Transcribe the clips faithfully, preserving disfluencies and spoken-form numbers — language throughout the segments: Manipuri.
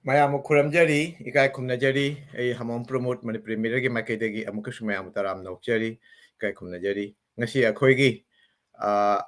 ꯃꯌꯥꯝꯕꯨ ꯈꯨꯔꯨꯝꯖꯔꯤ, ꯏꯀꯥꯏ ꯈꯨꯝꯅꯖꯔꯤ꯫ ꯑꯩ ꯍꯃꯣꯝ ꯄ꯭ꯔꯃꯣꯗ, ꯃꯅꯤꯄꯨꯔꯤ ꯃꯤꯔꯔꯒꯤ ꯃꯥꯏꯀꯩꯗꯒꯤ ꯑꯃꯨꯛꯀꯁꯨ ꯃꯌꯥꯝꯕꯨ ꯇꯔꯥꯝꯅ ꯑꯣꯛꯆꯔꯤ, ꯏꯀꯥꯏ ꯈꯨꯝꯅꯖꯔꯤ꯫ ꯉꯁꯤ ꯑꯩꯈꯣꯏꯒꯤ, ꯑ,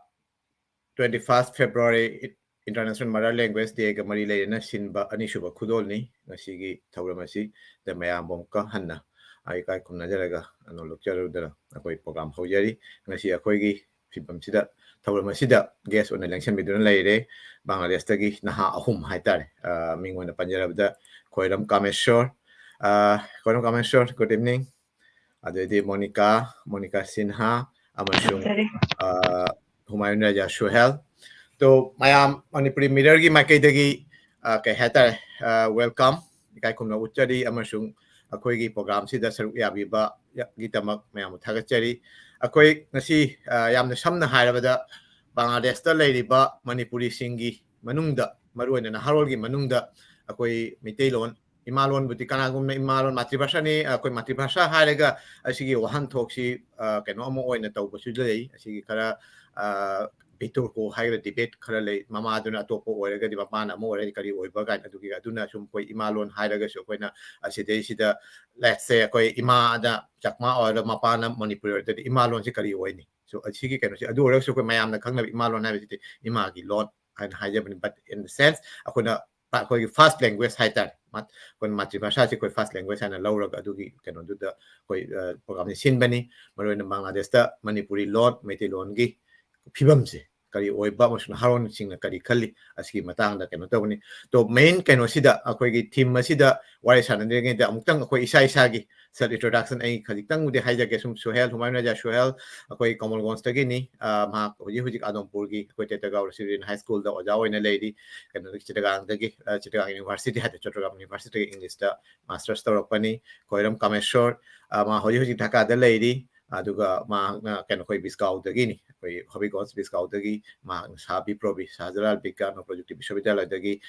twenty first February International Mother Language Dayꯒ ꯃꯔꯤ ꯂꯩꯅꯅ ꯁꯤꯟꯕ ꯑꯅꯤꯁꯨꯕ ꯈꯨꯗꯣꯜꯅꯤ꯫ ꯉꯁꯤꯒꯤ ꯊꯧꯔꯝ ꯑꯁꯤꯗ ꯃꯌꯥꯝꯕꯨ ꯑꯃꯨꯛꯀ ꯍꯟꯅ ꯑꯩ ꯏꯀꯥꯏ ꯈꯨꯝꯅꯖꯔꯒ ꯑꯅꯣ ꯂꯣꯛꯆꯔꯨꯗꯅ ꯑꯩꯈꯣꯏ program ꯍꯧꯖꯔꯤ꯫ ꯉꯁꯤ ꯑꯩꯈꯣꯏꯒꯤ ꯐꯤꯕꯝꯁꯤꯗ, ꯊꯧꯔꯝ ꯑꯁꯤꯗ guest ꯑꯣꯏꯅ ꯂꯦꯡꯁꯤꯟꯕꯤꯗꯨꯅ ꯂꯩꯔꯦ ꯕꯪꯒ꯭ꯂꯥꯗꯦꯁꯇꯒꯤ ꯅꯍꯥ ꯑꯍꯨꯝ ꯍꯥꯏꯇꯥꯔꯦ꯫ ꯑ, ꯃꯤꯡ ꯑꯣꯏꯅ ꯄꯟꯖꯔꯕꯗ ꯈꯣꯏꯔꯝ ꯀꯥꯃꯦꯁꯣꯔ, ꯑ, ꯈꯣꯏꯔꯝ ꯀꯥꯃꯦꯁꯣꯔ, good evening꯫ ꯑꯗꯩꯗꯤ ꯃꯣꯅꯤꯀꯥ, ꯃꯣꯅꯤꯀꯥ ꯁꯤꯟꯍꯥ ꯑꯃꯁꯨꯡ, ꯊꯥꯒꯠꯆꯔꯤ꯫ ꯑ, ꯍꯨꯃꯥꯌꯨꯟ ꯔꯥꯖꯥ ꯁꯨꯍꯦꯜ꯫ ꯇꯣ, ꯃꯌꯥꯝ ꯃꯅꯤꯄꯨꯔꯤ ꯃꯤꯔꯔꯒꯤ ꯃꯥꯏꯀꯩꯗꯒꯤ, ꯑ, ꯀꯩ ꯍꯥꯏꯇꯥꯔꯦ, ꯑ, welcome, ꯏꯀꯥꯏ ꯈꯨꯝꯅ ꯎꯠꯆꯔꯤ ꯑꯃꯁꯨꯡ ꯑꯩꯈꯣꯏꯒꯤ programꯁꯤꯗ ꯁꯔꯨꯛ ꯌꯥꯕꯤꯕꯒꯤꯗꯃꯛ ꯃꯌꯥꯝꯕꯨ ꯊꯥꯒꯠꯆꯔꯤ꯫ ꯑꯩꯈꯣꯏ ꯉꯁꯤ, ꯑ, ꯌꯥꯝꯅ ꯁꯝꯅ ꯍꯥꯏꯔꯕꯗ ꯕꯪꯒ꯭ꯂꯥꯗꯦꯁꯇ ꯂꯩꯔꯤꯕ ꯃꯅꯤꯄꯨꯔꯤꯁꯤꯡꯒꯤ ꯃꯅꯨꯡꯗ, ꯃꯔꯨꯑꯣꯏꯅ ꯅꯍꯥꯔꯣꯜꯒꯤ ꯃꯅꯨꯡꯗ ꯑꯩꯈꯣꯏ ꯃꯩꯇꯩꯂꯣꯟ, ꯏꯃꯥꯂꯣꯟꯕꯨꯗꯤ ꯀꯅꯥꯒꯨꯝꯕꯅ ꯏꯃꯥꯂꯣꯟ ꯃꯥꯇ꯭ꯔꯤꯚꯥꯁꯥꯅꯤ, ꯑꯩꯈꯣꯏ ꯃꯥꯇ꯭ꯔꯤꯚꯥꯁꯥ ꯍꯥꯏꯔꯒ ꯑꯁꯤꯒꯤ ꯋꯥꯍꯟꯊꯣꯛꯁꯤ, ꯑ, ꯀꯩꯅꯣ ꯑꯃ ꯑꯣꯏꯅ ꯇꯧꯕꯁꯨ ꯂꯩ꯫ ꯑꯁꯤꯒꯤ ꯈꯔ, ꯑ, ꯕꯤꯇꯣꯔꯀꯣ ꯍꯥꯏꯒꯗ꯭ꯔꯥ, debate ꯈꯔ ꯂꯩ꯫ ꯃꯃꯥꯗꯨꯅ ꯑꯇꯣꯞꯄ ꯑꯣꯏꯔꯒꯗꯤ ꯃꯄꯥꯅ ꯑꯃ ꯑꯣꯏꯔꯒꯗꯤ ꯀꯔꯤ ꯑꯣꯏꯕ ꯀꯥꯏꯅ꯫ ꯑꯗꯨꯒꯤ, ꯑꯗꯨꯅ ꯁꯨꯝ ꯑꯩꯈꯣꯏ ꯏꯃꯥꯂꯣꯟ ꯍꯥꯏꯔꯒꯁꯨ ꯑꯩꯈꯣꯏꯅ ꯑꯁꯤꯗꯩꯁꯤꯗ, let's say, ꯑꯩꯈꯣꯏ ꯏꯃꯥꯗ ꯆꯥꯛꯃꯥ ꯑꯣꯏꯔꯒ ꯃꯄꯥꯅ ꯃꯅꯤꯄꯨꯔꯤ ꯑꯣꯏꯔꯒꯗꯤ ꯏꯃꯥꯂꯣꯟꯁꯤ ꯀꯔꯤ ꯑꯣꯏꯅꯤ? So, ꯑꯁꯤꯒꯤ ꯀꯩꯅꯣꯁꯤ, ꯑꯗꯨ ꯑꯣꯏꯔꯒꯁꯨ ꯑꯩꯈꯣꯏ ꯃꯌꯥꯝꯅ ꯈꯪꯅꯕ ꯏꯃꯥꯂꯣꯟ ꯍꯥꯏꯕꯁꯤꯗꯤ ꯏꯃꯥꯒꯤ ꯂꯣꯟ ꯍꯥꯏꯅ ꯍꯥꯏꯖꯕꯅꯤ꯫ But in the sense, ꯑꯩꯈꯣꯏꯅ ꯄ-, ꯑꯩꯈꯣꯏꯒꯤ first language ꯍꯥꯏꯇꯥꯔꯦ, ꯃꯥ-, ꯑꯩꯈꯣꯏꯅ ꯃꯥꯇ꯭ꯔꯤꯚꯥꯁꯥꯁꯤ ꯑꯩꯈꯣꯏ first language ꯍꯥꯏꯅ ꯂꯧꯔꯒ ꯑꯗꯨꯒꯤ ꯀꯩꯅꯣꯗꯨꯗ ꯑꯩꯈꯣꯏ, ꯑ, programꯁꯤ ꯁꯤꯟꯕꯅꯤ꯫ ꯃꯔꯨꯑꯣꯏꯅ ꯕꯪꯒ꯭ꯂꯥꯗꯦꯁꯇ ꯃꯅꯤꯄꯨꯔꯤ ꯂꯣꯟ, ꯃꯩꯇꯩꯂꯣꯟꯒꯤ ꯐꯤꯕꯝꯁꯦ ꯀꯔꯤ ꯑꯣꯏꯕ ꯑꯃꯁꯨꯡ ꯅꯍꯥꯔꯣꯟꯁꯤꯡꯅ ꯀꯔꯤ ꯈꯜꯂꯤ, ꯑꯁꯤꯒꯤ ꯃꯇꯥꯡꯗ ꯀꯩꯅꯣ ꯇꯧꯕꯅꯤ꯫ ꯇꯣ, main ꯀꯩꯅꯣꯁꯤꯗ, ꯑꯩꯈꯣꯏꯒꯤ theme ꯑꯁꯤꯗ ꯋꯥꯔꯤ ꯁꯥꯟꯅꯗ꯭ꯔꯤꯉꯩꯗ ꯑꯃꯨꯛꯇꯪ ꯑꯩꯈꯣꯏ ꯏꯁꯥ ꯏꯁꯥꯒꯤ self introduction ꯑꯩ ꯈꯖꯤꯛꯇꯪꯕꯨꯗꯤ ꯍꯥꯏꯖꯒꯦ꯫ ꯁꯨꯝ ꯁꯨꯍꯦꯜ, ꯍꯨꯃꯥꯌꯨꯟ ꯔꯥꯖꯥ ꯁꯨꯍꯦꯜ, ꯑꯩꯈꯣꯏ ꯀꯃꯜꯒꯣꯟꯁꯇꯒꯤꯅꯤ꯫ ꯑ, ꯃꯍꯥꯛ ꯍꯧꯖꯤꯛ ꯍꯧꯖꯤꯛ ꯑꯗꯣꯝꯄꯨꯔꯒꯤ ꯑꯩꯈꯣꯏ ꯇꯦꯇꯒꯥꯎ ꯔꯦꯁꯤꯗꯦꯟ ꯍꯥꯏ ꯁ꯭ꯀꯨꯜꯗ ꯑꯣꯖꯥ ꯑꯣꯏꯅ ꯂꯩꯔꯤ꯫ ꯀꯩꯅꯣꯗꯒꯤ, ꯆꯤꯇꯒꯥꯡꯗꯒꯤ, ꯑ, ꯆꯤꯇꯒꯥꯡ ꯌꯨꯅꯤꯚꯔꯁꯤꯇꯤ ꯍꯥꯏꯗꯤ ꯆꯣꯇ꯭ꯔꯒꯥꯝ ꯌꯨꯅꯤꯚꯔꯁꯤꯇꯤꯗꯒꯤ ꯏꯪꯂꯤꯁꯇ ꯃꯥꯁꯇꯔꯁ ꯇꯧꯔꯛꯄꯅꯤ꯫ ꯈꯣꯏꯔꯝ ꯀꯥꯃꯦꯁꯣꯔ, ꯑ, ꯃꯥ ꯍꯧꯖꯤꯛ ꯍꯧꯖꯤꯛ ꯙꯥꯀꯥꯗ ꯂꯩꯔꯤ꯫ ꯑꯗꯨꯒ ꯃꯍꯥꯛꯅ ꯀꯩꯅꯣ, ꯑꯩꯈꯣꯏ ꯕꯤꯁꯀꯥꯎꯗꯒꯤꯅꯤ, ꯑꯩꯈꯣꯏ ꯍꯣꯕꯤꯒꯣꯟꯁ ꯕꯤꯁꯀꯥꯎꯗꯒꯤ꯫ ꯃꯍꯥꯛꯅ ꯁꯥ ꯕꯤ ꯄ꯭ꯔꯣꯕꯤ, ꯁꯍꯖꯂꯥꯜ ꯕꯤꯒ꯭ꯌꯥꯟ ꯄ꯭ꯔꯣꯖꯦꯛꯇꯤꯕ ꯕꯤꯁ꯭ꯋꯕꯤꯗ꯭ꯌꯥꯂꯌꯗꯒꯤ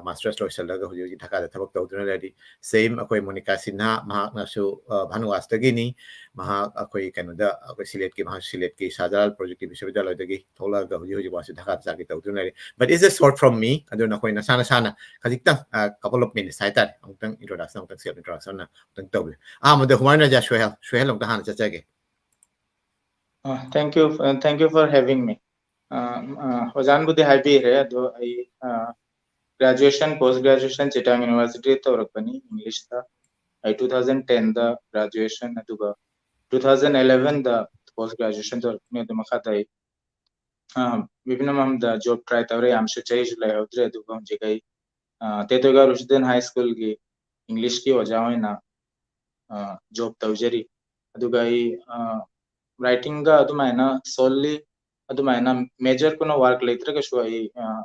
ꯃꯥꯁꯇꯔꯁ ꯂꯣꯏꯁꯤꯜꯂꯒ ꯍꯧꯖꯤꯛ ꯍꯧꯖꯤꯛ ꯙꯥꯀꯥꯗ ꯊꯕꯛ ꯇꯧꯗꯨꯅ ꯂꯩꯔꯤ꯫ ꯁꯦꯝ ꯑꯩꯈꯣꯏ ꯃꯣꯅꯤꯀꯥ ꯁꯤꯟꯍꯥ, ꯃꯍꯥꯛꯅꯁꯨ ꯚꯥꯅꯨꯋꯥꯁꯇꯒꯤꯅꯤ꯫ ꯃꯍꯥꯛ ꯑꯩꯈꯣꯏ ꯀꯩꯅꯣꯗ, ꯑꯩꯈꯣꯏ ꯁꯤꯂꯦꯠꯀꯤ, ꯃꯍꯥꯛ ꯁꯤꯂꯦꯠꯀꯤ ꯁꯍꯖꯂꯥꯜ ꯄ꯭ꯔꯣꯖꯦꯛꯇꯤꯕ ꯕꯤꯁ꯭ꯋꯕꯤꯗ꯭ꯌꯥꯂꯌꯗꯒꯤ ꯊꯣꯛꯂꯛꯑꯒ ꯍꯧꯖꯤꯛ ꯍꯧꯖꯤꯛ ꯃꯥꯁꯨ ꯙꯥꯀꯥꯗ ꯆꯥꯀꯤ ꯇꯧꯗꯨꯅ ꯂꯩꯔꯤ꯫ But it's a short from me. ꯑꯗꯨꯅ ꯑꯩꯈꯣꯏ ꯅꯁꯥ ꯅꯁꯥꯅ ꯈꯖꯤꯛꯇꯪ, couple of minutes ꯍꯥꯏꯇꯥꯔꯦ, ꯑꯃꯨꯛꯇꯪ introduction, ꯑꯃꯨꯛꯇꯪ self introduction ꯑꯃꯨꯛꯇꯪ ꯇꯧꯕꯤꯌꯨ꯫ ꯑꯍꯥꯟꯕꯗ ꯍꯨꯃꯥꯌꯨꯟ ꯔꯖꯥ ꯁꯣꯍꯦꯜ, ꯁꯣꯍꯦꯜ ꯑꯃꯨꯛꯇ ꯍꯥꯟꯅ ꯆꯠꯆꯒꯦ꯫ Uh, thank you, uh, thank you for having me. Uh, uh, ꯑꯣꯖꯥꯅꯕꯨꯗꯤ ꯍꯥꯏꯕꯤꯈ꯭ꯔꯦ, ꯑꯗꯣ ꯑꯩ graduation, post graduation Chittagong University ꯇꯧꯔꯛꯄꯅꯤ, ꯏꯪꯂꯤꯁꯇ꯫ ꯑꯩ two thousand ten ꯗ graduation, ꯑꯗꯨꯒ two thousand eleven ꯗ post graduation ꯇꯧꯔꯛꯄꯅꯤ꯫ ꯑꯗꯨ ꯃꯈꯥꯗ ꯑꯩ, ꯑ, ꯃꯐꯝꯗ job try ꯇꯧꯔꯦ, ꯌꯥꯝꯁꯨ ꯆꯍꯤꯁꯨ ꯂꯩꯍꯧꯗ꯭ꯔꯦ꯫ ꯑꯗꯨꯒ ꯍꯧꯖꯤꯛ ꯑꯩ, ꯑ, ꯇꯦꯇꯣꯏꯒꯥ ꯔꯨꯁꯤꯗꯦꯟ ꯍꯥꯏ ꯁ꯭ꯀꯨꯜꯒꯤ ꯏꯪꯂꯤꯁꯀꯤ ꯑꯣꯖꯥ ꯑꯣꯏꯅ, ꯑ, job ꯇꯧꯖꯔꯤ꯫ ꯑꯗꯨꯒ ꯑꯩ, ꯑ, writing ꯒ ꯑꯗꯨꯃꯥꯏꯅ solely ꯑꯗꯨꯃꯥꯏꯅ major ꯀꯨꯅ work ꯂꯩꯇ꯭ꯔꯒꯁꯨ ꯑꯩ, ꯑ,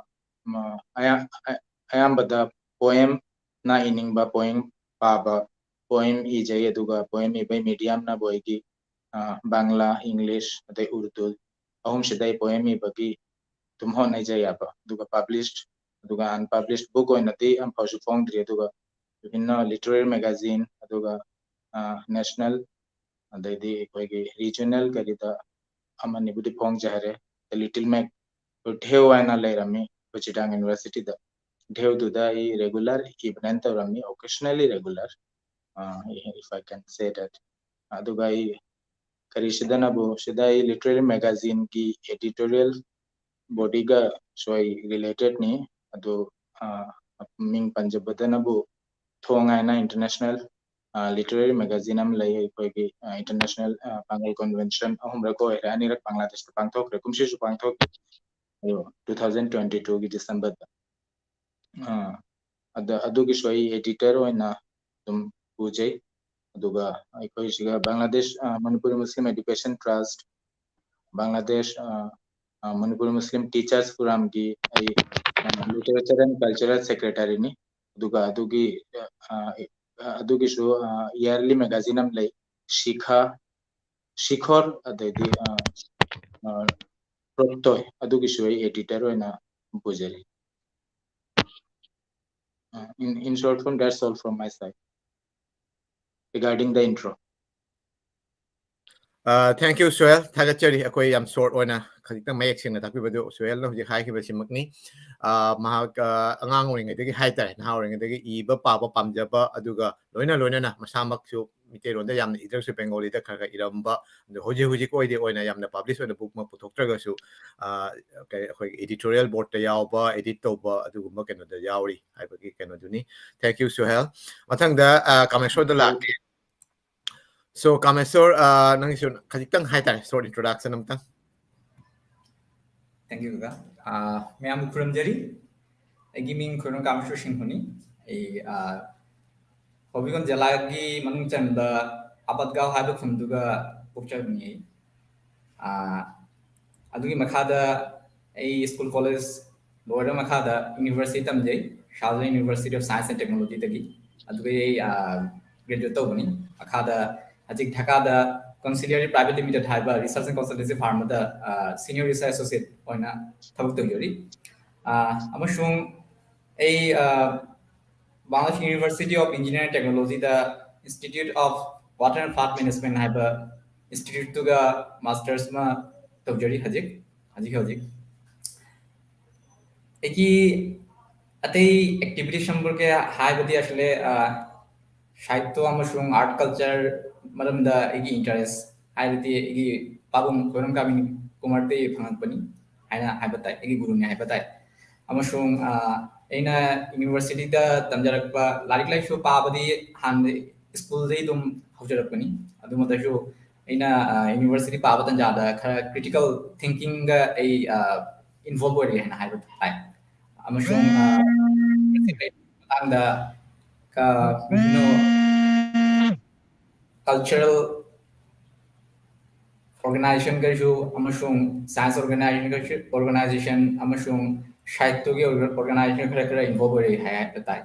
ꯃ-, ꯑꯌꯥ-, ꯑ-, ꯑꯌꯥꯝꯕꯗ poem ꯅ ꯏꯅꯤꯡꯕ poem ꯄꯥꯕ, poem ꯏꯖꯩ꯫ ꯑꯗꯨꯒ poem ꯏꯕꯒꯤ medium ꯅꯕꯨ ꯑꯩꯒꯤ, ꯑ, ꯕꯪꯂꯥ, ꯏꯪꯂꯤꯁ, ꯑꯗꯩ ꯎꯔꯗꯨ ꯑꯍꯨꯝꯁꯤꯗ ꯑꯩ poem ꯏꯕꯒꯤ ꯑꯗꯨꯝ ꯍꯣꯠꯅꯖꯩ ꯍꯥꯏꯕ꯫ ꯑꯗꯨꯒ published, ꯑꯗꯨꯒ unpublished book ꯑꯣꯏꯅꯗꯤ ꯑꯝꯐꯥꯎꯁꯨ ꯐꯣꯡꯗ꯭ꯔꯤ꯫ ꯑꯗꯨꯒ ꯕꯤꯚꯤꯟꯅ literary magazine, ꯑꯗꯨꯒ, ꯑ, national, ꯑꯗꯩꯗꯤ ꯑꯩꯈꯣꯏꯒꯤ regional ꯀꯔꯤꯗ ꯑꯃꯅꯤꯕꯨꯗꯤ ꯐꯣꯡꯖꯈ꯭ꯔꯦ꯫ The Little Mag, ꯙꯦꯎ ꯍꯥꯏꯅ ꯂꯩꯔꯝꯃꯤ ꯑꯩꯈꯣꯏ ꯆꯤꯇꯥꯡ University ꯗ꯫ ꯙꯦꯎꯗꯨꯗ ꯑꯩ regular ꯏꯕꯅꯦꯅ ꯇꯧꯔꯝꯃꯤ, occasionally regular, ꯑ, if I can say that. ꯑꯗꯨꯒ ꯑꯩ ꯀꯔꯤꯁꯤꯗꯅꯕꯨ, ꯁꯤꯗ ꯑꯩ literary magazine ꯒꯤ editorial body ꯒꯁꯨ ꯑꯩ related ꯅꯤ꯫ ꯑꯗꯨ, ꯑ, ꯃꯤꯡ ꯄꯟꯖꯕꯗꯅꯕꯨ ꯊꯣꯡ ꯍꯥꯏꯅ international, ꯑ, literary magazine ꯑꯃ ꯂꯩ ꯑꯩꯈꯣꯏꯒꯤ, ꯑ, international, ꯑ, ꯄꯥꯡꯒꯜ convention ꯑꯍꯨꯝꯔꯛ ꯑꯣꯏꯔꯦ, ꯑꯅꯤꯔꯛ ꯕꯪꯒ꯭ꯂꯥꯗꯦꯁꯇ ꯄꯥꯡꯊꯣꯛꯈ꯭ꯔꯦ, ꯀꯨꯝꯁꯤꯁꯨ ꯄꯥꯡꯊꯣꯛꯈꯤ꯫ ꯑꯗꯣ two thousand twenty two ꯒꯤ December ꯗ꯫ ꯑ, ꯑꯗ-, ꯑꯗꯨꯒꯤꯁꯨ ꯑꯩ editor ꯑꯣꯏꯅ ꯑꯗꯨꯝ ꯄꯨꯖꯩ꯫ ꯑꯗꯨꯒ ꯑꯩꯈꯣꯏꯁꯤꯒ ꯕꯪꯒ꯭ꯂꯥꯗꯦꯁ, ꯑ, ꯃꯅꯤꯄꯨꯔꯤ ꯃꯨꯁꯂꯤꯝ Education Trust, ꯕꯪꯒ꯭ꯂꯥꯗꯦꯁ, ꯑ, ꯑ, ꯃꯅꯤꯄꯨꯔꯤ ꯃꯨꯁꯂꯤꯝ Teachers Forum ꯒꯤ ꯑꯩ, ꯑ, Literature and Cultural Secretary ꯅꯤ꯫ ꯑꯗꯨꯒ ꯑꯗꯨꯒꯤ, ꯑ, ꯑ, ꯑꯗꯨꯒꯤꯁꯨ, ꯑ, yearly magazine ꯑꯃ ꯂꯩ, ꯁꯤꯈꯥ, ꯁꯤꯈꯣꯔ ꯑꯗꯩꯗꯤ ꯄ꯭ꯔꯣꯛꯇꯣꯏ, ꯑꯗꯨꯒꯤꯁꯨ ꯑꯩ ꯑꯦꯗꯤꯇꯔ ꯑꯣꯏꯅ ꯄꯨꯖꯔꯤ꯫ Uh, in, in short form, that's all from my side regarding the intro. Uh, thank you, Sohail. ꯊꯥꯒꯠꯆꯔꯤ꯫ ꯑꯩꯈꯣꯏ ꯌꯥꯝ ꯁꯣꯔꯠ ꯑꯣꯏꯅ ꯈꯖꯤꯛꯇꯪ ꯃꯌꯦꯛ ꯁꯦꯡꯅ ꯇꯥꯛꯄꯤꯕꯗꯨ ꯁꯣꯍꯦꯜꯅ ꯍꯧꯖꯤꯛ ꯍꯥꯏꯈꯤꯕꯁꯤꯃꯛꯅꯤ꯫ Uh, ꯃꯍꯥꯛ uh, ꯑꯉꯥꯡ ꯑꯣꯏꯔꯤꯉꯩꯗꯒꯤ ꯍꯥꯏꯇꯥꯔꯦ, ꯅꯍꯥ ꯑꯣꯏꯔꯤꯉꯩꯗꯒꯤ ꯏꯕ ꯄꯥꯕ ꯄꯥꯝꯖꯕ, ꯑꯗꯨꯒ ꯂꯣꯏꯅ ꯂꯣꯏꯅꯅ ꯃꯁꯥꯃꯛꯁꯨ ꯃꯤꯇꯩꯔꯣꯟꯗ ꯌꯥꯝꯅ ꯏꯗ꯭ꯔꯒꯁꯨ ꯕꯦꯡꯒꯣꯂꯤꯗ ꯈꯔ ꯈꯔ ꯏꯔꯝꯕ, ꯑꯗꯨ ꯍꯧꯖꯤꯛ ꯍꯧꯖꯤꯛ ꯑꯣꯏꯗꯤ ꯑꯣꯏꯅ ꯌꯥꯝꯅ ꯄꯕ꯭ꯂꯤꯁ ꯑꯣꯏꯅ ꯕꯨꯛꯃꯛ ꯄꯨꯊꯣꯛꯇ꯭ꯔꯒꯁꯨ ꯑ, ꯀꯩ-, ꯑꯩꯈꯣꯏꯒꯤ ꯑꯦꯗꯤꯇꯣꯔꯤꯌꯦꯜ ꯕꯣꯔꯗꯇ ꯌꯥꯎꯕ, ꯑꯦꯗꯤꯠ ꯇꯧꯕ, ꯑꯗꯨꯒꯨꯝꯕ ꯀꯩꯅꯣꯗ ꯌꯥꯎꯔꯤ ꯍꯥꯏꯕꯒꯤ ꯀꯩꯅꯣꯗꯨꯅꯤ꯫ Thank you, Sohail. ꯃꯊꯪꯗ ꯑ, ꯀꯥꯃꯦꯁꯣꯔꯗ ꯂꯥꯛꯀꯦ꯫ So ꯀꯥꯃꯦꯁꯣꯔ, ꯑ, ꯅꯪꯒꯤꯁꯨ ꯈꯖꯤꯛꯇꯪ ꯍꯥꯏꯇꯥꯔꯦ, ꯁꯣꯔꯠ ꯏꯟꯇ꯭ꯔꯣꯗꯛꯁꯟ ꯑꯃꯇꯪ꯫ Thank you, ꯀꯀꯥ꯫ ꯑ, ꯃꯌꯥꯝꯕꯨ ꯈꯨꯔꯨꯝꯖꯔꯤ꯫ ꯑꯩꯒꯤ ꯃꯤꯡ ꯈꯨꯔꯨꯝ ꯀꯥꯃꯦꯁꯣꯔ ꯁꯤꯡꯍꯅꯤ꯫ ꯑꯩ ꯑ, ꯍꯣꯕꯤꯒꯣꯟ ꯖꯤꯂꯥꯒꯤ ꯃꯅꯨꯡ ꯆꯟꯕ ꯑꯕꯠꯒꯥꯎ ꯍꯥꯏꯕ ꯈꯨꯟꯗꯨꯒ ꯄꯣꯛꯆꯕꯅꯤ ꯑꯩ꯫ ꯑ, ꯑꯗꯨꯒꯤ ꯃꯈꯥꯗ ꯑꯩ ꯁ꯭ꯀꯨꯜ ꯀꯣꯂꯦꯖ ꯂꯣꯏꯔ ꯃꯈꯥꯗ ꯌꯨꯅꯤꯚꯔꯁꯤꯇꯤ ꯇꯝꯖꯩ, ꯁꯥꯔꯖꯥ University of Science and Technologyꯗꯒꯤ꯫ ꯑꯗꯨꯒ ꯑꯩ ꯒ꯭ꯔꯦꯖꯨꯋꯦꯠ ꯇꯧꯕꯅꯤ꯫ ꯃꯈꯥꯗ ꯍꯧꯖꯤꯛ ꯙꯥꯀꯥꯗ ꯀꯣꯟꯁꯤꯂꯤꯌꯔ ꯄ꯭ꯔꯥꯏꯚꯦꯠ ꯂꯤꯃꯤꯇꯦꯠ ꯍꯥꯏꯕ ꯔꯤꯁꯔꯆ ꯑꯦꯟ ꯀꯣꯟꯁꯜꯇꯦꯟꯁꯤ ꯐꯥꯔꯝ ꯑꯃꯗ ꯁꯤꯅꯤꯌꯔ ꯔꯤꯁꯔꯆ ꯑꯦꯁꯣꯁꯤꯌꯦꯠ ꯑꯣꯏꯅ ꯊꯕꯛ ꯇꯧꯖꯔꯤ꯫ ꯑ, ꯑꯃꯁꯨꯡ ꯑꯩ ꯑ, Bangladesh University of Engineering Technologyꯗ Institute of Water and Flood Management ꯍꯥꯏꯕ ꯏꯟꯁꯇꯤꯇ꯭ꯌꯨꯠꯇꯨꯒ ꯃꯥꯁꯇꯔꯁ ꯑꯃ ꯇꯧꯖꯔꯤ ꯍꯧꯖꯤꯛ ꯍꯧꯖꯤꯛ ꯍꯧꯖꯤꯛ꯫ ꯑꯩꯒꯤ ꯑꯇꯩ ꯑꯦꯛꯇꯤꯚꯤꯇꯤꯁ ꯁꯝꯕꯔꯒꯤ ꯍꯥꯏꯕꯗꯤ ꯑꯁꯂꯦ, ꯑ, ꯁꯥꯍꯤꯇ꯭ꯌ ꯑꯃꯁꯨꯡ ꯑꯥꯔꯠ ꯀꯜꯆꯔ ꯃꯔꯝꯗ ꯑꯩꯒꯤ ꯏꯟꯇꯔꯦꯁ ꯍꯥꯏꯕꯗꯤ ꯑꯩꯒꯤ ꯄꯥꯕꯨꯡ ꯈꯣꯏꯔꯝ ꯀꯥꯃꯤꯅꯤ ꯀꯨꯃꯥꯔꯗꯒꯤ ꯐꯪꯉꯛꯄꯅꯤ ꯍꯥꯏꯅ ꯍꯥꯏꯕ ꯇꯥꯏ, ꯑꯩꯒꯤ ꯒꯨꯔꯨꯅꯤ ꯍꯥꯏꯕ ꯇꯥꯏ꯫ ꯑꯃꯁꯨꯡ, ꯑ, ꯑꯩꯅ ꯌꯨꯅꯤꯚꯔꯁꯤꯇꯤꯗ ꯇꯝꯖꯔꯛꯄ ꯂꯥꯏꯔꯤꯛ ꯂꯥꯏꯁꯨ ꯄꯥꯕꯗꯤ ꯍꯥꯟꯅ ꯁ꯭ꯀꯨꯜꯗꯒꯤ ꯑꯗꯨꯝ ꯍꯧꯖꯔꯛꯄꯅꯤ꯫ ꯑꯗꯨꯃꯛꯇꯁꯨ ꯑꯩꯅ, ꯑ, ꯌꯨꯅꯤꯚꯔꯁꯤꯇꯤ ꯄꯥꯕ ꯇꯥꯟꯖꯥꯗ ꯈꯔ ꯀ꯭ꯔꯤꯇꯤꯀꯦꯜ ꯊꯤꯡꯀꯤꯡꯒ ꯑꯩ, ꯑ, ꯏꯟꯚꯣꯜꯕ ꯑꯣꯏꯔꯤ ꯍꯥꯏꯅ ꯍꯥꯏꯕ ꯇꯥꯏ꯫ ꯑꯃꯁꯨꯡ, ꯑ, ꯃꯇꯥꯡꯗ ꯀ-, ꯀꯩꯅꯣ, ꯀꯜꯆꯔꯦꯜ ꯑꯣꯔꯒꯅꯥꯏꯖꯦꯁꯟꯈꯩꯁꯨ ꯑꯃꯁꯨꯡ ꯁꯥꯏꯟꯁ ꯑꯣꯔꯒꯅꯥꯏꯖꯦꯁꯟ, ꯑꯣꯔꯒꯅꯥꯏꯖꯦꯁꯟ ꯑꯃꯁꯨꯡ ꯁꯥꯍꯤꯇ꯭ꯌꯒꯤ ꯑꯣꯏꯕ ꯑꯣꯔꯒꯅꯥꯏꯖꯦꯁꯟ ꯈꯔ ꯈꯔ ꯏꯟꯚꯣꯜꯕ ꯑꯣꯏꯔꯤ ꯍꯥꯏ ꯍꯥꯏꯕ ꯇꯥꯏ꯫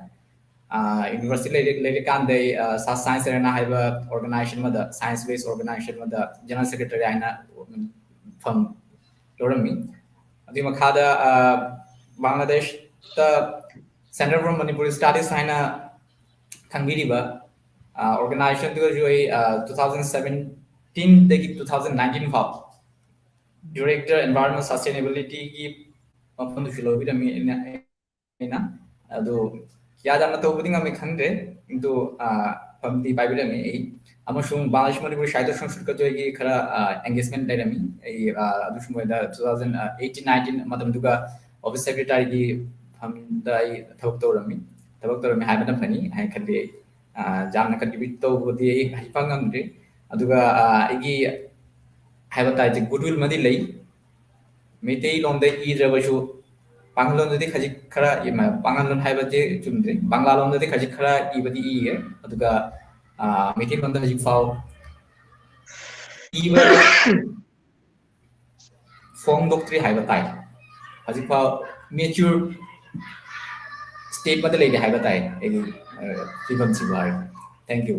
ꯌꯨꯅꯤꯚꯔꯁꯤꯇꯤ ꯂꯩꯔꯤꯛ ꯂꯩꯔꯤꯀꯥꯟꯗꯩ ꯁꯥꯁ ꯁꯥꯏꯟꯁ ꯑꯦꯔꯦꯅꯥ ꯍꯥꯏꯕ ꯑꯣꯔꯒꯅꯥꯏꯖꯦꯁꯟ ꯑꯃꯗ, ꯁꯥꯏꯟꯁ ꯕꯦꯁ ꯑꯣꯔꯒꯅꯥꯏꯖꯦꯁꯟ ꯑꯃꯗ ꯖꯦꯅꯔꯦꯜ ꯁꯦꯀ꯭ꯔꯦꯇꯔꯤ ꯍꯥꯏꯅ ꯐꯝ ꯂꯧꯔꯝꯃꯤ꯫ ꯑꯗꯨꯒꯤ ꯃꯈꯥꯗ ꯕꯪꯒ꯭ꯂꯥꯗꯦꯁꯇ Centre for Manipuri Studies ꯍꯥꯏꯅ ꯈꯪꯕꯤꯔꯤꯕ ꯑꯣꯔꯒꯅꯥꯏꯖꯦꯁꯟꯗꯨꯗꯁꯨ ꯑꯩ ꯇꯨ ꯊꯥꯎꯖꯟ ꯁꯕꯦꯟꯇꯤꯟꯗꯒꯤ ꯇꯨ ꯊꯥꯎꯖꯟ ꯅꯥꯏꯟꯇꯤꯟ ꯐꯥꯎ ꯗꯤꯔꯦꯛꯇꯔ ꯑꯦꯟꯚꯥꯏꯔꯣꯟꯃꯦꯟ ꯁꯁꯇꯦꯅꯦꯕꯤꯂꯤꯇꯤꯒꯤ ꯃꯐꯝꯗꯨꯁꯨ ꯂꯧꯕꯤꯔꯝꯃꯤ ꯑꯩꯅ꯫ ꯑꯩꯅ ꯑꯗꯨ ꯀꯌꯥ ꯌꯥꯝꯅ ꯇꯧꯕꯗꯤ ꯉꯝꯃꯤ ꯈꯪꯗ꯭ꯔꯦ, ꯑꯗꯨ ꯐꯝꯗꯤ ꯄꯥꯏꯕꯤꯔꯝꯃꯤ ꯑꯩ꯫ ꯑꯃꯁꯨꯡ ꯕꯪꯒ꯭ꯂꯥꯗꯦꯁ ꯃꯅꯤꯄꯨꯔꯤ ꯁꯥꯍꯤꯇ꯭ꯌ ꯁꯪꯁ꯭ꯀ꯭ꯔꯤꯠꯀꯁꯨ ꯑꯩꯒꯤ ꯈꯔ ꯑꯦꯡꯒꯦꯖꯃꯦꯟ ꯂꯩꯔꯝꯃꯤ꯫ ꯑꯩ ꯑꯗꯨꯁꯨ ꯃꯣꯏꯗ ꯇꯨ ꯊꯥꯎꯖꯟ ꯑꯩꯠꯇꯤꯟ ꯅꯥꯏꯟꯇꯤꯟ ꯃꯇꯝꯗꯨꯒ ꯑꯣꯐꯤꯁ ꯁꯦꯀ꯭ꯔꯦꯇꯥꯔꯤꯒꯤ ꯐꯝꯗ ꯑꯩ ꯊꯕꯛ ꯇꯧꯔꯝꯃꯤ꯫ ꯊꯕꯛ ꯇꯧꯔꯝꯃꯤ ꯍꯥꯏꯕꯅ ꯐꯅꯤ ꯍꯥꯏꯅ ꯈꯜꯂꯤ ꯑꯩ꯫ ꯌꯥꯝꯅ ꯀꯟꯇ꯭ꯔꯤꯕ꯭ꯌꯨꯠ ꯇꯧꯕꯗꯤ ꯑꯩ ꯍꯧꯖꯤꯛ ꯐꯥꯎ ꯉꯝꯗ꯭ꯔꯤ꯫ ꯑꯗꯨꯒ ꯑꯩꯒꯤ ꯍꯥꯏꯕ ꯇꯥꯔꯗꯤ ꯒꯨꯗꯋꯤꯜ ꯑꯃꯗꯤ ꯂꯩ꯫ ꯃꯩꯇꯩꯂꯣꯟꯗ ꯏꯗ꯭ꯔꯕꯁꯨ ꯄꯥꯡꯒꯜꯂꯣꯟꯗꯗꯤ ꯈꯖꯤꯛ ꯈꯔ, ꯄꯥꯡꯒꯜꯂꯣꯟ ꯍꯥꯏꯕꯁꯦ ꯆꯨꯝꯗ꯭ꯔꯦ, ꯕꯪꯒ꯭ꯂꯥꯂꯣꯟꯗꯗꯤ ꯈꯖꯤꯛ ꯈꯔ ꯏꯕꯗꯤ ꯏꯌꯦ꯫ ꯑꯗꯨꯒ ꯃꯩꯇꯩꯂꯣꯟꯗ ꯍꯧꯖꯤꯛ ꯐꯥꯎ ꯏꯕ ꯐꯣꯡꯗꯣꯛꯇ꯭ꯔꯤ ꯍꯥꯏꯕ ꯇꯥꯏ꯫ ꯍꯧꯖꯤꯛ ꯐꯥꯎ ꯃꯦꯆ꯭ꯌꯨꯔ ꯁ꯭ꯇꯦꯠ ꯑꯃꯗ ꯂꯩꯔꯤ ꯍꯥꯏꯕ ꯇꯥꯏ ꯑꯩꯒꯤ ꯐꯤꯕꯝꯁꯤꯕꯨ ꯍꯥꯏꯔꯒ꯫ Thank you.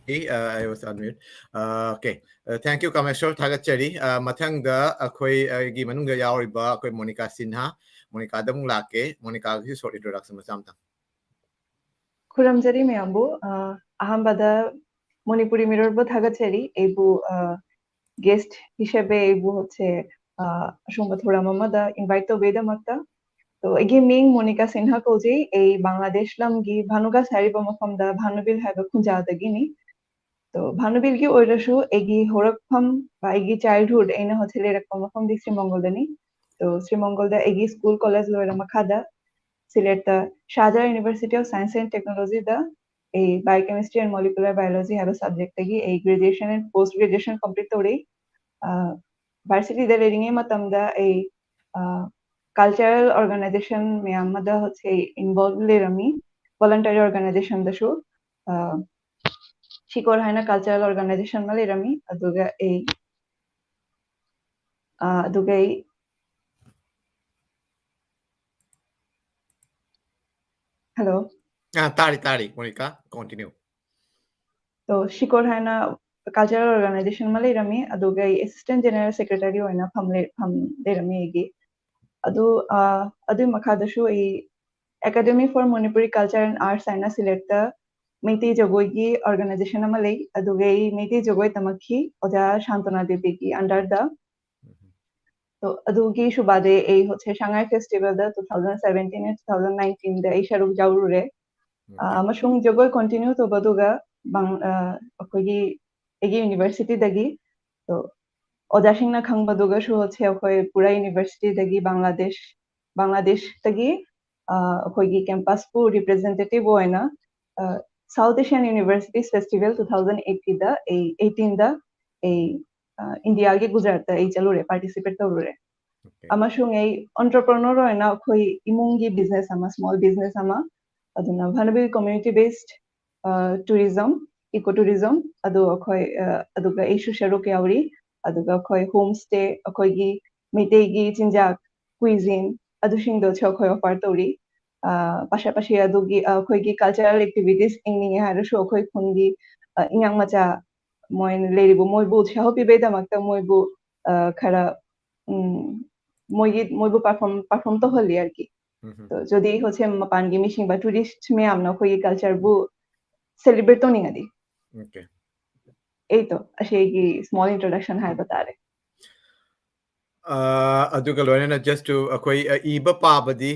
Okay, uh, I was on mute. Uh, okay. Uh, thank you, ꯀꯥꯃꯦꯁꯣꯔ, ꯊꯥꯒꯠꯆꯔꯤ꯫ Uh, ꯃꯊꯪꯗ ꯑꯩꯈꯣꯏ ꯑꯩꯒꯤ ꯃꯅꯨꯡꯗ ꯌꯥꯎꯔꯤꯕ ꯑꯩꯈꯣꯏ ꯃꯣꯅꯤꯀꯥ ꯁꯤꯟꯍꯥ, ꯃꯣꯅꯤꯀꯥꯗ ꯑꯃꯨꯛ ꯂꯥꯛꯀꯦ꯫ ꯃꯣꯅꯤꯀꯥꯒꯤꯁꯨ short introduction ꯃꯆꯥ ꯑꯃꯇꯪ꯫ ꯈꯨꯔꯨꯝꯖꯔꯤ ꯃꯌꯥꯝꯕꯨ꯫ ꯑꯍꯥꯟꯕꯗ ꯃꯅꯤꯄꯨꯔꯤ ꯃꯤꯔꯣꯜꯕꯨ ꯊꯥꯒꯠꯆꯔꯤ꯫ ꯑꯩꯕꯨ guest ꯍꯤꯁꯦꯕꯦ ꯑꯩꯕꯨ ꯍꯧꯁꯦ ꯑꯁꯨꯝꯕ ꯊꯧꯔꯝ ꯑꯃꯗ invite ꯇꯧꯕꯒꯤꯗꯃꯛꯇ꯫ ꯇꯣ ꯑꯩꯒꯤ ꯃꯤꯡ ꯃꯣꯅꯤꯀꯥ ꯁꯤꯟꯍꯥ ꯀꯧꯖꯩ꯫ ꯑꯩ ꯕꯪꯒ꯭ꯂꯥꯗꯦꯁ ꯂꯝꯒꯤ ꯚꯥꯅꯨꯒꯥꯁ ꯍꯥꯏꯔꯤꯕ ꯃꯐꯝꯗ ꯚꯥꯅꯨꯕꯤꯜ ꯍꯥꯏꯕ ꯈꯨꯟꯖꯥꯗꯒꯤꯅꯤ꯫ ꯇꯣ ꯚꯥꯅꯨꯕꯤꯜꯒꯤ ꯑꯣꯏꯔꯁꯨ ꯑꯩꯒꯤ ꯍꯧꯔꯛꯐꯝ, ꯑꯩꯒꯤ childhood ꯑꯩꯅ ꯍꯧꯖꯤꯛ ꯂꯩꯔꯛꯄ ꯃꯐꯝꯗꯤ ꯁ꯭ꯔꯤꯃꯪꯒꯣꯜꯗꯅꯤ꯫ ꯇꯣ ꯁ꯭ꯔꯤꯃꯪꯒꯣꯜꯗ ꯑꯩꯒꯤ school college ꯂꯣꯏꯔ ꯃꯈꯥꯗ ꯁꯤꯂꯦꯠꯇ ꯁꯥꯍꯖꯥ University of Science and Technologyꯗ ꯑꯩ Biochemistry and Molecular Biology ꯍꯥꯏꯕ subjectꯇꯒꯤ ꯑꯩ graduation and post graduation complete ꯇꯧꯔꯛꯏ꯫ Varsityꯗ ꯂꯩꯔꯤꯉꯩ ꯃꯇꯝꯗ ꯑꯩ cultural organization ꯃꯌꯥꯝ ꯑꯃꯗ ꯍꯧꯖꯤꯛ involve ꯂꯩꯔꯝꯃꯤ꯫ Voluntary organizationꯗꯁꯨ ꯁꯤꯀꯣꯔ ꯍꯥꯏꯅ cultural organization ꯑꯃ ꯂꯩꯔꯝꯃꯤ꯫ ꯑꯗꯨꯒ ꯑꯩ ꯑꯗꯨꯒ ꯑꯩ Hello. ꯑꯥ, ꯇꯥꯔꯤ ꯇꯥꯔꯤ, ꯃꯣꯅꯤꯀꯥ, continue. So, ꯁꯤꯀꯣꯔ ꯍꯥꯏꯅ ꯀꯜꯆꯔꯦꯜ ꯑꯣꯔꯒꯅꯥꯏꯖꯦꯁꯟ ꯑꯃ ꯂꯩꯔꯝꯃꯤ, ꯑꯗꯨꯒ ꯑꯩ ꯑꯦꯁꯤꯁꯇꯦꯟ ꯖꯦꯅꯔꯦꯜ ꯁꯦꯀ꯭ꯔꯦꯇꯔꯤ ꯑꯣꯏꯅ ꯐꯝ ꯂꯩ- ꯐꯝ ꯂꯩꯔꯝꯃꯤ ꯑꯩꯒꯤ꯫ ꯑꯗꯨ ꯑ, ꯑꯗꯨꯒꯤ ꯃꯈꯥꯗꯁꯨ ꯑꯩ Academy for Manipuri Culture and Arts ꯍꯥꯏꯅ ꯁꯤꯂꯦꯠꯇ ꯃꯩꯇꯩ ꯖꯒꯣꯏꯒꯤ ꯑꯣꯔꯒꯅꯥꯏꯖꯦꯁꯟ ꯑꯃ ꯂꯩ, ꯑꯗꯨꯒ ꯑꯩ ꯃꯩꯇꯩ ꯖꯒꯣꯏ ꯇꯝꯃꯛꯈꯤ ꯑꯣꯖꯥ ꯁꯥꯟꯇꯅꯥ ꯗꯦꯕꯤꯒꯤ ꯑꯟꯗꯔꯗ꯫ ꯎꯝ. So, ꯑꯗꯨꯒꯤ ꯁꯨꯕꯥꯗꯩ ꯑꯩ ꯍꯧꯖꯤꯛ ꯁꯉꯥꯏ ꯐꯦꯁꯇꯤꯚꯦꯜꯗ two thousand seventeen and two thousand nineteenꯗ ꯑꯩ ꯁꯔꯨꯛ ꯌꯥꯎꯔꯨꯔꯦ꯫ ꯑ, Okay. ꯑꯃꯁꯨꯡ ꯖꯒꯣꯏ ꯀꯣꯟꯇꯤꯅ꯭ꯌꯨ ꯇꯧꯕꯗꯨꯒ ꯕꯪ- ꯑ, ꯑꯩꯈꯣꯏꯒꯤ ꯑꯩꯒꯤ ꯌꯨꯅꯤꯚꯔꯁꯤꯇꯤꯗꯒꯤ, so, ꯑꯣꯖꯥꯁꯤꯡꯅ ꯈꯪꯕꯗꯨꯒꯁꯨ ꯍꯧꯖꯤꯛ ꯑꯩꯈꯣꯏ ꯄꯨꯔꯥ ꯌꯨꯅꯤꯚꯔꯁꯤꯇꯤꯗꯒꯤ ꯕꯪꯒ꯭ꯂꯥꯗꯦꯁ ꯕꯪꯒ꯭ꯂꯥꯗꯦꯁꯇꯒꯤ ꯑ, ꯑꯩꯈꯣꯏꯒꯤ ꯀꯦꯝꯄꯁꯄꯨ ꯔꯤꯄ꯭ꯔꯖꯦꯟꯇꯦꯇꯤꯚ ꯑꯣꯏꯅ South Asian Universities Festival two thousand eighteenꯗ ꯑꯩ eighteenꯗ ꯑꯩ ꯑ, ꯏꯟꯗꯤꯌꯥꯒꯤ ꯒꯨꯖꯔꯥꯠꯇ ꯑꯩ ꯆꯠꯂꯨꯔꯦ, ꯄꯥꯔꯇꯤꯁꯤꯄꯦꯠ ꯇꯧꯔꯨꯔꯦ꯫ Okay. ꯑꯃꯁꯨꯡ ꯑꯩ ꯑꯣꯟꯇꯔꯄ꯭ꯔꯅꯔ ꯑꯣꯏꯅ ꯑꯩꯈꯣꯏ ꯏꯃꯨꯡꯒꯤ ꯕꯤꯖꯤꯅꯦꯁ ꯑꯃ, ꯁ꯭ꯃꯣꯜ ꯕꯤꯖꯤꯅꯦꯁ ꯑꯃ, ꯑꯗꯨꯅ ꯚꯥꯅꯨꯕꯤ ꯀꯝꯃ꯭ꯌꯨꯅꯤꯇꯤ ꯕꯦꯁ ꯇꯨꯔꯤꯖꯝ, ꯏꯀꯣ ꯇꯨꯔꯤꯖꯝ, ꯑꯗꯨ ꯑꯩꯈꯣꯏ ꯑ, ꯑꯗꯨꯒ ꯑꯩꯁꯨ ꯁꯔꯨꯛ ꯌꯥꯎꯔꯤ꯫ ꯑꯗꯨꯒ ꯑꯩꯈꯣꯏ ꯍꯣꯝ ꯁ꯭ꯇꯦ, ꯑꯩꯈꯣꯏꯒꯤ ꯃꯩꯇꯩꯒꯤ ꯆꯤꯟꯖꯥꯛ, ꯀ꯭ꯋꯤꯖꯤꯟ, ꯑꯗꯨꯁꯤꯡꯗꯣꯁꯨ ꯑꯩꯈꯣꯏ ꯑꯣꯐꯔ ꯇꯧꯔꯤ꯫ ꯑ, ꯄꯥꯁꯥ ꯄꯥꯁꯤ ꯑꯗꯨꯒꯤ, ꯑ, ꯑꯩꯈꯣꯏꯒꯤ ꯀꯜꯆꯔꯦꯜ ꯑꯦꯛꯇꯤꯚꯤꯇꯤꯁ ꯌꯦꯡꯅꯤꯡꯉꯦ ꯍꯥꯏꯔꯁꯨ ꯑꯩꯈꯣꯏ ꯈꯨꯟꯒꯤ ꯑ, ꯏꯉꯥꯡ ꯃꯆꯥ ꯃꯣꯏꯅ ꯂꯩꯔꯤꯕ ꯃꯣꯏꯕꯨ ꯎꯠꯁꯥꯍ ꯄꯤꯕꯩꯗꯃꯛꯇ ꯃꯣꯏꯕꯨ ꯑ, ꯈꯔ ꯎꯝ, ꯃꯣꯏꯒꯤ ꯃꯣꯏꯕꯨ ꯄꯔꯐꯣꯔꯝ ꯄꯔꯐꯣꯔꯝ ꯇꯧꯍꯜꯂꯤ ꯑꯩꯒꯤ꯫ ꯎꯝ. So, ꯖꯨꯗꯤ ꯍꯣꯁꯦꯝ ꯃꯄꯥꯟꯒꯤ ꯃꯤꯁꯤꯡꯕ ꯇꯨꯔꯤꯁ ꯃꯌꯥꯝꯅ ꯑꯩꯈꯣꯏꯒꯤ ꯀꯜꯆꯔꯕꯨ ꯁꯦꯂꯦꯕ꯭ꯔꯦꯠ ꯇꯧꯅꯤꯡꯉꯗꯤ꯫ Okay. ꯑꯩꯗꯣ ꯑꯁꯤꯒꯤ ꯁ꯭ꯃꯣꯜ ꯏꯟꯇ꯭ꯔꯣꯗꯛꯁꯟ ꯍꯥꯏꯕ ꯇꯥꯔꯦ꯫ ꯑ, ꯑꯗꯨꯒ ꯂꯣꯏꯅꯅ just to ꯑꯩꯈꯣꯏ ꯑ, ꯏꯕ ꯄꯥꯕꯗꯤ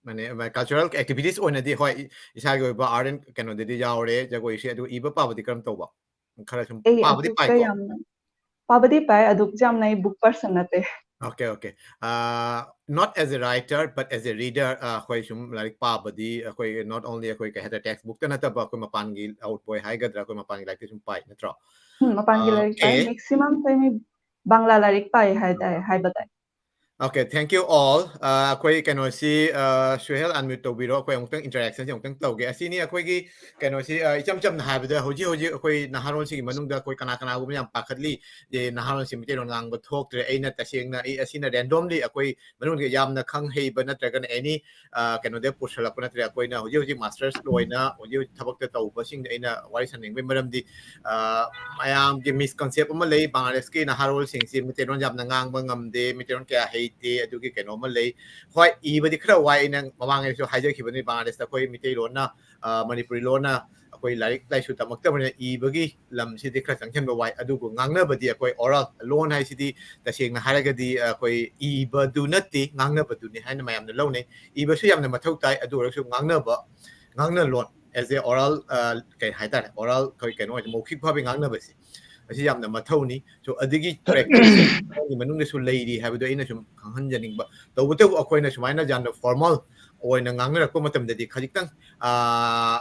ꯃꯥꯅꯦ, ꯀꯜꯆꯔꯦꯜ ꯑꯦꯛꯇꯤꯚꯤꯇꯤꯁ ꯑꯣꯏꯅꯗꯤ ꯍꯣꯏ, ꯏꯁꯥꯒꯤ ꯑꯣꯏꯕ ꯑꯥꯔꯠ ꯑꯦꯟ ꯀꯩꯅꯣꯗꯗꯤ ꯌꯥꯎꯔꯦ, ꯖꯒꯣꯏꯁꯦ꯫ ꯑꯗꯨ ꯏꯕ ꯄꯥꯕꯗꯤ ꯀꯔꯝ ꯇꯧꯕ? ꯈꯔ ꯁꯨꯝ ꯑꯩ ꯄꯥꯕꯗꯤ ꯑꯗꯨꯛꯇ ꯄꯥꯏꯀꯣ? ꯌꯥꯝꯅ ꯄꯥꯕꯗꯤ ꯄꯥꯏ, ꯑꯗꯨꯛ ꯌꯥꯝꯅ ꯑꯩ ꯕꯨꯛ ꯄꯔꯁꯟ ꯅꯠꯇꯦ꯫ Okay, okay. Uh, not as a writer, but as a reader, ꯑ, ꯑꯩꯈꯣꯏ ꯁꯨꯝ ꯂꯥꯏꯔꯤꯛ ꯄꯥꯕꯗꯤ ꯑꯩꯈꯣꯏ not only ꯑꯩꯈꯣꯏ ꯀꯩ ꯍꯥꯏꯇꯥꯔꯦ, ꯇꯦꯛꯁ ꯕꯨꯛꯇ ꯅꯠꯇꯕ ꯑꯩꯈꯣꯏ ꯃꯄꯥꯟꯒꯤ ꯑꯥꯎꯠ ꯕꯣꯏ ꯍꯥꯏꯒꯗ꯭ꯔꯥ, ꯑꯩꯈꯣꯏ ꯃꯄꯥꯟꯒꯤ ꯂꯥꯏꯔꯤꯛꯇꯤ ꯁꯨꯝ ꯄꯥꯏ, ꯅꯠꯇ꯭ꯔꯣ? ꯎꯝ, ꯃꯄꯥꯟꯒꯤ ꯑ, ꯂꯥꯏꯔꯤꯛ ꯄꯥꯏ꯫ ꯑꯦ? ꯃꯦꯛꯁꯤꯃꯝ ꯑꯩꯈꯣꯏ ꯃꯤ ꯕꯪꯂꯥ ꯂꯥꯏꯔꯤꯛ ꯄꯥꯏ ꯍꯥꯏꯇꯥꯔꯦ, ꯍꯥꯏꯕ ꯇꯥꯏ꯫ Okay, thank you all. Uh, ꯑꯩꯈꯣꯏ ꯀꯩꯅꯣꯁꯤ, uh, ꯁꯨꯍꯦꯜ unmute ꯇꯧꯕꯤꯔꯣ, ꯑꯩꯈꯣꯏ ꯑꯃꯨꯛꯇꯪ interaction ꯁꯤ ꯑꯃꯨꯛꯇꯪ ꯇꯧꯒꯦ꯫ ꯑꯁꯤꯅꯤ ꯑꯩꯈꯣꯏꯒꯤ ꯀꯩꯅꯣꯁꯤ, uh, ꯏꯆꯝ ꯆꯝꯅ ꯍꯥꯏꯕꯗ ꯍꯧꯖꯤꯛ ꯍꯧꯖꯤꯛ ꯑꯩꯈꯣꯏ ꯅꯍꯥꯔꯣꯜꯁꯤꯒꯤ ꯃꯅꯨꯡꯗ ꯑꯩꯈꯣꯏ ꯀꯅꯥ ꯀꯅꯥꯒꯨꯝꯕ ꯌꯥꯝ ꯄꯥꯈꯠꯂꯤ, ꯅꯍꯥꯔꯣꯜꯁꯤ ꯃꯤꯇꯩꯂꯣꯟ ꯉꯥꯡꯕ ꯊꯣꯛꯇ꯭ꯔꯦ꯫ ꯑꯩꯅ ꯇꯁꯦꯡꯅ ꯑꯩ ꯑꯁꯤꯅ randomly ꯑꯩꯈꯣꯏ ꯃꯅꯨꯡꯗ ꯌꯥꯝꯅ ꯈꯪ ꯍꯩꯕ ꯅꯠꯇ꯭ꯔꯒꯅ any, uh, ꯀꯩꯅꯣꯗ ꯄꯨꯁꯜꯂꯛꯄ ꯅꯠꯇ꯭ꯔꯦ꯫ ꯑꯩꯈꯣꯏꯅ ꯍꯧꯖꯤꯛ ꯍꯧꯖꯤꯛ masters ꯂꯣꯏꯅ ꯍꯧꯖꯤꯛ ꯍꯧꯖꯤꯛ ꯊꯕꯛꯇ ꯇꯧꯕꯁꯤꯡꯗ ꯑꯩꯅ ꯋꯥꯔꯤ ꯁꯥꯅꯤꯡꯕꯒꯤ ꯃꯔꯝꯗꯤ, uh, ꯃꯌꯥꯝꯒꯤ misconcept ꯑꯃ ꯂꯩ, ꯕꯪꯒ꯭ꯂꯥꯗꯦꯁꯀꯤ ꯅꯍꯥꯔꯣꯜꯁꯤꯡꯁꯤ ꯃꯤꯇꯩꯂꯣꯟ ꯌꯥꯝꯅ ꯉꯥꯡꯕ ꯉꯝꯗꯦ, ꯃꯤꯇꯩꯂꯣꯟ ꯀꯌꯥ ꯍꯩꯇꯦ, ꯑꯗꯨꯒꯤ ꯀꯩꯅꯣ ꯑꯃ ꯂꯩ꯫ ꯍꯣꯏ, ꯏꯕꯗꯤ ꯈꯔ ꯋꯥꯏ, ꯑꯩꯅ ꯃꯃꯥꯡꯉꯩꯁꯨ ꯍꯥꯏꯖꯈꯤꯕꯅꯤ, ꯕꯪꯒ꯭ꯂꯥꯗꯦꯁꯇ ꯑꯩꯈꯣꯏ ꯃꯤꯇꯩꯂꯣꯟꯅ, ꯑ, ꯃꯅꯤꯄꯨꯔꯤ ꯂꯣꯟꯅ ꯑꯩꯈꯣꯏ ꯂꯥꯏꯔꯤꯛ ꯂꯥꯏꯁꯨ ꯇꯝꯃꯛꯇꯕꯅꯤꯅ ꯏꯕꯒꯤ ꯂꯝꯁꯤꯗꯤ ꯈꯔ ꯆꯪꯁꯤꯟꯕ ꯋꯥꯏ꯫ ꯑꯗꯨꯕꯨ ꯉꯥꯡꯅꯕꯗꯤ ꯑꯩꯈꯣꯏ oral ꯂꯣꯟ ꯍꯥꯏꯁꯤꯗꯤ ꯇꯁꯦꯡꯅ ꯍꯥꯏꯔꯒꯗꯤ ꯑꯩꯈꯣꯏ ꯏꯕꯗꯨ ꯅꯠꯇꯦ, ꯉꯥꯡꯅꯕꯗꯨꯅꯤ ꯍꯥꯏꯅ ꯃꯌꯥꯝꯅ ꯂꯧꯅꯩ꯫ ꯏꯕꯁꯨ ꯌꯥꯝꯅ ꯃꯊꯧ ꯇꯥꯏ, ꯑꯗꯨ ꯑꯣꯏꯔꯒꯁꯨ ꯉꯥꯡꯅꯕ, ꯉꯥꯡꯅ ꯂꯣꯟ as a oral, ꯑ, ꯀꯩ ꯍꯥꯏꯇꯥꯔꯦ, oral ꯑꯩꯈꯣꯏ ꯀꯩꯅꯣ ꯑꯣꯏꯅ ꯃꯧꯈꯤꯛ ꯐꯥꯕꯤ ꯉꯥꯡꯅꯕꯁꯤ, ꯑꯁꯤ ꯌꯥꯝꯅ ꯃꯊꯧꯅꯤ꯫ So ꯑꯗꯨꯒꯤ practice ꯃꯅꯨꯡꯗꯁꯨ ꯂꯩꯔꯤ ꯍꯥꯏꯕꯗꯣ ꯑꯩꯅ ꯁꯨꯝ ꯈꯪꯍꯟꯖꯅꯤꯡꯕ꯫ ꯇꯧꯕꯇꯕꯨ ꯑꯩꯈꯣꯏꯅ ꯁꯨꯃꯥꯏꯅ ꯌꯥꯝꯅ formal ꯑꯣꯏꯅ ꯉꯥꯡꯅꯔꯛꯄ ꯃꯇꯝꯗꯗꯤ ꯈꯖꯤꯛꯇꯪ, ꯑ,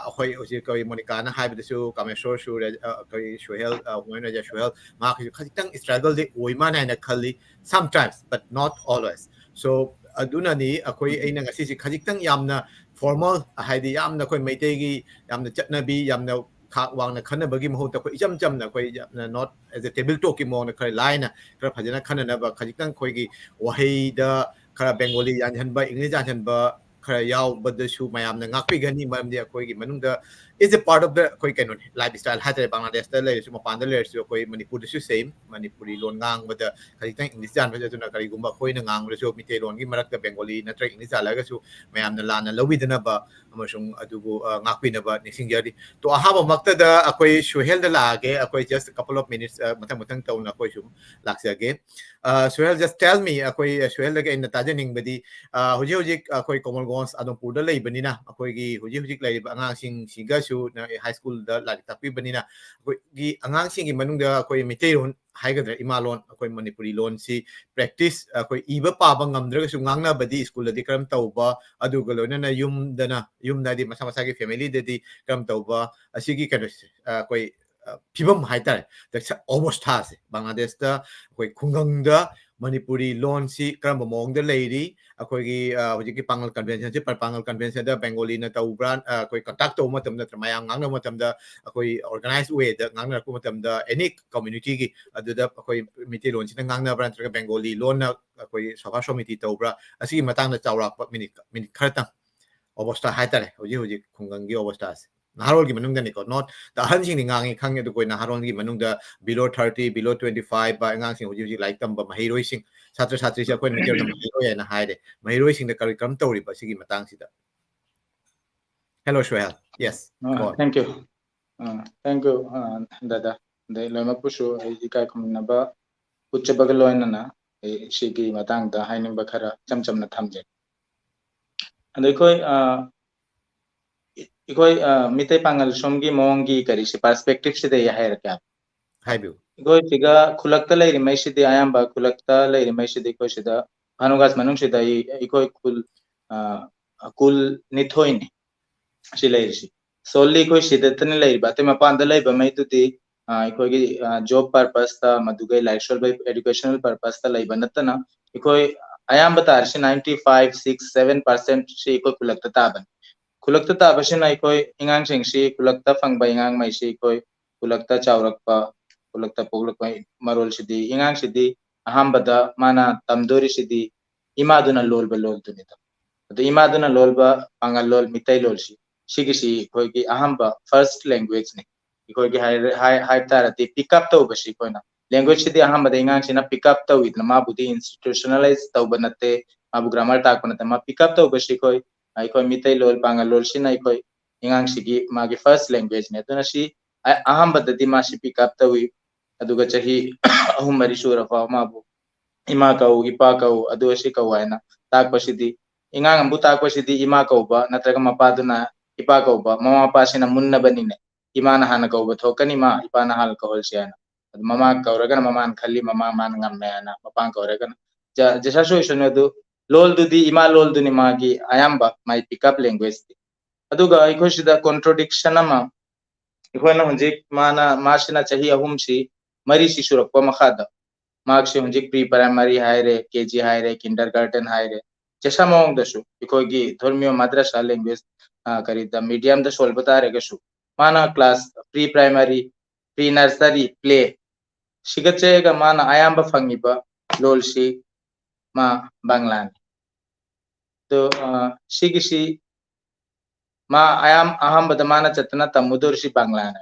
ꯑꯩꯈꯣꯏ ꯍꯧꯖꯤꯛ ꯑꯩꯈꯣꯏ ꯃꯣꯅꯤꯀꯥꯅ ꯍꯥꯏꯕꯗꯁꯨ, ꯀꯥꯃꯦꯁꯣꯔꯁꯨ, ꯔꯦ-, ꯑ, ꯑꯩꯈꯣꯏ ꯁꯨꯍꯦꯜ, ꯑ, ꯍꯨꯃꯥꯌꯨꯟ ꯔꯖꯥ ꯁꯨꯍꯦꯜ, ꯃꯍꯥꯛꯀꯤꯁꯨ ꯈꯖꯤꯛꯇꯪ struggle ꯗꯤ ꯑꯣꯏ ꯃꯥꯅ ꯍꯥꯏꯅ ꯈꯜꯂꯤ, sometimes, but not always꯫ So ꯑꯗꯨꯅꯅꯤ ꯑꯩꯈꯣꯏ, ꯑꯩꯅ ꯉꯁꯤꯁꯤ ꯈꯖꯤꯛꯇꯪ ꯌꯥꯝꯅ formal, ꯍꯥꯏꯗꯤ ꯌꯥꯝꯅ ꯑꯩꯈꯣꯏ ꯃꯩꯇꯩꯒꯤ ꯌꯥꯝꯅ ꯆꯠꯅꯕꯤ, ꯌꯥꯝꯅ ꯊꯥꯛ ꯋꯥꯡꯅ ꯈꯟꯅꯕꯒꯤ ꯃꯍꯨꯠꯇ ꯑꯩꯈꯣꯏ ꯏꯆꯝ ꯆꯝꯅ ꯑꯩꯈꯣꯏ ꯌꯥꯝꯅ not as a table talk ꯀꯤ ꯃꯑꯣꯡꯗ ꯈꯔ ꯂꯥꯏꯅ, ꯈꯔ ꯐꯖꯅ ꯈꯟꯅꯅꯕ, ꯈꯖꯤꯛꯇꯪ ꯑꯩꯈꯣꯏꯒꯤ ꯋꯥꯍꯩꯗ ꯈꯔ ꯕꯦꯡꯒꯣꯂꯤ ꯌꯥꯟꯁꯤꯟꯕ, ꯏꯪꯂꯤꯁ ꯌꯥꯟꯁꯤꯟꯕ ꯈꯔ ꯌꯥꯎꯕꯗꯁꯨ ꯃꯌꯥꯝꯅ ꯉꯥꯛꯄꯤꯒꯅꯤ꯫ ꯃꯔꯝꯗꯤ ꯑꯩꯈꯣꯏꯒꯤ ꯃꯅꯨꯡꯗ is a part of the ꯑꯩꯈꯣꯏ ꯀꯩꯅꯣꯅꯤ, lifestyle ꯍꯥꯏꯇꯥꯔꯦ꯫ ꯕꯪꯒ꯭ꯂꯥꯗꯦꯁꯇ ꯂꯩꯔꯁꯨ, ꯃꯄꯥꯟꯗ ꯂꯩꯔꯁꯨ, ꯑꯩꯈꯣꯏ ꯃꯅꯤꯄꯨꯔꯗꯁꯨ same, ꯃꯅꯤꯄꯨꯔꯤ ꯂꯣꯟ ꯉꯥꯡꯕꯗ ꯈꯖꯤꯛꯇꯪ ꯏꯪꯂꯤꯁ ꯌꯥꯟꯕꯁꯦ, ꯑꯗꯨꯅ ꯀꯔꯤꯒꯨꯝꯕ ꯑꯩꯈꯣꯏꯅ ꯉꯥꯡꯕꯗꯁꯨ ꯃꯤꯇꯩꯂꯣꯟꯒꯤ ꯃꯔꯛꯇ ꯕꯦꯡꯒꯣꯂꯤ ꯅꯠꯇ꯭ꯔꯒ ꯏꯪꯂꯤꯁ ꯌꯥꯜꯂꯒꯁꯨ ꯃꯌꯥꯝꯅ ꯂꯥꯟꯅ ꯂꯧꯕꯤꯗꯅꯕ ꯑꯃꯁꯨꯡ ꯑꯗꯨꯕꯨ, ꯑ, ꯉꯥꯛꯄꯤꯅꯕ ꯅꯤꯡꯁꯤꯡꯖꯔꯤ꯫ ꯇꯣ, ꯑꯍꯥꯟꯕꯃꯛꯇꯗ ꯑꯩꯈꯣꯏ ꯁꯨꯍꯦꯜꯗ ꯂꯥꯛꯑꯒꯦ꯫ ꯑꯩꯈꯣꯏ just couple of minutes, ꯑ, ꯃꯊꯪ ꯃꯊꯪ ꯇꯧꯅ ꯑꯩꯈꯣꯏ ꯁꯨꯝ ꯂꯥꯛꯆꯒꯦ꯫ ꯑ, ꯁꯨꯍꯦꯜ, just tell me, ꯑꯩꯈꯣꯏ, ꯑ, ꯁꯨꯍꯦꯜꯗꯒꯤ ꯑꯩꯅ ꯇꯥꯖꯅꯤꯡꯕꯗꯤ, ꯑ, ꯍꯧꯖꯤꯛ ꯍꯧꯖꯤꯛ ꯑꯩꯈꯣꯏ ꯀꯣꯃꯜꯒꯣꯟꯖ ꯑꯗꯣꯝꯄꯨꯔꯗ ꯂꯩꯕꯅꯤꯅ, ꯑꯩꯈꯣꯏꯒꯤ ꯍꯧꯖꯤꯛ ꯍꯧꯖꯤꯛ ꯂꯩꯔꯤꯕ ꯑꯉꯥꯡꯁꯤꯡꯁꯤꯒꯁꯨ ꯅ-, high school ꯗ ꯂꯥꯏꯔꯤꯛ ꯇꯥꯛꯄꯤꯕꯅꯤꯅ, ꯑꯩꯈꯣꯏꯒꯤ ꯑꯉꯥꯡꯁꯤꯡꯒꯤ ꯃꯅꯨꯡꯗ ꯑꯩꯈꯣꯏ ꯃꯩꯇꯩꯂꯣꯟ ꯍꯥꯏꯒꯗ꯭ꯔꯥ, ꯏꯃꯥ ꯂꯣꯟ, ꯑꯩꯈꯣꯏ ꯃꯅꯤꯄꯨꯔꯤ ꯂꯣꯟꯁꯤ practice, ꯑꯩꯈꯣꯏ ꯏꯕ ꯄꯥꯕ ꯉꯝꯗ꯭ꯔꯒꯁꯨ ꯉꯥꯡꯅꯕꯗꯤ ꯁ꯭ꯀꯨꯜꯗꯗꯤ ꯀꯔꯝ ꯇꯧꯕ, ꯑꯗꯨꯒ ꯂꯣꯏꯅꯅ ꯌꯨꯝꯗꯅ, ꯌꯨꯝꯗ ꯍꯥꯏꯗꯤ ꯃꯁꯥ ꯃꯁꯥꯒꯤ family ꯗꯗꯤ ꯀꯔꯝ ꯇꯧꯕ, ꯑꯁꯤꯒꯤ ꯀꯩꯅꯣꯁꯦ, ꯑ, ꯑꯩꯈꯣꯏ, ꯑ, ꯐꯤꯕꯝ ꯍꯥꯏꯇꯥꯔꯦ, ꯗ-, ꯁ-, ꯑꯕꯣꯁꯊꯥꯁꯦ ꯕꯪꯒ꯭ꯂꯥꯗꯦꯁꯇ ꯑꯩꯈꯣꯏ ꯈꯨꯡꯒꯪꯗ ꯃꯅꯤꯄꯨꯔꯤ ꯂꯣꯟꯁꯤ ꯀꯔꯝꯕ ꯃꯑꯣꯡꯗ ꯂꯩꯔꯤ? ꯑꯩꯈꯣꯏꯒꯤ, ꯑ, ꯍꯧꯖꯤꯛꯀꯤ ꯄꯥꯉꯜ convention ꯁꯤ, ꯄ-, ꯄꯥꯉꯜ convention ꯗ Bengali ꯅ ꯇꯧꯕ꯭ꯔꯥ? ꯑ, ꯑꯩꯈꯣꯏ contact ꯇꯧꯕ ꯃꯇꯝꯗ ꯅꯠꯇ꯭ꯔꯒ ꯃꯌꯥꯝ ꯉꯥꯡꯅꯕ ꯃꯇꯝꯗ ꯑꯩꯈꯣꯏ organized way ꯗ ꯉꯥꯡꯅꯔꯛꯄ ꯃꯇꯝꯗ any community ꯒꯤ ꯑꯗꯨꯗ ꯑꯩꯈꯣꯏ ꯃꯩꯇꯩꯂꯣꯟꯁꯤꯅ ꯉꯥꯡꯅꯕ꯭ꯔꯥ ꯅꯠꯇ꯭ꯔꯒ Bengali ꯂꯣꯟꯅ ꯑꯩꯈꯣꯏ ꯁꯚꯥ ꯁꯣꯃꯤꯇꯤ ꯇꯧꯕ꯭ꯔꯥ? ꯑꯁꯤꯒꯤ ꯃꯇꯥꯡꯗ ꯆꯥꯎꯔꯥꯛꯄ minute, minute ꯈꯔꯇꯪ ꯑꯣꯕꯁꯊꯥ ꯍꯥꯏꯇꯥꯔꯦ, ꯍꯧꯖꯤꯛ ꯍꯧꯖꯤꯛ ꯈꯨꯡꯒꯪꯒꯤ ꯑꯣꯕꯁꯊꯥꯁꯦ꯫ ꯅꯍꯥꯔꯣꯜꯒꯤ ꯃꯅꯨꯡꯗꯅꯤꯀꯣ, not the ꯑꯍꯟꯁꯤꯡꯗꯤ ꯉꯥꯡꯉꯤ ꯈꯪꯉꯦ, ꯑꯗꯨ ꯑꯩꯈꯣꯏ ꯅꯍꯥꯔꯣꯜꯒꯤ ꯃꯅꯨꯡꯗ below thirty, below twenty five ꯑꯉꯥꯡꯁꯤꯡ ꯍꯧꯖꯤꯛ ꯍꯧꯖꯤꯛ ꯂꯥꯏꯔꯤꯛ ꯇꯝꯕ ꯃꯍꯩꯔꯣꯏꯁꯤꯡ, ꯁꯥꯇ꯭ꯔ ꯁꯥꯇ꯭ꯔꯤꯁꯦ ꯑꯩꯈꯣꯏ ꯃꯩꯇꯩꯂꯣꯟꯗ ꯃꯍꯩꯔꯣꯏ ꯍꯥꯏꯅ ꯍꯥꯏꯔꯦ, ꯃꯍꯩꯔꯣꯏꯁꯤꯡꯗ ꯀꯔꯤ ꯀꯔꯝ ꯇꯧꯔꯤꯕ ꯁꯤꯒꯤ ꯃꯇꯥꯡꯁꯤꯗ? Hello, Sohail. Yes, go on. Thank you. Uh, thank you, uh, ꯗꯥꯗꯥ꯫ ꯑꯗꯩ ꯂꯣꯏꯅꯃꯛꯄꯨꯁꯨ ꯑꯩ ꯏꯀꯥꯏ ꯈꯨꯝꯅꯕ ꯎꯠꯆꯕꯒ ꯂꯣꯏꯅꯅ ꯑꯩ ꯁꯤꯒꯤ ꯃꯇꯥꯡꯗ ꯍꯥꯏꯅꯤꯡꯕ ꯈꯔ ꯏꯆꯝ ꯆꯝꯅ ꯊꯝꯖꯒꯦ꯫ ꯑꯗꯣ ꯑꯩꯈꯣꯏ, ꯑ, ꯑꯩꯈꯣꯏ, ꯑ, ꯃꯤꯇꯩ ꯄꯥꯉꯜ ꯁꯣꯝꯒꯤ ꯃꯑꯣꯡꯒꯤ ꯀꯔꯤꯁꯤ perspective ꯁꯤꯗ ꯑꯩ ꯍꯥꯏꯔꯛꯀꯦ꯫ ꯍꯥꯏꯕꯤꯌꯨ꯫ ꯑꯩꯈꯣꯏ ꯁꯤꯒ ꯈꯨꯜꯂꯛꯇ ꯂꯩꯔꯤ ꯃꯩꯁꯤꯗꯤ ꯑꯌꯥꯝꯕ ꯈꯨꯜꯂꯛꯇ ꯂꯩꯔꯤ ꯃꯩꯁꯤꯗꯤ ꯑꯩꯈꯣꯏ ꯁꯤꯗ ꯚꯥꯅꯨꯒꯥꯁ ꯃꯅꯨꯡꯁꯤꯗ ꯑꯩ, ꯑꯩꯈꯣꯏ ꯈꯨꯜ, ꯑ, ꯈꯨꯜ ꯅꯤꯊꯣꯏꯅꯤ ꯁꯤ ꯂꯩꯔꯤꯁꯤ꯫ Solely ꯑꯩꯈꯣꯏ ꯁꯤꯗꯇꯅꯤ ꯂꯩꯔꯤꯕ, ꯑꯇꯩ ꯃꯄꯥꯟꯗ ꯂꯩꯕ ꯃꯩꯗꯨꯗꯤ, ꯑ, ꯑꯩꯈꯣꯏꯒꯤ, ꯑ, job purpose ꯇ, ꯃꯗꯨꯒ ꯂꯥꯏꯔꯤꯛ ꯁꯣꯜꯕ educational purpose ꯇ ꯂꯩꯕ ꯅꯠꯇꯅ, ꯑꯩꯈꯣꯏ ꯑꯌꯥꯝꯕ ꯇꯥꯔꯤꯁꯤ ninety five, six, seven percent ꯁꯤ ꯑꯩꯈꯣꯏ ꯈꯨꯜꯂꯛꯇ ꯇꯥꯕꯅꯤ꯫ ꯈꯨꯜꯂꯛꯇ ꯇꯥꯕꯁꯤꯅ ꯑꯩꯈꯣꯏ ꯑꯉꯥꯡꯁꯤꯡꯁꯤ, ꯈꯨꯜꯂꯛꯇ ꯐꯪꯕ ꯑꯉꯥꯡꯉꯩꯁꯤ ꯑꯩꯈꯣꯏ ꯈꯨꯜꯂꯛꯇ ꯆꯥꯎꯔꯛꯄ, ꯈꯨꯜꯂꯛꯇ ꯄꯣꯛꯂꯛꯄ ꯃꯔꯣꯜꯁꯤꯗꯤ, ꯑꯉꯥꯡꯁꯤꯗꯤ ꯑꯍꯥꯟꯕꯗ ꯃꯥꯅ ꯇꯝꯗꯣꯔꯤꯁꯤꯗꯤ ꯏꯃꯥꯗꯨꯅ ꯂꯣꯜꯕ ꯂꯣꯜꯗꯨꯅꯤꯗꯣ꯫ ꯑꯗꯨ ꯏꯃꯥꯗꯨꯅ ꯂꯣꯜꯕ ꯄꯥꯉꯜ ꯂꯣꯜ, ꯃꯤꯇꯩ ꯂꯣꯜꯁꯤ, ꯁꯤꯒꯤꯁꯤ ꯑꯩꯈꯣꯏꯒꯤ ꯑꯍꯥꯟꯕ first language ꯅꯤ꯫ ꯑꯩꯈꯣꯏꯒꯤ ꯍꯥꯏ-, ꯍꯥꯏ-, ꯍꯥꯏꯕ ꯇꯥꯔꯗꯤ pick up ꯇꯧꯕꯁꯤ ꯑꯩꯈꯣꯏꯅ, language ꯁꯤꯗꯤ ꯑꯍꯥꯟꯕꯗ ꯑꯉꯥꯡꯁꯤꯅ pick up ꯇꯧꯋꯤꯗꯅ, ꯃꯥꯕꯨꯗꯤ institutionalize ꯇꯧꯕ ꯅꯠꯇꯦ, ꯃꯥꯕꯨ grammar ꯇꯥꯛꯄ ꯅꯠꯇꯦ, ꯃꯥ pick up ꯇꯧꯕꯁꯤ ꯑꯩꯈꯣꯏ, ꯑꯩꯈꯣꯏ ꯃꯤꯇꯩ ꯂꯣꯜ, ꯄꯥꯉꯜ ꯂꯣꯜꯁꯤꯅ ꯑꯩꯈꯣꯏ ꯑꯉꯥꯡꯁꯤꯒꯤ ꯃꯥꯒꯤ first language ꯅꯤ꯫ ꯑꯗꯨꯅ ꯁꯤ ꯑ-, ꯑꯍꯥꯟꯕꯗꯗꯤ ꯃꯥꯁꯤ pick up ꯇꯧꯋꯤ, ꯑꯗꯨꯒ ꯆꯍꯤ ꯑꯍꯨꯝ ꯃꯔꯤ ꯁꯨꯔꯐꯥꯎ ꯃꯥꯕꯨ ꯏꯃꯥ ꯀꯧ, ꯏꯄꯥ ꯀꯧ, ꯑꯗꯨ ꯑꯁꯤ ꯀꯧ ꯍꯥꯏꯅ ꯇꯥꯛꯄꯁꯤꯗꯤ, ꯑꯉꯥꯡ ꯑꯃꯕꯨ ꯇꯥꯛꯄꯁꯤꯗꯤ ꯏꯃꯥ ꯀꯧꯕ ꯅꯠꯇ꯭ꯔꯒ ꯃꯄꯥꯗꯨꯅ ꯏꯄꯥ ꯀꯧꯕ, ꯃꯃꯥ ꯃꯄꯥꯁꯤꯅ ꯃꯨꯟꯅꯕꯅꯤꯅꯦ꯫ ꯏꯃꯥꯅ ꯍꯥꯟꯅ ꯀꯧꯕ ꯊꯣꯛꯀꯅꯤ, ꯏꯃꯥ, ꯏꯄꯥꯅ ꯍꯥꯟꯅ ꯀꯧꯍꯜꯁꯤ ꯍꯥꯏꯅ꯫ ꯑꯗꯨ ꯃꯃꯥ ꯀꯧꯔꯒꯅ ꯃꯃꯥꯅ ꯈꯜꯂꯤ, ꯃꯃꯥ ꯃꯥꯅ ꯉꯝꯃꯦ ꯍꯥꯏꯅ, ꯃꯄꯥꯅ ꯀꯧꯔꯒꯅ꯫ ꯖ-, ꯖꯁꯥꯁꯨ ꯑꯣꯏꯁꯅꯨ, ꯑꯗꯨ ꯂꯣꯜꯗꯨꯗꯤ, ꯏꯃꯥ ꯂꯣꯜꯗꯨꯅꯤ ꯃꯥꯒꯤ ꯑꯌꯥꯝꯕ ꯃꯥꯏ pick up language ꯇꯤ꯫ ꯑꯗꯨꯒ ꯑꯩꯈꯣꯏ ꯁꯤꯗ contradiction ꯑꯃ, ꯑꯩꯈꯣꯏꯅ ꯍꯧꯖꯤꯛ ꯃꯥꯅ, ꯃꯥꯁꯤꯅ ꯆꯍꯤ ꯑꯍꯨꯝꯁꯤ, ꯃꯔꯤꯁꯤ ꯁꯨꯔꯛꯄ ꯃꯈꯥꯗ ꯃꯍꯥꯛꯁꯦ ꯍꯧꯖꯤꯛ pre primary ꯍꯥꯏꯔꯦ, KG ꯍꯥꯏꯔꯦ, kindergarten ꯍꯥꯏꯔꯦ, ꯖꯦꯁꯥ ꯃꯑꯣꯡꯗꯁꯨ ꯑꯩꯈꯣꯏꯒꯤ ꯙꯔꯃꯤꯌ ꯃꯗ꯭ꯔꯁꯥ language, ꯑ, ꯀꯔꯤꯗ mediumꯗ ꯁꯣꯜꯕ ꯇꯥꯔꯒꯁꯨ, ꯃꯥꯅ class pre primary, pre nursery, play ꯁꯤꯒ ꯆꯦꯒ ꯃꯥꯅ ꯑꯌꯥꯝꯕ ꯐꯪꯉꯤꯕ ꯂꯣꯜꯁꯤ ꯃꯥ ꯕꯪꯂꯥꯅꯤ꯫ ꯑꯗꯣ, ꯑ, ꯁꯤꯒꯤꯁꯤ ꯃꯥ ꯑꯌꯥꯝ-, ꯑꯍꯥꯟꯕꯗ ꯃꯥꯅ ꯆꯠꯇꯅ ꯇꯝꯃꯨꯗꯧꯔꯤꯁꯤ ꯕꯪꯂꯥꯅꯤ꯫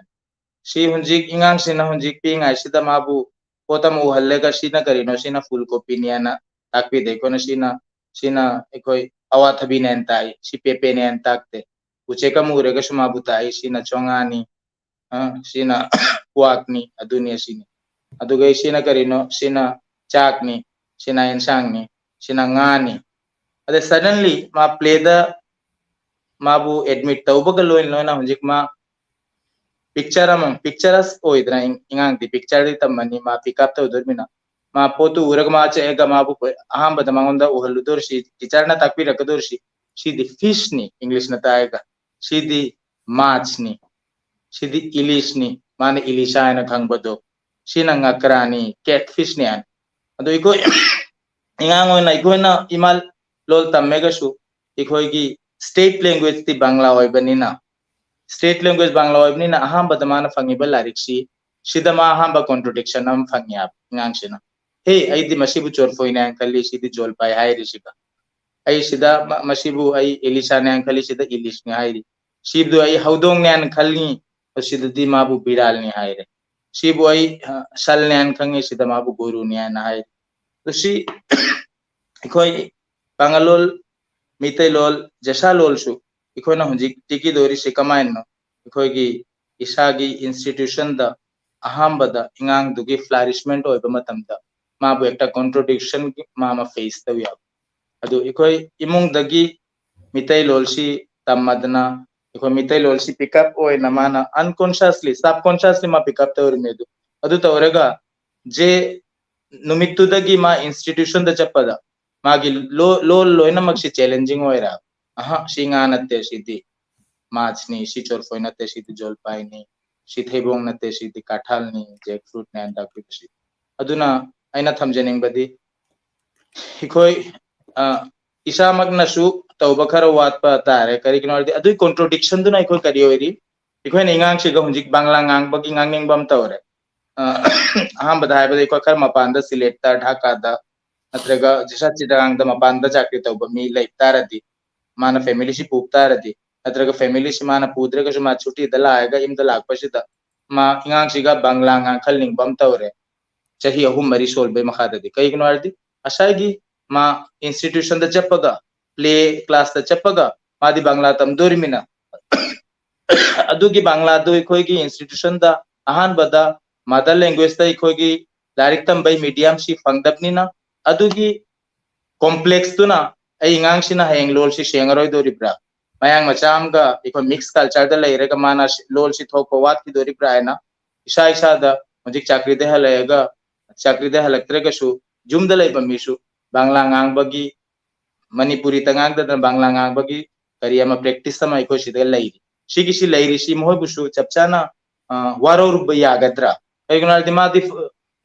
ꯁꯤ ꯍꯧꯖꯤꯛ ꯑꯉꯥꯡꯁꯤꯅ ꯍꯧꯖꯤꯛ ꯄꯤꯛꯏꯉꯩꯁꯤꯗ ꯃꯥꯕꯨ ꯄꯣꯠ ꯑꯃ ꯎꯍꯜꯂꯒ ꯁꯤꯅ ꯀꯔꯤꯅꯣ, ꯁꯤꯅ ꯐꯨꯜ ꯀꯣꯄꯤꯅꯤ ꯍꯥꯏꯅ ꯇꯥꯛꯄꯤꯗꯦ꯫ ꯑꯩꯈꯣꯏꯅ ꯁꯤꯅ, ꯁꯤꯅ ꯑꯩꯈꯣꯏ ꯑꯋꯥꯊꯕꯤꯅꯦ ꯍꯥꯏꯅ ꯇꯥꯛꯏ, ꯁꯤ ꯄꯦꯄꯦꯅꯦ ꯍꯥꯏꯅ ꯇꯥꯛꯇꯦ꯫ ꯎꯆꯦꯛ ꯑꯃ ꯎꯔꯒꯁꯨ ꯃꯥꯕꯨ ꯇꯥꯛꯏ, ꯁꯤꯅ ꯆꯣꯉꯥꯅꯤ, ꯑ, ꯁꯤꯅ ꯀ꯭ꯋꯥꯛꯅꯤ, ꯑꯗꯨꯅꯤ ꯑꯁꯤꯅꯤ꯫ ꯑꯗꯨꯒ ꯁꯤꯅ ꯀꯔꯤꯅꯣ? ꯁꯤꯅ ꯆꯥꯛꯅꯤ, ꯁꯤꯅ ꯑꯦꯟꯁꯥꯡꯅꯤ, ꯁꯤꯅ ꯉꯥꯅꯤ꯫ ꯑꯗ suddenly ꯃꯥ playꯗ ꯃꯥꯕꯨ admit ꯇꯧꯕꯒ ꯂꯣꯏꯅ ꯂꯣꯏꯅ ꯍꯧꯖꯤꯛ ꯃꯥ picture ꯑꯃ, picture ꯑꯣꯏꯗꯅ ꯏꯉꯥꯡꯗꯤ pictureꯗꯤ ꯇꯝꯃꯅꯤ, ꯃꯥ pick up ꯇꯧꯗꯣꯔꯤꯕꯅꯤꯅ ꯃꯥ ꯄꯣꯠꯇꯨ ꯎꯔꯒ ꯃꯥ ꯆꯠꯂꯒ ꯃꯥꯕꯨ ꯑꯍꯥꯟꯕꯗ ꯃꯉꯣꯟꯗ ꯎꯍꯜꯂꯨꯗꯧꯔꯤꯁꯤ, teacherꯅ ꯇꯥꯛꯄꯤꯔꯛꯀꯗꯧꯔꯤꯁꯤ, ꯁꯤꯗꯤ fishꯅꯤ, Englishꯅ ꯇꯥꯛꯑꯒ, ꯁꯤꯗꯤ ꯃꯥꯁꯅꯤ, ꯁꯤꯗꯤ ꯏꯂꯤꯁꯅꯤ, ꯃꯥꯅ ꯏꯂꯤꯁꯥ ꯍꯥꯏꯅ ꯈꯪꯕꯗꯣ, ꯁꯤꯅ ꯉꯀ꯭ꯔꯥꯅꯤ, catfishꯅꯤ ꯍꯥꯏꯅ꯫ ꯑꯗꯣ ꯑꯩꯈꯣꯏ ꯑꯉꯥꯡ ꯑꯣꯏꯅ ꯑꯩꯈꯣꯏꯅ ꯏꯃꯥ ꯂꯣꯜ ꯇꯝꯃꯒꯁꯨ ꯑꯩꯈꯣꯏꯒꯤ state languageꯇꯤ ꯕꯪꯂꯥ ꯑꯣꯏꯕꯅꯤꯅ, state language ꯕꯪꯂꯥ ꯑꯣꯏꯕꯅꯤꯅ ꯑꯍꯥꯟꯕꯗ ꯃꯥꯅ ꯐꯪꯉꯤꯕ ꯂꯥꯏꯔꯤꯛꯁꯤ, ꯁꯤꯗ ꯃꯥ ꯑꯍꯥꯟꯕ contradiction ꯑꯃ ꯐꯪꯉꯤ ꯍꯥꯏꯕ ꯑꯉꯥꯡꯁꯤꯅ꯫ "ꯍꯦ, ꯑꯩꯗꯤ ꯃꯁꯤꯕꯨ ꯆꯣꯔꯐꯣꯏꯅꯦ ꯍꯥꯏꯅ ꯈꯜꯂꯤ, ꯁꯤꯗꯤ ꯖꯣꯜꯄꯥꯏ ꯍꯥꯏꯔꯤ ꯁꯤꯒ꯫ ꯑꯩ ꯁꯤꯗ ꯃ-, ꯃꯁꯤꯕꯨ ꯑꯩ ꯏꯂꯤꯁꯥꯅꯦ ꯍꯥꯏꯅ ꯈꯜꯂꯤ, ꯁꯤꯗ ꯏꯂꯤꯁꯅꯦ ꯍꯥꯏꯔꯤ꯫ ꯁꯤꯕꯨ ꯑꯩ ꯍꯧꯗꯣꯡꯅꯦ ꯍꯥꯏꯅ ꯈꯜꯂꯤ, ꯑꯗꯣ ꯁꯤꯗꯗꯤ ꯃꯥꯕꯨ ꯕꯤꯔꯥꯜꯅꯤ ꯍꯥꯏꯔꯦ꯫ ꯁꯤꯕꯨ ꯑꯩ, ꯑ, ꯁꯜꯅꯦ ꯍꯥꯏꯅ ꯈꯪꯉꯤ, ꯁꯤꯗ ꯃꯥꯕꯨ ꯒꯨꯔꯨꯅꯤ ꯍꯥꯏꯅ ꯍꯥꯏꯔꯤ"꯫ ꯑꯗꯣ ꯁꯤ ꯑꯩꯈꯣꯏ ꯄꯥꯉꯜꯂꯣꯜ, ꯃꯤꯇꯩꯂꯣꯜ, ꯖꯦꯁꯥ ꯂꯣꯜꯁꯨ ꯑꯩꯈꯣꯏꯅ ꯍꯧꯖꯤꯛ ꯇꯤꯀꯤꯗꯧꯔꯤꯁꯤ ꯀꯃꯥꯏꯅꯅꯣ? ꯑꯩꯈꯣꯏꯒꯤ ꯏꯁꯥꯒꯤ institutionꯗ ꯑꯍꯥꯟꯕꯗ ꯑꯉꯥꯡꯗꯨꯒꯤ flourishment ꯑꯣꯏꯕ ꯃꯇꯝꯗ ꯃꯥꯕꯨ ꯍꯦꯛꯇ contradiction ꯃꯥ ꯑꯃ face ꯇꯧꯏ ꯍꯥꯏꯕ꯫ ꯑꯗꯨ ꯑꯩꯈꯣꯏ ꯏꯃꯨꯡꯗꯒꯤ ꯃꯤꯇꯩꯂꯣꯜꯁꯤ ꯇꯝꯃꯗꯅ, ꯑꯩꯈꯣꯏ ꯃꯤꯇꯩꯂꯣꯜꯁꯤ pick up ꯑꯣꯏꯅ ꯃꯥꯅ unconsciously, subconsciously ꯃꯥ pick up ꯇꯧꯔꯤꯅꯦ꯫ ꯑꯗꯨ, ꯑꯗꯨ ꯇꯧꯔꯒ ꯖꯦ ꯅꯨꯃꯤꯠꯇꯨꯗꯒꯤ ꯃꯥ institutionꯗ ꯆꯠꯄꯗ ꯃꯥꯒꯤ ꯂꯣ-, ꯂꯣꯜ ꯂꯣꯏꯅꯃꯛꯁꯤ challenging ꯑꯣꯏꯔꯦ꯫ "ꯑꯍ, ꯁꯤ ꯉꯥ ꯅꯠꯇꯦ, ꯁꯤꯗꯤ ꯃꯥꯁꯅꯤ, ꯁꯤ ꯆꯣꯔꯐꯣꯏ ꯅꯠꯇꯦ, ꯁꯤꯗꯤ ꯖꯣꯜꯄꯥꯏꯅꯤ, ꯁꯤ ꯊꯩꯕꯣꯡ ꯅꯠꯇꯦ, ꯁꯤꯗꯤ ꯀꯥꯊꯥꯜꯅꯤ, jackfruitꯅꯦ" ꯍꯥꯏꯅ ꯇꯥꯛꯄꯤꯕꯁꯤ꯫ ꯑꯗꯨꯅ ꯑꯩꯅ ꯊꯝꯖꯅꯤꯡꯕꯗꯤ ꯑꯩꯈꯣꯏ, ꯑ, ꯏꯁꯥꯃꯛꯅꯁꯨ ꯇꯧꯕ ꯈꯔ ꯋꯥꯠꯄ ꯇꯥꯔꯦ꯫ ꯀꯔꯤꯒꯤꯅꯣ ꯍꯥꯏꯔꯗꯤ ꯑꯗꯨꯒꯤ contradiction ꯗꯨꯅ ꯑꯩꯈꯣꯏ ꯀꯔꯤ ꯑꯣꯏꯔꯤ? ꯑꯩꯈꯣꯏꯅ ꯏꯉꯥꯡꯁꯤꯒ ꯍꯧꯖꯤꯛ ꯕꯪꯂꯥ ꯉꯥꯡꯕꯒꯤ ꯉꯥꯡꯅꯤꯡꯕ ꯑꯃ ꯇꯧꯔꯦ꯫ ꯑ, ꯑꯍꯥꯟꯕꯗ ꯍꯥꯏꯕꯗ ꯑꯩꯈꯣꯏ ꯈꯔ ꯃꯄꯥꯟꯗ ꯁꯤꯂꯦꯠꯇ, ꯙꯥꯀꯥꯗ ꯅꯠꯇ꯭ꯔꯒ ꯖꯤꯁꯥ ꯆꯤꯇꯥꯒꯥꯡꯗ ꯃꯄꯥꯟꯗ ꯆꯥꯀ꯭ꯔꯤ ꯇꯧꯕ ꯃꯤ ꯂꯩ ꯇꯥꯔꯗꯤ, ꯃꯥꯅ family ꯁꯤ ꯄꯨꯕ ꯇꯥꯔꯗꯤ, ꯅꯠꯇ꯭ꯔꯒ family ꯁꯤ ꯃꯥꯅ ꯄꯨꯗ꯭ꯔꯒꯁꯨ ꯃꯥ ꯁꯨꯇꯤꯗ ꯂꯥꯛꯑꯒ ꯌꯨꯝꯗ ꯂꯥꯛꯄꯁꯤꯗ ꯃꯥ ꯏꯉꯥꯡꯁꯤꯒ ꯕꯪꯂꯥ ꯉꯥꯡꯈꯠꯅꯤꯡꯕ ꯑꯃ ꯇꯧꯔꯦ꯫ ꯆꯍꯤ ꯑꯍꯨꯝ ꯃꯔꯤ ꯁꯣꯟꯕꯩ ꯃꯈꯥꯗꯗꯤ꯫ ꯀꯩꯒꯤꯅꯣ ꯍꯥꯏꯔꯗꯤ ꯉꯁꯥꯏꯒꯤ ꯃꯥ institution ꯗ ꯆꯠꯄꯒ, play class ꯇ ꯆꯠꯄꯒ ꯃꯥꯗꯤ ꯕꯪꯂꯥ ꯇꯝꯗꯣꯔꯤꯃꯤꯅ, ꯑꯗꯨꯒꯤ ꯕꯪꯂꯥꯗꯨ ꯑꯩꯈꯣꯏꯒꯤ institution ꯗ ꯑꯍꯥꯟꯕꯗ mother language ꯇ ꯑꯩꯈꯣꯏꯒꯤ ꯂꯥꯏꯔꯤꯛ ꯇꯝꯕꯩ medium ꯁꯤ ꯐꯪꯗꯕꯅꯤꯅ, ꯑꯗꯨꯒꯤ complex ꯇꯨꯅ ꯑꯩ ꯑꯉꯥꯡꯁꯤꯅ ꯍꯌꯦꯡ ꯂꯣꯜꯁꯤ ꯁꯦꯡꯉꯔꯣꯏꯗꯣꯔꯤꯕ꯭ꯔꯥ? ꯃꯌꯥꯡ ꯃꯆꯥ ꯑꯃꯒ ꯑꯩꯈꯣꯏ mix culture ꯗ ꯂꯩꯔꯒ ꯃꯥꯅ ꯂꯣꯜꯁꯤ ꯊꯣꯛꯄ ꯋꯥꯠꯈꯤꯗꯣꯔꯤꯕ꯭ꯔꯥ ꯍꯥꯏꯅ ꯏꯁꯥ ꯏꯁꯥꯗ ꯍꯧꯖꯤꯛ ꯆꯥꯀ꯭ꯔꯤꯗ ꯍꯜꯂꯛꯑꯒ, ꯆꯥꯀ꯭ꯔꯤꯗ ꯍꯜꯂꯛꯇ꯭ꯔꯒꯁꯨ ꯌꯨꯝꯗ ꯂꯩꯕ ꯃꯤꯁꯨ ꯕꯪꯂꯥ ꯉꯥꯡꯕꯒꯤ, ꯃꯅꯤꯄꯨꯔꯤꯇ ꯉꯥꯡꯗꯗꯅ ꯕꯪꯂꯥ ꯉꯥꯡꯕꯒꯤ ꯀꯔꯤ ꯑꯃ practice ꯑꯃ ꯑꯩꯈꯣꯏ ꯁꯤꯗ ꯂꯩꯔꯤ꯫ ꯁꯤꯒꯤꯁꯤ ꯂꯩꯔꯤꯁꯤ ꯃꯈꯣꯏꯕꯨꯁꯨ ꯆꯞ ꯆꯥꯅ, ꯑ, ꯋꯥꯔꯧꯔꯨꯕ ꯌꯥꯒꯗ꯭ꯔꯥ? ꯀꯩꯒꯤꯅꯣ ꯍꯥꯏꯔꯗꯤ ꯃꯥꯗꯤ,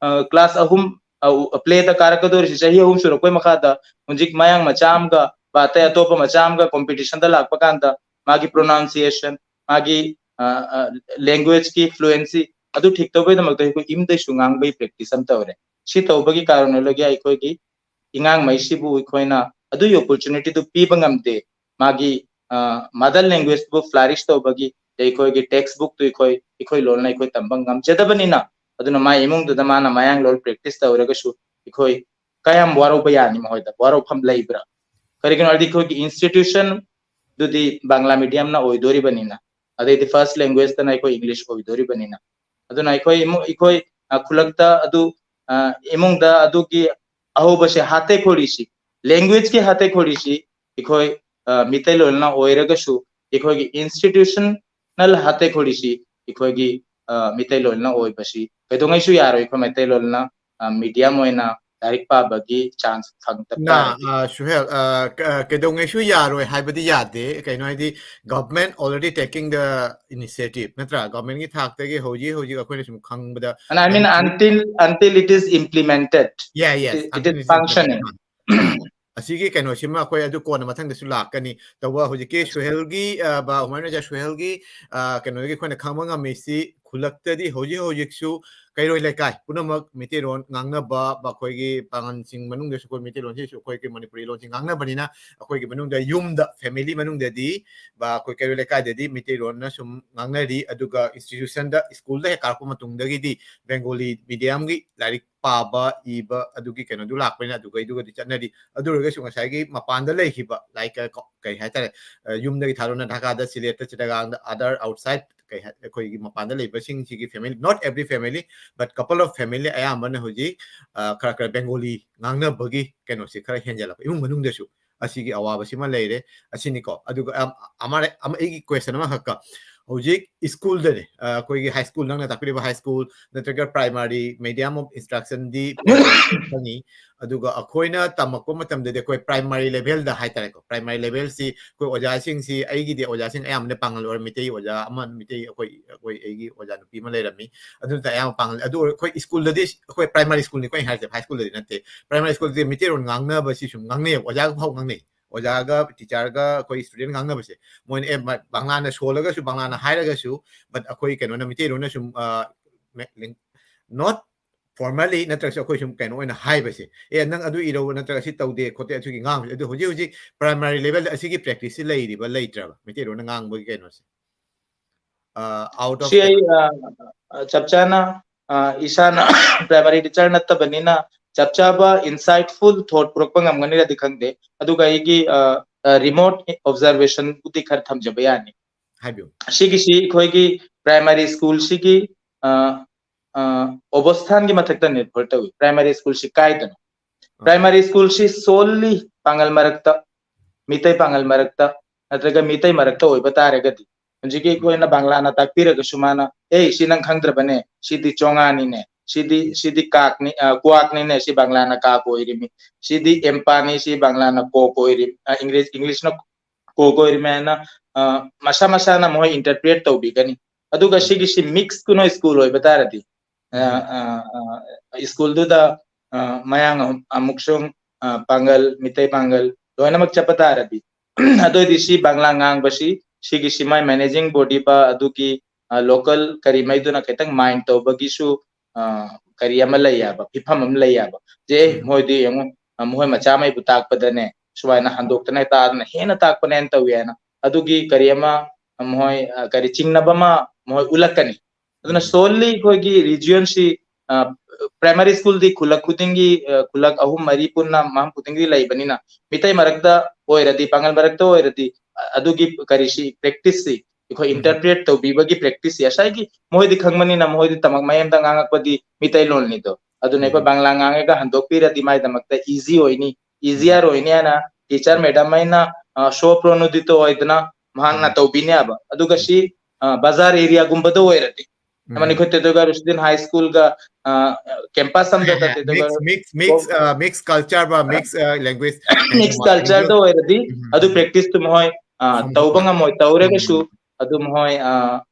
ꯑ, class ꯑꯍꯨꯝ, ꯑ, play ꯗ ꯀꯥꯔꯛꯀꯗꯧꯔꯤꯁꯤ ꯆꯍꯤ ꯑꯍꯨꯝ ꯁꯨꯔꯛꯄꯩ ꯃꯈꯥꯗ ꯍꯧꯖꯤꯛ ꯃꯌꯥꯡ ꯃꯆꯥ ꯑꯃꯒ, ꯕꯥ ꯑꯇꯩ ꯑꯇꯣꯞꯄ ꯃꯆꯥ ꯑꯃꯒ competition ꯗ ꯂꯥꯛꯄ ꯀꯥꯟꯗ ꯃꯥꯒꯤ pronunciation, ꯃꯥꯒꯤ, ꯑ, ꯑ, language ꯀꯤ fluency ꯑꯗꯨ ꯊꯤꯛ ꯇꯧꯕꯩꯗꯃꯛꯇ ꯑꯩꯈꯣꯏ ꯏꯝꯗꯩꯁꯨ ꯉꯥꯡꯕꯒꯤ practice ꯑꯃ ꯇꯧꯔꯦ꯫ ꯁꯤ ꯇꯧꯕꯒꯤ ꯀꯥꯔꯟ ꯑꯣꯏꯔꯒ ꯑꯩꯈꯣꯏꯒꯤ ꯏꯉꯥꯡꯃꯩꯁꯤꯕꯨ ꯑꯩꯈꯣꯏꯅ ꯑꯗꯨꯒꯤ opportunity ꯗꯨ ꯄꯤꯕ ꯉꯝꯗꯦ꯫ ꯃꯥꯒꯤ, ꯑ, mother language ꯕꯨ flourish ꯇꯧꯕꯒꯤ ꯑꯩꯈꯣꯏꯒꯤ textbook ꯇꯨ ꯑꯩꯈꯣꯏ, ꯑꯩꯈꯣꯏ ꯂꯣꯟꯅ ꯑꯩꯈꯣꯏ ꯇꯝꯕ ꯉꯝꯖꯗꯕꯅꯤꯅ, ꯑꯗꯨꯅ ꯃꯥꯏ ꯏꯃꯨꯡꯗꯨꯗ ꯃꯥꯅ ꯃꯌꯥꯡ ꯂꯣꯟ practice ꯇꯧꯔꯒꯁꯨ ꯑꯩꯈꯣꯏ ꯀꯌꯥꯝ ꯋꯥꯔꯧꯕ ꯌꯥꯅꯤ ꯃꯈꯣꯏꯗ? ꯋꯥꯔꯧꯐꯝ ꯂꯩꯕ꯭ꯔꯥ? ꯀꯔꯤꯒꯤꯅꯣ ꯍꯥꯏꯔꯗꯤ ꯑꯩꯈꯣꯏꯒꯤ institution ꯗꯨꯗꯤ ꯕꯪꯂꯥ medium ꯅ ꯑꯣꯏꯗꯣꯔꯤꯕꯅꯤꯅ, ꯑꯗꯩꯗꯤ first language ꯇꯅ ꯑꯩꯈꯣꯏ English ꯑꯣꯏꯗꯣꯔꯤꯕꯅꯤꯅ, ꯑꯗꯨꯅ ꯑꯩꯈꯣꯏ ꯏꯃꯨꯡ, ꯑꯩꯈꯣꯏ, ꯑ, ꯈꯨꯜꯂꯛꯇ ꯑꯗꯨ, ꯑ, ꯏꯃꯨꯡꯗ ꯑꯗꯨꯒꯤ ꯑꯍꯧꯕꯁꯦ ꯍꯥꯠꯇꯦ ꯈꯣꯠꯂꯤꯁꯤ, language ꯀꯤ ꯍꯥꯠꯇꯦ ꯈꯣꯠꯂꯤꯁꯤ ꯑꯩꯈꯣꯏ, ꯑ, ꯃꯤꯇꯩꯂꯣꯟꯅ ꯑꯣꯏꯔꯒꯁꯨ ꯑꯩꯈꯣꯏꯒꯤ institutional ꯍꯥꯠꯇꯦ ꯈꯣꯠꯂꯤꯁꯤ ꯑꯩꯈꯣꯏꯒꯤ, ꯑ, ꯃꯤꯇꯩꯂꯣꯟꯅ ꯑꯣꯏꯕꯁꯤ ꯀꯩꯗꯧꯉꯩꯁꯨ ꯌꯥꯔꯣꯏ꯫ ꯑꯩꯈꯣꯏ ꯃꯩꯇꯩꯂꯣꯟꯅ, ꯑ, medium ꯑꯣꯏꯅ ꯂꯥꯏꯔꯤꯛ ꯄꯥꯕꯒꯤ ꯆꯥꯟꯁ ꯐꯪꯗꯕ ꯅ ꯇꯥꯔꯗꯤ? ꯑ, ꯁꯨꯍꯦꯜ, ꯑ, ꯀ- ꯑ, ꯀꯩꯗꯧꯉꯩꯁꯨ ꯌꯥꯔꯣꯏ ꯍꯥꯏꯕꯗꯤ ꯌꯥꯗꯦ꯫ ꯀꯩꯅꯣ ꯍꯥꯏꯗꯤ, government already taking the initiative, ꯅꯠꯇ꯭ꯔꯥ? Governmentꯀꯤ ꯊꯥꯛꯇꯒꯤ ꯍꯧꯖꯤꯛ ꯍꯧꯖꯤꯛ ꯑꯩꯈꯣꯏꯅ ꯁꯨꯝ ꯈꯪꯕꯗ, And I mean, ꯑ, until until it is implemented, yeah, yes, it, it until is it's implemented. Functioning. ꯑ, ꯑ. ꯑꯁꯤꯒꯤ ꯀꯩꯅꯣꯁꯤꯃ ꯑꯩꯈꯣꯏ ꯑꯗꯨ ꯀꯣꯟꯅ ꯃꯊꯪꯗꯁꯨ ꯂꯥꯛꯀꯅꯤ꯫ ꯇꯧꯕ ꯍꯧꯖꯤꯛꯀꯤ ꯁꯨꯍꯦꯜꯒꯤ, ꯑ, ꯕ-, ꯍꯨꯃꯥꯌꯨꯟ ꯔꯖꯥ ꯁꯨꯍꯦꯜꯒꯤ, ꯑ, ꯀꯩꯅꯣꯗꯒꯤ ꯑꯩꯈꯣꯏꯅ ꯈꯪꯕ ꯉꯝꯃꯤꯁꯤ, ꯈꯨꯜꯂꯛꯇꯗꯤ ꯍꯧꯖꯤꯛ ꯍꯧꯖꯤꯛꯁꯨ ꯀꯩꯔꯣꯏ ꯂꯩꯀꯥꯏ ꯄꯨꯝꯅꯃꯛ ꯃꯩꯇꯩꯂꯣꯟ ꯉꯥꯡꯅꯕ, ꯃꯈꯣꯏꯒꯤ ꯄꯥꯉꯜꯁꯤꯡ ꯃꯅꯨꯡꯗꯁꯨ ꯑꯩꯈꯣꯏ ꯃꯩꯇꯩꯂꯣꯟꯁꯤꯁꯨ ꯑꯩꯈꯣꯏꯒꯤ ꯃꯅꯤꯄꯨꯔꯤ ꯂꯣꯟꯁꯤ ꯉꯥꯡꯅꯕꯅꯤꯅ, ꯑꯩꯈꯣꯏꯒꯤ ꯃꯅꯨꯡꯗ ꯌꯨꯝꯗ, family ꯃꯅꯨꯡꯗꯗꯤ, ꯕ-, ꯑꯩꯈꯣꯏ ꯀꯩꯔꯣꯏ ꯂꯩꯀꯥꯏꯗꯗꯤ ꯃꯩꯇꯩꯂꯣꯟꯅ ꯁꯨꯝ ꯉꯥꯡꯅꯔꯤ, ꯑꯗꯨꯒ institutionꯗ, schoolꯗ ꯍꯦꯛ ꯀꯥꯔꯛꯄ ꯃꯇꯨꯡꯗꯒꯤꯗꯤ Bengali mediumꯒꯤ ꯂꯥꯏꯔꯤꯛ ꯄꯥꯕ, ꯏꯕ, ꯑꯗꯨꯒꯤ ꯀꯩꯅꯣꯗꯨ ꯂꯥꯛꯄꯅꯤꯅ ꯑꯗꯨꯒꯩꯗꯨꯒꯗꯤ ꯆꯠꯅꯔꯤ꯫ ꯑꯗꯨ ꯑꯣꯏꯔꯒꯁꯨ ꯉꯁꯥꯏꯒꯤ ꯃꯄꯥꯟꯗ ꯂꯩꯈꯤꯕ, like, ꯑ, ꯀꯣ-, ꯀꯩ ꯍꯥꯏꯇꯥꯔꯦ, ꯑ, ꯌꯨꯝꯗꯒꯤ ꯊꯥꯗꯣꯛꯅ ꯙꯥꯀꯥꯗ, ꯁꯤꯂꯦꯠꯇ, ꯆꯤꯇꯒꯥꯡꯗ, other outside, ꯀꯩ ꯍꯥꯏ, ꯑꯩꯈꯣꯏꯒꯤ ꯃꯄꯥꯟꯗ ꯂꯩꯕꯁꯤꯡꯁꯤꯒꯤ family, not every family, but couple of family ꯑꯌꯥꯝꯕꯅ ꯍꯧꯖꯤꯛ, ꯑ, ꯈꯔ ꯈꯔ Bengali ꯉꯥꯡꯅꯕꯒꯤ ꯀꯩꯅꯣꯁꯦ ꯈꯔ ꯍꯦꯟꯖꯜꯂꯛꯄ, ꯏꯃꯨꯡ ꯃꯅꯨꯡꯗꯁꯨ ꯑꯁꯤꯒꯤ ꯑꯋꯥꯕꯁꯤꯃ ꯂꯩꯔꯦ꯫ ꯑꯁꯤꯅꯤꯀꯣ꯫ ꯑꯗꯨꯒ, ꯑꯝ, ꯑꯃ-, ꯑꯃ-, ꯑꯩꯒꯤ question ꯑꯃꯈꯛꯀ, ꯍꯧꯖꯤꯛ schoolꯗꯅꯦ, ꯑ, ꯑꯩꯈꯣꯏꯒꯤ high school, ꯅꯪꯅ ꯇꯥꯛꯄꯤꯔꯤꯕ high school ꯅꯠꯇ꯭ꯔꯒ primary medium of instructionꯗꯤ ꯈꯪꯉꯤ, ꯑꯗꯨꯒ ꯑꯩꯈꯣꯏꯅ ꯇꯝꯃꯛꯄ ꯃꯇꯝꯗꯗꯤ ꯑꯩꯈꯣꯏ primary levelꯗ ꯍꯥꯏꯇꯥꯔꯦꯀꯣ, primary levelꯁꯤ ꯑꯩꯈꯣꯏ ꯑꯣꯖꯥꯁꯤꯡꯁꯤ, ꯑꯩꯒꯤꯗꯤ ꯑꯣꯖꯥꯁꯤꯡ ꯑꯌꯥꯝꯕꯅ ꯄꯥꯉꯜ ꯑꯣꯏꯔ, ꯃꯩꯇꯩ ꯑꯣꯖꯥ ꯑꯃ, ꯃꯩꯇꯩ, ꯑꯩꯈꯣꯏ, ꯑꯩꯈꯣꯏ, ꯑꯩꯒꯤ ꯑꯣꯖꯥ ꯅꯨꯄꯤ ꯑꯃ ꯂꯩꯔꯝꯃꯤ, ꯑꯗꯨꯗ ꯑꯌꯥꯝꯕ ꯄꯥꯉꯜ꯫ ꯑꯗꯨ ꯑꯣꯏꯔ-, ꯑꯩꯈꯣꯏ schoolꯗꯗꯤ, ꯑꯩꯈꯣꯏ primary schoolꯅꯤꯀꯣ ꯑꯩꯅ ꯍꯥꯏꯔꯤꯁꯦ, high schoolꯗꯗꯤ ꯅꯠꯇꯦ꯫ Primary schoolꯗꯤ ꯃꯩꯇꯩꯂꯣꯟ ꯉꯥꯡꯅꯕꯁꯤ ꯁꯨꯝ ꯉꯥꯡꯅꯩꯌꯦꯕ, ꯑꯣꯖꯥꯒ ꯐꯥꯎ ꯉꯥꯡꯅꯩ, ꯑꯣꯖꯥꯒ, teacherꯒ ꯑꯩꯈꯣꯏ student ꯉꯥꯡꯅꯕꯁꯦ, ꯃꯣꯏꯅ, "ꯑꯦ, ꯃ-, ꯕꯪꯂꯥꯅ ꯁꯣꯜꯂꯒꯁꯨ, ꯕꯪꯂꯥꯅ ꯍꯥꯏꯔꯒꯁꯨ, but ꯑꯩꯈꯣꯏ ꯀꯩꯅꯣꯅ, ꯃꯩꯇꯩꯂꯣꯟꯅ ꯁꯨꯝ, ꯑ, ꯃꯦ-, ꯂꯤꯡ-, not formally ꯅꯠꯇ꯭ꯔꯒꯁꯨ ꯑꯩꯈꯣꯏ ꯁꯨꯝ ꯀꯩꯅꯣ ꯑꯣꯏꯅ ꯍꯥꯏꯕꯁꯦ, 'ꯑꯦ, ꯅꯪ ꯑꯗꯨ ꯏꯔꯧ, ꯅꯠꯇ꯭ꯔꯒ ꯁꯤ ꯇꯧꯗꯦ ꯈꯣꯠꯇꯦ,' ꯑꯗꯨꯒꯤ ꯉꯥꯡꯕꯁꯦ꯫ ꯑꯗꯨ ꯍꯧꯖꯤꯛ ꯍꯧꯖꯤꯛ primary levelꯗ ꯑꯁꯤꯒꯤ practiceꯁꯤ ꯂꯩꯔꯤꯕ, ꯂꯩꯇ꯭ꯔꯕ, ꯃꯩꯇꯩꯂꯣꯟꯅ ꯉꯥꯡꯕꯒꯤ ꯀꯩꯅꯣꯁꯦ? ꯑ, out of ꯁꯤ ꯑꯩ, ꯀꯩꯅꯣ? ꯑ, ꯑ, ꯆꯞ ꯆꯥꯅ, ꯑ, ꯏꯁꯥꯅ primary teacher ꯅꯠꯇꯕꯅꯤꯅ ꯆꯞ ꯆꯥꯕ insightful thought ꯄꯨꯔꯛꯄ ꯉꯝꯒꯅꯤꯔꯗꯤ ꯈꯪꯗꯦ, ꯑꯗꯨꯒ ꯑꯩꯒꯤ, ꯑ, ꯑ, remote observationꯕꯨꯗꯤ ꯈꯔ ꯊꯝꯖꯕ ꯌꯥꯅꯤ꯫ ꯍꯥꯏꯕꯤꯌꯨ꯫ ꯁꯤꯒꯤꯁꯤ ꯑꯩꯈꯣꯏꯒꯤ primary schoolꯁꯤꯒꯤ, ꯑ, ꯑ, ꯑꯣꯕꯁꯊꯥꯟꯒꯤ ꯃꯊꯛꯇ ꯅꯤꯔꯚꯔ ꯇꯧꯏ꯫ Primary schoolꯁꯤ ꯀꯥꯏꯗꯅꯣ? Primary schoolꯁꯤ solely ꯄꯥꯉꯜ ꯃꯔꯛꯇ, ꯃꯤꯇꯩ ꯄꯥꯉꯜ ꯃꯔꯛꯇ, ꯅꯠꯇ꯭ꯔꯒ ꯃꯤꯇꯩ ꯃꯔꯛꯇ ꯑꯣꯏꯕ ꯇꯥꯔꯒꯗꯤ, ꯍꯧꯖꯤꯛꯀꯤ ꯑꯩꯈꯣꯏꯅ ꯕꯪꯂꯥꯅ ꯇꯥꯛꯄꯤꯔꯒꯁꯨ ꯃꯥꯅ, "ꯑꯦ, ꯁꯤ ꯅꯪ ꯈꯪꯗ꯭ꯔꯕꯅꯦ, ꯁꯤꯗꯤ ꯆꯣꯉꯥꯅꯤꯅꯦ, ꯁꯤꯗꯤ ꯁꯤꯗꯤ ꯀꯥꯛꯅꯤ, ꯑ, ꯀ꯭ꯋꯥꯛꯅꯤꯅꯦ, ꯁꯤ ꯕꯪꯂꯥꯅ ꯀꯥꯛ ꯑꯣꯏꯔꯤꯃꯤ, ꯁꯤꯗꯤ ꯑꯦꯝꯄꯥꯅꯤ, ꯁꯤ ꯕꯪꯂꯥꯅ ꯀꯣꯛ ꯑꯣꯏꯔꯤ, ꯑ, ꯏꯪꯂꯤꯁ, ꯏꯪꯂꯤꯁꯅ ꯀꯣꯛ ꯑꯣꯏꯔꯤꯃꯤ ꯍꯥꯏꯅ, ꯑ, ꯃꯁꯥ ꯃꯁꯥꯅ ꯃꯈꯣꯏ interpret ꯇꯧꯕꯤꯒꯅꯤ꯫ ꯑꯗꯨꯒ ꯁꯤꯒꯤꯁꯤ mix ꯀꯩꯅꯣ school ꯑꯣꯏꯕ ꯇꯥꯔꯗꯤ, ꯑ, ꯑ, ꯑ, school ꯗꯨꯗ, ꯑ, ꯃꯌꯥꯡ ꯑꯍꯨꯝ, ꯑꯃꯨꯛꯁꯨꯡ, ꯑ, ꯄꯥꯡꯒꯜ, ꯃꯤꯇꯩ ꯄꯥꯡꯒꯜ ꯂꯣꯏꯅꯃꯛ ꯆꯠꯄ ꯇꯥꯔꯗꯤ, ꯑꯗꯨꯑꯣꯏꯗꯤ ꯁꯤ ꯕꯪꯂꯥ ꯉꯥꯡꯕꯁꯤ, ꯁꯤꯒꯤꯁꯤ ꯃꯥꯏ managing body ꯕ ꯑꯗꯨꯒꯤ, ꯑ, local ꯀꯔꯤ ꯃꯩꯗꯨꯅ ꯈꯤꯇꯪ mind ꯇꯧꯕꯒꯤꯁꯨ, ꯑ, ꯀꯔꯤ ꯑꯃ ꯂꯩ ꯌꯥꯕ, ꯐꯤꯐꯝ ꯑꯃ ꯂꯩ ꯌꯥꯕ꯫ ꯖꯦ, ꯎꯝ꯫ ꯃꯣꯏꯗꯤ ꯌꯦꯡꯉꯨ, ꯑ, ꯃꯈꯣꯏ ꯃꯆꯥꯃꯩꯕꯨ ꯇꯥꯛꯄꯗꯅꯦ, ꯁꯨꯃꯥꯏꯅ ꯍꯟꯗꯣꯛꯇꯅ ꯇꯥꯗꯅ ꯍꯦꯟꯅ ꯇꯥꯛꯄꯅꯦꯅ ꯇꯧꯏ ꯍꯥꯏꯅ꯫ ꯑꯗꯨꯒꯤ ꯀꯔꯤ ꯑꯃ, ꯑ, ꯃꯈꯣꯏ, ꯑ, ꯀꯔꯤ ꯆꯤꯡꯅꯕ ꯑꯃ ꯃꯈꯣꯏ ꯎꯠꯂꯛꯀꯅꯤ꯫ ꯑꯗꯨꯅ ꯎꯝ꯫ Solely ꯑꯩꯈꯣꯏꯒꯤ region ꯁꯤ, ꯑ, primary school ꯗꯤ ꯈꯨꯜꯂꯛ ꯈꯨꯗꯤꯡꯒꯤ, ꯑ, ꯈꯨꯜꯂꯛ ꯑꯍꯨꯝ ꯃꯔꯤ ꯄꯨꯟꯅ ꯃꯐꯝ ꯈꯨꯗꯤꯡꯒꯤ ꯂꯩꯕꯅꯤꯅ, ꯃꯤꯇꯩ ꯃꯔꯛꯇ ꯑꯣꯏꯔꯗꯤ, ꯄꯥꯡꯒꯜ ꯃꯔꯛꯇ ꯑꯣꯏꯔꯗꯤ, ꯑ, ꯑꯗꯨꯒꯤ ꯀꯔꯤꯁꯤ, practice ꯁꯤ ꯑꯩꯈꯣꯏ ꯎꯝ꯫ Interpret ꯇꯧꯕꯤꯕꯒꯤ practice ꯁꯤ, ꯉꯁꯥꯏꯒꯤ ꯃꯣꯏꯗꯤ ꯈꯪꯕꯅꯤꯅ, ꯃꯣꯏꯗꯤ ꯇꯃꯛ ꯃꯌꯥꯝꯗ ꯉꯥꯡꯉꯛꯄꯗꯤ ꯃꯤꯇꯩꯂꯣꯟꯅꯤꯗꯣ꯫ ꯑꯗꯨꯅ ꯑꯩꯈꯣꯏ ꯎꯝ꯫ ꯕꯪꯂꯥ ꯉꯥꯡꯉꯒ ꯍꯟꯗꯣꯛꯄꯤꯔꯗꯤ ꯃꯥꯏꯗꯃꯛꯇ easy ꯑꯣꯏꯅꯤ, easier ꯎꯝ꯫ ꯑꯣꯏꯅꯤ ꯍꯥꯏꯅ teacher madam ꯑꯩꯅ, ꯑ, ꯁꯣ ꯄ꯭ꯔꯣꯅꯣꯗꯤꯇꯣ ꯑꯣꯏꯗꯅ ꯃꯍꯥꯛꯅ ꯎꯝ꯫ ꯇꯧꯕꯤꯅꯦꯕ꯫ ꯑꯗꯨꯒ ꯎꯝ꯫ ꯁꯤ, ꯑ, ꯕꯖꯥꯔ area ꯒꯨꯝꯕꯗ ꯑꯣꯏꯔꯗꯤ, ꯎꯝ꯫ ꯑꯃꯅ ꯑꯩꯈꯣꯏ ꯇꯦꯗꯣꯒꯥ ꯔꯨꯁꯗꯤꯟ high school ꯒ, ꯑ, campus ꯑꯃꯗ ꯇꯦꯗꯣꯒꯥ mix, mix, mix, ꯑ, mix culture ꯕ, mix, ꯑ, language mix culture ꯗ ꯑꯣꯏꯔꯗꯤ ꯎꯝ, ꯑꯗꯨ ꯎꯝ꯫ Practice ꯇꯨ ꯃꯈꯣꯏ, ꯑ, ꯐꯪꯕ ꯇꯧꯕ ꯉꯝꯃꯣꯏ, ꯇꯧꯔꯒꯁꯨ ꯎꯝ꯫ ꯑꯗꯨ ꯃꯈꯣꯏ, ꯑ,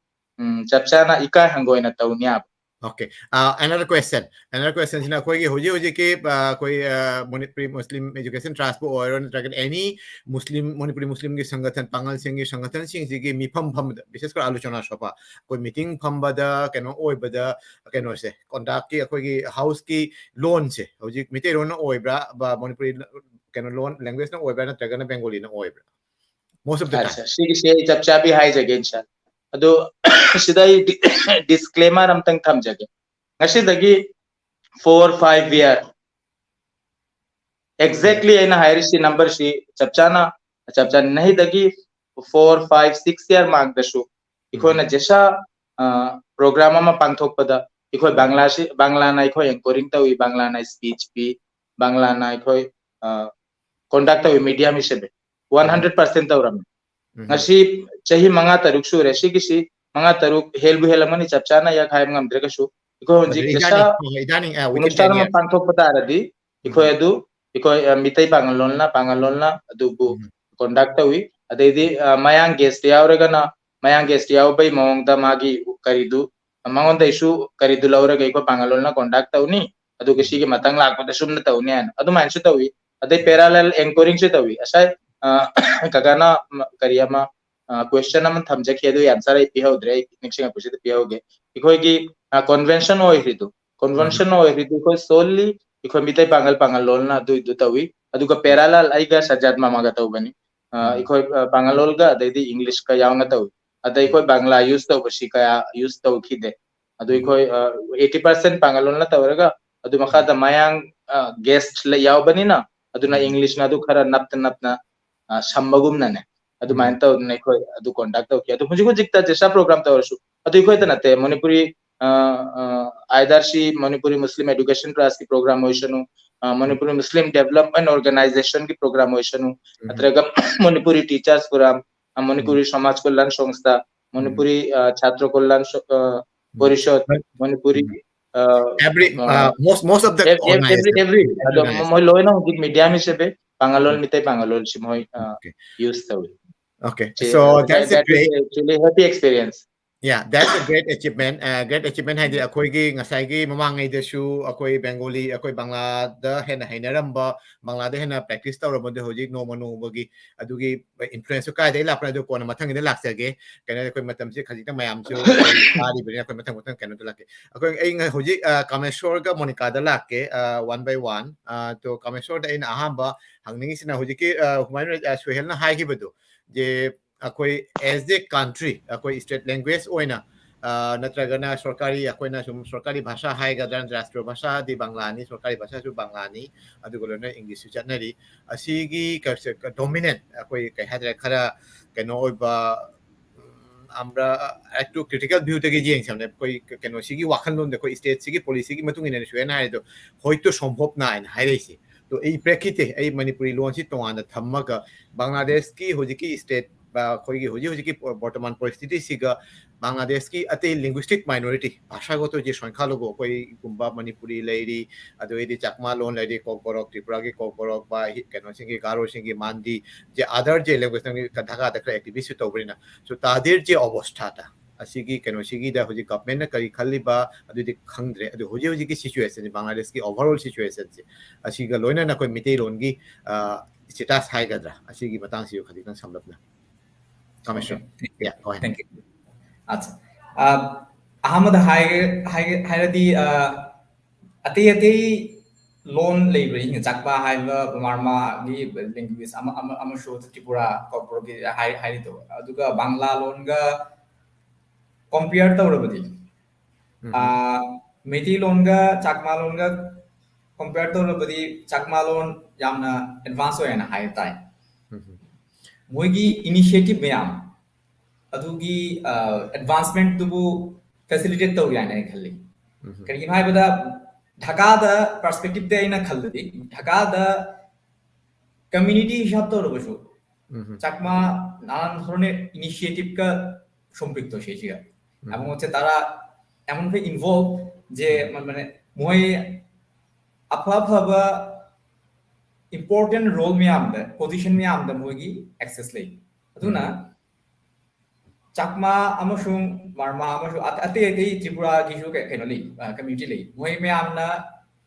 ꯎꯝ, ꯆꯞ ꯆꯥꯅ ꯏꯀꯥꯏ ꯍꯪꯒꯣꯏꯅ ꯇꯧꯅꯤ ꯍꯥꯏꯕ꯫ Okay. Uh, another question. Another question ꯁꯤꯅ ꯑꯩꯈꯣꯏꯒꯤ ꯍꯧꯖꯤꯛ ꯍꯧꯖꯤꯛꯀꯤ, ꯑ, ꯑꯩꯈꯣꯏ, ꯑ, ꯃꯅꯤꯄꯨꯔꯤ ꯃꯨꯁꯂꯤꯝ education trust ꯄꯨ ꯑꯣꯏꯔꯣ, ꯅꯠꯇ꯭ꯔꯒ any ꯃꯨꯁꯂꯤꯝ, ꯃꯅꯤꯄꯨꯔꯤ ꯃꯨꯁꯂꯤꯝꯒꯤ ꯁꯪꯒꯊꯟ, ꯄꯥꯉꯜꯁꯤꯡꯒꯤ ꯁꯪꯒꯊꯟꯁꯤꯡꯁꯤꯒꯤ ꯃꯤꯐꯝ ꯐꯝꯕꯗ, ꯕꯤꯁꯦꯁ ꯀꯔ ꯑꯥꯂꯣꯆꯅꯥ ꯁꯣꯚꯥ, ꯑꯩꯈꯣꯏ meeting ꯐꯝꯕꯗ ꯀꯩꯅꯣ ꯑꯣꯏꯕꯗ, ꯀꯩꯅꯣꯁꯦ, conduct ꯀꯤ ꯑꯩꯈꯣꯏꯒꯤ house ꯀꯤ ꯂꯣꯟꯁꯦ ꯍꯧꯖꯤꯛ ꯃꯤꯇꯩꯂꯣꯟꯅ ꯑꯣꯏꯕ꯭ꯔꯥ, ꯕ-, ꯃꯅꯤꯄꯨꯔꯤ ꯂ-, ꯀꯩꯅꯣ ꯂꯣꯟ, language ꯅ ꯑꯣꯏꯕ꯭ꯔꯥ, ꯅꯠꯇ꯭ꯔꯒꯅ Bengali ꯅ ꯑꯣꯏꯕ꯭ꯔꯥ? Most of the time. ꯑꯠꯆꯥ, ꯁꯤꯒꯤꯁꯦ ꯑꯩ ꯆꯞ ꯆꯥꯕꯤ ꯍꯥꯏꯖꯒꯦ, sir꯫ ꯑꯗꯣ ꯁꯤꯗ ꯑꯩ ꯗꯤ-, disclaimer ꯑꯝꯇꯪ ꯊꯝꯖꯒꯦ꯫ ꯉꯁꯤꯗꯒꯤ four, five year, exactly ꯑꯩꯅ ꯍꯥꯏꯔꯤꯁꯤ number ꯁꯤ ꯆꯞ ꯆꯥꯅ, ꯆꯞ ꯆꯥꯅ ꯅꯍꯤꯗꯒꯤ four, five, six year ꯃꯥꯡꯗꯁꯨ ꯑꯩꯈꯣꯏꯅ ꯎꯝ꯫ ꯖꯦꯁꯥ, ꯑ, program ꯑꯃ ꯄꯥꯡꯊꯣꯛꯄꯗ ꯑꯩꯈꯣꯏ ꯕꯪꯂꯥꯁꯤ, ꯕꯪꯂꯥꯅ ꯑꯩꯈꯣꯏ anchoring ꯇꯧꯏ, ꯕꯪꯂꯥꯅ speech ꯄꯤ, ꯕꯪꯂꯥꯅ ꯑꯩꯈꯣꯏ, ꯑ, conduct ꯇꯧꯏ, medium ꯁꯤꯗꯤ one hundred percent ꯇꯧꯔꯝꯃꯤ꯫ ꯎꯝ꯫ ꯉꯁꯤ ꯆꯍꯤ ꯃꯉꯥ ꯇꯔꯨꯛ ꯁꯨꯔꯦ꯫ ꯁꯤꯒꯤꯁꯤ ꯃꯉꯥ ꯇꯔꯨꯛ ꯍꯦꯜꯕꯨ ꯍꯦꯜꯂꯝꯒꯅꯤ, ꯆꯞ ꯆꯥꯅ ꯑꯩꯍꯥꯛ ꯍꯥꯏꯕ ꯉꯝꯗ꯭ꯔꯒꯁꯨ, ꯑꯩꯈꯣꯏ ꯍꯧꯖꯤꯛ ꯏꯗꯥꯅꯤ, ꯏꯗꯥꯅꯤ, ꯑ, we can ꯑꯅꯨꯁ꯭ꯊꯥꯟ ꯑꯃ ꯄꯥꯡꯊꯣꯛꯄ ꯇꯥꯔꯗꯤ ꯑꯩꯈꯣꯏ ꯑꯗꯨ ꯑꯩꯈꯣꯏ, ꯑ, ꯃꯤꯇꯩ ꯄꯥꯉꯜꯂꯣꯟꯅ ꯄꯥꯉꯜꯂꯣꯟꯅ ꯑꯗꯨꯕꯨ conduct ꯇꯧꯏ꯫ ꯑꯗꯩꯗꯤ, ꯑ, ꯃꯌꯥꯡ guest ꯌꯥꯎꯔꯒꯅ ꯃꯌꯥꯡ guest ꯌꯥꯎꯕꯩ ꯃꯑꯣꯡꯗ ꯃꯥꯒꯤ ꯀꯔꯤꯗꯨ, ꯃꯉꯣꯟꯗꯩꯁꯨ ꯀꯔꯤꯗꯨ ꯂꯧꯔꯒ ꯑꯩꯈꯣꯏ ꯄꯥꯉꯜꯂꯣꯟꯅ conduct ꯇꯧꯅꯤ, ꯑꯗꯨꯒ ꯁꯤꯒꯤ ꯃꯇꯥꯡ ꯂꯥꯛꯄꯗ ꯁꯨꯝꯅ ꯇꯧꯅꯤ ꯍꯥꯏꯅ ꯑꯗꯨꯃꯥꯏꯅꯁꯨ ꯇꯧꯏ꯫ ꯑꯗꯩ parallel anchoring ꯁꯨ ꯇꯧꯏ꯫ ꯉꯁꯥꯏ, ꯑ, ꯀꯀꯥꯅ ꯀꯔꯤ ꯑꯃ, ꯑ, question ꯑꯃ ꯊꯝꯖꯈꯤ, ꯑꯗꯨ answer ꯑꯩ ꯄꯤꯍꯧꯗ꯭ꯔꯦ, ꯑꯩ ꯅꯤꯡꯁꯤꯡꯉꯛꯄꯁꯤꯗ ꯄꯤꯍꯧꯒꯦ꯫ ꯑꯩꯈꯣꯏꯒꯤ, ꯑ, convention ꯑꯣꯏꯈ꯭ꯔꯤꯗꯨ, convention ꯑꯣꯏꯈ꯭ꯔꯤꯗꯨ ꯑꯩꯈꯣꯏ solely ꯑꯩꯈꯣꯏ ꯃꯤꯇꯩ ꯄꯥꯉꯜ ꯄꯥꯉꯜꯂꯣꯟꯅ ꯑꯗꯨꯏꯗꯨ ꯇꯧꯏ꯫ ꯑꯗꯨꯒ parallel ꯑꯩꯒ ꯁꯖꯥꯠ ꯃꯥꯃꯒ ꯇꯧꯕꯅꯤ꯫ ꯑ, ꯑꯩꯈꯣꯏ, ꯑ, ꯄꯥꯉꯜꯂꯣꯟꯒ ꯑꯗꯩꯗꯤ English ꯀ ꯌꯥꯎꯅ ꯇꯧꯏ꯫ ꯑꯗ ꯑꯩꯈꯣꯏ ꯕꯪꯂꯥ use ꯇꯧꯕꯁꯤ ꯀꯌꯥ use ꯇꯧꯈꯤꯗꯦ꯫ ꯑꯗꯨ ꯑꯩꯈꯣꯏ, ꯑ, eighty percent ꯄꯥꯉꯜꯂꯣꯟꯅ ꯇꯧꯔꯒ ꯑꯗꯨ ꯃꯈꯥꯗ ꯃꯌꯥꯡ, ꯑ, guest ꯂꯩ-, ꯌꯥꯎꯕꯅꯤꯅ ꯑꯗꯨꯅ English ꯅ ꯑꯗꯨ ꯈꯔ ꯅꯞꯇ ꯅꯞꯅ, ꯑ, ꯁꯝꯕꯒꯨꯝꯅꯅꯦ꯫ ꯑꯗꯨꯃꯥꯏꯅ ꯇꯧꯗꯅ ꯑꯩꯈꯣꯏ ꯑꯗꯨ conduct ꯇꯧꯈꯤ꯫ ꯑꯗꯨ ꯍꯧꯖꯤꯛ ꯍꯧꯖꯤꯛꯇ JISA program ꯇꯧꯔꯁꯨ ꯑꯗꯨ ꯑꯩꯈꯣꯏꯗ ꯅꯠꯇꯦ, ꯃꯅꯤꯄꯨꯔꯤ, ꯑ, ꯑ, either ꯁꯤ ꯃꯅꯤꯄꯨꯔꯤ Muslim Education Trust ꯀꯤ program ꯑꯣꯏꯁꯅꯨ, ꯑ, ꯃꯅꯤꯄꯨꯔꯤ Muslim Development Organization ꯒꯤ program ꯑꯣꯏꯁꯅꯨ, ꯅꯠꯇ꯭ꯔꯒ ꯃꯅꯤꯄꯨꯔꯤ Teachers Forum, ꯑ, ꯃꯅꯤꯄꯨꯔꯤ ꯁꯃꯥꯖ ꯀꯜꯌꯥꯟ ꯁꯪꯁꯊꯥ, ꯃꯅꯤꯄꯨꯔꯤ, ꯑ, ꯁꯥꯇ꯭ꯔ ꯀꯜꯌꯥꯟ ꯁ-, ꯑ, ꯄꯔꯤꯁꯗ, ꯃꯅꯤꯄꯨꯔꯤ, ꯑ, every, ꯑ, uh, most, most of the every, every, organization, ꯑꯗꯣ every organization. ꯃꯣꯏ ꯂꯣꯏꯅ ꯍꯧꯖꯤꯛ medium ꯁꯦ ꯄꯥꯉꯜꯂꯣꯟ, ꯃꯤꯇꯩ ꯄꯥꯉꯜꯂꯣꯟꯁꯤ ꯃꯣꯏ, ꯑ, Okay. use ꯇꯧꯏ꯫ Okay, ꯁꯤ, so uh, that's a that is great actually happy experience. Yeah, that's a great achievement. Uh, great achievement ꯍꯥꯏꯗꯤ ꯑꯩꯈꯣꯏꯒꯤ ꯉꯁꯥꯏꯒꯤ ꯃꯃꯥꯡꯉꯩꯗꯁꯨ ꯑꯩꯈꯣꯏ Bengali, ꯑꯩꯈꯣꯏ ꯕꯪꯂꯥꯗ ꯍꯦꯟꯅ ꯍꯩꯅꯔꯝꯕ, ꯕꯪꯂꯥꯗ ꯍꯦꯟꯅ practice ꯇꯧꯔꯝꯕꯗꯣ ꯍꯧꯖꯤꯛ ꯅꯣꯡꯃ ꯅꯣꯡꯃꯒꯤ ꯑꯗꯨꯒꯤ influence ꯁꯨ ꯀꯥꯏꯗꯒꯤ ꯂꯥꯛꯄꯅꯣ ꯑꯗꯨ ꯀꯣꯟꯅ ꯃꯊꯪꯒꯤꯗ ꯂꯥꯛꯆꯒꯦ꯫ ꯀꯩꯅꯣ ꯑꯩꯈꯣꯏ ꯃꯇꯝꯁꯦ ꯈꯖꯤꯛꯇꯪ ꯃꯌꯥꯝꯁꯨ ꯇꯥꯔꯤꯕꯅꯤꯅ ꯑꯩꯈꯣꯏ ꯃꯊꯪ ꯃꯊꯪ ꯀꯩꯅꯣꯗ ꯂꯥꯛꯀꯦ꯫ ꯑꯩꯈꯣꯏ, ꯑꯩ ꯉ-, ꯍꯧꯖꯤꯛ, ꯑ, ꯀꯥꯃꯦꯁꯣꯔꯒ ꯃꯣꯅꯤꯀꯥꯗ ꯂꯥꯛꯀꯦ, ꯑ, one by one꯫ ꯑ, ꯇꯣ ꯀꯥꯃꯦꯁꯣꯔꯗ ꯑꯩꯅ ꯑꯍꯥꯟꯕ ꯍꯪꯅꯤꯡꯉꯤꯁꯤꯅ ꯍꯧꯖꯤꯛꯀꯤ, ꯑ, ꯍꯨꯃꯥꯌꯨꯟ, ꯑ, ꯁꯨꯍꯦꯜꯅ ꯍꯥꯏꯈꯤꯕꯗꯣ, ꯖꯦ ꯑꯩꯈꯣꯏ as a country, ꯑꯩꯈꯣꯏ state language ꯑꯣꯏꯅ, ꯑ, ꯅꯠꯇ꯭ꯔꯒꯅ ꯁꯔꯀꯥꯔꯤ, ꯑꯩꯈꯣꯏꯅ ꯁꯨꯝ ꯁꯔꯀꯥꯔꯤ ꯚꯥꯁꯥ ꯍꯥꯏꯒꯗ꯭ꯔꯥ, ꯔꯥꯁꯇ꯭ꯔ ꯚꯥꯁꯥꯗꯤ ꯕꯪꯂꯥꯅꯤ, ꯁꯔꯀꯥꯔꯤ ꯚꯥꯁꯥꯁꯨ ꯕꯪꯂꯥꯅꯤ, ꯑꯗꯨꯒ ꯂꯣꯏꯅ English ꯁꯨ ꯆꯠꯅꯔꯤ꯫ ꯑꯁꯤꯒꯤ ꯀ-, ꯀ-, dominant, ꯑꯩꯈꯣꯏ ꯀꯩ ꯍꯥꯏꯇꯥꯔꯦ, ꯈꯔ ꯀꯩꯅꯣ ꯑꯣꯏꯕ, ꯎꯝ, ꯑꯝꯔ, ꯑ, ꯑꯦꯛꯇꯨ critical view ꯗꯒꯤ ꯌꯦꯡꯁꯦ ꯍꯥꯏꯕꯅꯦ꯫ ꯑꯩꯈꯣꯏ ꯀ-, ꯀꯩꯅꯣꯁꯤꯒꯤ ꯋꯥꯈꯜꯂꯣꯟꯗ, ꯑꯩꯈꯣꯏ state ꯁꯤꯒꯤ policy ꯒꯤ ꯃꯇꯨꯡ ꯏꯟꯅ ꯁꯨꯍꯦꯜꯅ ꯍꯥꯏꯔꯤꯗꯣ, ꯍꯣꯏꯇꯣ ꯁꯣꯝꯚꯣꯕꯅ ꯍꯥꯏꯅ ꯍꯥꯏꯔꯛꯏꯁꯦ꯫ ꯇꯣ ꯑꯩ ꯄ꯭ꯔꯦꯛꯀꯤꯇꯦ, ꯑꯩ ꯃꯅꯤꯄꯨꯔꯤ ꯂꯣꯟꯁꯤ ꯇꯣꯉꯥꯟꯅ ꯊꯝꯃꯒ ꯕꯪꯒ꯭ꯂꯥꯗꯦꯁꯀꯤ ꯍꯧꯖꯤꯛꯀꯤ state ꯑꯩꯈꯣꯏꯒꯤ ꯍꯧꯖꯤꯛ ꯍꯧꯖꯤꯛꯀꯤ ꯕꯣꯔꯇꯃꯥꯟ ꯄꯣꯔꯤꯁꯊꯤꯇꯤꯁꯤꯒ ꯕꯪꯒ꯭ꯂꯥꯗꯦꯁꯀꯤ ꯑꯇꯩ ꯂꯤꯡꯒ꯭ꯋꯤꯁꯇꯤꯛ ꯃꯥꯏꯅꯣꯔꯤꯇꯤ, ꯚꯥꯁꯥꯒꯣꯇꯣ ꯖꯤ ꯁꯣꯏꯈꯥꯂꯨꯕ ꯑꯩꯈꯣꯏꯒꯨꯝꯕ ꯃꯅꯤꯄꯨꯔꯤ ꯂꯩꯔꯤ, ꯑꯗꯨꯗꯩꯗꯤ ꯆꯥꯛꯃꯥ ꯂꯣꯟ ꯂꯩꯔꯤ, ꯀꯣꯛꯕꯣꯔꯣꯛ, ꯇ꯭ꯔꯤꯄꯨꯔꯥꯒꯤ ꯀꯣꯛꯕꯣꯔꯣꯛ, ꯕꯥ ꯍꯤ-, ꯀꯩꯅꯣꯁꯤꯡꯒꯤ, ꯒꯥꯔꯣꯁꯤꯡꯒꯤ ꯃꯥꯟꯗꯤ, ꯖꯦ ꯑꯗꯔ ꯖꯦ ꯂꯦꯡꯒ꯭ꯋꯦꯖ ꯅꯪꯒꯤ ꯙꯥꯀꯥꯗ ꯈꯔ ꯑꯦꯛꯇꯤꯚꯤꯁꯁꯨ ꯇꯧꯕꯅꯤꯅ꯫ ꯁꯣ ꯇꯥꯗꯤꯔ ꯖꯦ ꯑꯣꯕꯣꯁꯊꯥꯗ ꯑꯁꯤꯒꯤ ꯀꯩꯅꯣꯁꯤꯒꯤꯗ ꯍꯧꯖꯤꯛ ꯒꯚꯔꯟꯃꯦꯟꯠꯅ ꯀꯔꯤ ꯈꯜꯂꯤꯕ ꯑꯗꯨꯗꯤ ꯈꯪꯗ꯭ꯔꯦ, ꯑꯗꯨ ꯍꯧꯖꯤꯛ ꯍꯧꯖꯤꯛꯀꯤ ꯁꯤꯆꯨꯋꯦꯁꯟꯁꯦ, ꯕꯪꯒ꯭ꯂꯥꯗꯦꯁꯀꯤ ꯑꯣꯚꯔꯑꯣꯜ ꯁꯤꯆꯨꯋꯦꯁꯟꯁꯦ, ꯑꯁꯤꯒ ꯂꯣꯏꯅꯅ ꯑꯩꯈꯣꯏ ꯃꯤꯇꯩꯂꯣꯟꯒꯤ ꯁ꯭ꯇꯦꯇꯁ ꯍꯥꯏꯒꯗ꯭ꯔꯥ, ꯑꯁꯤꯒꯤ ꯃꯇꯥꯡꯁꯤꯁꯨ ꯈꯖꯤꯛꯇꯪ ꯁꯝꯂꯞꯅ꯫ Commissioner. Okay. Yeah, go ahead. Thank you. ꯑꯠꯆꯥ꯫ ꯑ, ꯑꯍꯥꯟꯕꯗ ꯍꯥꯏꯒꯦ, ꯍꯥꯏꯒꯦ, ꯍꯥꯏꯔꯗꯤ, ꯑ, ꯑꯇꯩ ꯑꯇꯩ ꯂꯣꯟ ꯂꯩꯕ꯭ꯔꯥ ꯌꯦꯡꯉꯦ꯫ ꯆꯥꯛꯄꯥ ꯍꯥꯏꯕ ꯕꯔꯃꯥꯒꯤ ꯂꯦꯡꯒ꯭ꯋꯦꯖ ꯑꯃ, ꯑꯃ, ꯑꯃꯁꯨ ꯇ꯭ꯔꯤꯄꯨꯔꯥ, ꯀꯣꯛꯕꯣꯔꯣꯛꯀꯤ ꯍꯥꯏ-, ꯍꯥꯏꯔꯤꯗꯣ꯫ ꯑꯗꯨꯒ ꯕꯪꯒ꯭ꯂꯥ ꯂꯣꯟꯒ ꯀꯝꯄꯤꯌꯔ ꯇꯧꯔꯕꯗꯤ, ꯎꯝ꯫ ꯑ, ꯃꯩꯇꯩꯂꯣꯟꯒ ꯆꯥꯛꯃꯥ ꯂꯣꯟꯒ ꯀꯝꯄꯤꯌꯔ ꯇꯧꯔꯕꯗꯤ ꯆꯥꯛꯃꯥ ꯂꯣꯟ ꯌꯥꯝꯅ ꯑꯦꯗꯚꯥꯟꯁ ꯑꯣꯏ ꯍꯥꯏꯅ ꯍꯥꯏ ꯇꯥꯏ꯫ ꯎꯝ꯫ ꯃꯣꯏꯒꯤ ꯏꯅꯤꯁꯤꯌꯦꯇꯤꯚ ꯃꯌꯥꯝ ꯑꯗꯨꯒꯤ, ꯑ, ꯑꯦꯗꯚꯥꯟꯁꯃꯦꯟꯠꯇꯨꯕꯨ ꯐꯦꯁꯤꯂꯤꯇꯦꯠ ꯇꯧꯏ ꯍꯥꯏꯅ ꯑꯩ ꯈꯜꯂꯤ꯫ ꯎꯝ꯫ ꯀꯔꯤꯒꯤꯅꯣ ꯍꯥꯏꯕꯗ ꯙꯥꯀꯥꯗ ꯄꯔꯁꯄꯦꯛꯇꯤꯚꯇ ꯑꯩꯅ ꯈꯜꯂꯗꯤ ꯙꯥꯀꯥꯗ ꯀꯝꯃ꯭ꯌꯨꯅꯤꯇꯤ ꯍꯤꯁꯥꯕ ꯇꯧꯔꯕꯁꯨ ꯎꯝ꯫ চাকমা নানান ধরনের ইনিশিয়েটিভꯒ সম্পৃক্ত সেই জায়গা। হুম। এবং হচ্ছে তারা এমনভাবে ইনভলভ যে হুম। মানে, মানে ꯃꯣꯏ ꯑꯐ ꯑꯐꯕ important role ꯃꯌꯥꯝꯗ, position ꯃꯌꯥꯝꯗ ꯃꯣꯏꯒꯤ access ꯂꯩ꯫ ꯑꯗꯨꯅ ꯎꯝ꯫ ꯆꯥꯛꯃꯥ ꯑꯃꯁꯨꯡ ꯃꯔꯃꯥ ꯑꯃꯁꯨꯡ ꯑꯇ-, ꯑꯇꯩ ꯑꯇꯩ ꯇ꯭ꯔꯤꯄꯨꯔꯥꯒꯤꯁꯨ ꯀꯩ-, ꯀꯩꯅꯣ ꯂꯩ, ꯑ, ꯀꯝꯃ꯭ꯌꯨꯅꯤꯇꯤ ꯂꯩ꯫ ꯃꯣꯏ ꯃꯌꯥꯝꯅ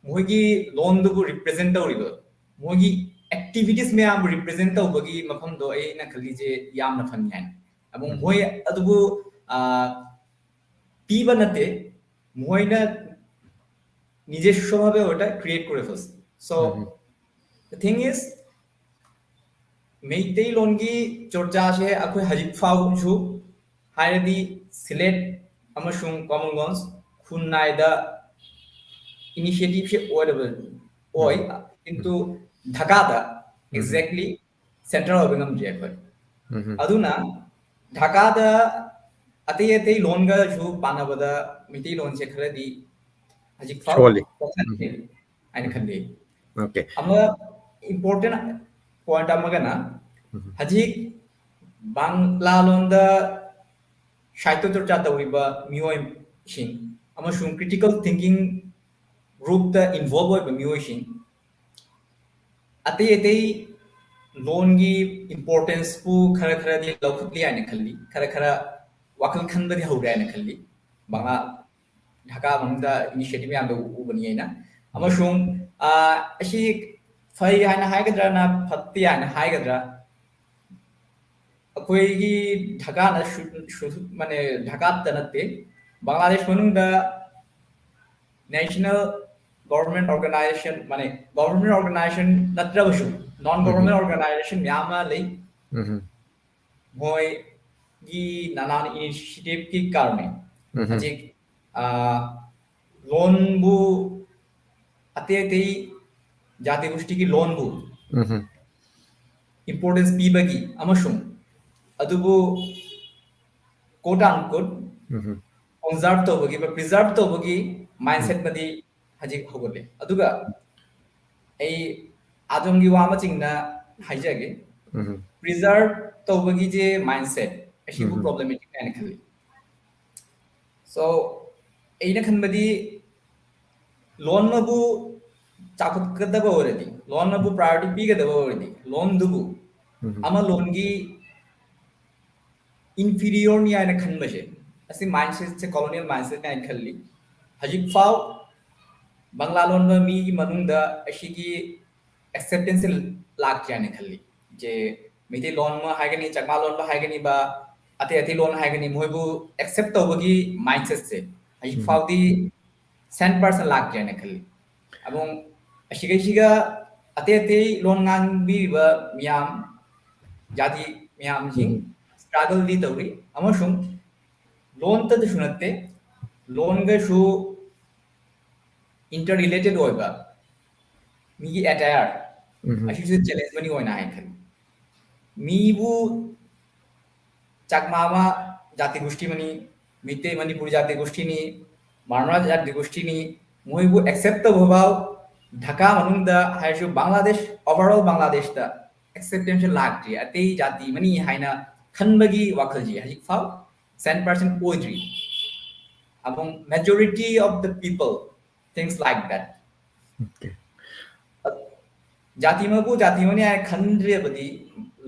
ꯃꯣꯏꯒꯤ ꯂꯣꯟꯗꯨꯕꯨ ꯔꯤꯄ꯭ꯔꯦꯖꯦꯟ ꯇꯧꯔꯤꯕ, ꯃꯣꯏꯒꯤ ꯑꯦꯛꯇꯤꯚꯤꯇꯤꯁ ꯃꯌꯥꯝꯕꯨ ꯔꯤꯄ꯭ꯔꯦꯖꯦꯟ ꯇꯧꯕꯒꯤ ꯃꯐꯝꯗꯣ ꯑꯩꯅ ꯈꯜꯂꯤꯁꯦ ꯌꯥꯝꯅ ꯐꯪꯉꯤ ꯍꯥꯏꯅ꯫ ꯑꯃꯨꯛ ꯎꯝ꯫ ꯃꯣꯏ ꯑꯗꯨꯕꯨ, ꯑ, ꯄꯤꯕ ꯅꯠꯇꯦ, ꯃꯣꯏꯅ নিজস্বভাবে ওটা ক্রিয়েট করে ফেলছে। So, hmm, hmm. The thing is, ꯃꯩꯇꯩꯂꯣꯟꯒꯤ ꯆꯣꯔꯆꯥꯁꯦ ꯑꯩꯈꯣꯏ ꯍꯧꯖꯤꯛ ꯐꯥꯎꯁꯨ ꯍꯥꯏꯔꯗꯤ ꯁꯤꯂꯦꯠ ꯑꯃꯁꯨꯡ ꯀꯣꯃꯟꯒꯣꯟꯖ ꯈꯨꯟꯅꯥꯏꯗ ꯏꯅꯤꯁꯤꯌꯦꯇꯤꯚꯁꯦ ꯑꯣꯏꯔꯕ ꯑꯣꯏ, ꯎꯝ꯫ ꯀꯤꯟꯇꯨ ꯙꯥꯀꯥꯗ ꯎꯝ꯫ ꯑꯦꯛꯖꯦꯛꯂꯤ ꯁꯦꯟꯇꯔ ꯑꯣꯏꯕ ꯉꯝꯗ꯭ꯔꯤ ꯑꯩꯈꯣꯏ꯫ ꯎꯝ꯫ ꯑꯗꯨꯅ ꯙꯥꯀꯥꯗ ꯑꯇꯩ ꯑꯇꯩ ꯂꯣꯟꯒꯁꯨ ꯄꯥꯟꯅꯕꯗ ꯃꯩꯇꯩꯂꯣꯟꯁꯦ ꯈꯔꯗꯤ ꯍꯧꯖꯤꯛ ꯐꯥꯎ ꯁꯣꯜꯂꯤ꯫ ꯆꯠꯊꯗꯦ ꯍꯥꯏꯅ ꯈꯜꯂꯤ꯫ ꯑꯣꯀꯦ꯫ ꯑꯃ ꯏꯝꯄꯣꯔꯇꯦꯟ ꯄꯣꯏꯟꯠ ꯑꯃꯒꯅ ꯎꯝ꯫ ꯍꯧꯖꯤꯛ ꯕꯪꯂꯥ ꯂꯣꯟꯗ ꯁꯥꯍꯤꯇ꯭ꯌ ꯆꯔꯆꯥ ꯇꯧꯔꯤꯕ ꯃꯤꯑꯣꯏꯁꯤꯡ ꯑꯃꯁꯨꯡ critical thinking groupꯇ involve ꯑꯣꯏꯕ ꯃꯤꯑꯣꯏꯁꯤꯡ, ꯑꯇꯩ ꯑꯇꯩ ꯂꯣꯟꯒꯤ importanceꯄꯨ ꯈꯔ ꯈꯔꯗꯤ ꯂꯧꯈꯠꯂꯤ ꯍꯥꯏꯅ ꯈꯜꯂꯤ, ꯈꯔ ꯈꯔ ꯋꯥꯈꯜ ꯈꯟꯕꯗꯤ ꯍꯧꯔꯦ ꯍꯥꯏꯅ ꯈꯜꯂꯤ꯫ ꯕꯪꯂꯥ ꯙꯥꯀꯥ ꯃꯅꯨꯡꯗ initiative ꯃꯌꯥꯝꯗꯣ ꯎꯕꯅꯤ ꯑꯩꯅ꯫ ꯑꯃꯁꯨꯡ ꯑ, ꯑꯁꯤ ꯐꯩ ꯍꯥꯏꯅ ꯍꯥꯏꯒꯗ꯭ꯔꯥ ꯅꯠꯇ꯭ꯔꯒ ꯐꯠꯇꯦ ꯍꯥꯏꯅ ꯍꯥꯏꯒꯗ꯭ꯔꯥ, ꯑꯩꯈꯣꯏꯒꯤ ꯙꯥꯀꯥꯅ ꯁꯨ- ꯁꯨ- ꯃꯥꯅꯦ, ꯙꯥꯀꯥꯇ ꯅꯠꯇꯦ, ꯕꯪꯒ꯭ꯂꯥꯗꯦꯁ ꯃꯅꯨꯡꯗ national government organization, ꯃꯥꯅꯦ, government organization ꯅꯠꯇ꯭ꯔꯕꯁꯨ non government organization ꯃꯌꯥꯝ ꯑꯃ ꯂꯩ꯫ ꯃꯣꯏꯒꯤ ꯅꯅꯥꯟ initiativeꯀꯤ ꯀꯥꯔꯅꯦ ꯍꯧꯖꯤꯛ ꯑ, ꯂꯣꯟꯕꯨ, ꯑꯇꯩ ꯑꯇꯩ ꯖꯥꯇꯤ ꯒꯣꯁꯇꯤꯒꯤ ꯂꯣꯟꯕꯨ importance ꯄꯤꯕꯒꯤ ꯑꯃꯁꯨꯡ ꯑꯗꯨꯕꯨ quote unquote conserve ꯇꯧꯕꯒꯤ preserve ꯇꯧꯕꯒꯤ mindsetꯃꯗꯤ ꯍꯧꯖꯤꯛ ꯍꯧꯒꯠꯂꯦ꯫ ꯑꯗꯨꯒ ꯑꯩ ꯑꯗꯣꯝꯒꯤ ꯋꯥ ꯑꯃ ꯆꯤꯡꯅ ꯍꯥꯏꯖꯒꯦ꯫ Preserve ꯇꯧꯕꯒꯤꯁꯦ mindset ꯑꯁꯤꯕꯨ problematic ꯍꯥꯏꯅ ꯈꯜꯂꯤ꯫ So ꯑꯩꯅ ꯈꯟꯕꯗꯤ ꯂꯣꯟ ꯑꯃꯕꯨ ꯆꯥꯎꯈꯠꯀꯗꯕ ꯑꯣꯏꯔꯗꯤ, ꯂꯣꯟ ꯑꯃꯕꯨ priority ꯄꯤꯒꯗꯕ ꯑꯣꯏꯔꯗꯤ, ꯂꯣꯟꯗꯨꯕꯨ ꯑꯃ ꯂꯣꯟꯒꯤ inferiorꯅꯤ ꯍꯥꯏꯅ ꯈꯟꯕꯁꯦ, ꯑꯁꯤ mindsetꯁꯦ colonial mindsetꯅꯤ ꯍꯥꯏꯅ ꯈꯜꯂꯤ꯫ ꯍꯧꯖꯤꯛꯐꯥꯎ ꯕꯪꯒ꯭ꯂꯥ ꯂꯣꯟꯕ ꯃꯤꯒꯤ ꯃꯅꯨꯡꯗ ꯑꯁꯤꯒꯤ acceptance ꯂꯥꯛꯇ꯭ꯔꯤ ꯍꯥꯏꯅ ꯈꯜꯂꯤ꯫ ꯖꯦ ꯃꯩꯇꯩꯂꯣꯟ ꯑꯃ ꯍꯥꯏꯒꯅꯤ, ꯆꯥꯛꯃꯥ ꯂꯣꯟꯕ ꯍꯥꯏꯒꯅꯤꯕ, ꯑꯇꯩ ꯑꯇꯩ ꯂꯣꯟ ꯍꯥꯏꯒꯅꯤ, ꯃꯣꯏꯕꯨ accept ꯇꯧꯕꯒꯤ mindsetꯁꯦ ꯍꯧꯖꯤꯛ ꯐꯥꯎꯗꯤ cent percent ꯂꯥꯛꯇ꯭ꯔꯤ ꯍꯥꯏꯅ ꯈꯜꯂꯤ꯫ ꯑꯗꯨꯝ ꯑꯁꯤꯒꯩꯁꯤꯒ ꯑꯇꯩ ꯑꯇꯩ ꯂꯣꯟ ꯉꯥꯡꯕꯤꯔꯤꯕ ꯃꯤꯌꯥꯝ, ꯖꯥꯇꯤ ꯃꯌꯥꯝꯁꯤꯡ struggleꯗꯤ ꯇꯧꯔꯤ, ꯑꯃꯁꯨꯡ ꯂꯣꯟꯇꯗꯁꯨ ꯅꯠꯇꯦ, ꯂꯣꯟꯒꯁꯨ interrelated ꯑꯣꯏꯕ ꯃꯤꯒꯤ attire ꯑꯁꯤꯁꯨ challenge ꯑꯃꯅꯤ ꯑꯣꯏꯅ ꯍꯥꯏꯅ ꯈꯜꯂꯤ꯫ ꯃꯤꯕꯨ ꯆꯥꯛꯃꯥ ꯑꯃ ꯖꯥꯇꯤ ꯒꯣꯁꯇꯤ ꯑꯃꯅꯤ, ꯃꯩꯇꯩ ꯃꯅꯤꯄꯨꯔꯤ ꯖꯥꯇꯤ ꯒꯣꯁꯇꯤꯅꯤ, ꯃꯔꯃꯥ ꯖꯥꯇꯤ ꯒꯣꯁꯇꯤꯅꯤ, ꯃꯣꯏꯕꯨ accept ꯇꯧꯕ ꯐꯥꯎ ꯙꯥꯀꯥ ꯃꯅꯨꯡꯗ ꯍꯥꯏꯔꯁꯨ ꯕꯪꯒ꯭ꯂꯥꯗꯦꯁ, overall ꯕꯪꯒ꯭ꯂꯥꯗꯦꯁꯇ acceptance ꯂꯥꯛꯇ꯭ꯔꯤ꯫ ꯑꯇꯩ ꯖꯥꯇꯤ ꯑꯃꯅꯤ ꯍꯥꯏꯅ ꯈꯟꯕꯒꯤ ꯋꯥꯈꯜꯁꯤ ꯍꯧꯖꯤꯛ ꯐꯥꯎ ꯁꯦꯟ ꯄꯥꯔꯁꯦꯟ ꯑꯣꯏꯗ꯭ꯔꯤ꯫ ꯑꯗꯨꯝ majority of the people thinks like that. Okay. ꯖꯥꯇꯤ ꯑꯃꯕꯨ ꯖꯥꯇꯤ ꯑꯃꯅꯤ ꯍꯥꯏꯅ ꯈꯟꯗ꯭ꯔꯕꯗꯤ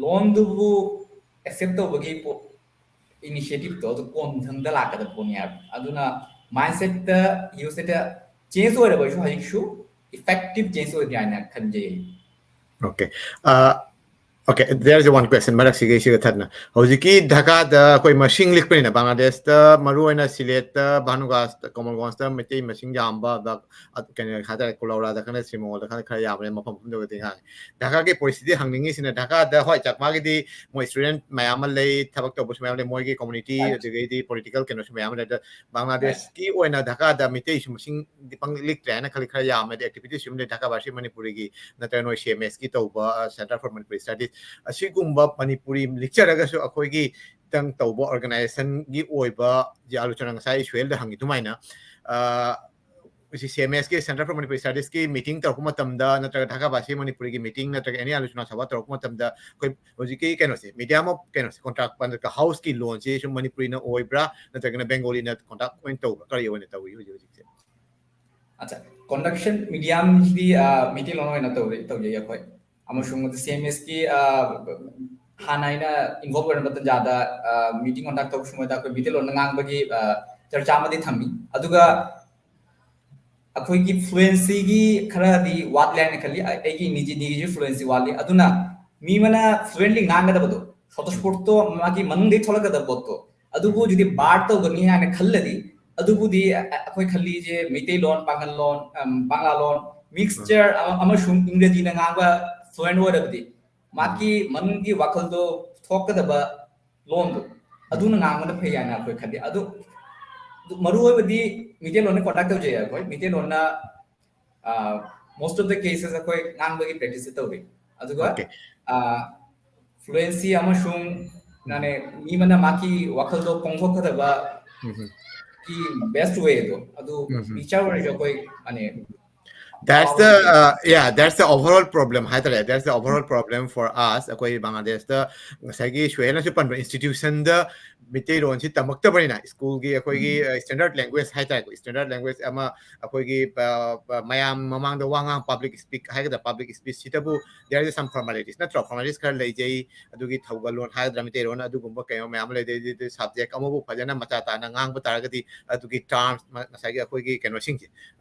ꯂꯣꯟꯗꯨꯕꯨ ꯑꯦꯛꯁꯦꯞ ꯇꯧꯕꯒꯤ ꯏꯅꯤꯁꯤꯌꯦꯇꯤꯞꯇꯣ ꯑꯗꯨ ꯀꯣꯟꯊꯪꯗ ꯂꯥꯛꯀꯗꯕ ꯄꯣꯠꯅꯤ ꯍꯥꯏꯕ꯫ ꯑꯗꯨꯅ ꯃꯥꯏꯟꯁꯦꯠꯇ ꯌꯨꯁꯦꯠꯇ ꯆꯦꯟꯖ ꯑꯣꯏꯔꯕꯁꯨ ꯍꯧꯖꯤꯛꯁꯨ ꯏꯐꯦꯛꯇꯤꯞ ꯆꯦꯟꯖ ꯑꯣꯏꯗ꯭ꯔꯤ ꯍꯥꯏꯅ ꯈꯟꯖꯩ꯫ Okay. Uh, okay, there's one question. ꯃꯔꯛꯁꯤꯒꯤ ꯁꯤꯒ ꯊꯠꯅ ꯍꯧꯖꯤꯛꯀꯤ ꯙꯀꯥꯗ ꯑꯩꯈꯣꯏ ꯃꯁꯤꯡ ꯂꯤꯛꯄꯅꯤꯅ ꯕꯪꯒ꯭ꯂꯥꯗꯦꯁꯇ ꯃꯔꯨꯑꯣꯏꯅ ꯁꯤꯂꯦꯠꯇ, ꯚꯥꯅꯨꯒꯥꯁꯇ, ꯀꯣꯃꯜꯒꯣꯟꯁꯇ ꯃꯩꯇꯩ ꯃꯁꯤꯡ ꯌꯥꯝꯕ, ꯀꯩꯅꯣ ꯍꯥꯏꯇꯥꯔꯦ, ꯀꯣꯂꯧꯔꯥꯗ ꯈꯔ, ꯁꯤꯔꯃꯣꯜꯗ ꯈꯔ, ꯈꯔ ꯌꯥꯝꯕꯅꯦ, ꯃꯐꯝ ꯃꯐꯝꯗꯕꯨꯗꯤ ꯉꯥꯡꯉꯦ꯫ ꯙꯀꯥꯒꯤ ꯄꯣꯂꯤꯁꯤꯗꯤ ꯍꯪꯅꯤꯡꯉꯤꯁꯤꯅ, ꯙꯀꯥꯗ ꯍꯣꯏ ꯆꯥꯛꯃꯥꯒꯤꯗꯤ ꯃꯣꯏ ꯁ꯭ꯇꯨꯗꯦꯟꯠ ꯃꯌꯥꯝ ꯑꯃ ꯂꯩ, ꯊꯕꯛ ꯇꯧꯕꯁꯨ ꯃꯌꯥꯝ ꯂꯩ, ꯃꯣꯏꯒꯤ ꯀꯝꯃꯨꯅꯤꯇꯤ ꯑꯗꯨꯗꯒꯤꯗꯤ ꯄꯣꯂꯤꯇꯤꯀꯦꯜ ꯀꯩꯅꯣꯁꯨ ꯃꯌꯥꯝ ꯑꯃ ꯂꯩ꯫ ꯑꯗ ꯕꯪꯒ꯭ꯂꯥꯗꯦꯁꯀꯤ ꯑꯣꯏꯅ ꯙꯀꯥꯗ ꯃꯤꯇꯩꯁꯨ ꯃꯁꯤꯡꯗꯤ ꯄꯪ ꯂꯤꯛꯇ꯭ꯔꯦ ꯍꯥꯏꯅ ꯈꯜꯂꯤ, ꯈꯔ ꯌꯥꯝꯃꯦ꯫ ꯑꯗ ꯑꯦꯛꯇꯤꯚꯤꯇꯤꯁ ꯑꯃ ꯂꯩ, ꯙꯀꯥ ꯚꯥꯁꯤ ꯃꯅꯤꯄꯨꯔꯤꯒꯤ ꯅꯠꯇ꯭ꯔꯒ ꯅꯣꯏ ꯁꯤ ꯑꯦꯝ ꯑꯦꯁꯀꯤ ꯇꯧꯕ, ꯁꯦꯟꯇꯔ ꯐꯣꯔ ꯃꯅꯤꯄꯨꯔꯤ ꯁ꯭ꯇꯗꯤꯁ, ꯑꯁꯤꯒꯨꯝꯕ ꯃꯅꯤꯄꯨꯔꯤ ꯂꯤꯛꯆꯔꯒꯁꯨ ꯑꯩꯈꯣꯏꯒꯤ ꯈꯤꯇꯪ ꯇꯧꯕ ꯑꯣꯔꯒꯅꯥꯏꯖꯦꯁꯟꯒꯤ ꯑꯣꯏꯕ, ꯖꯤ ꯑꯥꯂꯨꯆꯅ ꯉꯁꯥꯏ ꯁꯨꯍꯦꯜꯗ ꯍꯪꯉꯤ ꯑꯗꯨꯃꯥꯏꯅ, ꯁꯤ ꯁꯤ ꯑꯦꯝ ꯑꯦꯁꯀꯤ, ꯁꯦꯟꯇꯔ ꯐꯣꯔ ꯃꯅꯤꯄꯨꯔꯤ ꯁ꯭ꯇꯗꯤꯁꯀꯤ ꯃꯤꯇꯤꯡ ꯇꯧꯔꯛꯄ ꯃꯇꯝꯗ ꯅꯠꯇ꯭ꯔꯒ ꯙꯀꯥ ꯚꯥꯁꯤ ꯃꯅꯤꯄꯨꯔꯤꯒꯤ ꯃꯤꯇꯤꯡ ꯅꯠꯇ꯭ꯔꯒ ꯑꯦꯅꯤ ꯑꯥꯂꯣꯆꯅꯥ ꯁꯚꯥ ꯇꯧꯔꯛꯄ ꯃꯇꯝꯗ ꯑꯩꯈꯣꯏ ꯍꯧꯖꯤꯛꯀꯤ ꯀꯩꯅꯣꯁꯦ, ꯃꯤꯗꯤꯌꯝ ꯑꯣꯐ ꯀꯩꯅꯣꯁꯦ, ꯀꯣꯟꯇ꯭ꯔꯥꯛ ꯍꯥꯎꯁꯀꯤ ꯂꯣꯟꯁꯦ ꯁꯨꯝ ꯃꯅꯤꯄꯨꯔꯤꯅ ꯑꯣꯏꯕ꯭ꯔꯥ ꯅꯠꯇ꯭ꯔꯒꯅ ꯕꯦꯡꯒꯣꯂꯤꯅ ꯀꯣꯟꯇ꯭ꯔꯥꯛ ꯑꯣꯏꯅ ꯇꯧꯕ꯭ꯔꯥ, ꯀꯔꯤ ꯑꯣꯏꯅ ꯇꯧꯏ ꯍꯧꯖꯤꯛ ꯍꯧꯖꯤꯛꯁꯦ? ꯑꯠꯆꯥ, ꯀꯣꯟꯗꯛꯁꯟ ꯃꯤꯗꯤꯌꯝꯁꯤꯗꯤ ꯃꯩꯇꯩꯂꯣꯟ ꯑꯣꯏꯅ ꯇꯧꯔꯤ, ꯇꯧꯖꯩ ꯑꯩꯈꯣꯏ꯫ ꯑꯃꯁꯨꯡ ꯁꯤ ꯑꯦꯝ ꯑꯦꯁꯀꯤ ꯍꯥꯟꯅ ꯑꯩꯅ ꯏꯟꯚꯣꯜꯕ ꯑꯣꯏꯔꯝꯕ ꯇꯟꯖꯥꯗ ꯃꯤꯇꯤꯡ ꯀꯣꯟꯗꯛ ꯇꯧꯕ ꯁꯨꯝꯕꯗ ꯑꯩꯈꯣꯏ ꯃꯩꯇꯩꯂꯣꯟꯗ ꯉꯥꯡꯕꯒꯤ ꯆꯔꯆꯥ ꯑꯃꯗꯤ ꯊꯝꯃꯤ꯫ ꯑꯗꯨꯒ ꯑꯩꯈꯣꯏꯒꯤ ꯐ꯭ꯂꯨꯑꯦꯟꯁꯤꯒꯤ ꯈꯔꯗꯤ ꯋꯥꯠꯂꯦ ꯍꯥꯏꯅ ꯈꯜꯂꯤ꯫ ꯑꯩꯒꯤ ꯅꯤꯖꯤ ꯅꯤꯒꯤꯁꯨ ꯐ꯭ꯂꯨꯑꯦꯟꯁꯤ ꯋꯥꯠꯂꯤ꯫ ꯑꯗꯨꯅ ꯃꯤ ꯑꯃꯅ ꯐ꯭ꯂꯨꯑꯦꯟꯠꯂꯤ ꯉꯥꯡꯒꯗꯕꯗꯣ, ꯁꯣꯇꯣꯁ꯭ꯐꯣꯔꯠꯇꯣ ꯃꯥꯒꯤ ꯃꯅꯨꯡꯗꯒꯤ ꯊꯣꯛꯂꯛꯀꯗꯕ ꯄꯣꯠꯇꯣ, ꯑꯗꯨꯕꯨ ꯍꯧꯖꯤꯛꯇꯤ ꯕꯥꯔꯠ ꯇꯧꯒꯅꯤ ꯍꯥꯏꯅ ꯈꯜꯂꯗꯤ, ꯑꯗꯨꯕꯨꯗꯤ ꯑ-, ꯑ-, ꯑꯩꯈꯣꯏ ꯈꯜꯂꯤꯁꯦ ꯃꯩꯇꯩꯂꯣꯟ, ꯄꯥꯡꯒꯜ ꯂꯣꯟ, ꯑꯝ, ꯕꯪꯒ꯭ꯂꯥ ꯂꯣꯟ, ꯃꯤꯛꯁꯆꯔ ꯑꯃ-, ꯑꯃꯁꯨꯡ ꯏꯪꯒ꯭ꯔꯦꯖꯤꯅ ꯉꯥꯡꯕ ꯐ꯭ꯂꯨꯑꯦꯟꯠ ꯑꯣꯏꯔꯕꯗꯤ ꯃꯥꯒꯤ ꯃꯅꯨꯡꯒꯤ ꯋꯥꯈꯜꯗꯣ ꯊꯣꯛꯀꯗꯕ ꯂꯣꯟꯗꯣ ꯑꯗꯨꯅ ꯉꯥꯡꯕꯅ ꯐꯩ ꯍꯥꯏꯅ ꯑꯩꯈꯣꯏ ꯈꯜꯂꯤ꯫ ꯑꯗꯨ, ꯑꯗꯨ ꯃꯔꯨ ꯑꯣꯏꯕꯗꯤ ꯃꯩꯇꯩꯂꯣꯟꯅ ꯀꯣꯟꯇꯦꯛ ꯇꯧꯖꯩ ꯑꯩꯈꯣꯏ꯫ ꯃꯩꯇꯩꯂꯣꯟꯅ, ꯑ, most of the cases ꯑꯩꯈꯣꯏ ꯉꯥꯡꯕꯒꯤ ꯄ꯭ꯔꯦꯛꯇꯤꯁ ꯇꯧꯋꯤ꯫ ꯑꯗꯨꯒ, Okay. ꯑ, ꯐ꯭ꯂꯨꯑꯦꯟꯁꯤ ꯑꯃꯁꯨꯡ ꯅꯥꯅꯦ ꯃꯤ ꯑꯃꯅ ꯃꯥꯒꯤ ꯋꯥꯈꯜꯗꯣ ꯐꯣꯡꯗꯣꯛꯀꯗꯕ ꯎꯝ꯫ ꯀꯤ ꯕꯦꯁ ꯋꯦꯗꯣ ꯑꯗꯨ ꯎꯝ꯫ ꯃꯤꯛꯁꯆꯔ ꯑꯣꯏꯔꯁꯨ ꯑꯩꯈꯣꯏ, ꯃꯥꯅꯦ, That's the uh, yeah, that's the overall problem ꯍꯥꯏꯇꯥꯔꯦ. That's the overall problem for us. ꯑꯩꯈꯣꯏ ꯕꯪꯒ꯭ꯂꯥꯗꯦꯁꯇ ꯉꯁꯥꯏꯒꯤ ꯁꯨꯍꯦꯜꯅꯁꯨ ꯄꯟꯕ institutionꯗ ꯃꯩꯇꯩꯂꯣꯟꯁꯤ ꯇꯝꯃꯛꯇꯕꯅꯤꯅ, ꯁ꯭ꯀꯨꯜꯒꯤ ꯑꯩꯈꯣꯏꯒꯤ standard language ꯍꯥꯏꯇꯥꯔꯦꯀꯣ, standard language ꯑꯃ ꯑꯩꯈꯣꯏꯒꯤ ꯃꯌꯥꯝ ꯃꯃꯥꯡꯗ ꯋꯥ ꯉꯥꯡ, public speak ꯍꯥꯏꯒꯗ꯭ꯔꯥ, public speechꯁꯤꯗꯕꯨ there is some formalities ꯅꯠꯇ꯭ꯔꯣ? Formalities ꯈꯔ ꯂꯩꯖꯩ, ꯑꯗꯨꯒꯤ ꯊꯧꯒꯜꯂꯣꯟ ꯍꯥꯏꯒꯗ꯭ꯔꯥ, ꯃꯩꯇꯩꯂꯣꯟ ꯑꯗꯨꯒꯨꯝꯕ ꯀꯌꯥ ꯃꯌꯥꯝ ꯑꯃ ꯂꯩ꯫ ꯑꯗꯩꯗꯤ subject ꯑꯃꯕꯨ ꯐꯖꯅ ꯃꯆꯥ ꯇꯥꯅ ꯉꯥꯡꯕ ꯇꯥꯔꯒꯗꯤ ꯑꯗꯨꯒꯤ terms, ꯉꯁꯥꯏꯒꯤ ꯑꯩꯈꯣꯏꯒꯤ ꯀꯩꯅꯣꯁꯤꯡꯁꯦ,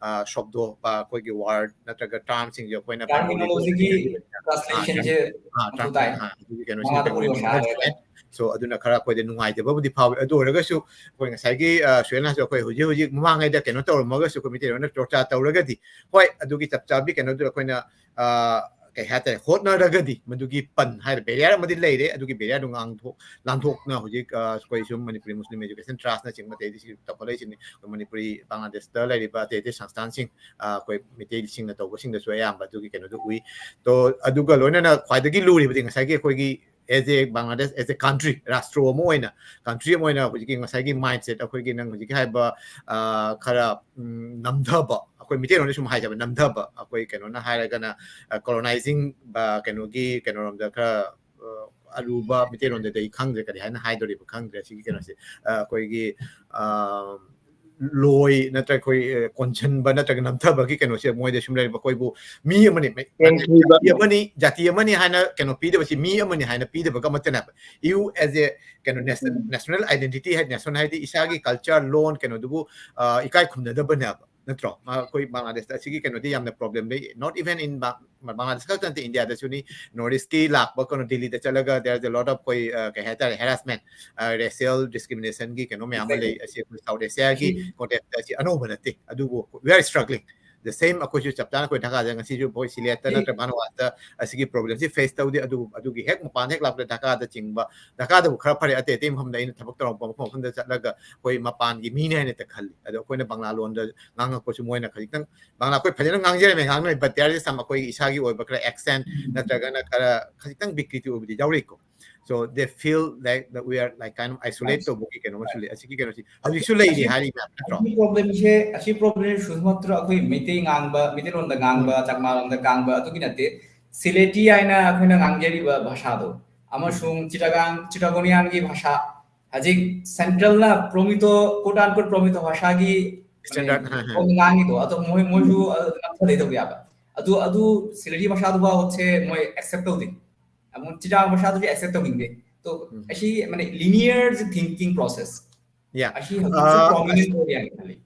ꯁꯣꯞꯗꯣ, ꯑꯩꯈꯣꯏꯒꯤ word ꯅꯠꯇ꯭ꯔꯒ termꯁꯤꯡꯁꯦ ꯑꯩꯈꯣꯏꯅ terminologyꯒꯤ translationꯁꯦ ꯑꯗꯨꯒꯤ ꯀꯩꯅꯣꯁꯤꯡ ꯁꯣ ꯑꯗꯨꯅ ꯈꯔ ꯑꯩꯈꯣꯏꯗ ꯅꯨꯡꯉꯥꯏꯇꯕꯕꯨꯗꯤ ꯐꯥꯎꯋꯤ꯫ ꯑꯗꯨ ꯑꯣꯏꯔꯒꯁꯨ ꯑꯩꯈꯣꯏ ꯉꯁꯥꯏꯒꯤ ꯁꯨꯍꯦꯜꯅꯁꯨ ꯑꯩꯈꯣꯏ ꯍꯧꯖꯤꯛ ꯍꯧꯖꯤꯛ ꯃꯃꯥꯡꯉꯩꯗ ꯀꯩꯅꯣ ꯇꯧꯔꯝꯃꯒꯁꯨ ꯑꯩꯈꯣꯏ ꯃꯩꯇꯩꯂꯣꯟꯅ ꯆꯣꯔꯆꯥ ꯇꯧꯔꯒꯗꯤ, ꯍꯣꯏ, ꯑꯗꯨꯒꯤ ꯆꯞ ꯆꯥꯕꯤ ꯀꯩꯅꯣꯗꯨ ꯑꯩꯈꯣꯏꯅ ꯀꯩ ꯍꯥꯏꯇꯥꯔꯦ, ꯍꯣꯠꯅꯔꯒꯗꯤ ꯃꯗꯨꯒꯤ ꯄꯟ ꯍꯥꯏꯔ barrier ꯑꯃꯗꯤ ꯂꯩꯔꯦ꯫ ꯑꯗꯨꯒꯤ barrierꯗꯨ ꯉꯥꯡꯊꯣꯛ ꯂꯥꯟꯊꯣꯛꯅ ꯍꯧꯖꯤꯛ ꯑꯩꯈꯣꯏ ꯁꯨꯝ ꯃꯅꯤꯄꯨꯔꯤ ꯃꯨꯁꯂꯤꯝ education trustꯅꯆꯤꯡꯕ ꯑꯇꯩꯗꯤ ꯁꯤ ꯇꯧꯈꯠꯂꯛꯏꯁꯤꯅꯤ꯫ ꯑꯩꯈꯣꯏ ꯃꯅꯤꯄꯨꯔꯤ ꯕꯪꯒ꯭ꯂꯥꯗꯦꯁꯇ ꯂꯩꯔꯤꯕ ꯑꯇꯩ ꯑꯇꯩ ꯁꯪꯁꯊꯥꯟꯁꯤꯡ, ꯑꯩꯈꯣꯏ ꯃꯩꯇꯩꯁꯤꯡꯅ ꯇꯧꯕꯁꯤꯡꯗꯁꯨ ꯑꯌꯥꯝꯕ ꯑꯗꯨꯒꯤ ꯀꯩꯅꯣꯗꯣ ꯎꯏ꯫ ꯇꯣ ꯑꯗꯨꯒ ꯂꯣꯏꯅꯅ ꯈ꯭ꯋꯥꯏꯗꯒꯤ ꯂꯨꯔꯤꯕꯗꯤ ꯉꯁꯥꯏꯒꯤ ꯑꯩꯈꯣꯏꯒꯤ as a Bangladesh, as a country, ꯔꯥꯁꯇ꯭ꯔꯣ ꯑꯃ ꯑꯣꯏꯅ, country ꯑꯃ ꯑꯣꯏꯅ ꯍꯧꯖꯤꯛꯀꯤ ꯉꯁꯥꯏꯒꯤ mindset, ꯑꯩꯈꯣꯏꯒꯤ ꯅꯪ ꯍꯧꯖꯤꯛꯀꯤ ꯍꯥꯏꯕ ꯈꯔ ꯅꯝꯊꯕ, ꯑꯩꯈꯣꯏ ꯃꯤꯇꯩꯔꯣꯟꯗ ꯁꯨꯝ ꯍꯥꯏꯖꯕ ꯅꯝꯊꯕ, ꯑꯩꯈꯣꯏ ꯀꯩꯅꯣꯅ ꯍꯥꯏꯔꯒꯅ colonizing ꯀꯩꯅꯣꯒꯤ ꯀꯩꯅꯣꯔꯣꯝꯗ ꯈꯔ ꯑꯔꯨꯕ, ꯃꯤꯇꯩꯔꯣꯟꯗꯗꯤ ꯑꯩ ꯈꯪꯗ꯭ꯔꯦ, ꯀꯔꯤ ꯍꯥꯏꯅ ꯍꯥꯏꯗꯣꯔꯤꯕ ꯈꯪꯗ꯭ꯔꯦ ꯁꯤꯒꯤ ꯀꯩꯅꯣꯁꯦ꯫ ꯑꯩꯈꯣꯏꯒꯤ ꯂꯣꯏ ꯅꯠꯇ꯭ꯔꯒ ꯑꯩꯈꯣꯏ ꯀꯣꯟꯁꯤꯟꯕ ꯅꯠꯇ꯭ꯔꯒ ꯅꯝꯊꯕꯒꯤ ꯀꯩꯅꯣꯁꯦ ꯃꯣꯏꯗ ꯁꯨꯝ ꯂꯩꯔꯤꯕ, ꯑꯩꯈꯣꯏꯕꯨ ꯃꯤ ꯑꯃꯅꯤ, ꯖꯥꯇꯤ ꯑꯃꯅꯤ, ꯖꯥꯇꯤ ꯑꯃꯅꯤ ꯍꯥꯏꯅ ꯀꯩꯅꯣ ꯄꯤꯗꯕꯁꯤ, ꯃꯤ ꯑꯃꯅꯤ ꯍꯥꯏꯅ ꯄꯤꯗꯕꯒ ꯑꯃꯠꯇꯅꯦꯕ꯫ You as a ꯀꯩꯅꯣ national identity ꯍꯥꯏ, nation ꯍꯥꯏꯗꯤ ꯏꯁꯥꯒꯤ culture, ꯂꯣꯟ, ꯀꯩꯅꯣꯗꯨꯕꯨ ꯏꯀꯥꯏ ꯈꯨꯝꯅꯗꯕꯅꯦꯕ, ꯅꯠꯇ꯭ꯔꯣ? ꯑꯩꯈꯣꯏ ꯕꯪꯒ꯭ꯂꯥꯗꯦꯁꯇ ꯑꯁꯤꯒꯤ ꯀꯩꯅꯣꯗꯤ ꯌꯥꯝꯅ problem ꯂꯩ, not even in ꯕꯪꯒ꯭ꯂꯥꯗꯦꯁ ꯈꯛꯇ ꯅꯠꯇꯦ, ꯏꯟꯗꯤꯌꯥꯗꯁꯨꯅꯤ꯫ North Eastꯀꯤ ꯂꯥꯛꯄ ꯀꯩꯅꯣ ꯗꯤꯜꯂꯤꯗ ꯆꯠꯂꯒ there is a lot of ꯑꯩꯈꯣꯏ ꯀꯩ ꯍꯥꯏꯇꯥꯔꯦ, harassment, racial discriminationꯒꯤ ꯀꯩꯅꯣ ꯃꯌꯥꯝ ꯑꯃ ꯂꯩ꯫ ꯑꯁꯤ ꯑꯩꯈꯣꯏ South Asiaꯒꯤ contextꯇ ꯑꯁꯤ ꯑꯅꯧꯕ ꯅꯠꯇꯦ, ꯑꯗꯨꯕꯨ we are struggling the same꯫ ꯑꯩꯈꯣꯏꯁꯨ ꯆꯞ ꯆꯥꯅ ꯑꯩꯈꯣꯏ ꯙꯀꯥꯗ ꯉꯁꯤꯁꯨ ꯑꯩꯈꯣꯏ ꯁꯤꯂꯦꯠꯇ ꯅꯠꯇ꯭ꯔꯒ ꯚꯥꯅꯨꯋꯥꯁꯇ ꯑꯁꯤꯒꯤ problemꯁꯤ face ꯇꯧꯗꯦ꯫ ꯑꯗꯨ ꯑꯗꯨꯒꯤ ꯍꯦꯛ ꯃꯄꯥꯟ ꯍꯦꯛ ꯂꯥꯛꯄꯗ ꯙꯀꯥꯗ ꯆꯤꯡꯕ, ꯙꯀꯥꯗꯕꯨ ꯈꯔ ꯐꯔꯦ, ꯑꯇꯩ ꯑꯇꯩ ꯃꯐꯝꯗ ꯑꯩꯅ ꯊꯕꯛ ꯇꯧꯔꯛꯄ ꯃꯐꯝ ꯃꯐꯝꯗ ꯆꯠꯂꯒ ꯑꯩꯈꯣꯏ ꯃꯄꯥꯟꯒꯤ ꯃꯤꯅꯦ ꯍꯥꯏꯅ ꯍꯦꯛꯇ ꯈꯜꯂꯤ꯫ ꯑꯗꯣ ꯑꯩꯈꯣꯏꯅ ꯕꯪꯒ꯭ꯂꯥ ꯂꯣꯟꯗ ꯉꯥꯡꯉꯛꯄꯁꯨ ꯃꯣꯏꯅ ꯈꯖꯤꯛꯇꯪ, ꯕꯪꯒ꯭ꯂꯥ ꯑꯩꯈꯣꯏ ꯐꯖꯅ ꯉꯥꯡꯖꯔꯝꯃꯦ, ꯉꯥꯡꯅꯔꯦ, but there is some ꯑꯩꯈꯣꯏꯒꯤ ꯏꯁꯥꯒꯤ ꯑꯣꯏꯕ ꯈꯔ accent ꯅꯠꯇ꯭ꯔꯒꯅ ꯈꯔ ꯈꯖꯤꯛꯇꯪ ꯕꯤꯀ꯭ꯔꯤꯇꯤ ꯑꯣꯏꯕꯗꯤ ꯌꯥꯎꯔꯤꯀꯣ꯫ So they feel like that we are like kind of isolate ꯇꯧꯕꯒꯤ ꯀꯩꯅꯣ ꯑꯃꯁꯨ ꯂꯩ꯫ ꯑꯁꯤꯒꯤ ꯀꯩꯅꯣꯁꯤ ꯍꯧꯖꯤꯛꯁꯨ ꯂꯩꯔꯤ ꯍꯥꯏꯔꯤ ꯃꯌꯥꯝ ꯅꯠꯇ꯭ꯔꯣ? ꯑꯁꯤꯒꯤ problemꯁꯦ ꯑꯁꯤ problemꯁꯦ ꯁꯨꯗꯃꯛꯇ꯭ꯔ ꯑꯩꯈꯣꯏ ꯃꯩꯇꯩ ꯉꯥꯡꯕ, ꯃꯩꯇꯩꯂꯣꯟꯗ ꯉꯥꯡꯕ, ꯆꯥꯛꯃꯥꯂꯣꯟꯗ ꯉꯥꯡꯕ ꯑꯗꯨꯒꯤ ꯅꯠꯇꯦ꯫ ꯁꯤꯂꯦꯇꯤ ꯍꯥꯏꯅ ꯑꯩꯈꯣꯏꯅ ꯉꯥꯡꯖꯔꯤꯕ ꯚꯥꯁꯥꯗꯣ ꯑꯃꯁꯨꯡ ꯆꯤꯇꯥꯒꯥꯡ, ꯆꯤꯇꯥꯒꯣꯅꯤꯌꯥꯟꯒꯤ ꯚꯥꯁꯥ, ꯍꯧꯖꯤꯛ centralꯅ ꯄ꯭ꯔꯣꯃꯤꯇꯣ, quote unquote ꯄ꯭ꯔꯣꯃꯤꯇꯣ ꯚꯥꯁꯥꯒꯤ Standard, ꯉꯥꯡꯉꯤꯗꯣ ꯑꯗꯣ ꯃꯣꯏ, ꯃꯣꯏꯁꯨ ꯅꯝꯊꯗꯩ ꯇꯧꯕ ꯌꯥꯕ꯫ ꯑꯗꯨ, ꯑꯗꯨ ꯁꯤꯂꯦꯇꯤ ꯚꯥꯁꯥꯗꯨ ꯐꯥꯎꯁꯦ ꯃꯣꯏ accept ꯇꯧꯗꯦ꯫ ꯑꯃꯨꯛ ꯆꯤꯇꯥꯒꯥꯡ ꯚꯥꯁꯥꯗꯨꯗꯤ accept ꯇꯧꯅꯤꯡꯗꯦ꯫ ꯇꯣ ꯑꯁꯤ ꯃꯥꯅꯦ linear thinking process꯫ Yeah. ꯑꯁꯤ ꯍꯧꯖꯤꯛꯁꯨ prominent ꯑꯣꯏꯔꯤ ꯍꯥꯏꯅ ꯈꯜꯂꯤ꯫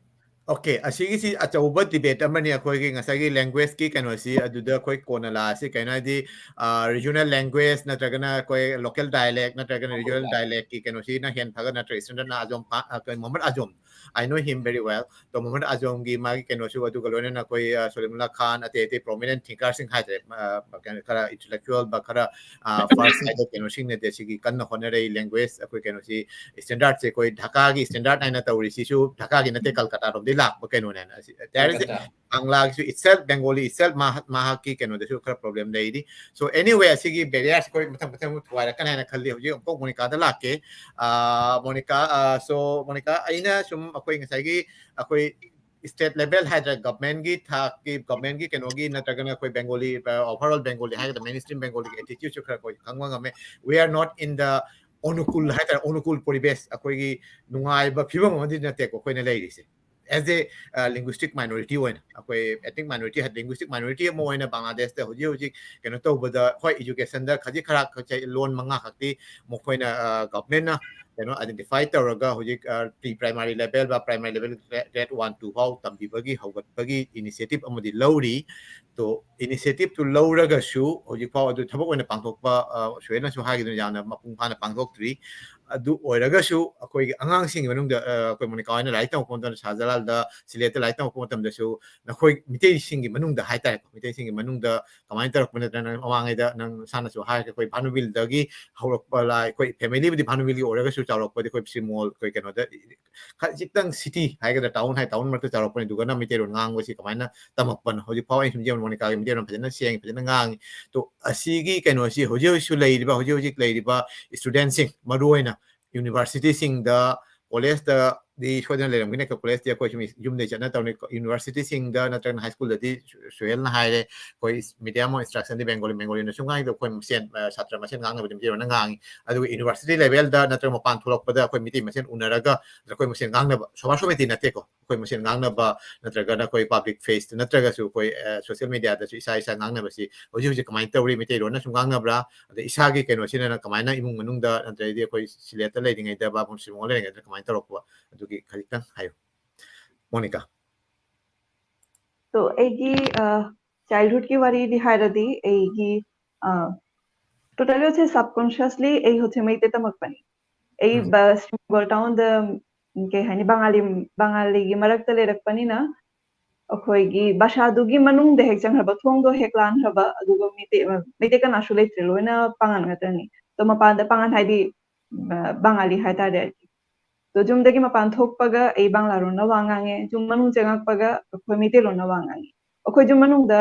Okay, ꯑꯁꯤꯒꯤꯁꯤ ꯑꯆꯧꯕ debate ꯑꯃꯅꯤ꯫ ꯑꯩꯈꯣꯏꯒꯤ ꯉꯁꯥꯏꯒꯤ languageꯀꯤ ꯀꯩꯅꯣꯁꯤ ꯑꯗꯨꯗ ꯑꯩꯈꯣꯏ ꯀꯣꯟꯅ ꯂꯥꯛꯑꯁꯤ꯫ ꯀꯩꯅꯣ ꯍꯥꯏꯗꯤ regional language ꯅꯠꯇ꯭ꯔꯒꯅ ꯑꯩꯈꯣꯏ local dialect ꯅꯠꯇ꯭ꯔꯒꯅ regional dialectꯀꯤ ꯀꯩꯅꯣꯁꯤꯅ ꯍꯦꯟꯅ ꯐꯒ ꯅꯠꯇ꯭ꯔ ꯏꯁꯇꯦꯟꯗꯔꯠꯅ ꯑꯖꯣꯝ Mohammad ꯑꯖꯣꯝ, I know him very well. ꯇꯣ ꯃꯣꯍꯝꯃꯗ ꯑꯖꯣꯝꯒꯤ ꯃꯥꯒꯤ ꯀꯩꯅꯣꯁꯨ ꯑꯗꯨꯒ ꯂꯣꯏꯅꯅ ꯑꯩꯈꯣꯏ ꯁꯣꯂꯤꯃꯨꯜꯂꯥ ꯈꯥꯟ ꯑꯇꯩ ꯑꯇꯩ prominent thinkerꯁꯤꯡ ꯍꯥꯏꯇꯥꯔꯦ, ꯈꯔ intellectual ꯕ ꯈꯔ first ꯍꯥꯏꯕ ꯀꯩꯅꯣꯁꯤꯡꯅꯗꯤ ꯑꯁꯤꯒꯤ ꯀꯟꯅ ꯍꯣꯠꯅꯔꯛꯏ꯫ Language ꯑꯩꯈꯣꯏ ꯀꯩꯅꯣꯁꯤ standardꯁꯦ ꯑꯩꯈꯣꯏ ꯙꯥꯀꯥꯒꯤ standard ꯍꯥꯏꯅ ꯇꯧꯔꯤꯁꯤꯁꯨ ꯙꯥꯀꯥꯒꯤꯁꯨ ꯅꯠꯇꯦ, ꯀꯜꯀꯇꯥꯔꯣꯝꯗꯒꯤ ꯂꯥꯛꯄ ꯀꯩꯅꯣꯅꯦꯅ꯫ There is a Banglaꯒꯤꯁꯨ itself, Bengali itself ꯃꯍꯥꯛꯀꯤ ꯀꯩꯅꯣꯗꯁꯨ ꯈꯔ problem ꯂꯩꯔꯤ꯫ So anyway, ꯑꯁꯤꯒꯤ barriers ꯑꯩꯈꯣꯏ ꯃꯊꯪ ꯃꯊꯪ ꯊꯨꯒꯥꯏꯔꯛꯀꯅꯤ ꯍꯥꯏꯅ ꯈꯜꯂꯤ꯫ ꯍꯧꯖꯤꯛ ꯑꯃꯨꯛ ꯃꯣꯅꯤꯀꯥꯗ ꯂꯥꯛꯀꯦ꯫ ꯃꯣꯅꯤꯀꯥ, so ꯃꯣꯅꯤꯀꯥ, ꯑꯩꯅ ꯁꯨꯝ ꯑꯩꯈꯣꯏ ꯉꯁꯥꯏꯒꯤ ꯑꯩꯈꯣꯏ state level ꯍꯥꯏꯗ꯭ꯔꯥ, governmentꯀꯤ ꯊꯥꯛꯀꯤ, governmentꯀꯤ ꯀꯩꯅꯣꯒꯤ ꯅꯠꯇ꯭ꯔꯒꯅ ꯑꯩꯈꯣꯏ Bengali, overall Bengali ꯍꯥꯏꯒꯗ꯭ꯔꯥ, mainstream Bengaliꯒꯤ attitudeꯁꯨ ꯈꯔ ꯑꯩꯈꯣꯏ ꯈꯪꯕ ꯉꯝꯃꯦ꯫ We are not in the ꯑꯣꯅꯨꯀꯨꯜ ꯍꯥꯏꯇꯥꯔꯦ, ꯑꯣꯅꯨꯀꯨꯜ ꯄꯣꯔꯤꯕꯦꯁ, ꯑꯩꯈꯣꯏꯒꯤ ꯅꯨꯡꯉꯥꯏꯕ ꯐꯤꯕꯝ ꯑꯃꯗꯤ ꯅꯠꯇꯦꯀꯣ ꯑꯩꯈꯣꯏꯅ ꯂꯩꯔꯤꯁꯦ꯫ As a linguistic minority ꯑꯣꯏꯅ ꯑꯩꯈꯣꯏ ethnic minority ꯍꯥꯏ, linguistic minority ꯑꯃ ꯑꯣꯏꯅ ꯕꯪꯒ꯭ꯂꯥꯗꯦꯁꯇ ꯍꯧꯖꯤꯛ ꯍꯧꯖꯤꯛ ꯀꯩꯅꯣ ꯇꯧꯕꯗ, ꯍꯣꯏ, educationꯗ ꯈꯖꯤꯛ ꯈꯔ ꯂꯣꯟ ꯃꯉꯥ ꯈꯛꯇꯤ ꯃꯈꯣꯏꯅ governmentꯅ ꯀꯩꯅꯣ identify ꯇꯧꯔꯒ ꯍꯧꯖꯤꯛ pre primary level ꯕ primary level grade one two ꯐꯥꯎ ꯇꯝꯕꯤꯕꯒꯤ ꯍꯧꯒꯠꯄꯒꯤ initiative ꯑꯃꯗꯤ ꯂꯧꯔꯤ꯫ ꯇꯣ initiativeꯇꯨ ꯂꯧꯔꯒꯁꯨ ꯍꯧꯖꯤꯛꯐꯥꯎ ꯑꯗꯨ ꯊꯕꯛ ꯑꯣꯏꯅ ꯄꯥꯡꯊꯣꯛꯄ, ꯁꯨꯍꯦꯜꯅꯁꯨ ꯍꯥꯏꯈꯤꯗꯨꯅ ꯌꯥꯝꯅ ꯃꯄꯨꯡ ꯐꯥꯅ ꯄꯥꯡꯊꯣꯛꯇ꯭ꯔꯤ꯫ ꯑꯗꯨ ꯑꯣꯏꯔꯒꯁꯨ ꯑꯩꯈꯣꯏꯒꯤ ꯑꯉꯥꯡꯁꯤꯡꯒꯤ ꯃꯅꯨꯡꯗ ꯑ, ꯑꯩꯈꯣꯏ ꯃꯣꯅꯤꯀꯥ ꯍꯣꯏꯅ ꯂꯥꯏꯔꯤꯛ ꯇꯝꯃꯛꯄ ꯃꯇꯝꯗ, ꯁꯍꯥꯖꯂꯥꯜꯗ, ꯁꯤꯂꯦꯠꯇ ꯂꯥꯏꯔꯤꯛ ꯇꯝꯃꯛꯄ ꯃꯇꯝꯗꯁꯨ ꯅꯈꯣꯏ ꯃꯤꯇꯩꯁꯤꯡꯒꯤ ꯃꯅꯨꯡꯗ ꯍꯥꯏꯇꯥꯔꯦꯀꯣ, ꯃꯤꯇꯩꯁꯤꯡꯒꯤ ꯃꯅꯨꯡꯗ ꯀꯃꯥꯏꯅ ꯇꯧꯔꯛꯄ? ꯅꯠꯇ꯭ꯔꯒ ꯅꯪ ꯃꯃꯥꯡꯉꯩꯗ ꯅꯪ ꯅꯁꯥꯅꯁꯨ ꯍꯥꯏꯔꯒ ꯑꯩꯈꯣꯏ ꯚꯥꯅꯨꯕꯤꯜꯗꯒꯤ ꯍꯧꯔꯛꯄ ꯂꯥꯏ, ꯑꯩꯈꯣꯏ ꯐꯦꯃꯤꯂꯤꯕꯨꯗꯤ ꯚꯥꯅꯨꯕꯤꯜꯒꯤ ꯑꯣꯏꯔꯒꯁꯨ ꯆꯥꯎꯔꯛꯄꯗꯤ ꯑꯩꯈꯣꯏ ꯁꯤꯃꯣꯜ, ꯑꯩꯈꯣꯏ ꯀꯩꯅꯣꯗ ꯈꯖꯤꯛꯇꯪ ꯁꯤꯇꯤ ꯍꯥꯏꯒꯗ꯭ꯔꯥ, ꯇꯥꯎꯟ ꯍꯥꯏ, ꯇꯥꯎꯟ ꯃꯔꯛꯇ ꯆꯥꯎꯔꯛꯄꯅꯤ꯫ ꯑꯗꯨꯒꯅ ꯃꯩꯇꯩꯂꯣꯟ ꯉꯥꯡꯕꯁꯤ ꯀꯃꯥꯏꯅ ꯇꯝꯃꯛꯄꯅꯣ? ꯍꯧꯖꯤꯛ ꯐꯥꯎ ꯑꯩꯅ ꯁꯨꯝ ꯌꯦꯡꯕ ꯃꯣꯅꯤꯀꯥꯒꯤ ꯃꯩꯇꯩꯂꯣꯟ ꯐꯖꯅ ꯁꯦꯡꯉꯤ, ꯐꯖꯅ ꯉꯥꯡꯉꯤ꯫ ꯇꯣ ꯑꯁꯤꯒꯤ ꯀꯩꯅꯣꯁꯤ ꯍꯧꯖꯤꯛ ꯍꯧꯖꯤꯛꯁꯨ ꯂꯩꯔꯤꯕ, ꯍꯧꯖꯤꯛ ꯍꯧꯖꯤꯛ ꯂꯩꯔꯤꯕ ꯏꯁꯇꯨꯗꯦꯟꯁꯤꯡ, ꯃꯔꯨꯑꯣꯏꯅ ꯌꯨꯅꯤꯚꯔꯁꯤꯇꯤꯁꯤꯡꯗ, ꯀꯣꯂꯦꯖꯇꯗꯤ ꯁꯣꯏꯗꯅ ꯂꯩꯔꯝꯒꯅꯤ, ꯀꯣꯂꯦꯖꯇꯤ ꯑꯩꯈꯣꯏ ꯁꯨꯝ ꯌꯨꯝꯗꯒꯤ ꯆꯠꯅ ꯇꯧꯅꯤ꯫ ꯌꯨꯅꯤꯚꯔꯁꯤꯇꯤꯁꯤꯡꯗ ꯅꯠꯇ꯭ꯔꯒꯅ ꯍꯥꯏ ꯁ꯭ꯀꯨꯜꯗꯗꯤ ꯁꯨꯍꯦꯜꯅ ꯍꯥꯏꯔꯦ, ꯑꯩꯈꯣꯏ ꯃꯤꯗꯤꯌꯝ ꯑꯣꯐ ꯏꯟꯁꯇ꯭ꯔꯛꯁꯟꯗꯤ ꯕꯦꯡꯒꯣꯂꯤ, ꯕꯦꯡꯒꯣꯂꯤꯅ ꯁꯨꯝ ꯉꯥꯡꯉꯤꯗꯣ ꯑꯩꯈꯣꯏ ꯃꯁꯦꯟ, ꯑ, ꯁꯥꯇ꯭ꯔ ꯃꯁꯦꯟ ꯉꯥꯡꯅꯕꯗꯤ ꯃꯩꯇꯩꯂꯣꯟꯅ ꯉꯥꯡꯉꯤ꯫ ꯑꯗꯨꯒ ꯌꯨꯅꯤꯚꯔꯁꯤꯇꯤ ꯂꯦꯚꯦꯜꯗ ꯅꯠꯇ꯭ꯔꯒ ꯃꯄꯥꯟ ꯊꯣꯛꯂꯛꯄꯗ ꯑꯩꯈꯣꯏ ꯃꯤꯇꯩ ꯃꯁꯦꯟ ꯎꯅꯔꯒ ꯑꯩꯈꯣꯏ ꯃꯁꯦꯟ ꯉꯥꯡꯅꯕ, ꯁꯣꯕꯥ ꯁꯣꯃꯤꯇꯤ ꯅꯠꯇꯦꯀꯣ, ꯑꯩꯈꯣꯏ ꯃꯁꯦꯟ ꯉꯥꯡꯅꯕ, ꯅꯠꯇ꯭ꯔꯒꯅ ꯑꯩꯈꯣꯏ ꯄꯥꯕ꯭ꯂꯤꯛ ꯐꯦꯁꯇ ꯅꯠꯇ꯭ꯔꯒꯁꯨ ꯑꯩꯈꯣꯏ, ꯑ, ꯁꯣꯁꯤꯌꯦꯜ ꯃꯤꯗꯤꯌꯥꯗꯁꯨ ꯏꯁꯥ ꯏꯁꯥ ꯉꯥꯡꯅꯕꯁꯤ ꯍꯧꯖꯤꯛ ꯍꯧꯖꯤꯛ ꯀꯃꯥꯏꯅ ꯇꯧꯔꯤ? ꯃꯩꯇꯩꯂꯣꯟꯅ ꯁꯨꯝ ꯉꯥꯡꯅꯕ꯭ꯔꯥ? ꯑꯗꯩ ꯏꯁꯥꯒꯤ ꯀꯩꯅꯣꯁꯤꯅ ꯀꯃꯥꯏꯅ ꯏꯃꯨꯡ ꯃꯅꯨꯡꯗ ꯅꯠꯇ꯭ꯔꯒꯗꯤ ꯑꯩꯈꯣꯏ ꯁꯤꯂꯦꯠꯇ ꯂꯩꯔꯤꯉꯩꯗ, ꯕꯥꯃꯣꯟ ꯁꯤꯃꯣꯟ ꯂꯩꯔꯤꯉꯩꯗ ꯀꯃꯥꯏꯅ ꯇꯧꯔꯛꯄ? ꯑꯗꯨꯒꯤ ꯈꯖꯤꯛꯇꯪ ꯍꯥꯏꯌꯨ, ꯃꯣꯅꯤꯀꯥ꯫ ꯇꯣ ꯑꯩꯒꯤ ꯆꯥꯏꯜꯍꯨꯗꯀꯤ ꯋꯥꯔꯤꯗꯤ ꯍꯥꯏꯔꯗꯤ ꯑꯩꯒꯤ ꯇꯣꯇꯦꯜꯂꯤ ꯍꯣꯠꯁꯦ ꯁꯕꯀꯣꯟꯁꯤꯌꯁꯂꯤ ꯑꯩ ꯍꯣꯠꯁꯦ ꯃꯩꯇꯩ ꯇꯝꯃꯛꯄꯅꯤ꯫ ꯑꯩ ꯎꯝ꯫ ꯕ- ꯁꯤꯃꯣꯜ ꯇꯥꯎꯟꯗ, ꯎꯝ, ꯀꯩ ꯍꯥꯏꯅꯤ, ꯕꯉꯥꯂꯤ, ꯕꯉꯥꯂꯤꯒꯤ ꯃꯔꯛꯇ ꯂꯩꯔꯛꯄꯅꯤꯅ ꯑꯩꯈꯣꯏꯒꯤ ꯕꯁꯥꯗꯨꯒꯤ ꯃꯅꯨꯡꯗ ꯍꯦꯛ ꯆꯪꯈ꯭ꯔꯕ, ꯊꯣꯡꯗꯣ ꯍꯦꯛ ꯂꯥꯟꯈ꯭ꯔꯕ, ꯑꯗꯨꯒ ꯃꯩꯇꯩ, ꯃꯩꯇꯩ ꯀꯅꯥꯁꯨ ꯂꯩꯇ꯭ꯔꯦ, ꯂꯣꯏꯅ ꯄꯥꯉꯟ ꯉꯥꯛꯇꯅꯤ꯫ ꯑꯗꯣ ꯃꯄꯥꯟꯗ ꯄꯥꯉꯟ ꯍꯥꯏꯗꯤ ꯕ- ꯕꯉꯥꯂꯤ ꯍꯥꯏꯇꯥꯔꯦ꯫ ꯑꯗꯣ ꯌꯨꯝꯗꯒꯤ ꯃꯄꯥꯟ ꯊꯣꯛꯄꯒ ꯑꯩ ꯕꯪꯂꯥ ꯂꯣꯟꯅ ꯋꯥ ꯉꯥꯡꯉꯦ, ꯌꯨꯝ ꯃꯅꯨꯡ ꯆꯪꯉꯛꯄꯒ ꯑꯩꯈꯣꯏ ꯃꯩꯇꯩꯂꯣꯟꯅ ꯋꯥ ꯉꯥꯡꯉꯤ꯫ ꯑꯩꯈꯣꯏ ꯌꯨꯝ ꯃꯅꯨꯡꯗ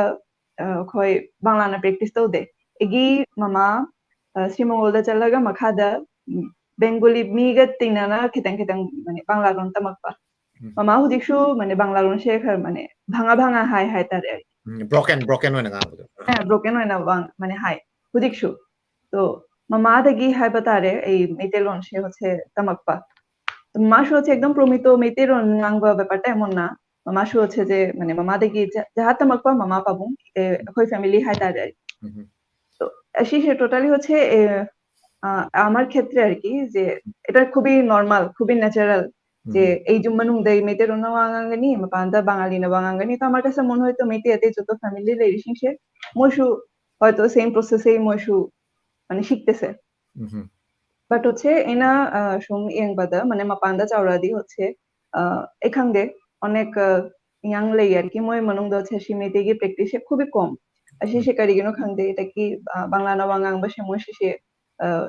ꯑ, ꯑꯩꯈꯣꯏ ꯕꯪꯂꯥꯅ ꯄ꯭ꯔꯦꯛꯇꯤꯁ ꯇꯧꯗꯦ꯫ ꯑꯩꯒꯤ ꯃꯃꯥ ꯑ, ꯁꯤꯃꯣꯜꯗ ꯆꯠꯂꯒ ꯃꯈꯥꯗ ꯎꯝ, ꯕꯦꯡꯒꯣꯂꯤ ꯃꯤꯒ ꯇꯤꯟꯅꯅ ꯈꯤꯇꯪ ꯈꯤꯇꯪ ꯃꯅꯤ ꯕꯪꯂꯥ ꯂꯣꯟ ꯇꯝꯃꯛꯄ꯫ ꯎꯝ꯫ ꯃꯃꯥ ꯍꯧꯖꯤꯛꯁꯨ ꯃꯅꯤ ꯕꯪꯂꯥ ꯂꯣꯟꯁꯦ ꯈꯔ ꯃꯅꯤ ꯚꯉꯥ ꯚꯉꯥ ꯍꯥꯏ ꯍꯥꯏꯇꯥꯔꯦ꯫ ꯎꯝ, ꯕ꯭ꯔꯣꯀꯦꯟ, ꯕ꯭ꯔꯣꯀꯦꯟ ꯑꯣꯏꯅ ꯉꯥꯡꯕꯗꯣ꯫ ꯕ꯭ꯔꯣꯀꯦꯟ ꯑꯣꯏꯅ ꯋꯥꯡ ꯃꯅꯤ ꯍꯥꯏ ꯍꯧꯖꯤꯛꯁꯨ꯫ ꯇꯣ ꯃꯃꯥꯗꯒꯤ ꯍꯥꯏꯕ ꯇꯥꯔꯦ ꯑꯩ ꯃꯩꯇꯩꯂꯣꯟꯁꯦ ꯍꯣꯠꯁꯦ ꯇꯝꯃꯛꯄ꯫ ꯃꯃꯥꯁꯨ ꯍꯣꯠꯁꯦ ꯑꯦꯛꯗꯝ ꯄ꯭ꯔꯣꯃꯤꯇꯣ ꯃꯩꯇꯩꯂꯣꯟ ꯉꯥꯡꯕ ꯕꯦꯄꯥꯔ ꯇꯥꯏ ꯃꯣꯟꯅ꯫ ꯃꯃꯥꯁꯨ ꯍꯣꯠꯁꯦ ꯃꯅꯤ ꯃꯃꯥꯗꯒꯤ ꯖ- ꯖꯍꯥ ꯇꯝꯃꯛꯄ ꯃꯃꯥ ꯄꯥꯕꯨꯡ ꯑꯦ, ꯑꯩꯈꯣꯏ ꯐꯦꯃꯤꯂꯤ ꯍꯥꯏꯇꯥꯔꯦ꯫ ꯎꯝ꯫ তো, আহ, শেষে টোটালি হচ্ছে এ, আহ, আমার ক্ষেত্রে আর কি, যে এটা খুবই নর্মাল, খুবই ন্যাচারাল, যে হুম। এই যে মানুষ দেয় মেয়েদের অন্য বাঙালি, মাপান্দা বাঙালি না বাঙালি, তো আমার কাছে মনে হয় তো মেয়েতে এতে যত ফ্যামিলি রিলেশনশিপ মসু হয়তো সেম প্রসেসেই মসু মানে শিখতেছে। হুম। But হচ্ছে এনা, আহ, শুন ইয়ং বাদা, মানে মাপান্দা চাওরা দি হচ্ছে, আহ, এখান দে অনেক, আহ, ইয়াং লেয়ার কি মই মনং দা হচ্ছে সীমিতে গিয়ে প্র্যাকটিসে খুবই কম। আসি সে কারি গিনো খান দে, এটা কি, আহ, বাংলা না ওয়াং আং বা সে মই সে, আহ,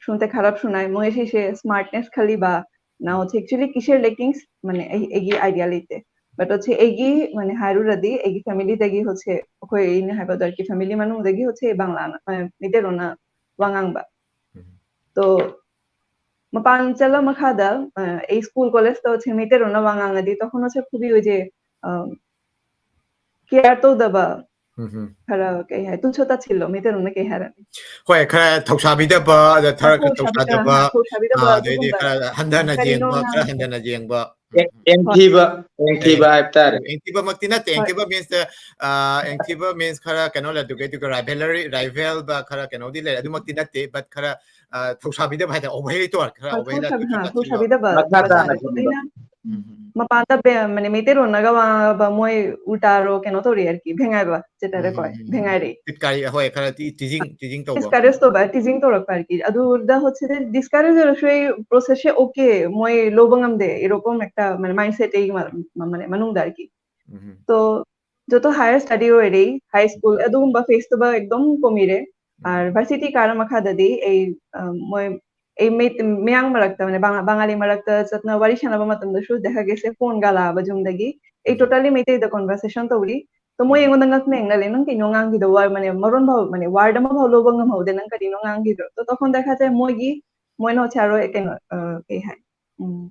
শুনতে খারাপ শোনায়, মই সে সে স্মার্টনেস খালি বা না হচ্ছে অ্যাকচুয়ালি কিসের লেকিংস, মানে এই, এগি আইডিয়া লিতে। বাট হচ্ছে এগি, মানে হারু রাদি, এগি ফ্যামিলি দেখি হচ্ছে, ওকে এই নিয়ে হাইবা আর কি ফ্যামিলি মানু দেখি হচ্ছে এই বাংলা না, মানে মিতে রোনা ওয়াং আং বা। তো মাপান চালা মাখাদা, আহ, এই স্কুল কলেজ তো হচ্ছে মিতে রোনা ওয়াং আং আদি, তখন হচ্ছে খুবই ওই যে, আহ, কেয়ার তো দাবা, ꯈꯔ ꯀꯩ ꯍꯥꯏ, ꯇꯨꯆꯣ ꯇꯥꯆꯤꯜꯂꯣ, ꯃꯩꯇꯩꯂꯣꯟꯅ ꯀꯩ ꯍꯥꯏꯔꯅꯤ? ꯍꯣꯏ, ꯈꯔ ꯊꯧꯁꯥꯕꯤꯗꯕ, ꯑꯗ ꯈꯔ ꯊꯧꯁꯥꯕꯤꯗꯕ, ꯊꯧꯁꯥꯕꯤꯗꯕ, ꯑꯥ, ꯑꯗꯩꯗꯤ ꯑꯗꯨꯒꯨꯝꯕ, ꯈꯔ ꯍꯟꯊꯅ ꯀꯔꯤꯅꯣ ꯌꯦꯡꯕ, ꯈꯔ ꯉꯥꯡꯉꯤꯁꯦ? ꯍꯟꯊꯅ ꯌꯦꯡꯕ꯫ ꯑꯦ-, ꯎꯝ, ꯎꯝ꯫ ꯑꯦꯡꯊꯤꯕ, ꯍꯣꯏ꯫ ꯑꯦꯡꯊꯤꯕ ꯑꯦ, ꯍꯥꯏꯕ ꯇꯥꯔꯦ꯫ ꯑꯦꯡꯊꯤꯕꯃꯛꯇꯤ ꯅꯠꯇꯦ, ꯍꯣꯏ꯫ ꯑꯦꯡꯊꯤꯕ means, ꯑꯥ, ꯑꯦꯡꯊꯤꯕ means ꯈꯔ ꯀꯩꯅꯣ ꯂꯩ, ꯑꯗꯨꯒ, ꯑꯗꯨꯒ rivalry, rival ꯕ ꯈꯔ ꯀꯩꯅꯣꯗꯤ ꯂꯩꯔꯦ, ꯑꯗꯨꯃꯛꯇꯤ ꯅꯠꯇꯦ, but ꯈꯔ, ꯑꯥ, ꯊꯧꯁꯥꯕꯤꯗꯕ ꯍꯥꯏꯇꯥꯔꯦ, overly ꯇꯧꯔꯦ, ꯈꯔ ꯍꯣꯏ, overly ꯊꯧꯁꯥ-, ꯇꯥꯆꯤꯜꯂꯣ꯫ ꯍꯥ, ꯊꯧꯁꯥꯕꯤꯗꯕ ꯃꯈꯥ ꯍꯥꯏꯕ ꯇꯥꯅ ꯇꯥꯔꯦ꯫ ꯆꯠꯂꯤꯕ꯫ ꯑꯩꯅ ꯎꯝ, ꯎꯝ, ꯎꯝ꯫ ꯃꯄꯥꯟꯗ ꯕꯦ-, ꯃꯥꯅꯦ, ꯃꯩꯇꯩꯂꯣꯟꯅꯒ ꯋꯥ ꯉꯥꯡꯕ ꯃꯣꯏ ꯎꯜꯇꯥꯔꯣ ꯀꯩꯅꯣ ꯇꯧꯔꯤ ꯍꯥꯏꯔꯀꯤ, ꯚꯦꯡꯉꯥꯏꯕ, ꯆꯦꯇꯥꯔꯦ ꯎꯝ, ꯀꯣꯏ, ꯎꯝ, ꯎꯝ, ꯎꯝ꯫ ꯚꯦꯡꯉꯥꯏꯔꯤ꯫ ꯇꯤꯠꯀꯥꯔꯤ, ꯍꯣꯏ, ꯈꯔ ꯇꯤ-, teasing, teasing ꯇꯧꯕ꯫ ꯗꯤꯁꯀꯔꯦꯖ ꯇꯧꯕ, ꯇꯤꯖꯤꯡ ꯇꯧꯔꯛꯄ ꯍꯥꯏꯔꯀꯤ꯫ ꯑꯗꯨꯗ ꯍꯧꯖꯤꯛꯁꯦ ꯗꯤꯁꯀꯔꯦꯖ ꯑꯣꯏꯔꯁꯨ ꯑꯩ ꯄ꯭ꯔꯣꯁꯦꯁꯁꯦ ꯑꯣꯀꯦ, ꯃꯣꯏ ꯂꯧꯕ ꯉꯝꯗꯦ, ꯏꯔꯣꯀꯣꯝ ꯍꯦꯛꯇ, ꯃꯥꯅꯦ, ꯃꯥꯏꯟꯁꯦꯠ ꯑꯩꯒꯤ ꯃ-, ꯃ-, ꯃꯅꯨꯡꯗ ꯍꯥꯏꯔꯀꯤ꯫ ꯎꯝ꯫ ꯇꯣ, ꯖꯣꯇꯣ ꯍꯥꯌꯔ ꯁ꯭ꯇꯗꯤ ꯑꯣꯏꯔꯦ, ꯍꯥꯏ ꯁ꯭ꯀꯨꯜ ꯑꯗꯨꯒꯨꯝꯕ ꯐꯦꯁꯇꯤꯚꯦꯜ ꯑꯦꯛꯗꯝ ꯀꯣꯃꯤꯔꯦ꯫ ꯎꯝ꯫ ꯑꯥꯔ ꯚꯥꯔꯁꯤꯇꯤ ꯀꯥꯔ ꯃꯈꯥꯗꯗꯤ ꯑꯩ, ꯑ, ꯃꯣꯏ, ꯑꯩ ꯃꯩ-, ꯃꯌꯥꯡ ꯃꯔꯛꯇ, ꯃꯥꯅꯦ, ꯕꯉꯥ-, ꯕꯉꯥꯂꯤ ꯃꯔꯛꯇ ꯆꯠꯅ ꯋꯥꯔꯤ ꯁꯥꯟꯅꯕ ꯃꯇꯝꯗꯁꯨ ꯗꯦꯍꯥꯒꯦꯁꯦ ꯐꯣꯟꯒ ꯂꯥꯛꯑꯕ ꯌꯨꯝꯗꯒꯤ꯫ ꯑꯩ ꯎꯝ꯫ ꯇꯣꯇꯦꯜꯂꯤ ꯃꯩꯇꯩꯗ ꯀꯣꯟꯚꯔꯁꯦꯁꯟ ꯇꯧꯔꯤ꯫ ꯇꯣ ꯃꯣꯏ ꯎꯝ꯫ ꯑꯩꯉꯣꯟꯗ ꯉꯛꯅ ꯌꯦꯡꯅ ꯂꯩ, "ꯅꯪ ꯀꯩꯅꯣ ꯉꯥꯡꯈꯤꯗꯣ? ꯋꯥ-, ꯃꯥꯅꯦ, ꯃꯔꯣꯟ ꯐꯥꯎ, ꯃꯥꯅꯦ, ꯋꯥꯔꯗ ꯑꯃ ꯐꯥꯎ ꯂꯧꯕ ꯉꯝꯍꯧꯗꯦ, ꯅꯪ ꯀꯔꯤꯅꯣ ꯉꯥꯡꯈꯤꯗꯣ?" ꯇꯣ ꯇꯣꯈꯣꯟ ꯗꯦꯈꯥ ꯖꯥꯏ ꯃꯣꯏꯒꯤ, ꯃꯣꯏꯅ ꯍꯣꯠꯁꯦ ꯍꯥꯏꯔꯣꯏ, ꯀꯩꯅꯣ, ꯑ, ꯀꯩ ꯍꯥꯏ, ꯎꯝ,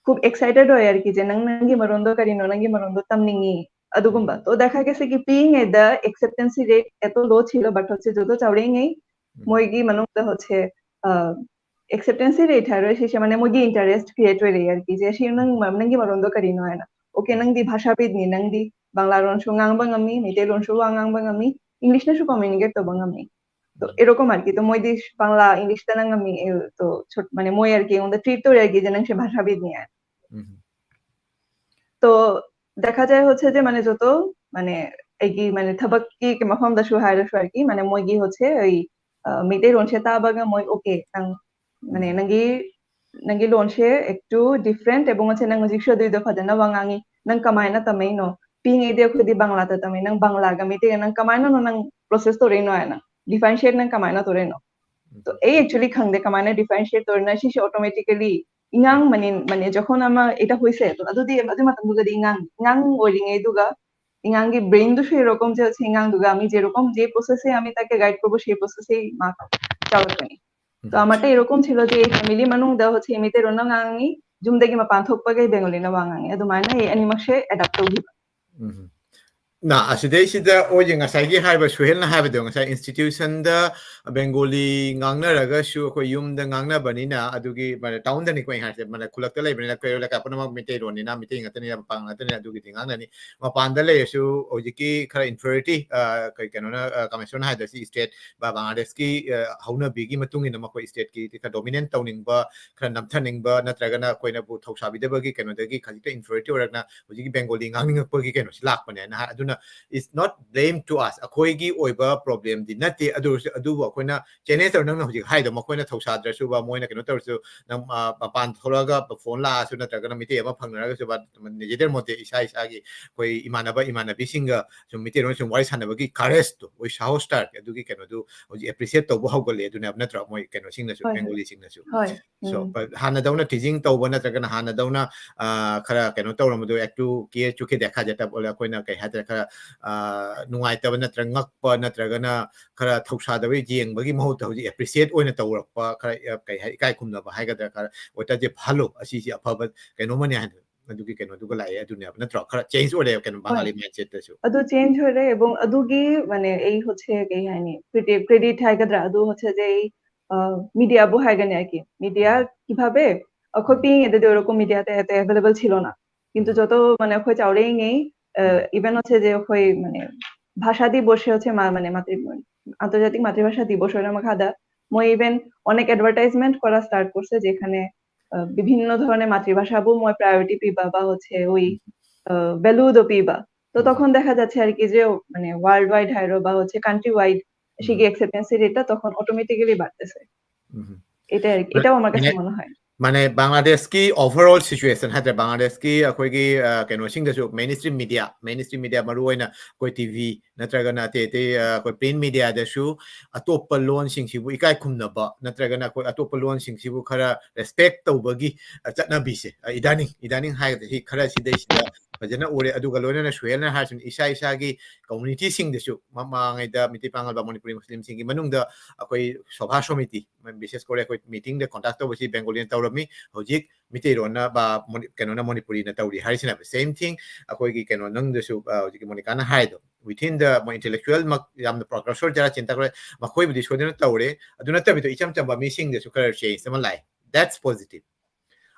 ꯈꯨꯕ ꯑꯦꯛꯁꯥꯏꯇꯦꯗ ꯑꯣꯏ ꯍꯥꯏꯔꯀꯤ ꯖꯦ, "ꯅꯪ, ꯅꯪꯒꯤ ꯃꯔꯣꯟꯗꯣ ꯀꯔꯤꯅꯣ? ꯅꯪꯒꯤ ꯃꯔꯣꯟꯗꯣ ꯇꯝꯅꯤꯡꯉꯤ", ꯑꯗꯨꯒꯨꯝꯕ꯫ ꯎꯝ꯫ ꯇꯣ ꯗꯦꯈꯥ ꯒꯦꯁꯦ ꯀꯤ ꯄꯤꯛꯏꯉꯩꯗ ꯑꯦꯛꯁꯦꯞꯇꯦꯟꯁꯤ ꯔꯦꯠ ꯑꯦꯇꯣ ꯂꯣ ꯊꯤꯂꯣ, ꯕꯠ ꯍꯧꯖꯤꯛꯁꯦ ꯖꯣꯇꯣ ꯆꯥꯎꯔꯛꯏꯉꯩ, ꯎꯝ꯫ ꯃꯣꯏꯒꯤ ꯃꯅꯨꯡꯗ ꯍꯧꯖꯤꯛꯁꯦ, ꯑ, ꯑꯦꯛꯁꯦꯞꯇꯦꯟꯁꯤ ꯔꯦꯠ ꯍꯥꯏꯔꯣꯏ ꯁꯤꯁꯦ, ꯃꯥꯅꯦ, ꯃꯣꯏꯒꯤ ꯏꯟꯇꯔꯦꯁ ꯀ꯭ꯔꯤꯌꯦꯠ ꯑꯣꯏꯔꯛꯑꯦ ꯍꯥꯏꯔꯀꯤ ꯖꯦ, "ꯁꯤ ꯅꯪ, ꯎꯝ꯫ ꯅꯪꯒꯤ ꯃꯔꯣꯟꯗꯣ ꯀꯔꯤꯅꯣ?" ꯍꯥꯏꯅ꯫ "ꯑꯣꯀꯦ, ꯎꯝ꯫ ꯅꯪꯗꯤ ꯚꯥꯁꯥꯕꯤꯗꯅꯤ, ꯅꯪꯗꯤ ꯕꯪꯒ꯭ꯂꯥ ꯂꯣꯟꯁꯨ ꯉꯥꯡꯕ ꯉꯝꯃꯤ, ꯃꯩꯇꯩꯂꯣꯟꯁꯨ ꯋꯥ ꯉꯥꯡꯕ ꯉꯝꯃꯤ, ꯏꯪꯂꯤꯁꯅꯁꯨ ꯀꯝꯃ꯭ꯌꯨꯅꯤꯀꯦꯠ ꯇꯧꯕ ꯉꯝꯃꯤ"꯫ ꯇꯣ, ꯎꯝ꯫ এরকম আর কি। তো মই দিস বাংলা, ইংলিশটা না আমি, এ, তো ছোট, মানে, মই আর কি, ওদের ট্রিট করে আর কি, যে নাং সে ভাষাবিদ নিয়ে আর। হুম, হুম। তো দেখা যায় হচ্ছে যে, মানে, যত, মানে, এই কি, মানে, থাবাক্কি কে মাফাম দাসু হায় দাসু আর কি, মানে, মই গি হচ্ছে ওই, আ, মিতে রনসে তা বাগা মই, "ওকে, নাং মানে ꯅꯪꯒꯤ ꯅꯪꯒꯤ ꯂꯣꯟꯁꯦ একটু different, এবং ꯍꯧꯖꯤꯛ ꯅꯪ ꯍꯧꯖꯤꯛꯁꯨ ꯑꯗꯨꯏꯗꯣ ꯐꯖꯅ ꯋꯥ ꯉꯥꯡꯉꯤ꯫ ꯅꯪ ꯀꯃꯥꯏꯅ ꯇꯝꯃꯛꯏꯅꯣ? ꯄꯤꯛꯏꯉꯩꯗꯤ ꯑꯩꯈꯣꯏꯗꯤ ꯕꯪꯂꯥꯗ ꯇꯝꯃꯤ, ꯅꯪ ꯕꯪꯂꯥꯒ ꯃꯩꯇꯩꯒ ꯅꯪ ꯀꯃꯥꯏꯅꯅꯣ ꯅꯪ process ꯇꯧꯔꯛꯏꯅꯣ ꯍꯥꯏꯅ, differentiate ꯅꯪ ꯀꯃꯥꯏꯅ ꯇꯧꯔꯛꯏꯅꯣ? তো এই actually ꯈꯪꯗꯦ ꯀꯃꯥꯏꯅ differentiate ꯇꯧꯔꯤꯅꯣ, ꯁꯤꯁꯦ automatically ꯏꯉꯥꯡ ꯃꯅꯤ, ꯃꯅꯤ ꯖꯈꯣꯟ ꯑꯃ এটা ꯍꯣꯏꯁꯦ, তো ꯑꯗꯨꯗꯤ ꯑꯗꯨ ꯃꯇꯝꯗꯨꯒꯗꯤ ꯏꯉꯥꯡ, ꯏꯉꯥꯡ ꯑꯣꯏꯔꯤꯉꯩꯗꯨꯒ ꯏꯉাংꯒꯤ brain ꯗꯨ সেই রকম যে হচ্ছে ইঙাং দুগা আমি যেরকম যে process এ আমি তাকে guide করবো সেই process এই মা চালাবেনি। তো আমারটা এরকম ছিল যে এই family ꯃꯅꯨꯡꯗ ꯍꯧꯖꯤꯛ ꯃꯩꯇꯩꯔꯣꯟꯅ ꯉꯥꯡꯉꯤ, ꯌꯨꯝꯗꯒꯤ ꯃꯄꯥꯟ ꯊꯣꯛꯄꯒ ꯕꯦꯡꯒꯣꯂꯤꯅ ꯋꯥ ꯉꯥꯡꯉꯤ, ꯑꯗꯨꯃꯥꯏꯅ ꯑꯩ ꯑꯅꯤꯃꯛꯁꯦ adapt ꯇꯧꯈꯤꯕ꯫ ꯎꯝ꯫ ꯅ ꯑꯁꯤꯗꯩꯁꯤꯗ ꯑꯩꯈꯣꯏꯒꯤ ꯉꯁꯥꯏꯒꯤ ꯍꯥꯏꯕ ꯁꯨꯍꯦꯜꯅ ꯍꯥꯏꯕꯗꯣ, ꯉꯁꯥꯏ institution ꯗ ꯕꯦꯡꯒꯣꯂꯤ ꯉꯥꯡꯅꯔꯒꯁꯨ ꯑꯩꯈꯣꯏ ꯌꯨꯝꯗ ꯉꯥꯡꯅꯕꯅꯤꯅ, ꯑꯗꯨꯒꯤ ꯃꯥꯅ town ꯗꯅꯤꯀꯣ ꯑꯩ ꯍꯥꯏꯁꯦ, ꯃꯥꯅ ꯈꯨꯜꯂꯛꯇ ꯂꯩꯕꯅꯤꯅ ꯑꯩꯈꯣꯏ ꯂꯩꯀꯥꯏ ꯄꯨꯝꯅꯃꯛ ꯃꯩꯇꯩꯔꯣꯟꯅꯤꯅ ꯃꯩꯇꯩ ꯉꯥꯛꯇꯅꯤꯅ ꯄꯥꯡ ꯉꯥꯛꯇꯅꯤꯅ ꯑꯗꯨꯒꯤꯗꯤ ꯉꯥꯡꯅꯅꯤ꯫ ꯃꯄꯥꯟꯗ ꯂꯩꯔꯁꯨ ꯍꯧꯖꯤꯛꯀꯤ ꯈꯔ inferiority, ꯑ, ꯀꯩ ꯀꯩꯅꯣꯅ, ꯑ, ꯀꯃꯦꯁꯣꯔꯅ ꯍꯥꯏꯗꯣ ꯁꯤ state ꯕ ꯕꯪꯒ꯭ꯂꯥꯗꯦꯁꯀꯤ, ꯑ, ꯍꯧꯅꯕꯤꯒꯤ ꯃꯇꯨꯡ ꯏꯟꯅ ꯃꯈꯣꯏ state ꯀꯤ ꯈꯔ dominate ꯇꯧꯅꯤꯡꯕ, ꯈꯔ ꯅꯝꯊꯅꯤꯡꯕ, ꯅꯠꯇ꯭ꯔꯒꯅ ꯑꯩꯈꯣꯏꯅꯕꯨ ꯊꯧꯁꯥꯕꯤꯗꯕꯒꯤ ꯀꯩꯅꯣꯗꯒꯤ ꯈꯖꯤꯛꯇ inferiority ꯑꯣꯏꯔꯛꯅ ꯍꯧꯖꯤꯛꯀꯤ ꯕꯦꯡꯒꯣꯂꯤ ꯉꯥꯡꯅꯤꯡꯉꯛꯄꯒꯤ ꯀꯩꯅꯣꯁꯤ ꯂꯥꯛꯄꯅꯦꯅ ꯍꯥꯏ꯫ ꯑꯗꯨꯅ it's not blame to us, ꯑꯩꯈꯣꯏꯒꯤ ꯑꯣꯏꯕ problem ꯗꯤ ꯅꯠꯇꯦ꯫ ꯑꯗꯨ ꯑꯣꯏꯔꯁꯨ ꯑꯗꯨꯕꯨ ꯑꯩꯈꯣꯏꯅ challenge ꯇꯧꯔ, ꯅꯪꯅ ꯍꯧꯖꯤꯛ ꯍꯥꯏꯗꯣ, ꯃꯈꯣꯏꯅ ꯊꯧꯁꯥꯗ꯭ꯔꯁꯨ ꯕ, ꯃꯣꯏꯅ ꯀꯩꯅꯣ ꯇꯧꯔꯁꯨ, ꯅꯪ, ꯑ, ꯃꯄꯥꯟ ꯊꯣꯛꯂꯛꯑꯒ phone ꯂꯥꯛꯑꯁꯨ ꯅꯠꯇ꯭ꯔꯒꯅ ꯃꯤꯇꯩ ꯑꯃ ꯐꯪꯅꯔꯒꯁꯨ ꯕ, ꯅꯦꯖꯦꯗꯔ ꯃꯣꯠꯇꯦ, ꯏꯁꯥ ꯏꯁꯥꯒꯤ ꯑꯩꯈꯣꯏ ꯏꯃꯥꯟꯅꯕ ꯏꯃꯥꯟꯅꯕꯤꯁꯤꯡꯒ ꯁꯨꯝ ꯃꯤꯇꯩꯔꯣꯟ ꯁꯨꯝ ꯋꯥꯔꯤ ꯁꯥꯟꯅꯕꯒꯤ courage ꯇꯣ, ꯑꯩꯈꯣꯏ ꯁꯥꯍꯣꯁ ꯇꯥꯔꯛꯀꯦ, ꯑꯗꯨꯒꯤ ꯀꯩꯅꯣꯗꯨ ꯍꯧꯖꯤꯛ appreciate ꯇꯧꯕ ꯍꯧꯒꯠꯂꯦ ꯑꯗꯨꯅꯦꯕ, ꯅꯠꯇ꯭ꯔꯣ? ꯃꯣꯏ ꯀꯩꯅꯣꯁꯤꯡꯅꯁꯨ, ꯍꯣꯏ, ꯍꯣꯏ꯫ ꯕꯦꯡꯒꯣꯂꯤꯁꯤꯡꯅꯁꯨ꯫ ꯍꯣꯏ, So, ꯎꯝ꯫ ꯍꯥꯟꯅꯗꯧꯅ teasing ꯇꯧꯕ ꯅꯠꯇ꯭ꯔꯒꯅ ꯍꯥꯟꯅꯗꯧꯅ, ꯑ, ꯈꯔ ꯀꯩꯅꯣ ꯇꯧꯔꯝꯕꯗꯣ, ꯑꯦꯛꯇꯨ ꯀꯦ ꯆꯨꯈꯦ ꯗꯦꯈꯥ ꯖꯥꯇꯥ ꯕꯣꯂꯦ, ꯑꯩꯈꯣꯏꯅ ꯀꯩ ꯍꯥꯏꯇꯥꯔꯦ, ꯈꯔ, ꯑ, ꯅꯨꯡꯉꯥꯏꯇꯕ ꯅꯠꯇ꯭ꯔꯒ ꯉꯛꯄ ꯅꯠꯇ꯭ꯔꯒꯅ ꯈꯔ ꯊꯧꯁꯥꯗꯕ ꯌꯦꯡꯕꯒꯤ ꯃꯍꯨꯠꯇ ꯍꯧꯖꯤꯛ appreciate ꯑꯣꯏꯅ ꯇꯧꯔꯛꯄ, ꯈꯔ, ꯑ, ꯀꯩ ꯍꯥꯏ, ꯏꯀꯥꯏ ꯈꯨꯝꯅꯕ ꯍꯥꯏꯒꯗ꯭ꯔꯥ, ꯈꯔ ꯑꯣꯏꯇꯥꯗꯤ ꯐꯍꯜꯂꯣ, ꯑꯁꯤꯁꯤ ꯑꯐꯕ ꯀꯩꯅꯣꯃꯅꯤ ꯍꯥꯏꯅ ꯑꯗꯨꯒꯤ ꯀꯩꯅꯣꯗꯨꯒ ꯂꯥꯛꯑꯦ ꯑꯗꯨꯅꯦꯕ, ꯅꯠꯇ꯭ꯔꯣ? ꯈꯔ change ꯑꯣꯏꯔꯦ ꯀꯩꯅꯣ, ꯍꯣꯏ꯫ ꯕꯪꯒꯥꯂꯤ mindset ꯇꯁꯨ꯫ ꯑꯗꯨ change ꯑꯣꯏꯔꯦ, এবং ꯑꯗꯨꯒꯤ ꯃꯥꯅꯦ ꯑꯩ ꯍꯧꯖꯤꯛ ꯀꯩ ꯍꯥꯏꯅꯤ, credit, credit ꯍꯥꯏꯒꯗ꯭ꯔꯥ, ꯑꯗꯨ ꯍꯧꯖꯤꯛ ꯑꯩ, ꯑ, media ꯕꯨ ꯍꯥꯏꯒꯅꯤ ꯑꯩꯒꯤ꯫ Media ꯎꯝ꯫ কিভাবে? ꯑꯩꯈꯣꯏ ꯎꯝ꯫ ꯄꯤꯛꯏꯉꯩꯗꯗꯤ ওরকম media তে এত available ছিল না। কিন্তু ꯎꯝ꯫ যত মানে ꯑꯩꯈꯣꯏ ꯆꯥꯎꯔꯛꯏꯉꯩ, ꯑ, ꯎꯝ꯫ even ꯍꯧꯖꯤꯛ ꯑꯩꯈꯣꯏ ꯃꯥꯅꯦ ভাষা দিবসে হচ্ছে মা, মানে মাতৃ-, আন্তর্জাতিক মাতৃভাষা দিবস ৰ নামত ꯃꯈꯥꯗ মই even অনেক advertisement কৰা start কৰিছে, যেখানে, আ, বিভিন্ন ধৰণে মাতৃভাষাবো মই priority পিবা বা হচ্ছে ওই, হুম। আ, value দো পিবা। তো হুম। তখন দেখা যাচ্ছে আর কি যে মানে world wide হাইরো বা হচ্ছে country wide হুম। শিখি acceptance rate টা তখন automatically বাড়তেছে। হুম। এইটাই আর কি। এটা আমার কাছে মনে হয়। মানে বাংলাদেশꯀꯤ overall situation ꯍꯥꯏꯇꯥꯔꯦ, ꯕꯪꯒ꯭ꯂꯥꯗꯦশꯀꯤ ꯑꯩꯈꯣꯏꯒꯤ ꯑ, ꯀꯩꯅꯣꯁꯤꯡꯗꯁꯨ, mainstream media, mainstream media ꯃꯔꯨ ꯑꯣꯏꯅ ꯑꯩꯈꯣꯏ ꯇꯤꯚꯤ ꯅꯠꯇ꯭ꯔꯒꯅ ꯑꯇꯩ ꯑꯇꯩ ꯑ, ꯑꯩꯈꯣꯏ print mediaꯗꯁꯨ ꯑꯇꯣꯞꯄ ꯂꯣꯟꯁꯤꯡꯁꯤꯕꯨ ꯏꯀꯥꯏ ꯈꯨꯝꯅꯕ ꯅꯠꯇ꯭ꯔꯒꯅ ꯑꯩꯈꯣꯏ ꯑꯇꯣꯞꯄ ꯂꯣꯟꯁꯤꯡꯁꯤꯕꯨ ꯈꯔ respect ꯇꯧꯕꯒꯤ ꯑ, ꯆꯠꯅꯕꯤꯁꯦ, ꯑ, ꯏꯗꯥꯅꯤꯡ ꯏꯗꯥꯅꯤꯡ ꯍꯥꯏꯔꯒꯗꯤ ꯁꯤ ꯈꯔ ꯁꯤꯗꯩꯁꯤꯗ ꯐꯖꯅ ꯎꯔꯦ꯫ ꯑꯗꯨꯒ ꯂꯣꯏꯅꯅ ꯁꯨꯍꯦꯜꯅ ꯍꯥꯏꯔꯤꯁꯤꯅ ꯏꯁꯥ ꯏꯁꯥꯒꯤ communityꯁꯤꯡꯗꯁꯨ, ꯃꯃꯥꯡꯉꯩꯗ ꯃꯤꯇꯩ ꯄꯥꯉꯜꯕ ꯃꯅꯤꯄꯨꯔꯤ ꯃꯨꯁꯂꯤꯝꯁꯤꯡꯒꯤ ꯃꯅꯨꯡꯗ ꯑꯩꯈꯣꯏ ꯁꯣꯚꯥ ꯁꯣꯃꯤꯇꯤ, ꯕꯤꯁꯦꯁ ꯀꯣꯔꯦ ꯑꯩꯈꯣꯏ meetingꯗ conduct ꯇꯧꯕꯁꯤ ꯕꯦꯡꯒꯣꯂꯤꯅ ꯇꯧꯔꯝꯃꯤ, ꯍꯧꯖꯤꯛ ꯃꯤꯇꯩꯔꯣꯟꯅ ꯕ-, ꯃꯣꯅꯤ-, ꯀꯩꯅꯣꯅ ꯃꯅꯤꯄꯨꯔꯤꯅ ꯇꯧꯔꯤ ꯍꯥꯏꯔꯤꯁꯤꯅꯦꯕ꯫ Same thing ꯑꯩꯈꯣꯏꯒꯤ ꯀꯩꯅꯣ ꯅꯪꯗꯁꯨ, ꯑ, ꯍꯧꯖꯤꯛꯀꯤ ꯃꯣꯅꯤꯀꯥꯅ ꯍꯥꯏꯗꯣ, within the ꯃꯣꯏ intellectual ꯃꯛ ꯌꯥꯝꯅ progress ꯑꯣꯏꯖꯔ ꯆꯤꯟꯇꯥꯈ꯭ꯔꯦ, ꯃꯈꯣꯏꯕꯨꯗꯤ ꯁꯣꯏꯗꯅ ꯇꯧꯔꯦ꯫ ꯑꯗꯨ ꯅꯠꯇꯕꯤꯗ ꯏꯆꯝ ꯆꯝꯕ ꯃꯤꯁꯤꯡꯗꯁꯨ ꯈꯔ change ꯑꯃ ꯂꯥꯛꯑꯦ꯫ That's positive.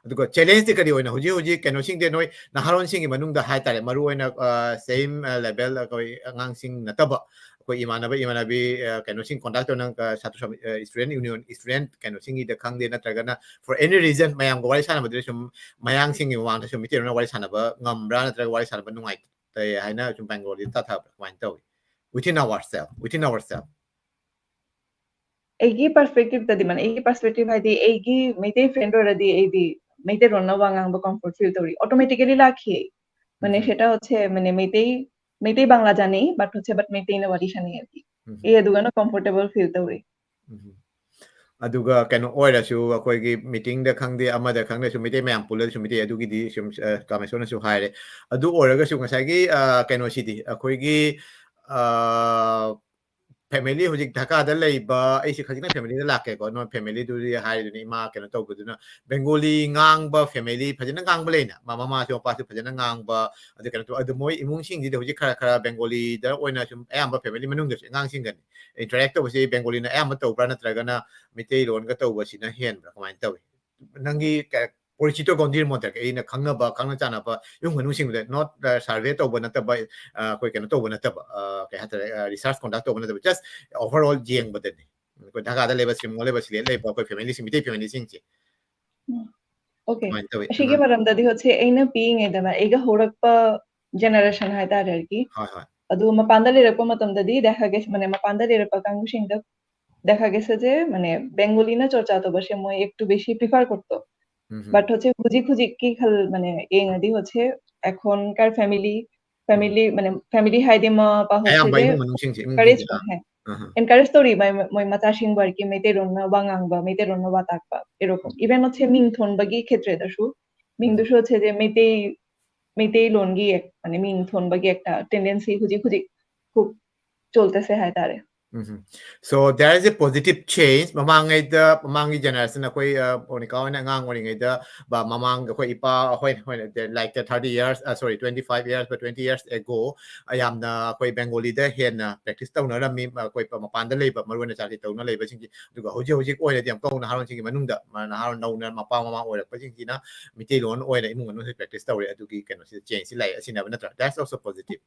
ꯑꯗꯨꯒ challengeꯗꯤ ꯀꯔꯤ ꯑꯣꯏꯅ ꯍꯧꯖꯤꯛ ꯍꯧꯖꯤꯛ ꯀꯩꯅꯣꯁꯤꯡꯗꯤ ꯅꯣꯏ ꯅꯍꯥꯔꯣꯟꯁꯤꯡꯒꯤ ꯃꯅꯨꯡꯗ ꯍꯥꯏꯇꯥꯔꯦ, ꯃꯔꯨ ꯑꯣꯏꯅ, ꯑ, same, ꯑ, level ꯑꯩꯈꯣꯏ ꯑꯉꯥꯡꯁꯤꯡ ꯅꯠꯇꯕ, ꯑꯩꯈꯣꯏ ꯏꯃꯥꯟꯅꯕ ꯏꯃꯥꯟꯅꯕꯤ, ꯑ, ꯀꯩꯅꯣꯁꯤꯡ conduct ꯇꯧꯅ, ꯑ, ꯁꯥꯇ꯭ꯔ ꯁꯃꯤ-, ꯑ, student union, student ꯀꯩꯅꯣꯁꯤꯡꯒꯤꯗ ꯈꯪꯗꯦ, ꯅꯠꯇ꯭ꯔꯒꯅ for any reason ꯃꯌꯥꯝꯒ ꯋꯥꯔꯤ ꯁꯥꯟꯅꯕꯗꯨꯗ ꯁꯨꯝ ꯃꯌꯥꯡꯁꯤꯡꯒꯤ ꯃꯃꯥꯡꯗ ꯁꯨꯝ ꯃꯤꯇꯩꯔꯣꯟꯅ ꯋꯥꯔꯤ ꯁꯥꯟꯅꯕ ꯉꯝꯕ꯭ꯔꯥ, ꯅꯠꯇ꯭ꯔꯒ ꯋꯥꯔꯤ ꯁꯥꯟꯅꯕ ꯅꯨꯡꯉꯥꯏꯇꯦ ꯍꯥꯏꯅ ꯁꯨꯝ ꯕꯦꯡꯒꯣꯂꯤꯗ ꯇꯥꯊꯕ꯭ꯔꯥ, ꯀꯃꯥꯏꯅ ꯇꯧꯏ? Within ourselves, within ourselves. ꯑꯩꯒꯤ perspectiveꯇꯗꯤ ꯃꯥꯅꯦ, ꯑꯩꯒꯤ perspective ꯍꯥꯏꯗꯤ ꯑꯩꯒꯤ ꯃꯩꯇꯩ friend ꯑꯣꯏꯔꯗꯤ ꯑꯩꯗꯤ ꯃꯩꯇꯩꯔꯣꯟꯅ ꯋꯥ ꯉꯥꯡꯕ comfort feel ꯇꯧꯔꯤ, automatically ꯂꯥꯛꯈꯤ꯫ মানে সেটা হচ্ছে মানে মেইতেই মেইতেই বাংলা জানি, but হচ্ছে but মেইতেইꯅ ꯋꯥꯔꯤ ꯁꯥꯟꯅꯩ ꯍꯥꯏꯗꯤ ꯑꯩ ꯑꯗꯨꯒꯅ comfortable feel ꯇꯧꯔꯤ꯫ ꯑꯗꯨꯒ ꯀꯩꯅꯣ ꯑꯣꯏꯔꯁꯨ, ꯑꯩꯈꯣꯏꯒꯤ meetingꯗ ꯈꯪꯗꯦ, ꯑꯃꯗ ꯈꯪꯗꯦ, ꯁꯨꯝ ꯃꯤꯇꯩ ꯃꯌꯥꯝ ꯄꯨꯜꯂꯁꯨ ꯃꯤꯇꯩ, ꯑꯗꯨꯒꯤꯗꯤ ꯁꯨꯝ, ꯑ, ꯀꯥꯃꯦꯁꯣꯔꯅꯁꯨ ꯍꯥꯏꯔꯦ꯫ ꯑꯗꯨ ꯑꯣꯏꯔꯒꯁꯨ ꯉꯁꯥꯏꯒꯤ, ꯑ, ꯀꯩꯅꯣꯁꯤꯗꯤ ꯑꯩꯈꯣꯏꯒꯤ, ꯑ, family ꯍꯧꯖꯤꯛ ꯙꯀꯥꯗ ꯂꯩꯕ, ꯑꯩꯁꯦ ꯈꯖꯤꯛꯇꯪ familyꯗ ꯂꯥꯛꯀꯦꯀꯣ꯫ ꯅꯣꯏ familyꯗꯨꯗꯤ ꯍꯥꯏꯔꯤꯗꯨꯅꯤ, ꯏꯃꯥ ꯀꯩꯅꯣ ꯇꯧꯕꯗꯨꯅ ꯕꯦꯡꯒꯣꯂꯤ ꯉꯥꯡꯕ family ꯐꯖꯅ ꯉꯥꯡꯕ ꯂꯩꯅ, ꯃ-, ꯃꯃꯥꯁꯨ ꯃꯄꯥꯁꯨ ꯐꯖꯅ ꯉꯥꯡꯕ, ꯑꯗꯨ ꯀꯩꯅꯣ ꯇꯧ-, ꯑꯗꯨ ꯃꯣꯏ ꯏꯃꯨꯡꯁꯤꯡꯁꯤꯗꯤ ꯍꯧꯖꯤꯛ ꯈꯔ ꯈꯔ ꯕꯦꯡꯒꯣꯂꯤꯗ ꯑꯣꯏꯅ ꯁꯨꯝ ꯑꯌꯥꯝꯕ family ꯃꯅꯨꯡꯗꯁꯨ ꯑꯉꯥꯡꯁꯤꯡꯒꯅꯤ interact ꯇꯧꯕꯁꯤ ꯕꯦꯡꯒꯣꯂꯤꯅ ꯑꯌꯥꯝꯕ ꯇꯧꯕ꯭ꯔꯥ, ꯅꯠꯇ꯭ꯔꯒꯅ ꯃꯤꯇꯩꯂꯣꯟꯒ ꯇꯧꯕꯁꯤꯅ ꯍꯦꯟꯕ꯭ꯔꯥ, ꯀꯃꯥꯏꯅ ꯇꯧꯏ? ꯅꯪꯒꯤ ꯀ-, ꯄꯣꯔꯤꯆꯤꯇꯣ ꯒꯣꯟꯗꯤꯔ ꯃꯣꯟꯗꯔ, ꯑꯩꯅ ꯈꯪꯅꯕ, ꯈꯪꯅ ꯆꯥꯟꯅꯕ ꯏꯃꯨꯡ ꯃꯅꯨꯡꯁꯤꯡꯗ, not, ꯑ, survey ꯇꯧꯕ ꯅꯠꯇꯕ, ꯑ, ꯑꯩꯈꯣꯏ ꯀꯩꯅꯣ ꯇꯧꯕ ꯅꯠꯇꯕ, ꯑ, ꯀꯩ ꯍꯥꯏꯇꯥꯔꯦ, ꯑ, research conduct ꯇꯧꯕ ꯅꯠꯇꯕ, just overall ꯌꯦꯡꯕꯗꯅꯤ꯫ ꯑꯩꯈꯣꯏ ꯙꯀꯥꯗ ꯂꯩꯕ, ꯁꯤꯂꯣꯡꯗ ꯂꯩꯕ, ꯁꯤꯂꯦꯠ ꯂꯩꯕ ꯑꯩꯈꯣꯏ familyꯁꯤꯡ, ꯃꯤꯇꯩ familyꯁꯤꯡꯁꯦ꯫ ꯎꯝ, okay. ꯀꯃꯥꯏꯅ ꯇꯧꯏ? ꯑꯁꯤꯒꯤ ꯑꯉꯥꯡ- ꯃꯔꯝꯗꯗꯤ ꯍꯧꯖꯤꯛ ꯑꯩꯅ ꯄꯤꯛꯏꯉꯩꯗ ꯑꯩꯒ ꯍꯧꯔꯛꯄ generation ꯍꯥꯏꯇꯥꯔꯦ ꯑꯩꯒꯤ꯫ ꯍꯣꯏ, ꯍꯣꯏ꯫ ꯑꯗꯨ ꯃꯄꯥꯟꯗ ꯂꯩꯔꯛꯄ ꯃꯇꯝꯗꯗꯤ ꯗꯦꯈꯥꯒꯦ ꯃꯅꯦ ꯃꯄꯥꯟꯗ ꯂꯩꯔꯛꯄ ꯀꯥꯡꯕꯨꯁꯤꯡꯗ দেখা গেছে যে মানে বেঙ্গলি না চর্চা তো সে মই একটু বেশি প্রিফার করতো। হুম হুম। বাট হচ্ছে হুজিক হুজিক কি খাল মানে এই নদী হচ্ছে এখনকার ফ্যামিলি ফ্যামিলি মানে ফ্যামিলি হাইদিমা বা হচ্ছে Ayamba যে imong manung sing sing. Encourage হ্যাঁ Aha. এনকারেজ স্টোরি মই মই মাতা সিংবার কি মেতে রন্না বা ngang ba মেতে রন্না বা tak ba এরকম ইভেন হচ্ছে মিংথন বাগি ক্ষেত্রে দাসু মিংদুসু হচ্ছে যে মেতেই মেতেই লোনগি এক মানে মিংথন বাগি একটা টেন্ডেন্সি হুজিক হুজিক খুব চলতেছে হায় তারে Mhm. So there is a positive change. Mamangay da, mamangi generation na koi uh, onika na ngang oringay da ba mamang koi ipa hoi hoi like the thirty years, uh, sorry, twenty-five years, but twenty years ago, ayam na koi Bengali da hen na practice tau na ram mi uh, koi pa mapan da lay ba maruan na chali tau na lay ba singi. Duga hoji hoji koi na diam kau na haron singi manung da ma na haron nau na mapa mamang ora pa singi na miti lon oi na imung anu practice tau re adugi kano si change si lay asina ba na tra. That's also positive.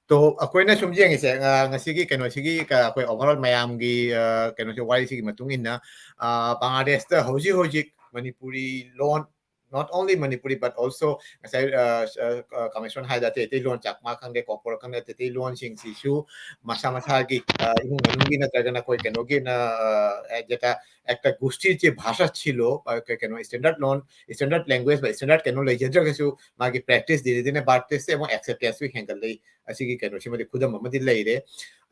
To ꯑꯩꯈꯣꯏꯅ ꯁꯨꯝ ꯌꯦꯡꯉꯤꯁꯦ ꯉꯁꯤꯒꯤ ꯀꯩꯅꯣꯁꯤꯒꯤ ꯑꯩꯈꯣꯏ overall ꯃꯌꯥꯝꯒꯤ ꯀꯩꯅꯣꯁꯦ ꯋꯥꯔꯤꯁꯤꯒꯤ ꯃꯇꯨꯡ ꯏꯟꯅ ꯕꯪꯒ꯭ꯂꯥꯗꯦꯁꯇ ꯍꯧꯖꯤꯛ ꯍꯧꯖꯤꯛ ꯃꯅꯤꯄꯨꯔꯤ ꯂꯣꯟ, not only Manipuri but also ꯉꯁꯥꯏ ꯀꯃꯦꯁꯣꯟ ꯍꯥꯏꯗ ꯑꯇꯩ ꯑꯇꯩ ꯂꯣꯟ, ꯆꯥꯛꯃꯥ ꯈꯪꯗꯦ, ꯀꯣꯛꯄꯣꯔ ꯈꯪꯗꯦ, ꯑꯇꯩ ꯑꯇꯩ ꯂꯣꯟꯁꯤꯡꯁꯤꯁꯨ ꯃꯁꯥ ꯃꯁꯥꯒꯤ ꯏꯃꯨꯡ ꯃꯅꯨꯡꯒꯤ ꯅꯠꯇ꯭ꯔꯒꯅ ꯑꯩꯈꯣꯏ ꯀꯩꯅꯣꯒꯤ ꯑꯣꯏꯅ ꯖꯦꯇꯥ ꯑꯦꯛꯇ ꯒꯨꯁꯇꯤ ꯆꯦ ꯚꯥꯁꯥ ꯁꯤꯂꯣ ꯀꯩꯅꯣ ꯏꯁꯇꯦꯟꯗꯔꯠ ꯂꯣꯟ, ꯏꯁꯇꯦꯟꯗꯔꯠ ꯂꯦꯡꯒ꯭ꯋꯦꯖ ꯕ ꯏꯁꯇꯦꯟꯗꯔꯠ ꯀꯩꯅꯣ ꯂꯩꯖꯗ꯭ꯔꯒꯁꯨ ꯃꯥꯒꯤ ꯄ꯭ꯔꯦꯛꯇꯤꯁ ꯗꯤꯅꯦ ꯗꯤꯅꯦ ꯕꯥꯔꯇꯦꯁꯁꯦ ꯑꯃꯨꯛ ꯑꯦꯛꯁꯦꯞꯇꯦꯟꯁꯁꯨ ꯍꯦꯟꯒꯠꯂꯛꯏ꯫ ꯑꯁꯤꯒꯤ ꯀꯩꯅꯣꯁꯤꯃꯗꯤ ꯈꯨꯗꯝ ꯑꯃꯗꯤ ꯂꯩꯔꯦ꯫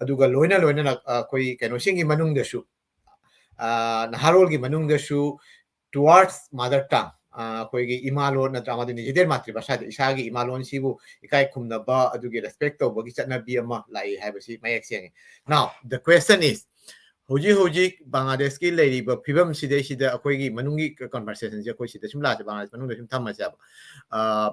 ꯑꯗꯨꯒ ꯂꯣꯏꯅ ꯂꯣꯏꯅꯅ ꯑꯩꯈꯣꯏ ꯀꯩꯅꯣꯁꯤꯡꯒꯤ ꯃꯅꯨꯡꯗꯁꯨ ꯅꯍꯥꯔꯣꯜꯒꯤ ꯃꯅꯨꯡꯗꯁꯨ towards mother tongue, ꯑꯩꯈꯣꯏꯒꯤ ꯏꯃꯥ ꯂꯣꯟ ꯅꯠꯇ꯭ꯔꯥ ꯑꯃꯗꯤ ꯅꯤꯖꯤꯗꯦꯟ ꯃꯥꯇ꯭ꯔꯤꯚꯥꯁꯥꯗ ꯏꯁꯥꯒꯤ ꯏꯃꯥ ꯂꯣꯟꯁꯤꯕꯨ ꯏꯀꯥꯏ ꯈꯨꯝꯅꯕ ꯑꯗꯨꯒꯤ ꯔꯦꯁꯄꯦꯛ ꯇꯧꯕꯒꯤ ꯆꯠꯅꯕꯤ ꯑꯃ ꯂꯥꯛꯏ ꯍꯥꯏꯕꯁꯤ ꯃꯌꯦꯛ ꯁꯦꯡꯉꯤ꯫ Now the question is, ꯍꯧꯖꯤꯛ ꯍꯧꯖꯤꯛ ꯕꯪꯒ꯭ꯂꯥꯗꯦꯁꯀꯤ ꯂꯩꯔꯤꯕ ꯐꯤꯕꯝꯁꯤꯗꯩꯁꯤꯗ ꯑꯩꯈꯣꯏꯒꯤ ꯃꯅꯨꯡꯒꯤ ꯀꯟꯚꯔꯁꯦꯁꯟꯁꯦ ꯑꯩꯈꯣꯏ ꯁꯤꯗ ꯁꯨꯝ ꯂꯥꯛꯑꯁꯦ, ꯕꯪꯒ꯭ꯂꯥꯗꯦꯁ ꯃꯅꯨꯡꯗ ꯁꯨꯝ ꯊꯝꯃꯁꯦꯕ꯫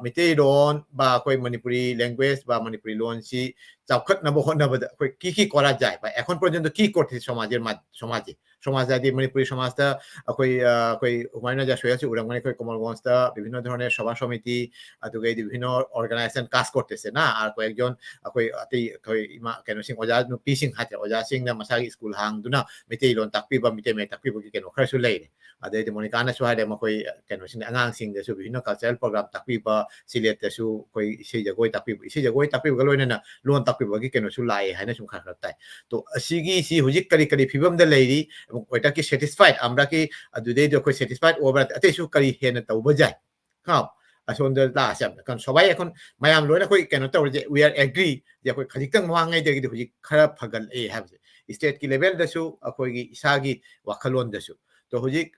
ꯃꯩꯇꯩꯂꯣꯟ ꯕ ꯑꯩꯈꯣꯏ ꯃꯅꯤꯄꯨꯔꯤ ꯂꯦꯡꯒ꯭ꯋꯦꯖ ꯕ ꯃꯅꯤꯄꯨꯔꯤ ꯂꯣꯟꯁꯤ ꯆꯥꯎꯈꯠꯅꯕ ꯍꯣꯠꯅꯕꯗ ꯑꯩꯈꯣꯏ ꯀꯤ ꯀꯤ ꯀꯣꯔꯥ ꯖꯥꯏ ꯕ ꯑꯦꯈꯣꯟ ꯄꯔꯖꯟꯇ ꯀꯤ ꯀꯣꯔꯊꯤ ꯁꯣꯃꯥꯖ ꯁꯣꯃꯥꯖ ꯍꯥꯏꯗꯤ ꯃꯅꯤꯄꯨꯔꯤ ꯁꯃꯥꯖꯇ ꯑꯩꯈꯣꯏ ꯑꯩꯈꯣꯏ ꯍꯨꯃꯥꯌꯨꯟ ꯔꯖꯥ ꯁꯣꯌꯦꯜꯁꯨ ꯎꯔꯝꯒꯅꯤ, ꯑꯩꯈꯣꯏ ꯀꯣꯃꯜꯒꯣꯟꯁꯇ ꯕꯤꯚꯤꯟꯅ ꯙꯣꯔꯅꯦ ꯁꯚꯥ ꯁꯃꯤꯇꯤ ꯑꯗꯨꯒꯩꯗꯤ ꯕꯤꯚꯤꯟꯅ ꯑꯣꯔꯒꯅꯥꯏꯖꯦꯁꯟ ꯀꯥꯁ ꯀꯣꯔꯇꯦꯁꯦꯅ ꯑꯩꯈꯣꯏ ꯑꯩꯈꯣꯏ ꯑꯇꯩ ꯑꯩꯈꯣꯏ ꯏꯃꯥ ꯀꯩꯅꯣꯁꯤꯡ ꯑꯣꯖꯥ ꯅꯨꯄꯤꯁꯤꯡ ꯍꯥꯏꯇꯥꯔꯦ, ꯑꯣꯖꯥꯁꯤꯡꯅ ꯃꯁꯥꯒꯤ ꯁ꯭ꯀꯨꯜ ꯍꯥꯡꯗꯨꯅ ꯃꯩꯇꯩꯂꯣꯟ ꯇꯥꯛꯄꯤꯕ ꯃꯩꯇꯩ ꯃꯌꯦꯛ ꯇꯥꯛꯄꯤꯕꯒꯤ ꯀꯩꯅꯣ ꯈꯔꯁꯨ ꯂꯩꯔꯦ꯫ ꯑꯗꯩꯗꯤ ꯃꯣꯅꯤꯀꯥꯅꯁꯨ ꯍꯥꯏꯔꯦ ꯃꯈꯣꯏ ꯀꯩꯅꯣꯁꯤꯡꯗ ꯑꯉꯥꯡꯁꯤꯡꯗꯁꯨ ꯕꯤꯚꯤꯟꯅ ꯀꯜꯆꯔꯦꯜ ꯄ꯭ꯔꯣꯒ꯭ꯔꯥꯝ ꯇꯥꯛꯄꯤꯕ, ꯁꯤꯂꯦꯠꯇꯁꯨ ꯑꯩꯈꯣꯏ ꯏꯁꯩ ꯖꯒꯣꯏ ꯇꯥꯛꯄꯤꯕ, ꯏꯁꯩ ꯖꯒꯣꯏ ꯇꯥꯛꯄꯤꯕꯒ ꯂꯣꯏꯅꯅ ꯂꯣꯟ ꯇꯥꯛꯄꯤꯕ ꯂꯥꯛꯈ꯭ꯔꯤꯕꯒꯤ ꯀꯩꯅꯣꯁꯨ ꯂꯥꯛꯑꯦ ꯍꯥꯏꯅ ꯁꯨꯝ ꯈꯔ ꯈꯔ ꯇꯥꯏ꯫ ꯇꯣ ꯑꯁꯤꯒꯤꯁꯤ ꯍꯧꯖꯤꯛ ꯀꯔꯤ ꯀꯔꯤ ꯐꯤꯕꯝꯗ ꯂꯩꯔꯤ, ꯑꯣꯏꯇꯥꯔꯀꯤ ꯁꯦꯇꯤꯁꯐꯥꯏꯠ ꯑꯃꯔꯛꯀꯤ ꯑꯗꯨꯗꯩꯗꯤ ꯑꯩꯈꯣꯏ ꯁꯦꯇꯤꯁꯐꯥꯏꯠ ꯑꯣꯏꯕ꯭ꯔꯥ, ꯑꯇꯩꯁꯨ ꯀꯔꯤ ꯍꯦꯟꯅ ꯇꯧꯕ ꯌꯥꯏ? ꯀꯣ ꯑꯁꯣꯝꯗ ꯂꯥꯛꯑꯁꯦ ꯌꯥꯝꯅ ꯀꯩꯅꯣ ꯁꯕꯥꯏ ꯑꯩꯈꯣꯏ ꯃꯌꯥꯝ ꯂꯣꯏꯅ ꯑꯩꯈꯣꯏ ꯀꯩꯅꯣ ꯇꯧꯔꯤꯁꯦ, we are agree ꯁꯦ ꯑꯩꯈꯣꯏ ꯈꯖꯤꯛꯇꯪ ꯃꯃꯥꯡꯉꯩꯗꯒꯤꯗꯤ ꯍꯧꯖꯤꯛ ꯈꯔ ꯐꯒꯠꯂꯛꯑꯦ ꯍꯥꯏꯕꯁꯦ ꯏꯁꯇꯦꯠꯀꯤ ꯂꯦꯚꯦꯜꯗꯁꯨ ꯑꯩꯈꯣꯏꯒꯤ ꯏꯁꯥꯒꯤ ꯋꯥꯈꯜꯂꯣꯟꯗꯁꯨ꯫ ꯇꯣ ꯍꯧꯖꯤꯛ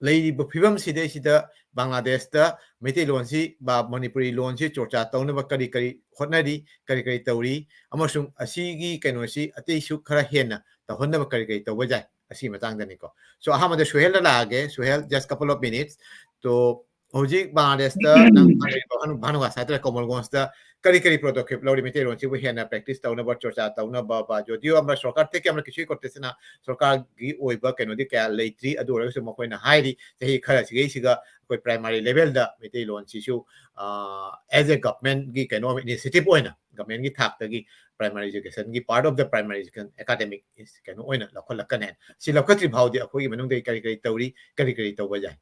ꯂꯩꯔꯤꯕ ꯐꯤꯕꯝꯁꯤꯗꯩꯁꯤꯗ ꯕꯪꯒ꯭ꯂꯥꯗꯦꯁꯇ ꯃꯩꯇꯩꯂꯣꯟꯁꯤ ꯕꯥ ꯃꯅꯤꯄꯨꯔꯤ ꯂꯣꯟꯁꯤ ꯆꯣꯔꯆꯥ ꯇꯧꯅꯕ ꯀꯔꯤ ꯀꯔꯤ ꯍꯣꯠꯅꯔꯤ, ꯀꯔꯤ ꯀꯔꯤ ꯇꯧꯔꯤ, ꯑꯃꯁꯨꯡ ꯑꯁꯤꯒꯤ ꯀꯩꯅꯣꯁꯤ ꯑꯇꯩꯁꯨ ꯈꯔ ꯍꯦꯟꯅ ꯇꯧꯍꯟꯅꯕ ꯀꯔꯤ ꯀꯔꯤ ꯇꯧꯕ ꯌꯥꯏ, ꯑꯁꯤꯒꯤ ꯃꯇꯥꯡꯗꯅꯤꯀꯣ꯫ ꯁꯣ ꯑꯍꯥꯟꯕꯗ ꯁꯨꯍꯦꯜꯗ ꯂꯥꯛꯑꯒꯦ꯫ Suhel, just couple of minutes꯫ ꯇꯣ ꯍꯧꯖꯤꯛ ꯕꯪꯒ꯭ꯂꯥꯗꯦꯁꯇ ꯅꯪ ꯚꯥꯅꯨ-, ꯚꯥꯅꯨꯒꯥꯁ ꯍꯥꯏꯇꯥꯔꯦ, ꯀꯣꯃꯜꯒꯣꯟꯁꯇ ꯀꯔꯤ ꯀꯔꯤ ꯄꯗꯈꯦꯞ ꯂꯧꯔꯤ ꯃꯩꯇꯩꯂꯣꯟꯁꯤꯕꯨ ꯍꯦꯟꯅ ꯄ꯭ꯔꯦꯛꯇꯤꯁ ꯇꯧꯅꯕ, ꯆꯣꯔꯆꯥ ꯇꯧꯅꯕ, ꯕꯥ ꯖꯣꯗꯤꯑꯣ ꯑꯃ ꯁꯔꯀꯥꯔ ꯊꯦꯛꯀꯤ ꯑꯃ ꯀꯩꯁꯨ ꯀꯣꯔꯇꯦꯁꯅ ꯁꯔꯀꯥꯔꯒꯤ ꯑꯣꯏꯕ ꯀꯩꯅꯣꯗꯤ ꯀꯌꯥ ꯂꯩꯇ꯭ꯔꯤ꯫ ꯑꯗꯨ ꯑꯣꯏꯔꯒꯁꯨ ꯃꯈꯣꯏꯅ ꯍꯥꯏꯔꯤ ꯆꯍꯤ ꯈꯔꯁꯤꯒꯩꯁꯤꯒ ꯑꯩꯈꯣꯏ ꯄ꯭ꯔꯥꯏꯃꯥꯔꯤ ꯂꯦꯚꯦꯜꯗ ꯃꯩꯇꯩꯂꯣꯟꯁꯤꯁꯨ ꯑꯦꯖ ꯑꯦ ꯒꯚꯔꯟꯃꯦꯟꯠꯀꯤ ꯀꯩꯅꯣ ꯏꯅꯤꯁꯤꯌꯦꯇꯤꯚ ꯑꯣꯏꯅ, ꯒꯚꯔꯟꯃꯦꯟꯠꯀꯤ ꯊꯥꯛꯇꯒꯤ ꯄ꯭ꯔꯥꯏꯃꯥꯔꯤ ꯑꯦꯖꯨꯀꯦꯁꯟꯒꯤ part of the primary education academic ꯀꯩꯅꯣ ꯑꯣꯏꯅ ꯂꯧꯈꯠꯂꯛꯀꯅꯤ ꯍꯥꯏꯅ꯫ ꯁꯤ ꯂꯧꯈꯠꯇ꯭ꯔꯤ ꯐꯥꯎꯗꯤ ꯑꯩꯈꯣꯏꯒꯤ ꯃꯅꯨꯡꯗ ꯀꯔꯤ ꯀꯔꯤ ꯇꯧꯔꯤ, ꯀꯔꯤ ꯀꯔꯤ ꯇꯧꯕ ꯌꯥꯏ?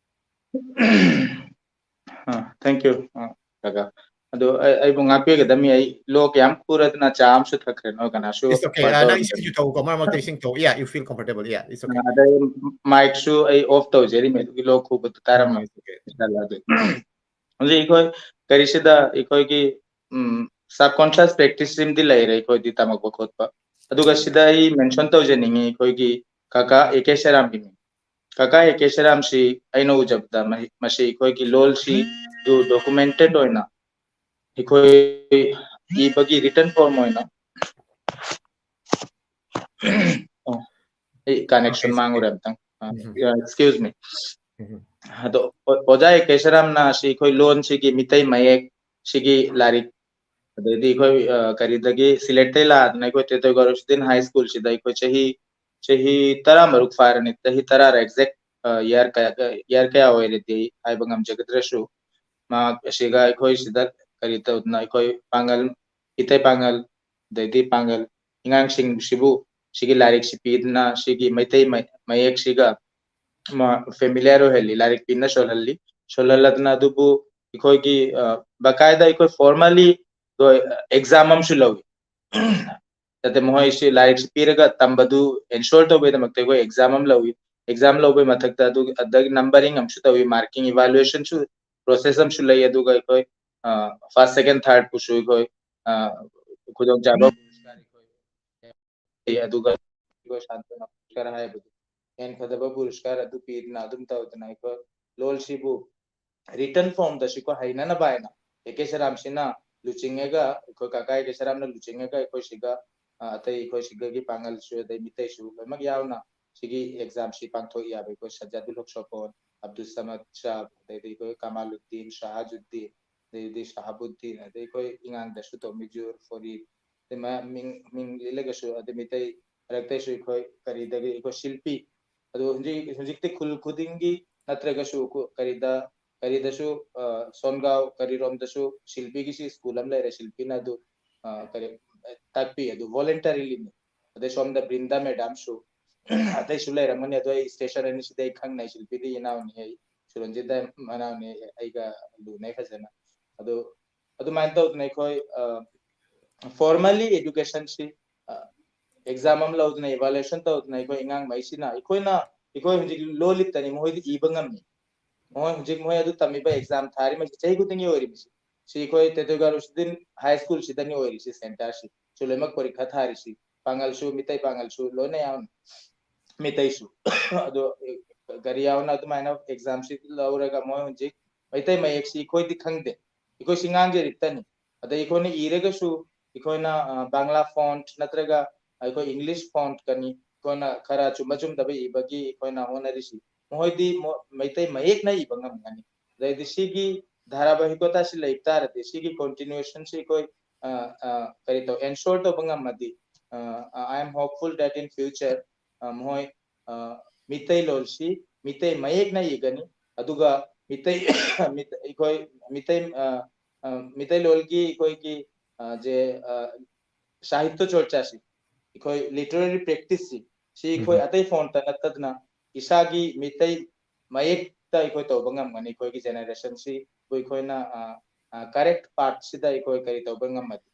ꯑꯥ, thank you, ꯑꯥ, ꯀꯀꯥ꯫ ꯑꯗꯨ ꯑꯩ, ꯑꯩꯕꯨ ꯉꯥꯛꯄꯤꯒꯗꯕꯅꯤ, ꯑꯩ ꯂꯣꯛ ꯌꯥꯝ ꯈꯨꯔꯗꯅ ꯆꯥ ꯑꯃꯁꯨ ꯊꯛꯈ꯭ꯔꯦ, ꯅꯣꯏ ꯀꯅꯥꯁꯨ It's okay. ꯄꯥꯔ Uh, ꯅꯪ ꯇꯧꯔꯝꯗꯕꯅꯤ꯫ ꯏꯁꯤꯡꯁꯨ ꯊꯛꯎꯀꯣ, ꯃꯔꯛ ꯃꯔꯛꯇ ꯏꯁꯤꯡ ꯊꯛꯎ꯫ Yeah, you feel comfortable. Yeah, it's okay. ꯑꯗꯩ ꯃꯥꯏꯛꯁꯨ ꯑꯩ ꯑꯣꯐ ꯇꯧꯖꯔꯤꯃꯦ, ꯑꯗꯨꯒꯤ ꯂꯣꯛ ꯈꯨꯕꯗꯨ ꯇꯥꯔꯝꯃꯦ꯫ It's okay. ꯍꯧꯖꯤꯛ ꯑꯩꯈꯣꯏ ꯀꯔꯤꯁꯤꯗ ꯑꯩꯈꯣꯏꯒꯤ, ꯎꯝ, subconscious practice ꯑꯃꯗꯤ ꯂꯩꯔꯦ ꯑꯩꯈꯣꯏꯗꯤ ꯇꯝꯃꯛꯄ ꯈꯣꯠꯄ꯫ ꯑꯗꯨꯒ ꯁꯤꯗ ꯑꯩ mention ꯇꯧꯖꯅꯤꯡꯉꯤ ꯑꯩꯈꯣꯏꯒꯤ ꯀꯀꯥ ꯑꯦ ꯀꯦ ꯁꯦꯔꯥꯝꯒꯤ ꯃꯤꯡ꯫ ꯀꯀꯥ ꯑꯦ ꯀꯦ ꯁꯦꯔꯥꯝꯁꯤ ꯑꯩꯅ ꯎꯖꯕꯗ ꯃꯍꯤ-, ꯃꯁꯤ ꯑꯩꯈꯣꯏꯒꯤ ꯂꯣꯜꯁꯤ ꯗꯨ documented ꯑꯣꯏꯅ ꯑꯩꯈꯣꯏ ꯏꯕꯒꯤ written form ꯑꯣꯏꯅ, ꯑꯣ, ꯑꯩ connection Okay, ꯃꯥꯡꯉꯨꯔꯦ ꯑꯝꯇꯪ꯫ ꯑ, ꯎꯝ꯫ ꯑ, excuse me꯫ ꯎꯝ꯫ ꯑꯗꯣ ꯑꯣ-, ꯑꯣꯖꯥ ꯑꯦ ꯀꯦ ꯁꯦꯔꯥꯝꯅ ꯁꯤ ꯑꯩꯈꯣꯏ ꯂꯣꯟꯁꯤꯒꯤ ꯃꯤꯇꯩ ꯃꯌꯦꯛ ꯁꯤꯒꯤ ꯂꯥꯏꯔꯤꯛ, ꯑꯗꯩꯗꯤ ꯑꯩꯈꯣꯏ, ꯑ, ꯀꯔꯤꯗꯒꯤ ꯁꯤꯂꯦꯠꯇꯩ ꯂꯥꯛꯑꯗꯅ ꯑꯩꯈꯣꯏ ꯇꯦꯇꯣꯏ ꯒꯧꯔꯁꯤꯗꯤꯟ ꯍꯥꯏ ꯁ꯭ꯀꯨꯜꯁꯤꯗ ꯑꯩꯈꯣꯏ ꯆꯍꯤ, ꯆꯍꯤ ꯇꯔꯥꯃꯔꯨꯛ ꯐꯥꯔꯅꯤ, ꯆꯍꯤ ꯇꯔꯥꯔ exact, ꯑ, year ꯀꯌꯥ, year ꯀꯌꯥ ꯑꯣꯏꯔꯗꯤ ꯑꯩ ꯍꯥꯏꯕ ꯉꯝꯖꯒꯗ꯭ꯔꯁꯨ, ꯃꯍꯥꯛ ꯑꯁꯤꯒ ꯑꯩꯈꯣꯏ ꯁꯤꯗ ꯀꯔꯤ ꯇꯧꯗꯅ ꯑꯩꯈꯣꯏ ꯄꯥꯡꯒꯜ, ꯏꯇꯩ ꯄꯥꯡꯒꯜ, ꯑꯗꯩꯗꯤ ꯄꯥꯡꯒꯜ ꯑꯉꯥꯡꯁꯤꯡꯁꯤꯕꯨ ꯁꯤꯒꯤ ꯂꯥꯏꯔꯤꯛꯁꯤ ꯄꯤꯗꯨꯅ ꯁꯤꯒꯤ ꯃꯩꯇꯩ ꯃ-, ꯃꯌꯦꯛꯁꯤꯒ ꯃ-, familiar ꯑꯣꯏꯍꯜꯂꯤ, ꯂꯥꯏꯔꯤꯛ ꯄꯤꯅ ꯁꯣꯜꯍꯜꯂꯤ꯫ ꯁꯣꯜꯍꯜꯂꯗꯅ ꯑꯗꯨꯕꯨ ꯑꯩꯈꯣꯏꯒꯤ, ꯑ, ꯕꯀꯥꯏꯗ ꯑꯩꯈꯣꯏ formally ꯑꯦꯛꯖꯥꯝ ꯑꯃꯁꯨ ꯂꯧꯏ꯫ ꯅꯠꯇꯦ, ꯃꯈꯣꯏꯁꯤ ꯂꯥꯏꯔꯤꯛꯁꯤ ꯄꯤꯔꯒ ꯇꯝꯕꯗꯨ ensure ꯇꯧꯕꯒꯤꯗꯃꯛꯇ ꯑꯩꯈꯣꯏ exam ꯑꯃ ꯂꯧꯏ꯫ Exam ꯂꯧꯕꯒꯤ ꯃꯊꯛꯇ ꯑꯗꯨ ꯑꯗꯒꯤ numbering ꯑꯃꯁꯨ ꯇꯧꯏ, marking evaluationꯁꯨ process ꯑꯃꯁꯨ ꯂꯩ꯫ ꯑꯗꯨꯒ ꯑꯩꯈꯣꯏ first, second, third ꯄꯨꯁꯨ ꯑꯩꯈꯣꯏ ꯈꯨꯗꯣꯡꯆꯥꯕ ꯄꯨꯔꯁꯀꯥꯔ ꯑꯩꯈꯣꯏ, ꯑꯗꯨꯒ ꯑꯩꯈꯣꯏ ꯁꯥꯟꯇꯅ ꯄꯨꯔꯁꯀꯥꯔ ꯍꯥꯏꯕꯗꯨ ꯍꯦꯟꯈꯗꯕ ꯄꯨꯔꯁꯀꯥꯔ ꯑꯗꯨ ꯄꯤꯗꯨꯅ ꯑꯗꯨꯝ ꯇꯧꯗꯅ ꯑꯩꯈꯣꯏ ꯂꯣꯜꯁꯤꯕꯨ written formꯗꯁꯨ ꯑꯩꯈꯣꯏ ꯍꯩꯅꯅꯕ ꯍꯥꯏꯅ ꯑꯦ ꯀꯦ ꯁꯔꯥꯝꯁꯤꯅ ꯂꯨꯆꯤꯡꯉꯒ, ꯑꯩꯈꯣꯏ ꯀꯀꯥ ꯑꯦ ꯀꯦ ꯁꯔꯥꯝꯅ ꯂꯨꯆꯤꯡꯉꯒ ꯑꯩꯈꯣꯏ ꯁꯤꯒ, ꯑ, ꯑꯇꯩ ꯑꯩꯈꯣꯏ ꯁꯤꯒꯒꯤ ꯄꯥꯡꯒꯜꯁꯨ ꯑꯗꯩ ꯃꯤꯇꯩꯁꯨ ꯂꯣꯏꯅꯃꯛ ꯌꯥꯎꯅ ꯁꯤꯒꯤ examꯁꯤ ꯄꯥꯡꯊꯣꯛꯏ ꯍꯥꯏꯕ꯫ ꯑꯩꯈꯣꯏ ꯁꯖꯥꯗꯨꯜ ꯍꯛ ꯁꯣꯄꯣꯟ, ꯑꯕꯗꯨꯜ ꯁꯃꯗ ꯁꯥꯍꯕ, ꯑꯗꯩꯗꯤ ꯑꯩꯈꯣꯏ ꯀꯃꯥꯂꯨꯗꯤꯟ, ꯁꯍꯥꯖꯨꯗꯤꯟ, ꯑꯗꯩꯗꯤ ꯁꯍꯥꯕꯨꯗꯤꯟ, ꯑꯗꯩ ꯑꯩꯈꯣꯏ ꯏꯉꯥꯡꯗꯁꯨ ꯇꯣꯃꯤꯖꯨꯔ, ꯐꯣꯔꯤꯗ, ꯑꯗꯩ ꯃ-, ꯃꯤꯡ, ꯃꯤꯡ ꯂꯤꯜꯂꯒꯁꯨ ꯑꯗꯩ ꯃꯤꯇꯩ ꯃꯔꯛꯇꯩꯁꯨ ꯑꯩꯈꯣꯏ ꯀꯔꯤꯗꯒꯤ ꯑꯩꯈꯣꯏ ꯁꯤꯜꯄꯤ, ꯑꯗꯨ ꯍꯧꯖꯤꯛ, ꯍꯧꯖꯤꯛꯇꯤ ꯈꯨꯜ ꯈꯨꯗꯤꯡꯒꯤ ꯅꯠꯇ꯭ꯔꯒꯁꯨ ꯀꯣ-, ꯀꯔꯤꯗ, ꯀꯔꯤꯗꯁꯨ, ꯑ, ꯁꯣꯟꯒꯥꯎ ꯀꯔꯤꯔꯣꯝꯗꯁꯨ ꯁꯤꯜꯄꯤꯒꯤꯁꯤ school ꯑꯃ ꯂꯩꯔꯦ, ꯁꯤꯜꯄꯤꯅ ꯑꯗꯨ, ꯑ, ꯀꯔꯤ, ꯇꯥꯛꯄꯤ, ꯑꯗꯨ voluntaryꯅꯤ꯫ ꯑꯗꯩ ꯁꯣꯝꯗ ꯕ꯭ꯔꯤꯟꯗꯥ madamꯁꯨ ꯑꯇꯩꯁꯨ ꯂꯩꯔꯝꯒꯅꯤ, ꯑꯗꯣ ꯑꯩ station ꯑꯅꯤꯁꯤꯗꯤ ꯑꯩ ꯈꯪꯅꯩ, ꯁꯤꯜꯄꯤꯗꯤ ꯏꯅꯥꯎꯅꯤ, ꯑꯩ ꯁꯨꯔꯟꯖꯤꯠꯗ ꯃꯅꯥꯎꯅꯤ, ꯑꯩꯒ ꯂꯨꯅꯩ ꯐꯖꯅ꯫ ꯑꯗꯨ ꯑꯗꯨꯃꯥꯏꯅ ꯇꯧꯗꯅ ꯑꯩꯈꯣꯏ, ꯑ, formally educationꯁꯤ, ꯑ, exam ꯑꯃ ꯂꯧꯗꯅ evaluation ꯇꯧꯗꯅ ꯑꯩꯈꯣꯏ ꯑꯉꯥꯡꯉꯩꯁꯤꯅ, ꯑꯩꯈꯣꯏꯅ, ꯑꯩꯈꯣꯏ ꯍꯧꯖꯤꯛ ꯂꯣꯜꯂꯤꯕꯇꯅꯤ, ꯃꯈꯣꯏꯗꯤ ꯏꯕ ꯉꯝꯃꯤ꯫ ꯃꯈꯣꯏ ꯍꯧꯖꯤꯛ ꯃꯈꯣꯏ ꯑꯗꯨ ꯇꯝꯃꯤꯕ exam ꯊꯥꯔꯤꯕꯁꯤ ꯆꯍꯤ ꯈꯨꯗꯤꯡꯒꯤ ꯑꯣꯏꯔꯤꯕꯁꯤ꯫ ꯁꯤ ꯑꯩꯈꯣꯏ ꯇꯦꯇꯨꯒꯥꯔꯨꯁꯤꯗꯤꯟ high schoolꯁꯤꯗꯅꯤ ꯑꯣꯏꯔꯤꯁꯤ, centreꯁꯤ꯫ ꯁꯤ ꯂꯣꯏꯅꯃꯛ ꯄꯔꯤꯈꯥ ꯊꯥꯔꯤꯁꯤ꯫ ꯄꯥꯡꯒꯜꯁꯨ, ꯃꯤꯇꯩ ꯄꯥꯡꯒꯜꯁꯨ ꯂꯣꯏꯅ ꯌꯥꯎꯅ꯫ ꯃꯤꯇꯩꯁꯨ꯫ ꯑꯗꯣ ꯒꯥꯔꯤ ꯌꯥꯎꯅ ꯑꯗꯨꯃꯥꯏꯅ examꯁꯤ ꯂꯧꯔꯒ ꯃꯣꯏ ꯍꯧꯖꯤꯛ ꯃꯩꯇꯩ ꯃꯌꯦꯛꯁꯤ ꯑꯩꯈꯣꯏꯗꯤ ꯈꯪꯗꯦ꯫ ꯑꯩꯈꯣꯏꯁꯤ ꯉꯥꯡꯖꯔꯤꯕꯇꯅꯤ꯫ ꯑꯗꯩ ꯑꯩꯈꯣꯏꯅ ꯏꯔꯒꯁꯨ ꯑꯩꯈꯣꯏꯅ, ꯑ, ꯕꯪꯒ꯭ꯂꯥ font ꯅꯠꯇ꯭ꯔꯒ ꯑꯩꯈꯣꯏ English font ꯀꯅꯤ, ꯑꯩꯈꯣꯏꯅ ꯈꯔ ꯆꯨꯝꯕ ꯆꯨꯝꯗꯕ ꯏꯕꯒꯤ ꯑꯩꯈꯣꯏꯅ ꯍꯣꯠꯅꯔꯤꯁꯤ꯫ ꯃꯈꯣꯏꯗꯤ ꯃꯣ-, ꯃꯩꯇꯩ ꯃꯌꯦꯛꯅ ꯏꯕ ꯉꯝꯒꯅꯤ꯫ ꯑꯗꯩꯗꯤ ꯁꯤꯒꯤ ꯙꯥꯔꯥꯕꯥꯍꯤꯀꯇꯥꯁꯤ ꯂꯩ ꯇꯥꯔꯗꯤ ꯁꯤꯒꯤ continuationꯁꯤ ꯑꯩꯈꯣꯏ, ꯑ, ꯑ, ꯀꯔꯤ ꯇꯧ, ensure ꯇꯧꯕ ꯉꯝꯃꯗꯤ, ꯑ, ꯑ, I am hopeful that in future, ꯑ, ꯃꯈꯣꯏ, ꯑ, ꯃꯤꯇꯩ ꯂꯣꯜꯁꯤ ꯃꯤꯇꯩ ꯃꯌꯦꯛꯅ ꯏꯒꯅꯤ꯫ ꯑꯗꯨꯒ ꯃꯤꯇꯩ, ꯃꯤꯇ-, ꯑꯩꯈꯣꯏ ꯃꯤꯇꯩ, ꯑ, ꯑ, ꯃꯤꯇꯩꯂꯣꯜꯒꯤ ꯑꯩꯈꯣꯏꯒꯤ, ꯑ, ꯖꯦ, ꯑ, ꯁꯥꯍꯤꯇ꯭ꯌ ꯆꯣꯔꯆꯥꯁꯤ, ꯑꯩꯈꯣꯏ literary practiceꯁꯤ, ꯁꯤ ꯑꯩꯈꯣꯏ ꯎꯝ꯫ ꯑꯇꯩ fontꯇ ꯅꯠꯇꯗꯅ ꯏꯁꯥꯒꯤ ꯃꯤꯇꯩ ꯃꯌꯦꯛꯇ ꯑꯩꯈꯣꯏ ꯇꯧꯕ ꯉꯝꯒꯅꯤ꯫ ꯑꯩꯈꯣꯏꯒꯤ generationꯁꯤ ꯑꯩꯈꯣꯏꯅ, ꯑ, ꯑ, correct pathꯁꯤꯗ ꯑꯩꯈꯣꯏ ꯀꯔꯤ ꯇꯧꯕ ꯉꯝꯃꯗꯤ꯫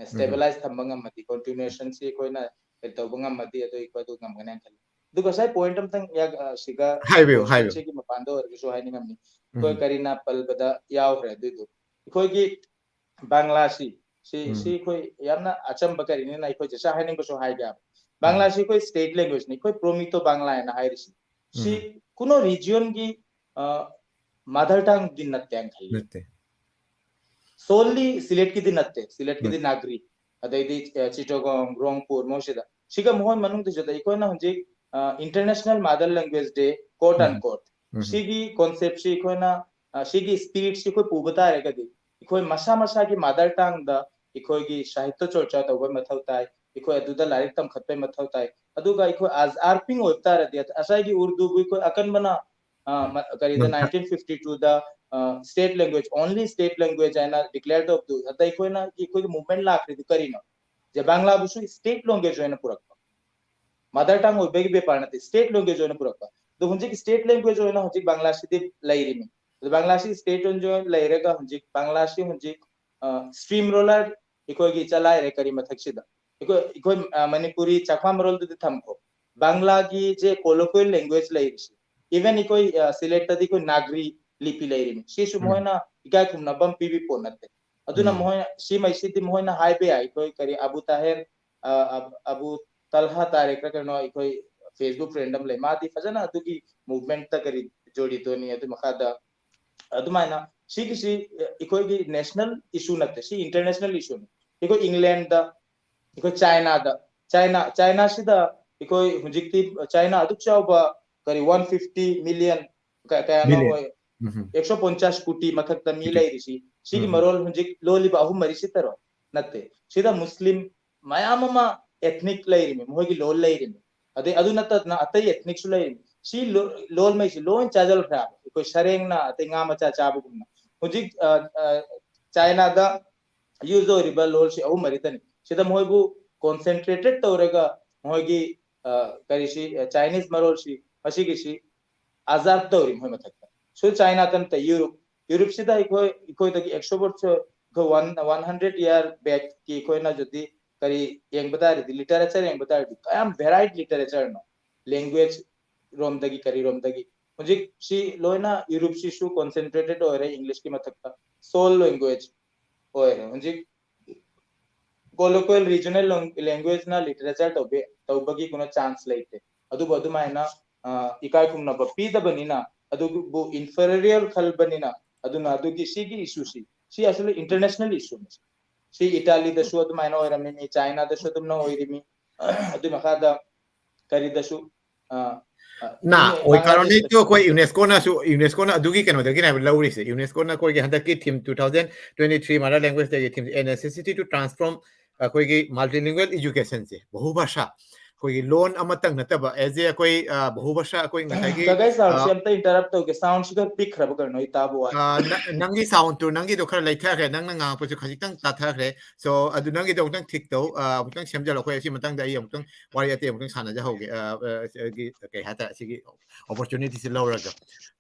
ꯁ꯭ꯇꯦꯕꯤꯂꯥꯏꯁ ꯊꯝꯕ ꯉꯝꯃꯗꯤ, ꯀꯟꯇꯤꯅ꯭ꯌꯨꯑꯦꯁꯟꯁꯤ ꯑꯩꯈꯣꯏꯅ ꯀꯩ ꯇꯧꯕ ꯉꯝꯃꯗꯤ, ꯑꯗꯨ ꯑꯩꯈꯣꯏ ꯑꯗꯨ ꯉꯝꯒꯅꯤ ꯍꯥꯏꯅ ꯈꯜꯂꯤ꯫ ꯑꯗꯨꯒ ꯉꯁꯥꯏ ꯄꯣꯏꯟꯠ ꯑꯝꯇꯪ ꯌꯥ-, ꯑ, ꯁꯤꯒ ꯍꯥꯏꯕꯤꯌꯨ, ꯄꯣꯏꯟꯠ ꯍꯥꯏꯕꯤꯌꯨ꯫ ꯁꯤꯒꯤ ꯃꯄꯥꯟꯗ ꯑꯣꯏꯔꯒꯁꯨ ꯍꯥꯏꯅꯤꯡꯉꯝꯅꯤ꯫ ꯎꯝ꯫ ꯑꯩꯈꯣꯏ ꯀꯔꯤꯅ ꯄꯜꯕꯗ ꯌꯥꯎꯈ꯭ꯔꯦ ꯑꯗꯨꯏꯗꯨ꯫ ꯑꯩꯈꯣꯏꯒꯤ ꯕꯪꯒ꯭ꯂꯥꯁꯤ, ꯁꯤ, ꯎꯝ꯫ ꯁꯤ ꯑꯩꯈꯣꯏ ꯌꯥꯝꯅ ꯑꯆꯝꯕ ꯀꯔꯤꯅꯤꯅ ꯑꯩꯈꯣꯏ ꯖꯁ ꯍꯥꯏꯅꯤꯡꯕꯁꯨ ꯍꯥꯏꯒꯦ ꯍꯥꯏꯕ꯫ ꯎꯝ꯫ ꯕꯪꯒ꯭ꯂꯥꯁꯤ ꯑꯩꯈꯣꯏ ꯁ꯭ꯇꯦꯠ ꯂꯦꯡꯒ꯭ꯋꯦꯖꯅꯤ, ꯑꯩꯈꯣꯏ ꯄ꯭ꯔꯣꯃꯤꯇꯣ ꯕꯪꯒ꯭ꯂꯥ ꯍꯥꯏꯅ ꯍꯥꯏꯔꯤꯁꯤ꯫ ꯁꯤ ꯎꯝ꯫ ꯀꯨꯅꯣ ꯔꯤꯖꯤꯌꯟꯒꯤ, ꯑ, ꯃꯥꯗꯔ ꯇꯪꯒꯤ ꯅꯠꯇꯦ ꯍꯥꯏꯅ ꯈꯜꯂꯤ꯫ ꯅꯠꯇꯦ꯫ ꯁꯣꯜꯂꯤ ꯁꯤꯂꯦꯠꯀꯤꯗꯤ ꯅꯠꯇꯦ, ꯁꯤꯂꯦꯠꯀꯤꯗꯤ ꯅꯠꯇꯦ꯫ ꯅꯥꯒ꯭ꯔꯤ, ꯑꯗꯩꯗꯤ, ꯑ, ꯆꯤꯇꯒꯣꯡ, ꯔꯣꯡꯄꯨꯔ, ꯃꯣꯏꯁꯤꯗ꯫ ꯁꯤꯒ ꯃꯈꯣꯏ ꯃꯅꯨꯡꯗꯁꯤꯗ ꯑꯩꯈꯣꯏꯅ ꯍꯧꯖꯤꯛ, ꯑ, International Mother Language Day, quote ꯎꯝ꯫ unquote, ꯎꯝ꯫ ꯁꯤꯒꯤ ꯀꯣꯟꯁꯦꯞꯁꯤ ꯑꯩꯈꯣꯏꯅ, ꯑ, ꯁꯤꯒꯤ ꯁ꯭ꯄꯤꯔꯤꯠꯁꯤ ꯑꯩꯈꯣꯏ ꯄꯨꯕ ꯇꯥꯔꯒꯗꯤ, ꯑꯩꯈꯣꯏ ꯃꯁꯥ ꯃꯁꯥꯒꯤ ꯃꯥꯗꯔ ꯇꯪꯗ ꯑꯩꯈꯣꯏꯒꯤ ꯁꯥꯍꯤꯇ꯭ꯌ ꯆꯣꯔꯆꯥ ꯇꯧꯕꯩ ꯃꯊꯧ ꯇꯥꯏ, ꯑꯩꯈꯣꯏ ꯑꯗꯨꯗ ꯂꯥꯏꯔꯤꯛ ꯇꯝꯈꯠꯄꯩ ꯃꯊꯧ ꯇꯥꯏ꯫ ꯑꯗꯨꯒ ꯑꯩꯈꯣꯏ ꯑꯥꯖ ꯑꯥꯔꯄꯤꯡ ꯑꯣꯏꯕ ꯇꯥꯔꯗꯤ, ꯉꯁꯥꯏꯒꯤ ꯎꯔꯗꯨꯕꯨ ꯑꯩꯈꯣꯏ ꯑꯀꯟꯕꯅ, ꯑ, ꯃ-, ꯀꯔꯤꯗ, ꯎꯝ꯫ nineteen fifty two ꯗ, ꯑ, state language, only state language ꯍꯥꯏꯅ ꯗꯤꯀ꯭ꯂꯦꯌꯔ ꯇꯧꯕꯗꯨ, ꯑꯗ ꯑꯩꯈꯣꯏꯅ, ꯑꯩꯈꯣꯏꯒꯤ ꯃꯨꯚꯃꯦꯟꯠ ꯂꯥꯛꯈ꯭ꯔꯤꯗꯨ ꯀꯔꯤꯅꯣ? ꯖꯦ ꯕꯪꯒ꯭ꯂꯥꯕꯨꯁꯨ ꯁ꯭ꯇꯦꯠ ꯂꯦꯡꯒ꯭ꯋꯦꯖ ꯑꯣꯏꯅ ꯄꯨꯔꯛꯄ꯫ ꯃꯥꯗꯔ ꯇꯪ ꯑꯣꯏꯕꯒꯤ ꯕꯦꯄꯥꯔ ꯅꯠꯇꯦ, ꯁ꯭ꯇꯦꯠ ꯂꯦꯡꯒ꯭ꯋꯦꯖ ꯑꯣꯏꯅ ꯄꯨꯔꯛꯄ꯫ ꯑꯗꯣ ꯍꯧꯖꯤꯛ ꯁ꯭ꯇꯦꯠ ꯂꯦꯡꯒ꯭ꯋꯦꯖ ꯑꯣꯏꯅ ꯍꯧꯖꯤꯛ ꯕꯪꯒ꯭ꯂꯥꯁꯤꯗꯤ ꯂꯩꯔꯤꯅꯤ꯫ ꯑꯗꯣ ꯕꯪꯒ꯭ꯂꯥꯁꯤ ꯁ꯭ꯇꯦꯠ ꯑꯣꯏꯅ ꯂꯩꯔꯒ ꯍꯧꯖꯤꯛ ꯕꯪꯒ꯭ꯂꯥꯁꯤ ꯍꯧꯖꯤꯛ, ꯑ, ꯁ꯭ꯇ꯭ꯔꯤꯝ ꯔꯣꯂꯔ ꯑꯩꯈꯣꯏꯒꯤ ꯆꯂꯥꯏꯔꯦ ꯀꯔꯤ ꯃꯊꯛꯁꯤꯗ꯫ ꯑꯩꯈꯣꯏ, ꯑꯩꯈꯣꯏ, ꯑ, ꯃꯅꯤꯄꯨꯔꯤ ꯆꯥꯛꯈ꯭ꯋꯥ ꯃꯔꯣꯜꯗꯨꯗꯤ ꯊꯝꯈꯣ꯫ ꯕꯪꯒ꯭ꯂꯥꯒꯤ ꯖꯦ ꯀꯣꯂꯣꯀ꯭ꯋꯦꯜ ꯂꯦꯡꯒ꯭ꯋꯦꯖ ꯂꯩꯔꯤꯁꯤ, ꯏꯚꯟ ꯑꯩꯈꯣꯏ, ꯑ, ꯁꯤꯂꯦꯠꯇꯗꯤ ꯑꯩꯈꯣꯏ ꯅꯥꯒ꯭ꯔꯤ ꯂꯤꯄꯤ ꯂꯩꯔꯤꯅꯤ꯫ ꯁꯤꯁꯨ ꯎꯝ꯫ ꯃꯈꯣꯏꯅ ꯏꯀꯥꯏ ꯈꯨꯝꯅꯕ ꯑꯃ ꯄꯤꯕꯤ ꯄꯣꯠ ꯅꯠꯇꯦ꯫ ꯑꯗꯨꯅ ꯎꯝ꯫ ꯃꯈꯣꯏꯅ ꯁꯤꯃꯩꯁꯤꯗꯤ ꯃꯈꯣꯏꯅ ꯍꯥꯏꯕ ꯌꯥꯏ꯫ ꯑꯩꯈꯣꯏ ꯀꯔꯤ ꯑꯕꯨ ꯇꯥꯍꯤꯔ, ꯑ, ꯑ, ꯑꯕꯨ ꯇꯜꯍꯥ ꯇꯥꯔꯤꯛꯔ ꯀꯩꯅꯣ ꯑꯩꯈꯣꯏ Facebook ꯐ꯭ꯔꯦꯟꯗ ꯑꯃ ꯂꯩ꯫ ꯃꯥꯗꯤ ꯐꯖꯅ ꯑꯗꯨꯒꯤ ꯃꯨꯚꯃꯦꯟꯠꯇ ꯀꯔꯤ ꯖꯣꯗꯤꯇꯣꯅꯤ꯫ ꯑꯗꯨ ꯃꯈꯥꯗ ꯑꯗꯨꯃꯥꯏꯅ ꯁꯤꯒꯤꯁꯤ ꯑꯩꯈꯣꯏꯒꯤ ꯅꯦꯁꯅꯦꯜ ꯏꯁꯨ ꯅꯠꯇꯦ, ꯁꯤ ꯏꯟꯇꯔꯅꯦꯁꯅꯦꯜ ꯏꯁꯨꯅꯤ꯫ ꯑꯩꯈꯣꯏ ꯏꯪꯂꯦꯟꯗ, ꯑꯩꯈꯣꯏ ꯆꯥꯏꯅꯥꯗ, ꯆꯥꯏꯅꯥ, ꯆꯥꯏꯅꯥꯁꯤꯗ ꯑꯩꯈꯣꯏ ꯍꯧꯖꯤꯛꯇꯤ ꯆꯥꯏꯅꯥ ꯑꯗꯨꯛ ꯆꯥꯎꯕ ꯀꯔꯤ one fifty million ꯀ-, ꯀꯌꯥꯅꯣ Million. ꯑꯣꯏ, ꯎꯝ꯫ ꯑꯦꯛꯁꯣ ꯄꯣꯟꯆꯥꯁ ꯀꯣꯇꯤ ꯃꯊꯛꯇ ꯃꯤ ꯎꯝ꯫ ꯂꯩꯔꯤꯁꯤ꯫ ꯁꯤꯒꯤ ꯎꯝ꯫ ꯃꯔꯣꯜ ꯍꯧꯖꯤꯛ ꯂꯣꯜꯂꯤꯕ ꯑꯍꯨꯝ ꯃꯔꯤꯁꯤꯇꯔꯣ? ꯅꯠꯇꯦ꯫ ꯁꯤꯗ ꯃꯨꯁꯂꯤꯝ ꯃꯌꯥꯝ ꯑꯃ ꯑꯦꯊꯅꯤꯛ ꯂꯩꯔꯤꯅꯤ, ꯃꯈꯣꯏꯒꯤ ꯂꯣꯜ ꯂꯩꯔꯤꯅꯤ꯫ ꯑꯗꯩ ꯑꯗꯨ ꯅꯠꯇꯅ ꯑꯇꯩ ꯑꯦꯊꯅꯤꯛꯁꯨ ꯂꯩꯔꯤꯅꯤ꯫ ꯁꯤ ꯂꯣ-, ꯂꯣꯜꯃꯩꯁꯤ ꯂꯣꯏ ꯆꯥꯁꯤꯜꯈ꯭ꯔꯦ ꯍꯥꯏꯕ꯫ ꯑꯩꯈꯣꯏ ꯁꯔꯦꯡꯅ, ꯑꯇꯩ ꯉꯥ ꯃꯆꯥ ꯆꯥꯕꯒꯨꯝꯅ꯫ ꯍꯧꯖꯤꯛ, ꯑ, ꯑ, ꯆꯥꯏꯅꯥꯗ ꯌꯨꯖ ꯑꯣꯏꯔꯤꯕ ꯂꯣꯜꯁꯤ ꯑꯍꯨꯝ ꯃꯔꯤꯇꯅꯤ꯫ ꯁꯤꯗ ꯃꯣꯏꯕꯨ ꯀꯣꯟꯁꯦꯟꯇ꯭ꯔꯦꯇꯦꯠ ꯇꯧꯔꯒ ꯃꯣꯏꯒꯤ, ꯑ, ꯀꯔꯤꯁꯤ, ꯑ, ꯆꯥꯏꯅꯤꯁ ꯃꯔꯣꯜꯁꯤ, ꯃꯁꯤꯒꯤꯁꯤ ꯑꯖꯥꯗ ꯇꯧꯔꯤ ꯃꯣꯏ ꯃꯊꯛꯇ꯫ ꯁꯨ ꯆꯥꯏꯅꯥꯗ ꯅꯠꯇꯦ, ꯌꯨꯔꯨꯞ, ꯌꯨꯔꯨꯞꯁꯤꯗ ꯑꯩꯈꯣꯏ, ꯑꯩꯈꯣꯏꯗꯒꯤ ꯑꯦꯛꯁꯇ꯭ꯔꯣꯕꯔꯠꯁꯨ ꯑꯩꯈꯣꯏ ꯋꯥꯟ ꯋꯥꯟ ꯍꯟꯗ꯭ꯔꯦꯠ ꯏꯌꯥꯔ ꯕꯦꯛꯀꯤ ꯑꯩꯈꯣꯏꯅ ꯖꯨꯗꯤ ꯀꯔꯤ ꯌꯦꯡꯕ ꯇꯥꯔꯗꯤ, ꯂꯤꯇꯔꯦꯆꯔ ꯌꯦꯡꯕ ꯇꯥꯔꯗꯤ ꯀꯌꯥꯝ ꯚꯦꯔꯥꯏꯠ ꯂꯤꯇꯔꯦꯆꯔꯅꯣ, ꯂꯦꯡꯒ꯭ꯋꯦꯖ ꯔꯣꯝꯗꯒꯤ ꯀꯔꯤꯔꯣꯝꯗꯒꯤ꯫ ꯍꯧꯖꯤꯛ ꯁꯤ ꯂꯣꯏꯅ ꯌꯨꯔꯨꯞꯁꯤꯁꯨ ꯀꯣꯟꯁꯦꯟꯇ꯭ꯔꯦꯇꯦꯠ ꯑꯣꯏꯔꯦ ꯏꯪꯂꯤꯁꯀꯤ ꯃꯊꯛꯇ, ꯁꯣꯜ ꯂꯦꯡꯒ꯭ꯋꯦꯖ ꯑꯣꯏꯔꯦ꯫ ꯍꯧꯖꯤꯛ ꯀꯣꯂꯣꯀ꯭ꯋꯦꯜ ꯔꯤꯖꯅꯦꯜ ꯂꯦꯡꯒ꯭ꯋꯦꯖꯅ ꯂꯤꯇꯔꯦꯆꯔ ꯇꯧꯕ ꯇꯧꯕꯒꯤ ꯀꯩꯅꯣ ꯆꯥꯟꯁ ꯂꯩꯇꯦ꯫ ꯑꯗꯨꯕꯨ ꯑꯗꯨꯃꯥꯏꯅ ꯑ, ꯏꯀꯥꯏ ꯈꯨꯝꯅꯕ ꯄꯤꯗꯕꯅꯤꯅ, ꯑꯗꯨꯕꯨ ꯏꯟꯐꯦꯔꯤꯌꯔ ꯈꯜꯕꯅꯤꯅ, ꯑꯗꯨꯅ ꯑꯗꯨꯒꯤ ꯁꯤꯒꯤ ꯏꯁꯨꯁꯤ ꯁꯤ ꯑꯁꯤꯅ ꯏꯟꯇꯔꯅꯦꯁꯅꯦꯜ ꯏꯁꯨꯅꯤ꯫ ꯁꯤ ꯏꯇꯥꯂꯤꯗꯁꯨ ꯑꯗꯨꯃꯥꯏꯅ ꯑꯣꯏꯔꯝꯃꯤꯅꯤ, ꯆꯥꯏꯅꯥꯗꯁꯨ ꯑꯗꯨꯝꯅ ꯑꯣꯏꯔꯤꯃꯤ, ꯑꯗꯨꯒꯤ ꯃꯈꯥꯗ ꯀꯔꯤꯗꯁꯨ ꯑ, ꯑ, ꯅ ꯏꯟ- ꯑꯣꯏ ꯀꯥꯔꯣꯅꯤ ꯕꯪꯒ꯭ꯂꯥꯗꯦꯁꯇꯁꯨ ꯅ ꯑꯣꯏ ꯀꯥꯔꯣꯅꯤ ꯇꯨ ꯑꯩꯈꯣꯏ ꯌꯨꯅꯦꯁꯀꯣꯅꯁꯨ ꯌꯨꯅꯦꯁꯀꯣꯅ ꯑꯗꯨꯒꯤ ꯀꯩꯅꯣꯗꯒꯤꯅꯦ ꯍꯥꯏꯕ ꯂꯧꯔꯤꯁꯦ꯫ ꯌꯨꯅꯦꯁꯀꯣꯅ ꯑꯩꯈꯣꯏꯒꯤ ꯍꯟꯗꯛꯀꯤ theme two thousand twenty three mother language ꯗꯦꯒꯤ theme, A necessity to transform ꯑꯩꯈꯣꯏꯒꯤ multilingual educationꯁꯦ, ꯕꯍꯨꯚꯥꯁꯥ, ꯑꯩꯈꯣꯏꯒꯤ ꯂꯣꯟ ꯑꯃꯇꯪ ꯅꯠꯇꯕ, ꯑꯦꯖ ꯑꯦ ꯑꯩꯈꯣꯏ ꯕꯍꯨꯚꯥꯁꯥ ꯑꯩꯈꯣꯏ ꯉꯁꯥꯏꯒꯤ ꯁꯥꯎꯟꯁꯦ ꯑꯝꯇ ꯏꯟꯇꯔꯞ ꯇꯧꯒꯦ, ꯁꯥꯎꯟꯁꯤꯒ ꯄꯤꯛꯈ꯭ꯔꯕ ꯀꯩꯅꯣ ꯑꯩ ꯇꯥꯕ ꯋꯥꯏ꯫ ꯅꯪꯒꯤ ꯁꯥꯎꯟꯗꯨ ꯅꯪꯒꯤꯗꯣ ꯈꯔ ꯂꯩꯊꯈ꯭ꯔꯦ, ꯅꯪꯅ ꯉꯥꯡꯉꯛꯄꯁꯨ ꯈꯖꯤꯛꯇꯪ ꯇꯥꯊꯈ꯭ꯔꯦ꯫ ꯁꯣ ꯑꯗꯨ ꯅꯪꯒꯤꯗꯣ ꯑꯃꯨꯛꯇꯪ ꯊꯤꯛ ꯇꯧ, ꯑꯃꯨꯛꯇꯪ ꯁꯦꯝꯖꯤꯜꯂꯣ꯫ ꯑꯩꯈꯣꯏ ꯑꯁꯤ ꯃꯇꯥꯡꯗ ꯑꯩ ꯑꯃꯨꯛꯇꯪ ꯋꯥꯔꯤ ꯑꯇꯩ ꯑꯃꯨꯛꯇꯪ ꯁꯥꯟꯅꯖꯍꯧꯒꯦ꯫ ꯀꯩ ꯍꯥꯏꯇꯥꯔꯦ, ꯁꯤꯒꯤ ꯑꯣꯄꯣꯔꯆꯨꯅꯤꯇꯤꯁꯤ ꯂꯧꯔꯒ꯫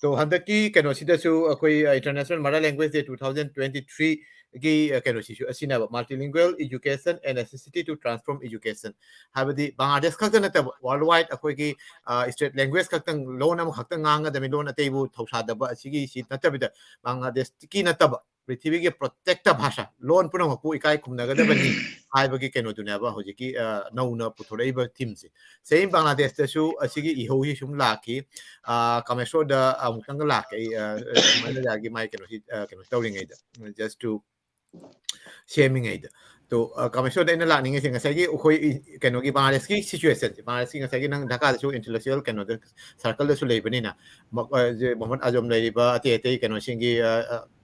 ꯇꯣ ꯍꯟꯗꯛꯀꯤ ꯀꯩꯅꯣꯁꯤꯗꯁꯨ ꯑꯩꯈꯣꯏ International Mother Language Day two thousand twenty three ꯒꯤ ꯀꯩꯅꯣꯁꯤꯁꯨ ꯑꯁꯤꯅꯦꯕ, multilingual education, a necessity to transform education꯫ ꯍꯥꯏꯕꯗꯤ ꯕꯪꯒ꯭ꯂꯥꯗꯦꯁ ꯈꯛꯇ ꯅꯠꯇꯕ, ꯋꯥꯔꯜ ꯋꯥꯏꯗ ꯑꯩꯈꯣꯏꯒꯤ ꯁ꯭ꯇꯦꯠ ꯂꯦꯡꯒ꯭ꯋꯦꯖ ꯈꯛꯇꯪ, ꯂꯣꯟ ꯑꯃꯈꯛꯇꯪ ꯉꯥꯡꯒꯗꯕꯅꯤ, ꯂꯣꯟ ꯑꯇꯩꯕꯨ ꯊꯧꯁꯥꯗꯕ ꯑꯁꯤꯒꯤꯁꯤ ꯅꯠꯇꯕꯤꯗ, ꯕꯪꯒ꯭ꯂꯥꯗꯦꯁꯀꯤ ꯅꯠꯇꯕ ꯄ꯭ꯔꯤꯊꯤꯕꯤꯒꯤ ꯄ꯭ꯔꯣꯇꯦꯛꯇ ꯚꯥꯁꯥ, ꯂꯣꯟ ꯄꯨꯝꯅꯃꯛꯄꯨ ꯏꯀꯥꯏ ꯈꯨꯝꯅꯒꯗꯕꯅꯤ ꯍꯥꯏꯕꯒꯤ ꯀꯩꯅꯣꯗꯨꯅꯦꯕ ꯍꯧꯖꯤꯛꯀꯤ ꯅꯧꯅ ꯄꯨꯊꯣꯔꯛꯏꯕ ꯊꯤꯝꯁꯦ꯫ ꯁꯦꯝ ꯕꯪꯒ꯭ꯂꯥꯗꯦꯁꯇꯁꯨ ꯑꯁꯤꯒꯤ ꯏꯍꯧꯁꯤ ꯁꯨꯝ ꯂꯥꯛꯈꯤ꯫ ꯀꯥꯃꯦꯁꯣꯔꯗ ꯑꯃꯨꯛꯇꯪꯒ ꯂꯥꯛꯀꯦ ꯑꯩ, ꯃꯥꯏꯅ ꯌꯥꯒꯤ ꯃꯥꯏ ꯀꯩꯅꯣꯁꯤ ꯀꯩꯅꯣ ꯇꯧꯔꯤꯉꯩꯗ, just to ꯁꯦꯝꯃꯤꯉꯩꯗ꯫ ꯇꯣ ꯀꯥꯃꯦꯁꯣꯔꯗ ꯑꯩꯅ ꯂꯥꯛꯅꯤꯡꯉꯤꯁꯦ ꯉꯁꯥꯏꯒꯤ ꯑꯩꯈꯣꯏ ꯀꯩꯅꯣꯒꯤ ꯕꯪꯒ꯭ꯂꯥꯗꯦꯁꯀꯤ ꯁꯤꯆꯨꯋꯦꯁꯟꯁꯦ, ꯕꯪꯒ꯭ꯂꯥꯗꯦꯁꯀꯤ ꯉꯁꯥꯏꯒꯤ ꯅꯪ ꯙꯀꯥꯗꯁꯨ ꯏꯟꯇꯦꯂꯦꯛꯆꯨꯋꯦꯜ ꯀꯩꯅꯣꯗ ꯁꯔꯀꯜꯗꯁꯨ ꯂꯩꯕꯅꯤꯅ, ꯃꯣꯍꯝꯃꯗ ꯑꯖꯝ ꯂꯩꯔꯤꯕ ꯑꯇꯩ ꯑꯇꯩ ꯀꯩꯅꯣꯁꯤꯡꯒꯤ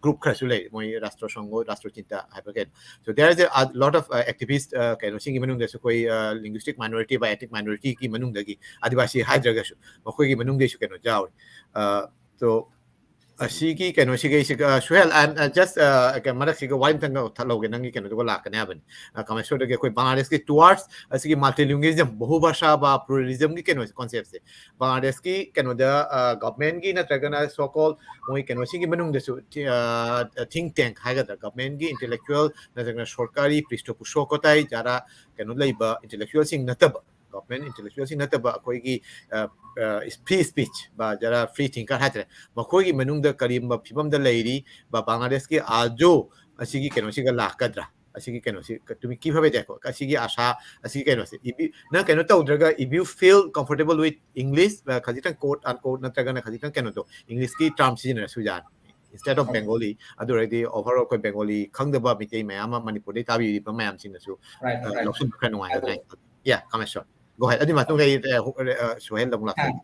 ꯒ꯭ꯔꯨꯞ ꯈꯔꯁꯨ ꯂꯩꯔꯤ, ꯃꯣꯏ ꯔꯥꯁꯇ꯭ꯔ ꯁꯪꯒꯣ, ꯔꯥꯁꯇ꯭ꯔ ꯆꯤꯟꯇ ꯍꯥꯏꯕ ꯀꯩꯅꯣ꯫ So there is a lot of activist ꯀꯩꯅꯣꯁꯤꯡꯒꯤ ꯃꯅꯨꯡꯗꯁꯨ ꯑꯩꯈꯣꯏ linguistic minority by ethnic minority ꯒꯤ ꯃꯅꯨꯡꯗꯒꯤ, ꯑꯥꯗꯤꯋꯥꯁꯤ ꯍꯥꯏꯗ꯭ꯔꯒꯁꯨ ꯃꯈꯣꯏꯒꯤ ꯃꯅꯨꯡꯗꯒꯤꯁꯨ ꯀꯩꯅꯣ ꯌꯥꯎꯔꯤ꯫ So ꯑꯁꯤꯒꯤ ꯀꯩꯅꯣꯁꯤꯒ ꯑꯩꯁꯤꯒ, Suhel, I am, uh, just, uh, ꯀ-, ꯃꯔꯛꯁꯤꯒ ꯋꯥꯔꯤ ꯑꯝꯇꯪꯒ ꯊꯠꯍꯧꯒꯦ, ꯅꯪꯒꯤ ꯀꯩꯅꯣꯗꯨꯒ ꯂꯥꯛꯀꯅꯤ ꯍꯥꯏꯕꯅꯤ꯫ ꯑ, ꯀꯃꯦꯁꯣꯔꯗꯒꯤ ꯑꯩꯈꯣꯏ ꯕꯪꯒ꯭ꯂꯥꯗꯦꯁꯀꯤ towards ꯑꯁꯤꯒꯤ multilingualism, ꯕꯍꯨꯚꯥꯁꯥ ꯕꯥ pluralismꯒꯤ ꯀꯩꯅꯣꯁꯦ, conceptꯁꯦ ꯕꯪꯒ꯭ꯂꯥꯗꯦꯁꯀꯤ ꯀꯩꯅꯣꯗ, ꯑ, governmentꯀꯤ ꯅꯠꯇ꯭ꯔꯒꯅ so called ꯃꯣꯏ ꯀꯩꯅꯣꯁꯤꯡꯒꯤ ꯃꯅꯨꯡꯗꯁꯨ ꯊꯤ-, ꯑ, think tank ꯍꯥꯏꯒꯗ꯭ꯔꯥ, governmentꯀꯤ intellectual ꯅꯠꯇ꯭ꯔꯒꯅ ꯁꯔꯀꯥꯔꯤ ꯄ꯭ꯔꯤꯁ꯭ꯊꯣꯄꯣꯁ꯭ꯀꯣꯇꯥꯏ ꯖꯥꯔꯥ ꯀꯩꯅꯣ ꯂꯩꯕ intellectualꯁꯤꯡ ꯅꯠꯇꯕ, government intellectualꯁꯤꯡ ꯅꯠꯇꯕ ꯑꯩꯈꯣꯏꯒꯤ, ꯑ, ꯑ, free speech ꯕꯥ ꯖꯥꯔꯥ free thinker ꯍꯥꯏꯇꯥꯔꯦ, ꯃꯈꯣꯏꯒꯤ ꯃꯅꯨꯡꯗ ꯀꯔꯤꯒꯨꯝꯕ ꯐꯤꯕꯝꯗ ꯂꯩꯔꯤ ꯕꯥ ꯕꯪꯒ꯭ꯂꯥꯗꯦꯁꯀꯤ ꯑꯥꯖꯣ ꯑꯁꯤꯒꯤ ꯀꯩꯅꯣꯁꯤꯒ ꯂꯥꯛꯀꯗ꯭ꯔꯥ? ꯑꯁꯤꯒꯤ ꯀꯩꯅꯣꯁꯤ ꯀ-, ꯇꯨꯃꯤ ꯀꯤ ꯐꯕꯦ ꯗꯦꯀꯣ, ꯑꯁꯤꯒꯤ ꯑꯥꯁꯥ, ꯑꯁꯤꯒꯤ ꯀꯩꯅꯣꯁꯦ, if you, ꯅꯪ ꯀꯩꯅꯣ ꯇꯧꯗ꯭ꯔꯒ, if you feel comfortable with English, ꯑ, ꯈꯖꯤꯛꯇꯪ quote unquote ꯅꯠꯇ꯭ꯔꯒꯅ ꯈꯖꯤꯛꯇꯪ ꯀꯩꯅꯣꯗꯣ, Englishꯀꯤ term ꯁꯤꯖꯤꯟꯅꯔꯁꯨ ꯌꯥꯅꯤ, instead of Okay. Bengali, ꯑꯗꯨ ꯑꯣꯏꯔꯗꯤ overall ꯑꯩꯈꯣꯏ Bengali ꯈꯪꯗꯕ ꯃꯤꯇꯩ ꯃꯌꯥꯝ ꯑꯃ ꯃꯅꯤꯄꯨꯔꯗꯩ ꯇꯥꯕꯤꯔꯤꯕ ꯃꯌꯥꯝꯁꯤꯡꯅꯁꯨ, Right, ꯑ, right. ꯂꯧꯁꯤꯟꯕ ꯈꯔ ꯅꯨꯡꯉꯥꯏꯒꯗ꯭ꯔꯥ ꯑꯗꯨ ꯍꯥꯏꯅ ꯈꯜꯂꯤ꯫ Yeah, ꯀꯃꯦꯁꯣꯔ꯫ Go ahead. ꯑꯗꯨꯒꯤ ꯃꯇꯨꯡꯗ ꯑꯩ, ꯑ, ꯍꯣ-, ꯑ, ꯁꯨꯍꯦꯜꯗ ꯑꯃꯨꯛ ꯂꯥꯛꯆꯒꯦ꯫ ꯍꯥ꯫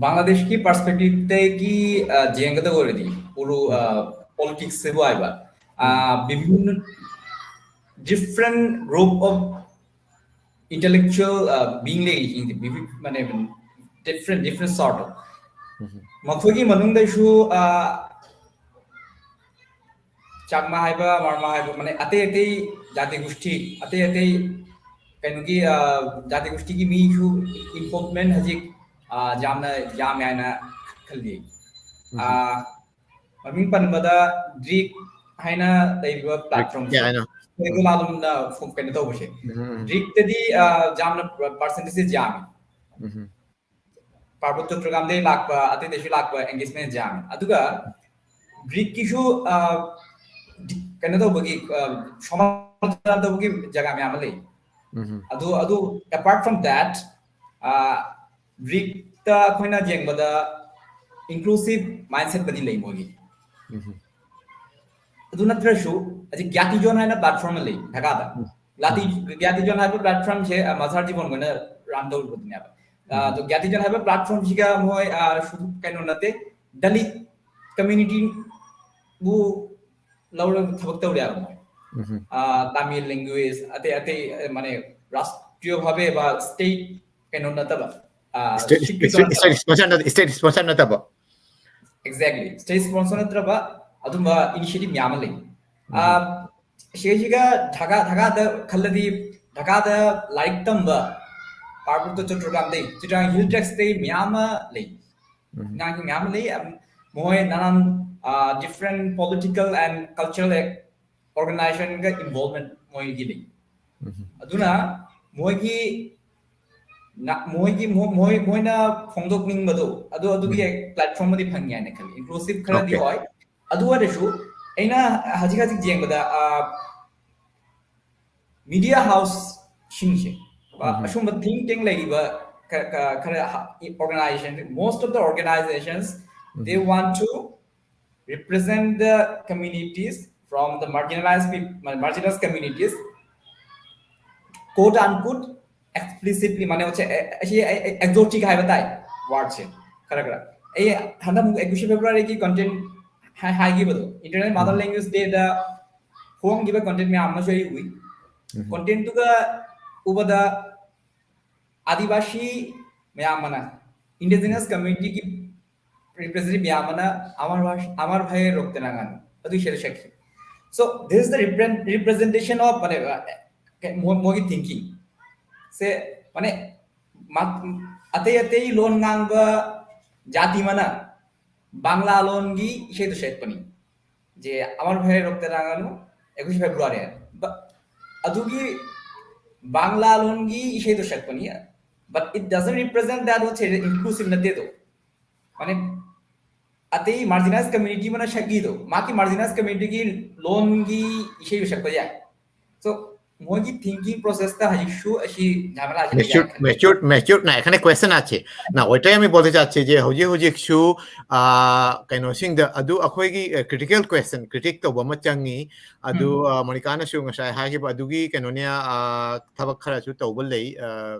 ꯕꯪꯒ꯭ꯂꯥꯗꯦꯁꯀꯤ perspectiveꯇꯒꯤ, ꯑ, ꯌꯦꯡꯒꯗꯕ ꯑꯣꯏꯔꯗꯤ, ꯄꯨꯔꯨ-, ꯑ, ꯎꯝ꯫ Politicsꯁꯤꯕꯨ ꯍꯥꯏꯕ, ꯑ, ꯎꯝ꯫ ꯕꯤꯚꯤꯟꯅ different group of intellectual, ꯑ, being ꯂꯩꯔꯤ, ꯕꯤꯚꯤꯟ-, ꯃꯥꯅꯦ, different, different sort of꯫ ꯎꯝ꯫ ꯃꯈꯣꯏꯒꯤ ꯃꯅꯨꯡꯗꯁꯨ, ꯑ, ꯆꯥꯛꯃꯥ ꯍꯥꯏꯕ, ꯃꯥꯔꯃꯥ ꯍꯥꯏꯕ, ꯃꯥꯅꯦ, ꯑꯇꯩ ꯑꯇꯩ ꯖꯥꯇꯤ ꯒꯨꯁꯇꯤ, ꯑꯇꯩ ꯑꯇꯩ ꯀꯩꯅꯣꯒꯤ, ꯑ, ꯖꯥꯇꯤ ꯒꯨꯁꯇꯤꯒꯤ ꯃꯤꯁꯨ involvement ꯍꯧꯖꯤꯛ, ꯑ, ꯌꯥꯝꯅ ꯌꯥꯝꯃꯦ ꯍꯥꯏꯅ ꯈꯜꯂꯤ꯫ ꯎꯝ꯫ ꯑ, ꯃꯃꯤꯡ ꯄꯟꯕꯗ ꯗ꯭ꯔꯤꯛ ꯍꯥꯏꯅ ꯂꯩꯔꯤꯕ ꯗ꯭ꯔꯤꯛ platformꯁꯦ, ꯀꯌꯥ ꯍꯥꯏꯅꯣ? ꯁꯣꯏꯗꯣ ꯎꯝ꯫ ꯂꯥꯂꯣꯝꯅ ꯐꯣ-, ꯀꯩꯅꯣ ꯇꯧꯕꯁꯦ꯫ ꯎꯝ, ꯎꯝ, ꯎꯝ꯫ ꯗ꯭ꯔꯤꯛꯇꯗꯤ, ꯑ, ꯌꯥꯝꯅ percentageꯁꯦ ꯌꯥꯝꯃꯤ꯫ ꯎꯝ, ꯎꯝ꯫ ꯄꯥꯔꯕꯇ ꯆꯣꯇ꯭ꯔꯒꯥꯝꯗꯒꯤ ꯂꯥꯛꯄ, ꯑꯇꯩꯗꯒꯤꯁꯨ ꯂꯥꯛꯄ engagement ꯌꯥꯝꯃꯤ꯫ ꯑꯗꯨꯒ ꯗ꯭ꯔꯤꯛꯀꯤꯁꯨ, ꯑ, ꯗꯤ-, ꯀꯩꯅꯣ ꯇꯧꯕꯒꯤ, ꯑ, ꯁꯃꯥꯖ ꯇꯧꯕꯒꯤ ꯖꯒꯥ ꯃꯌꯥꯝ ꯑꯃ ꯂꯩ꯫ ꯎꯝ꯫ ꯑꯗꯨ, ꯑꯗꯨ apart from that, ꯑ, ꯗ꯭ꯔꯤꯛꯇ ꯑꯩꯈꯣꯏꯅ ꯌꯦꯡꯕꯗ inclusive mindsetꯄꯨꯗꯤ ꯂꯩ ꯃꯣꯏꯒꯤ꯫ ꯎꯝ꯫ ꯑꯗꯨ ꯅꯠꯇ꯭ꯔꯁꯨ ꯍꯧꯖꯤꯛ ꯒ꯭ꯌꯥꯇꯤꯖꯣꯟ ꯍꯥꯏꯅ platform ꯑꯃ ꯂꯩ ꯙꯥꯀꯥꯗ꯫ ꯎꯝ꯫ ꯒ꯭ꯌꯥꯇꯤ-, ꯎꯝ꯫ ꯒ꯭ꯌꯥꯇꯤꯖꯣꯟ ꯍꯥꯏꯕ platformꯁꯦ, ꯑ, ꯃꯁꯥꯔꯖꯤ ꯕꯣꯟꯒꯣꯏꯅ run ꯇꯧꯔꯨꯕꯗꯨꯅꯦꯕ꯫ ꯑ, ꯎꯝ꯫ ꯑꯗꯣ ꯒ꯭ꯌꯥꯇꯤꯖꯣꯟ ꯍꯥꯏꯕ platformꯁꯤꯒ ꯃꯣꯏ, ꯑ, ꯁꯨ-, ꯀꯩꯅꯣ ꯅꯠꯇꯦ, Dalit communityꯕꯨ ꯂꯧꯔꯒ ꯊꯕꯛ ꯇꯧꯔꯦꯕ ꯃꯣꯏ꯫ ꯎꯝ꯫ ꯑ, Tamil language, ꯑꯇꯩ ꯑꯇꯩ, ꯑ, ꯃꯥꯅꯦ, ꯔꯥꯁꯇ꯭ꯔꯤꯌ ꯚꯥꯕꯦ ꯕꯥ state ꯀꯩꯅꯣ ꯅꯠꯇꯕ, ꯑ, state, state state, ꯅꯠꯇꯕ꯫ State sponsor ꯅꯠ-, state sponsor ꯅꯠꯇꯕ꯫ Exactly. State sponsor ꯅꯠꯇ꯭ꯔꯕ ꯑꯗꯨꯝꯕ initiative ꯃꯌꯥꯝ ꯑꯃ ꯂꯩ꯫ ꯁꯤꯒ ꯙꯥꯀꯥ, ꯙꯥꯀꯥꯗ ꯈꯜꯂꯗꯤ, ꯙꯥꯀꯥꯗ ꯂꯥꯏꯔꯤꯛ ꯇꯝꯕ ꯄꯥꯔꯕꯨꯛꯇ ꯆꯠꯇ꯭ꯔꯀꯥꯟꯗꯩ ꯆꯤꯇ꯭ꯔꯥꯡ ꯍꯤꯜ ꯇ꯭ꯔꯦꯛꯁꯇꯩ ꯃꯌꯥꯝ ꯑꯃ ꯂꯩ꯫ ꯑꯉꯥꯡꯁꯤꯡ ꯃꯌꯥꯝ ꯑꯃ ꯂꯩ꯫ ꯃꯣꯏ ꯅꯅꯥꯟ different political and cultural organizationꯒ involvement ꯃꯣꯏꯒꯤ ꯂꯩ꯫ ꯑꯗꯨꯅ ꯃꯣꯏꯒꯤ ꯃꯣꯏꯒꯤ ꯃꯣꯏ ꯃꯣꯏꯅ ꯐꯣꯡꯗꯣꯛꯅꯤꯡꯕꯗꯣ ꯑꯗꯨ ꯑꯗꯨꯒꯤ platform ꯑꯃꯗꯤ ꯐꯪꯉꯦ ꯍꯥꯏꯅ ꯈꯜꯂꯤ꯫ Inclusive ꯈꯔꯗꯤ ꯑꯣꯏ꯫ ꯑꯗꯨ ꯑꯣꯏꯔꯁꯨ ꯑꯩꯅ ꯍꯧꯖꯤꯛ ꯍꯧꯖꯤꯛ ꯌꯦꯡꯕꯗ media houseꯁꯤꯡꯁꯦ, ꯑꯁꯨꯝꯕ think tank ꯂꯩꯔꯤꯕ ꯈꯔ organization, most of the organizations, they want to represent the communities from the marginalized people, marginalized communities, quote unquote, explicitly, ꯃꯥꯅꯦ, ꯑꯁꯤ exotic ꯍꯥꯏꯕ ꯇꯥꯏ wordꯁꯦ ꯈꯔ ꯈꯔ꯫ ꯑꯩ ꯍꯟꯗꯛ ꯑꯃꯨꯛ ꯑꯦꯀꯨꯏꯁꯦ ꯐꯦꯕ꯭ꯔꯨꯋꯥꯔꯤꯒꯤ content ꯍꯥꯏꯈꯤꯕꯗꯣ, International Mother Language Dayꯗ ꯍꯣꯡꯈꯤꯕ content ꯃꯌꯥꯝ ꯑꯃꯁꯨ ꯑꯩ ꯎꯏ꯫ Contentꯇꯨꯒ ꯎꯕꯗ ꯑꯥꯗꯤꯕꯥꯁꯤ ꯃꯌꯥꯝ ꯑꯃꯅ, indigenous communityꯒꯤ representative ꯃꯌꯥꯝ ꯑꯃꯅ ꯑꯃꯔ ꯚꯥꯏ, ꯑꯃꯔ ꯚꯥꯏ ꯔꯣꯛꯇꯦ ꯅꯥꯉꯥꯅꯨ ꯑꯗꯨ ꯏꯁꯩꯗꯣ ꯁꯛꯈꯤ꯫ So this is the represent- representation of ꯃꯥꯅꯦ, ꯃꯣꯏꯒꯤ thinking ꯁꯦ, ꯃꯥꯅꯦ, ꯑꯇꯩ ꯑꯇꯩ ꯂꯣꯟ ꯉꯥꯡꯕ ꯖꯥꯇꯤ ꯑꯃꯅ ꯕꯥꯡꯂꯥ ꯂꯣꯟꯒꯤ ꯏꯁꯩꯗꯣ ꯁꯛꯄꯅꯤ꯫ ꯖꯦ ꯑꯃꯔ ꯚꯥꯏ ꯔꯣꯛꯇꯦ ꯅꯥꯉꯥꯅꯨ ꯑꯦꯀꯨꯏꯁꯦ ꯐꯦꯕ꯭ꯔꯨꯋꯥꯔꯤ, ꯑꯗꯨꯒꯤ ꯕꯥꯡꯂꯥ ꯂꯣꯟꯒꯤ ꯏꯁꯩꯗꯣ ꯁꯛꯄꯅꯤ꯫ But it doesn't represent that ꯍꯥꯏꯁꯦ inclusive ꯅꯠꯇꯦꯗꯣ꯫ ꯃꯥꯅꯦ, ꯑꯇꯩ marginalized community ꯑꯃꯅ ꯁꯛꯏꯗꯣ, ꯃꯥꯒꯤ marginalized communityꯒꯤ ꯂꯣꯟꯒꯤ ꯏꯁꯩꯗꯣ ꯁꯛꯄ ꯌꯥꯏ꯫ So ꯃꯣꯏꯒꯤ thinking processꯇ ꯍꯧꯖꯤꯛꯁꯨ ꯑꯁꯤ ঝামেলাꯁꯤ ꯂꯩ ꯍꯥꯏꯅ ꯈꯜꯂꯤ꯫ Mature, mature না, এখানে question আছে না, ওইটাই আমি বলতে চাচ্ছি যে ꯍꯧꯖꯤꯛ ꯍꯧꯖꯤꯛꯁꯨ ꯀꯩꯅꯣꯁꯤꯡꯗ ꯑꯗꯨ ꯑꯩꯈꯣꯏꯒꯤ critical question, critic ꯇꯧꯕ ꯑꯃ ꯆꯪꯉꯤ꯫ ꯑꯗꯨ ꯃꯣꯅꯤꯀꯥꯅꯁꯨ ꯉꯁꯥꯏ ꯍꯥꯏꯈꯤꯕ ꯑꯗꯨꯒꯤ ꯀꯩꯅꯣꯅꯦ, ꯊꯕꯛ ꯈꯔꯁꯨ ꯇꯧꯕ ꯂꯩ,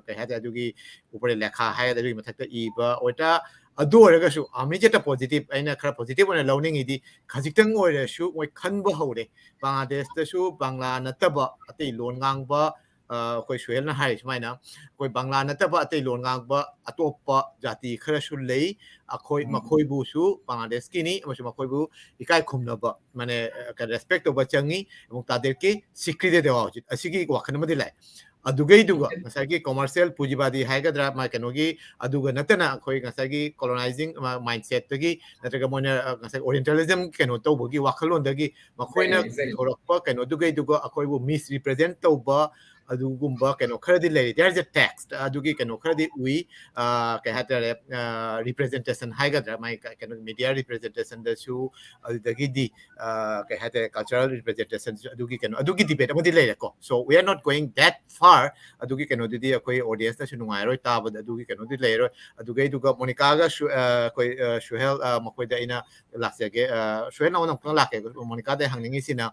ꯀꯩ ꯍꯥꯏꯇꯥꯔꯦ, ꯑꯗꯨꯒꯤ ꯎꯄꯔꯦ ꯂꯦꯈꯥ ꯍꯥꯏꯒꯗ꯭ꯔꯥ, ꯑꯗꯨꯒꯤ ꯃꯊꯛꯇ ꯏꯕ ꯑꯣꯏꯇꯥ꯫ ꯑꯗꯨ ꯑꯣꯏꯔꯒꯁꯨ ꯑꯃꯤꯖꯦꯇ positive, ꯑꯩꯅ ꯈꯔ positive ꯑꯣꯏꯅ ꯂꯧꯅꯤꯡꯉꯤꯗꯤ ꯈꯖꯤꯛꯇꯪ ꯑꯣꯏꯔꯁꯨ ꯃꯣꯏ ꯈꯟꯕ ꯍꯧꯔꯦ꯫ ꯕꯪꯒ꯭ꯂꯥꯗꯦꯁꯇꯁꯨ ꯕꯪꯒ꯭ꯂꯥ ꯅꯠꯇꯕ ꯑꯇꯩ ꯂꯣꯟ ꯉꯥꯡꯕ ꯑ, ꯑꯩꯈꯣꯏ ꯁꯨꯍꯦꯜꯅ ꯍꯥꯏꯔꯤ ꯁꯨꯃꯥꯏꯅ, ꯑꯩꯈꯣꯏ ꯕꯪꯒ꯭ꯂꯥ ꯅꯠꯇꯕ ꯑꯇꯩ ꯂꯣꯟ ꯉꯥꯡꯕ ꯑꯇꯣꯞꯄ ꯖꯥꯇꯤ ꯈꯔꯁꯨ ꯂꯩ꯫ ꯑꯩꯈꯣꯏ, ꯎꯝ꯫ ꯃꯈꯣꯏꯕꯨꯁꯨ ꯕꯪꯒ꯭ꯂꯥꯗꯦꯁꯀꯤꯅꯤ ꯑꯃꯁꯨꯡ ꯃꯈꯣꯏꯕꯨ ꯏꯀꯥꯏ ꯈꯨꯝꯅꯕ, ꯃꯥꯅꯦ, ꯑ, respect ꯇꯧꯕ ꯆꯪꯉꯤ꯫ ꯑꯃꯨꯛ ꯇꯥꯗꯦꯠꯀꯤ ꯁꯤꯀ꯭ꯔꯤꯗꯦ ꯗꯦꯋꯥ ꯍꯧꯖꯤꯛ ꯑꯁꯤꯒꯤ ꯋꯥꯈꯜ ꯑꯃꯗꯤ ꯂꯥꯛꯑꯦ꯫ ꯑꯗꯨꯒꯩꯗꯨꯒ, ꯎꯝ꯫ ꯉꯁꯥꯏꯒꯤ commercial ꯄꯨꯖꯤꯕꯥꯗꯤ ꯍꯥꯏꯒꯗ꯭ꯔꯥ, ꯃꯥ ꯀꯩꯅꯣꯒꯤ, ꯑꯗꯨꯒ ꯅꯠꯇꯅ ꯑꯩꯈꯣꯏ ꯉꯁꯥꯏꯒꯤ colonizing, ꯑ, mindset ꯇꯒꯤ ꯅꯠꯇ꯭ꯔꯒ ꯃꯣꯏꯅ, ꯑ, ꯉꯁꯥꯏ Orientalism ꯀꯩꯅꯣ ꯇꯧꯕꯒꯤ ꯋꯥꯈꯜꯂꯣꯟꯗꯒꯤ ꯃꯈꯣꯏꯅ Exactly, exactly. ꯄꯨꯊꯣꯔꯛꯄ ꯀꯩꯅꯣꯗꯨꯒꯩꯗꯨꯒ ꯑꯩꯈꯣꯏꯕꯨ misrepresent ꯇꯧꯕ, ꯑꯗꯨꯒꯨꯝꯕ ꯀꯩꯅꯣ ꯈꯔꯗꯤ ꯂꯩꯔꯤ꯫ There is a text, ꯑꯗꯨꯒꯤ ꯀꯩꯅꯣ ꯈꯔꯗꯤ ꯎꯏ꯫ ꯑ, ꯀꯩ ꯍꯥꯏꯇꯥꯔꯦ, ꯑ, representation ꯍꯥꯏꯒꯗ꯭ꯔꯥ, ꯃꯥꯏ ꯀ-, ꯀꯩꯅꯣ media representation ꯗꯁꯨ, ꯑꯗꯨꯗꯒꯤꯗꯤ, ꯑ, ꯀꯩ ꯍꯥꯏꯇꯥꯔꯦ, cultural representation ꯁꯨ, ꯑꯗꯨꯒꯤ ꯀꯩꯅꯣ, ꯑꯗꯨꯒꯤ debate ꯑꯃꯗꯤ ꯂꯩꯔꯦꯀꯣ꯫ So we are not going that far. ꯑꯗꯨꯒꯤ ꯀꯩꯅꯣꯗꯨꯗꯤ ꯑꯩꯈꯣꯏ audience ꯅꯁꯨ ꯅꯨꯡꯉꯥꯏꯔꯣꯏ ꯇꯥꯕꯗ, ꯑꯗꯨꯒꯤ ꯀꯩꯅꯣꯗꯤ ꯂꯩꯔꯣꯏ꯫ ꯑꯗꯨꯒꯩꯗꯨꯒ ꯃꯣꯅꯤꯀꯥꯒ ꯁꯨ-, ꯑ, ꯑꯩꯈꯣꯏ, ꯑ, ꯁꯨꯍꯦꯜ, ꯑ, ꯃꯈꯣꯏꯗ ꯑꯩꯅ ꯂꯥꯛꯆꯒꯦ꯫ ꯑ, ꯁꯨꯍꯦꯜ, ꯅꯉꯣꯟꯗ ꯑꯃꯨꯛꯇꯪ ꯂꯥꯛꯀꯦ꯫ ꯃꯣꯅꯤꯀꯥꯗ ꯍꯪꯅꯤꯡꯉꯤꯁꯤꯅ,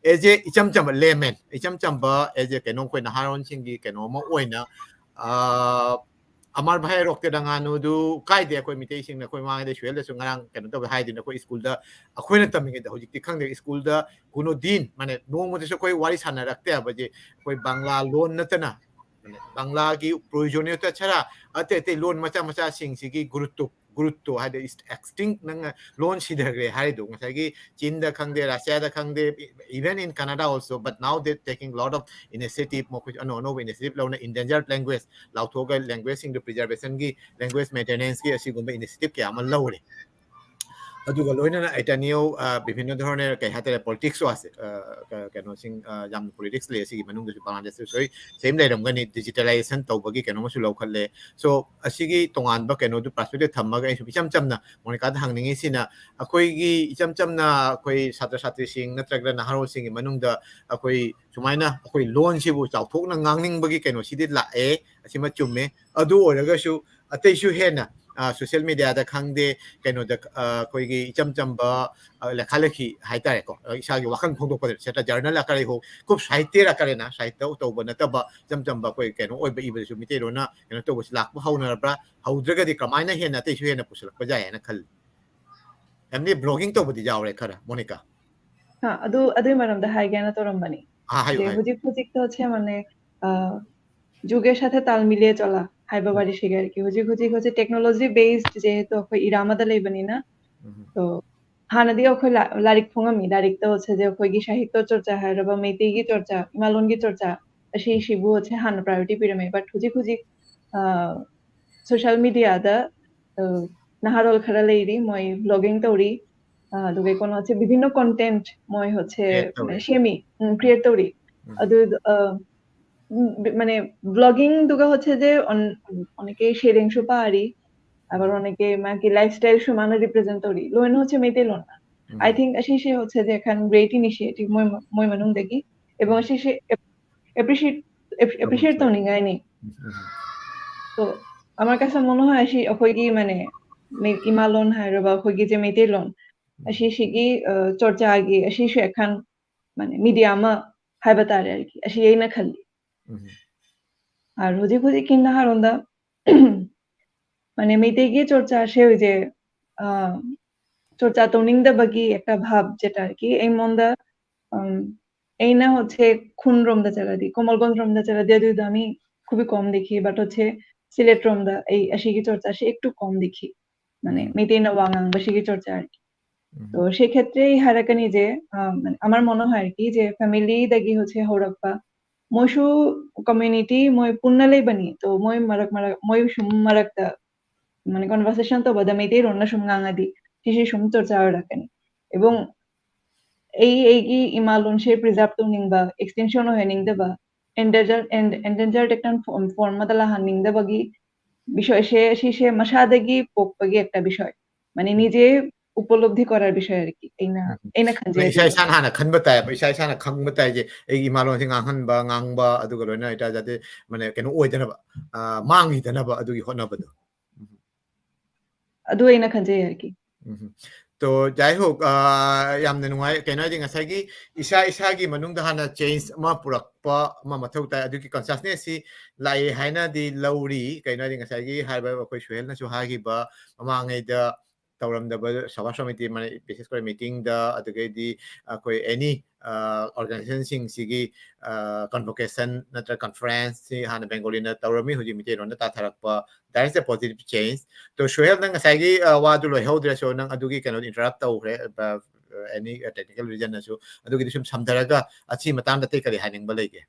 as a ꯏꯆꯝ ꯆꯝꯕ layman, ꯏꯆꯝ ꯆꯝꯕ as a ꯀꯩꯅꯣ, ꯑꯩꯈꯣꯏ ꯅꯍꯥꯔꯣꯟꯁꯤꯡꯒꯤ ꯀꯩꯅꯣ ꯑꯃ ꯑꯣꯏꯅ, ꯑ, ꯑꯃꯔ ꯚꯥꯏ ꯔꯣꯛꯇꯦ ꯗꯉꯥꯅꯨꯗꯨ ꯀꯥꯏꯗꯦ, ꯑꯩꯈꯣꯏ ꯃꯤꯇꯩꯁꯤꯡꯅ, ꯑꯩꯈꯣꯏ ꯃꯃꯥꯡꯗ ꯁꯨꯍꯦꯜꯗꯁꯨ ꯉꯔꯥꯡ ꯀꯩꯅꯣ ꯇꯧꯋꯦ ꯍꯥꯏꯗꯨꯅ, ꯑꯩꯈꯣꯏ ꯁ꯭ꯀꯨꯜꯗ ꯑꯩꯈꯣꯏꯅ ꯇꯝꯃꯤꯉꯩꯗ, ꯍꯧꯖꯤꯛꯇꯤ ꯈꯪꯗꯦ, ꯁ꯭ꯀꯨꯜꯗ ꯀꯨꯅꯨꯗꯤꯟ, ꯃꯥꯅꯦ, ꯅꯣꯡꯃꯗꯁꯨ ꯑꯩꯈꯣꯏ ꯋꯥꯔꯤ ꯁꯥꯟꯅꯔꯛꯇꯦ ꯍꯥꯏꯕꯁꯦ, ꯑꯩꯈꯣꯏ ꯕꯪꯒ꯭ꯂꯥ ꯂꯣꯟ ꯅꯠꯇꯅ, ꯃꯥꯅꯦ, ꯕꯪꯒ꯭ꯂꯥꯒꯤ ꯄ꯭ꯔꯣꯌꯣꯖꯅꯤꯌꯇ ꯁꯔꯥ ꯑꯇꯩ ꯑꯇꯩ ꯂꯣꯟ ꯃꯆꯥ ꯃꯆꯥꯁꯤꯡꯁꯤꯒꯤ ꯒꯨꯔꯨꯠꯇꯨ, ꯒꯨꯔꯨꯠꯇꯨ ꯍꯥꯏꯗꯤ extinct, ꯅꯪꯅ ꯂꯣꯟ ꯁꯤꯊꯈ꯭ꯔꯦ ꯍꯥꯏꯔꯤꯗꯣ, ꯉꯁꯥꯏꯒꯤ ꯆꯤꯟꯗ ꯈꯪꯗꯦ, ꯔꯁꯤꯌꯥꯗ ꯈꯪꯗꯦ, even in Canada also, but now they taking lot of initiative, ꯃꯈꯣꯏ ꯑꯅꯧ ꯑꯅꯧꯕ initiative ꯂꯧꯅ endangered language ꯂꯥꯎꯊꯣꯛꯑꯒ language ꯁꯤꯡꯗꯨ preservation ꯒꯤ, language maintenance ꯀꯤ ꯑꯁꯤꯒꯨꯝꯕ initiative ꯀꯌꯥ ꯑꯃ ꯂꯧꯔꯦ꯫ ꯑꯗꯨꯒ ꯂꯣꯏꯅꯅ ꯑꯩꯇꯅꯤꯌꯣ, ꯑ, ꯕꯤꯚꯤꯟꯅ ꯙꯣꯔꯣꯟꯅꯔ, ꯀꯩ ꯍꯥꯏꯇꯥꯔꯦ, politics ꯁꯨ ꯑꯁꯦ, ꯑ, ꯀ-, ꯀꯩꯅꯣꯁꯤꯡ, ꯑ, ꯌꯥꯝꯅ politics ꯂꯩ ꯑꯁꯤꯒꯤ ꯃꯅꯨꯡꯗꯁꯨ, ꯕꯪꯒ꯭ꯂꯥꯗꯦꯁꯇꯁꯨ ꯁꯣꯏ same ꯂꯩꯔꯝꯒꯅꯤ, digitalization ꯇꯧꯕꯒꯤ ꯀꯩꯅꯣ ꯑꯃꯁꯨ ꯂꯧꯈꯠꯂꯦ꯫ So ꯑꯁꯤꯒꯤ ꯇꯣꯉꯥꯟꯕ ꯀꯩꯅꯣꯗꯨ perspective ꯊꯝꯃꯒ ꯑꯩ ꯁꯨꯝ ꯏꯆꯝ ꯆꯝꯅ ꯃꯣꯅꯤꯀꯥꯗ ꯍꯪꯅꯤꯡꯉꯤꯁꯤꯅ, ꯑꯩꯈꯣꯏꯒꯤ ꯏꯆꯝ ꯆꯝꯅ ꯑꯩꯈꯣꯏ ꯁꯥꯇ꯭ꯔ ꯁꯥꯇ꯭ꯔꯤꯁꯤꯡ ꯅꯠꯇ꯭ꯔꯒ ꯅꯍꯥꯔꯣꯜꯁꯤꯡꯒꯤ ꯃꯅꯨꯡꯗ ꯑꯩꯈꯣꯏ ꯁꯨꯃꯥꯏꯅ ꯑꯩꯈꯣꯏ ꯂꯣꯟꯁꯤꯕꯨ ꯆꯥꯎꯊꯣꯛꯅ ꯉꯥꯡꯅꯤꯡꯕꯒꯤ ꯀꯩꯅꯣꯁꯤꯗꯤ ꯂꯥꯛꯑꯦ, ꯑꯁꯤꯃ ꯆꯨꯝꯃꯦ꯫ ꯑꯗꯨ ꯑꯣꯏꯔꯒꯁꯨ ꯑꯇꯩꯁꯨ ꯍꯦꯟꯅ, ꯑ, social media ꯗ ꯈꯪꯗꯦ, ꯀꯩꯅꯣꯗ, ꯑ, ꯑꯩꯈꯣꯏꯒꯤ ꯏꯆꯝ ꯆꯝꯕ, ꯑ, ꯂꯩꯈꯥ ꯂꯩꯈꯤ ꯍꯥꯏꯇꯥꯔꯦꯀꯣ, ꯑ, ꯏꯁꯥꯒꯤ ꯋꯥꯈꯜ ꯐꯣꯡꯗꯣꯛꯄꯗ ꯁꯦꯇ journal ꯑꯀꯔ ꯍꯣ, ꯈꯨꯞ ꯁꯥꯍꯤꯇ꯭ꯌ ꯑꯀꯔꯦꯅ ꯁꯥꯍꯤꯇ꯭ꯌ ꯇꯧꯕ ꯅꯠꯇꯕ ꯏꯆꯝ ꯆꯝꯕ ꯑꯩꯈꯣꯏ ꯀꯩꯅꯣ ꯑꯣꯏꯕ ꯏꯕꯗꯁꯨ ꯃꯤꯇꯩꯂꯣꯟꯅ ꯀꯩꯅꯣ ꯇꯧꯕꯁꯤ ꯂꯥꯛꯄ ꯍꯧꯅꯔꯕ꯭ꯔꯥ? ꯍꯧꯗ꯭ꯔꯒꯗꯤ ꯀꯃꯥꯏꯅ ꯍꯦꯟꯅ ꯑꯇꯩꯁꯨ ꯍꯦꯟꯅ ꯄꯨꯁꯤꯜꯂꯛꯄ ꯌꯥꯏ ꯍꯥꯏꯅ ꯈꯜꯂꯤ? Family blogging ꯇꯧꯕꯗꯤ ꯌꯥꯎꯔꯦ ꯈꯔ, ꯃꯣꯅꯤꯀꯥ? ꯑꯥ, ꯑꯗꯨ, ꯑꯗꯨꯒꯤ ꯃꯔꯝꯗ ꯍꯥꯏꯒꯦꯅ ꯇꯧꯔꯝꯕꯅꯤ꯫ ꯑꯥ, ꯍꯥꯏꯌꯨ, ꯍꯥꯏꯗꯤ ꯍꯥꯏꯌꯨ꯫ ꯍꯧꯖꯤꯛ, ꯍꯧꯖꯤꯛꯇꯣ ꯁꯦꯝꯃꯅꯦ꯫ ꯑ, ꯖꯨꯒꯦ ꯁꯥꯊꯦ ꯇꯥꯜ ꯃꯤꯂꯦ ꯆꯣꯂꯥ ꯍꯥꯏꯕ ꯋꯥꯔꯤꯁꯤꯒ ꯑꯩꯒꯤ ꯍꯧꯖꯤꯛ, ꯍꯧꯖꯤꯛ, ꯍꯧꯖꯤꯛ technology based ꯖꯦ ꯇꯣ ꯑꯩꯈꯣꯏ ꯏꯔꯥ ꯑꯃꯗ ꯂꯩꯕꯅꯤꯅ, ꯎꯝ꯫ ꯇꯣ ꯍꯥꯟꯅꯗꯤ ꯑꯩꯈꯣꯏ ꯂꯥ-, ꯂꯥꯏꯔꯤꯛ ꯐꯣꯡꯉꯝꯃꯤ, ꯂꯥꯏꯔꯤꯛꯇ ꯁꯦ ꯑꯩꯈꯣꯏꯒꯤ ꯁꯥꯍꯤꯇ꯭ꯌ ꯆꯣꯔꯆꯥ ꯍꯥꯏꯔꯕ ꯃꯩꯇꯩꯒꯤ ꯆꯣꯔꯆꯥ, ꯏꯃꯥꯂꯣꯟꯒꯤ ꯆꯣꯔꯆꯥ, ꯑꯁꯤꯁꯤꯕꯨ ꯁꯦ ꯍꯥꯟꯅ priority ꯄꯤꯔꯝꯃꯦ꯫ But ꯍꯧꯖꯤꯛ, ꯍꯧꯖꯤꯛ, ꯑ, social media ꯗ, ꯑ, ꯅꯍꯥꯔꯣꯜ ꯈꯔ ꯂꯩꯔꯤ, ꯃꯣꯏ vlogging ꯇꯧꯔꯤ, ꯑ, ꯑꯗꯨꯒ ꯀꯩꯅꯣꯁꯦ, ꯕꯤꯚꯤꯟꯅ content ꯃꯣꯏ ꯍꯧꯖꯤꯛ Create ꯇꯧꯔꯤ꯫ ꯁꯦꯝꯃꯤ, ꯎꯝ, create ꯇꯧꯔꯤ꯫ ꯎꯝ꯫ ꯑꯗꯨ, ꯑ, ꯎꯝ, ꯕꯤ-, মানে, vlogging ꯗꯨꯒ ꯍꯧꯖꯤꯛ ꯁꯦ ꯑꯣꯟ-, অনেকে ꯁꯩꯔꯦꯡꯁꯨ ꯄꯥꯔꯤ, আবার ꯎꯝ꯫ অনেকে ꯃꯥꯒꯤ lifestyle ꯁꯨ ꯃꯥꯅ represent ꯇꯧꯔꯤ, ꯂꯣꯏꯅ ꯍꯧꯖꯤꯛ ꯁꯦ ꯃꯩꯇꯩꯂꯣꯟꯅ꯫ I um. think ꯑꯁꯤꯁꯦ ꯍꯧꯖꯤꯛ ꯁꯦ ꯈꯟ great initiative ꯃꯣꯏ, ꯃꯣꯏ ꯃꯅꯨꯡꯗꯒꯤ, এবং ꯎꯝ꯫ ꯑꯁꯤꯁꯦ ap-, appreciate, ap-, appreciate ꯇꯧꯐꯝ ꯊꯣꯛꯑꯦ꯫ ꯇꯧꯅꯤꯡꯉꯥꯏꯅꯤ꯫ ꯎꯝ, ꯎꯝ꯫ So, আমাৰ ꯀꯥꯁꯦ ꯃꯣꯅꯣ ꯍꯥꯏ ꯑꯁꯤ ꯑꯩꯈꯣꯏꯒꯤ, মানে, ꯃꯤ-, ꯏꯃꯥꯂꯣꯟ ꯍꯥꯏꯔꯕ ꯑꯩꯈꯣꯏꯒꯤ ꯁꯦ ꯃꯩꯇꯩꯂꯣꯟ, ꯎꯝ꯫ ꯑꯁꯤꯁꯤꯒꯤ, ꯑ, ꯆꯣꯔꯆꯥꯒꯤ ꯑꯁꯤꯁꯨ ꯑꯦꯈꯥꯟ, মানে, media ꯑꯃ ꯍꯥꯏꯕ ꯇꯥꯔꯦ, ꯑꯩꯒꯤ, ꯑꯁꯤ ꯑꯩꯅ ꯈꯜꯂꯤ꯫ ꯎꯝ꯫ আর ꯍꯧꯖꯤꯛ ꯍꯧꯖꯤꯛꯀꯤ ꯅꯍꯥꯔꯣꯟꯗ, মানে, ꯃꯩꯇꯩꯒꯤ ꯆꯣꯔꯆꯥꯁꯦ ꯍꯧꯖꯤꯛ, ꯑ, ꯆꯣꯔꯆꯥ ꯇꯧꯅꯤꯡꯗꯕꯒꯤ একটা ভাব যেটা আর কি, ꯑꯩꯉꯣꯟꯗ, ꯎꯝ, ꯑꯩꯅ ꯍꯧꯖꯤꯛ ꯈꯨꯟꯔꯣꯝꯗ ꯆꯠꯂꯗꯤ, ꯀꯣꯃꯜꯒꯣꯟꯖ ꯔꯣꯝꯗ ꯆꯠꯂꯗꯤ ꯑꯗꯨꯗ ꯃꯤ খুবই কম দেখি, but হচ্ছে সিলেট রোমদা এই আশিকি চর্চা সে একটু কম দেখি, মানে হুম। মেইতেইনা ওয়া ꯉꯥꯡꯕ ꯁꯤꯒꯤ চর্চা আর কি। হুম। তো সেক্ষেত্রে এই হারাকানি যে, আহ, মানে আমার মনে হয় আর কি যে family দাগি হচ্ছে হৌরাপ্পা মইসু community মই পুন্নালেই বানি, তো মই মারাক মারাক, মই সুম মারাক দা, মানে conversation তো বাদা মেইতেই রন্না সুম গাঙাদি, শিশি সুম চর্চা আর রাখানি। এবং এই, এই কি ইমালুন সে preserve তো নিংবা, extinction হয়ে নিংদেবা, endangered, en-, endangered একটা ফর্ম, ফর্ম মাতালা হান নিংদেবা কি বিষয় সে, সে, সে মাসাদেগি পোকপাগি একটা বিষয়। মানে নিজে উপলব্ধি করার বিষয় আর কি। এই না, ꯎꯝ, ꯎꯝ꯫ এই না খান যে ꯏꯁꯥ ꯏꯁꯥꯅ ꯍꯥꯟꯅ ꯈꯟꯕ ꯇꯥꯏꯌꯦꯕ, ꯏꯁꯥ ꯏꯁꯥꯅ ꯈꯪꯕ ꯇꯥꯏ ꯖꯦ ꯑꯩꯒꯤ ꯏꯃꯥꯂꯣꯟꯁꯦ ꯉꯥꯡꯍꯟꯕ, ꯉꯥꯡꯕ, ꯑꯗꯨꯒ ꯂꯣꯏꯅ ꯏꯇꯥ ꯖꯥꯗꯦ, ꯃꯥꯅꯦ, ꯀꯩꯅꯣ ꯑꯣꯏꯗꯅꯕ, ꯑ, ꯃꯥꯡꯈꯤꯗꯅꯕ ꯑꯗꯨꯒꯤ ꯍꯣꯠꯅꯕꯗꯣ꯫ ꯎꯝ꯫ ꯑꯗꯨ ꯑꯩꯅ ꯈꯟꯖꯩ ꯍꯥꯏꯔꯒꯦ꯫ ꯎꯝ꯫ ꯇꯣ, ꯖꯥꯏ ꯍꯣꯛ, ꯑ, ꯌꯥꯝꯅ ꯅꯨꯡꯉꯥꯏ꯫ ꯀꯩꯅꯣ ꯍꯥꯏꯗꯤ ꯉꯁꯥꯏꯒꯤ ꯏꯁꯥ ꯏꯁꯥꯒꯤ ꯃꯅꯨꯡꯗ ꯍꯥꯟꯅ change ꯑꯃ ꯄꯨꯔꯛꯄ ꯑꯃ ꯃꯊꯧ ꯇꯥꯏ꯫ ꯑꯗꯨꯒꯤ consciousness ꯁꯤ ꯂꯥꯛꯑꯦ ꯍꯥꯏꯅꯗꯤ ꯂꯧꯔꯤ꯫ ꯀꯩꯅꯣ ꯍꯥꯏꯗꯤ ꯉꯁꯥꯏꯒꯤ ꯍꯥꯏꯔꯤꯕ ꯑꯩꯈꯣꯏ ꯁꯨꯍꯦꯜꯅꯁꯨ ꯍꯥꯏꯈꯤꯕ ꯃꯃꯥꯡꯉꯩꯗ ꯇꯧꯔꯝꯗꯕ ꯁꯚꯥ ꯁꯃꯤꯇꯤ, ꯃꯅꯤ-, ꯕꯤꯁꯦꯁ ꯀꯔꯤ ꯃꯤꯇꯤꯡꯗ, ꯑꯗꯨꯗꯒꯤꯗꯤ ꯑꯩꯈꯣꯏ ꯑꯦꯅꯤ ꯑꯣꯔꯒꯅꯥꯏꯖꯦꯁꯟꯁꯤꯡꯁꯤꯒꯤ ꯀꯟꯚꯣꯀꯦꯁꯟ ꯅꯠꯇ꯭ꯔꯒ ꯀꯟꯐꯔꯦꯟꯁꯁꯤ ꯍꯥꯟꯅ ꯕꯦꯡꯒꯣꯂꯤꯅ ꯇꯧꯔꯝꯃꯤ, ꯍꯧꯖꯤꯛ ꯃꯤꯇꯩꯂꯣꯟꯗ ꯇꯥꯊꯔꯛꯄ, that is a positive change. ꯇꯣ ꯁꯣꯍꯦꯜ, ꯅꯪ ꯉꯁꯥꯏꯒꯤ ꯋꯥꯗꯨ ꯂꯣꯏꯍꯧꯗ꯭ꯔꯦ, so ꯅꯪ ꯑꯗꯨꯒꯤ ꯀꯩꯅꯣ ꯏꯟꯇꯔꯞ ꯇꯧꯈ꯭ꯔꯦ, ꯑꯦꯅꯤ ꯇꯦꯛꯅꯤꯀꯦꯜ ꯔꯤꯖꯟꯅꯁꯨ꯫ ꯑꯗꯨꯒꯤꯗꯤ ꯁꯨꯝ ꯁꯝꯊꯔꯒ ꯑꯁꯤ ꯃꯇꯥꯡꯗ ꯑꯇꯩ ꯀꯔꯤ ꯍꯥꯏꯅꯤꯡꯕ ꯂꯩꯒꯦ,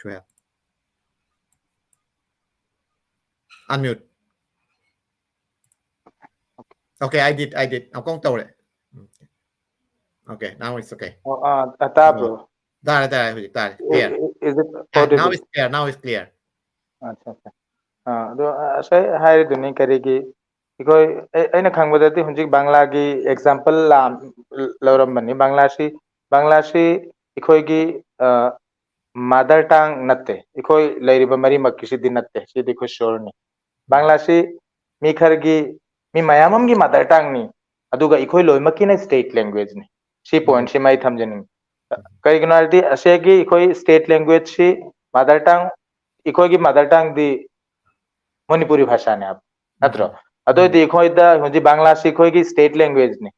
Sohail? Unmute. Okay, I did, I did. ꯑꯃꯨꯛꯀ ꯇꯧꯔꯦ꯫ Okay, now it's okay. ꯑꯣ, ꯑꯥ, ꯑ, ꯇꯥꯕ꯭ꯔꯣ? ꯇꯥꯔꯦ, ꯇꯥꯔꯦ, ꯍꯧꯖꯤꯛ ꯇꯥꯔꯦ꯫ Clear. Is it Ah, now audible? It's clear, now it's clear. ꯑꯠꯆꯥ, ꯑꯠꯆꯥ꯫ ꯑꯥ, ꯑꯗꯣ, ꯑ, ꯉꯁꯥꯏ ꯍꯥꯏꯔꯤꯗꯨꯅꯤ, ꯀꯔꯤꯒꯤ ꯑꯩꯈꯣꯏ, ꯑꯩ-, ꯑꯩꯅ ꯈꯪꯕꯗꯗꯤ ꯍꯧꯖꯤꯛ ꯕꯪꯂꯥꯒꯤ ꯑꯦꯛꯖꯥꯝꯄꯜ ꯂꯧꯔꯝꯕꯅꯤ꯫ ꯕꯪꯂꯥꯁꯤ, ꯕꯪꯂꯥꯁꯤ ꯑꯩꯈꯣꯏꯒꯤ, ꯑ, ꯃꯥꯗꯔ ꯇꯥꯡ ꯅꯠꯇꯦ, ꯑꯩꯈꯣꯏ ꯂꯩꯔꯤꯕ ꯃꯔꯤꯃꯛꯀꯤꯁꯤꯗꯤ ꯅꯠꯇꯦ, ꯁꯤꯗꯤ ꯑꯩꯈꯣꯏ ꯁꯤꯌꯣꯔꯅꯤ꯫ ꯕꯪꯂꯥꯁꯤ ꯃꯤ ꯈꯔꯒꯤ, ꯃꯤ ꯃꯌꯥꯝ ꯑꯃꯒꯤ ꯃꯥꯗꯔ ꯇꯥꯡꯅꯤ, ꯑꯗꯨꯒ ꯑꯩꯈꯣꯏ ꯂꯣꯏꯅꯃꯛꯀꯤꯅ ꯁ꯭ꯇꯦꯠ ꯂꯦꯡꯒ꯭ꯋꯦꯖꯅꯤ꯫ ꯁꯤ ꯄꯣꯏꯟꯠꯁꯤꯃ ꯑꯩ ꯊꯝꯖꯅꯤꯡꯉꯤ꯫ ꯀꯔꯤꯒꯤꯅꯣ ꯍꯥꯏꯔꯗꯤ, ꯑꯁꯦꯒꯤ ꯑꯩꯈꯣꯏ ꯁ꯭ꯇꯦꯠ ꯂꯦꯡꯒ꯭ꯋꯦꯖꯁꯤ, ꯃꯥꯗꯔ ꯇꯥꯡ, ꯑꯩꯈꯣꯏꯒꯤ ꯃꯥꯗꯔ ꯇꯥꯡꯗꯤ ꯃꯅꯤꯄꯨꯔꯤ ꯚꯥꯁꯥꯅꯦ ꯍꯥꯏꯕ ꯅꯠꯇ꯭ꯔꯣ? ꯑꯗꯨ ꯑꯣꯏꯔꯗꯤ ꯑꯩꯈꯣꯏꯗ ꯍꯧꯖꯤꯛ ꯕꯪꯂꯥꯁꯤ ꯑꯩꯈꯣꯏꯒꯤ ꯁ꯭ꯇꯦꯠ ꯂꯦꯡꯒ꯭ꯋꯦꯖꯅꯤ,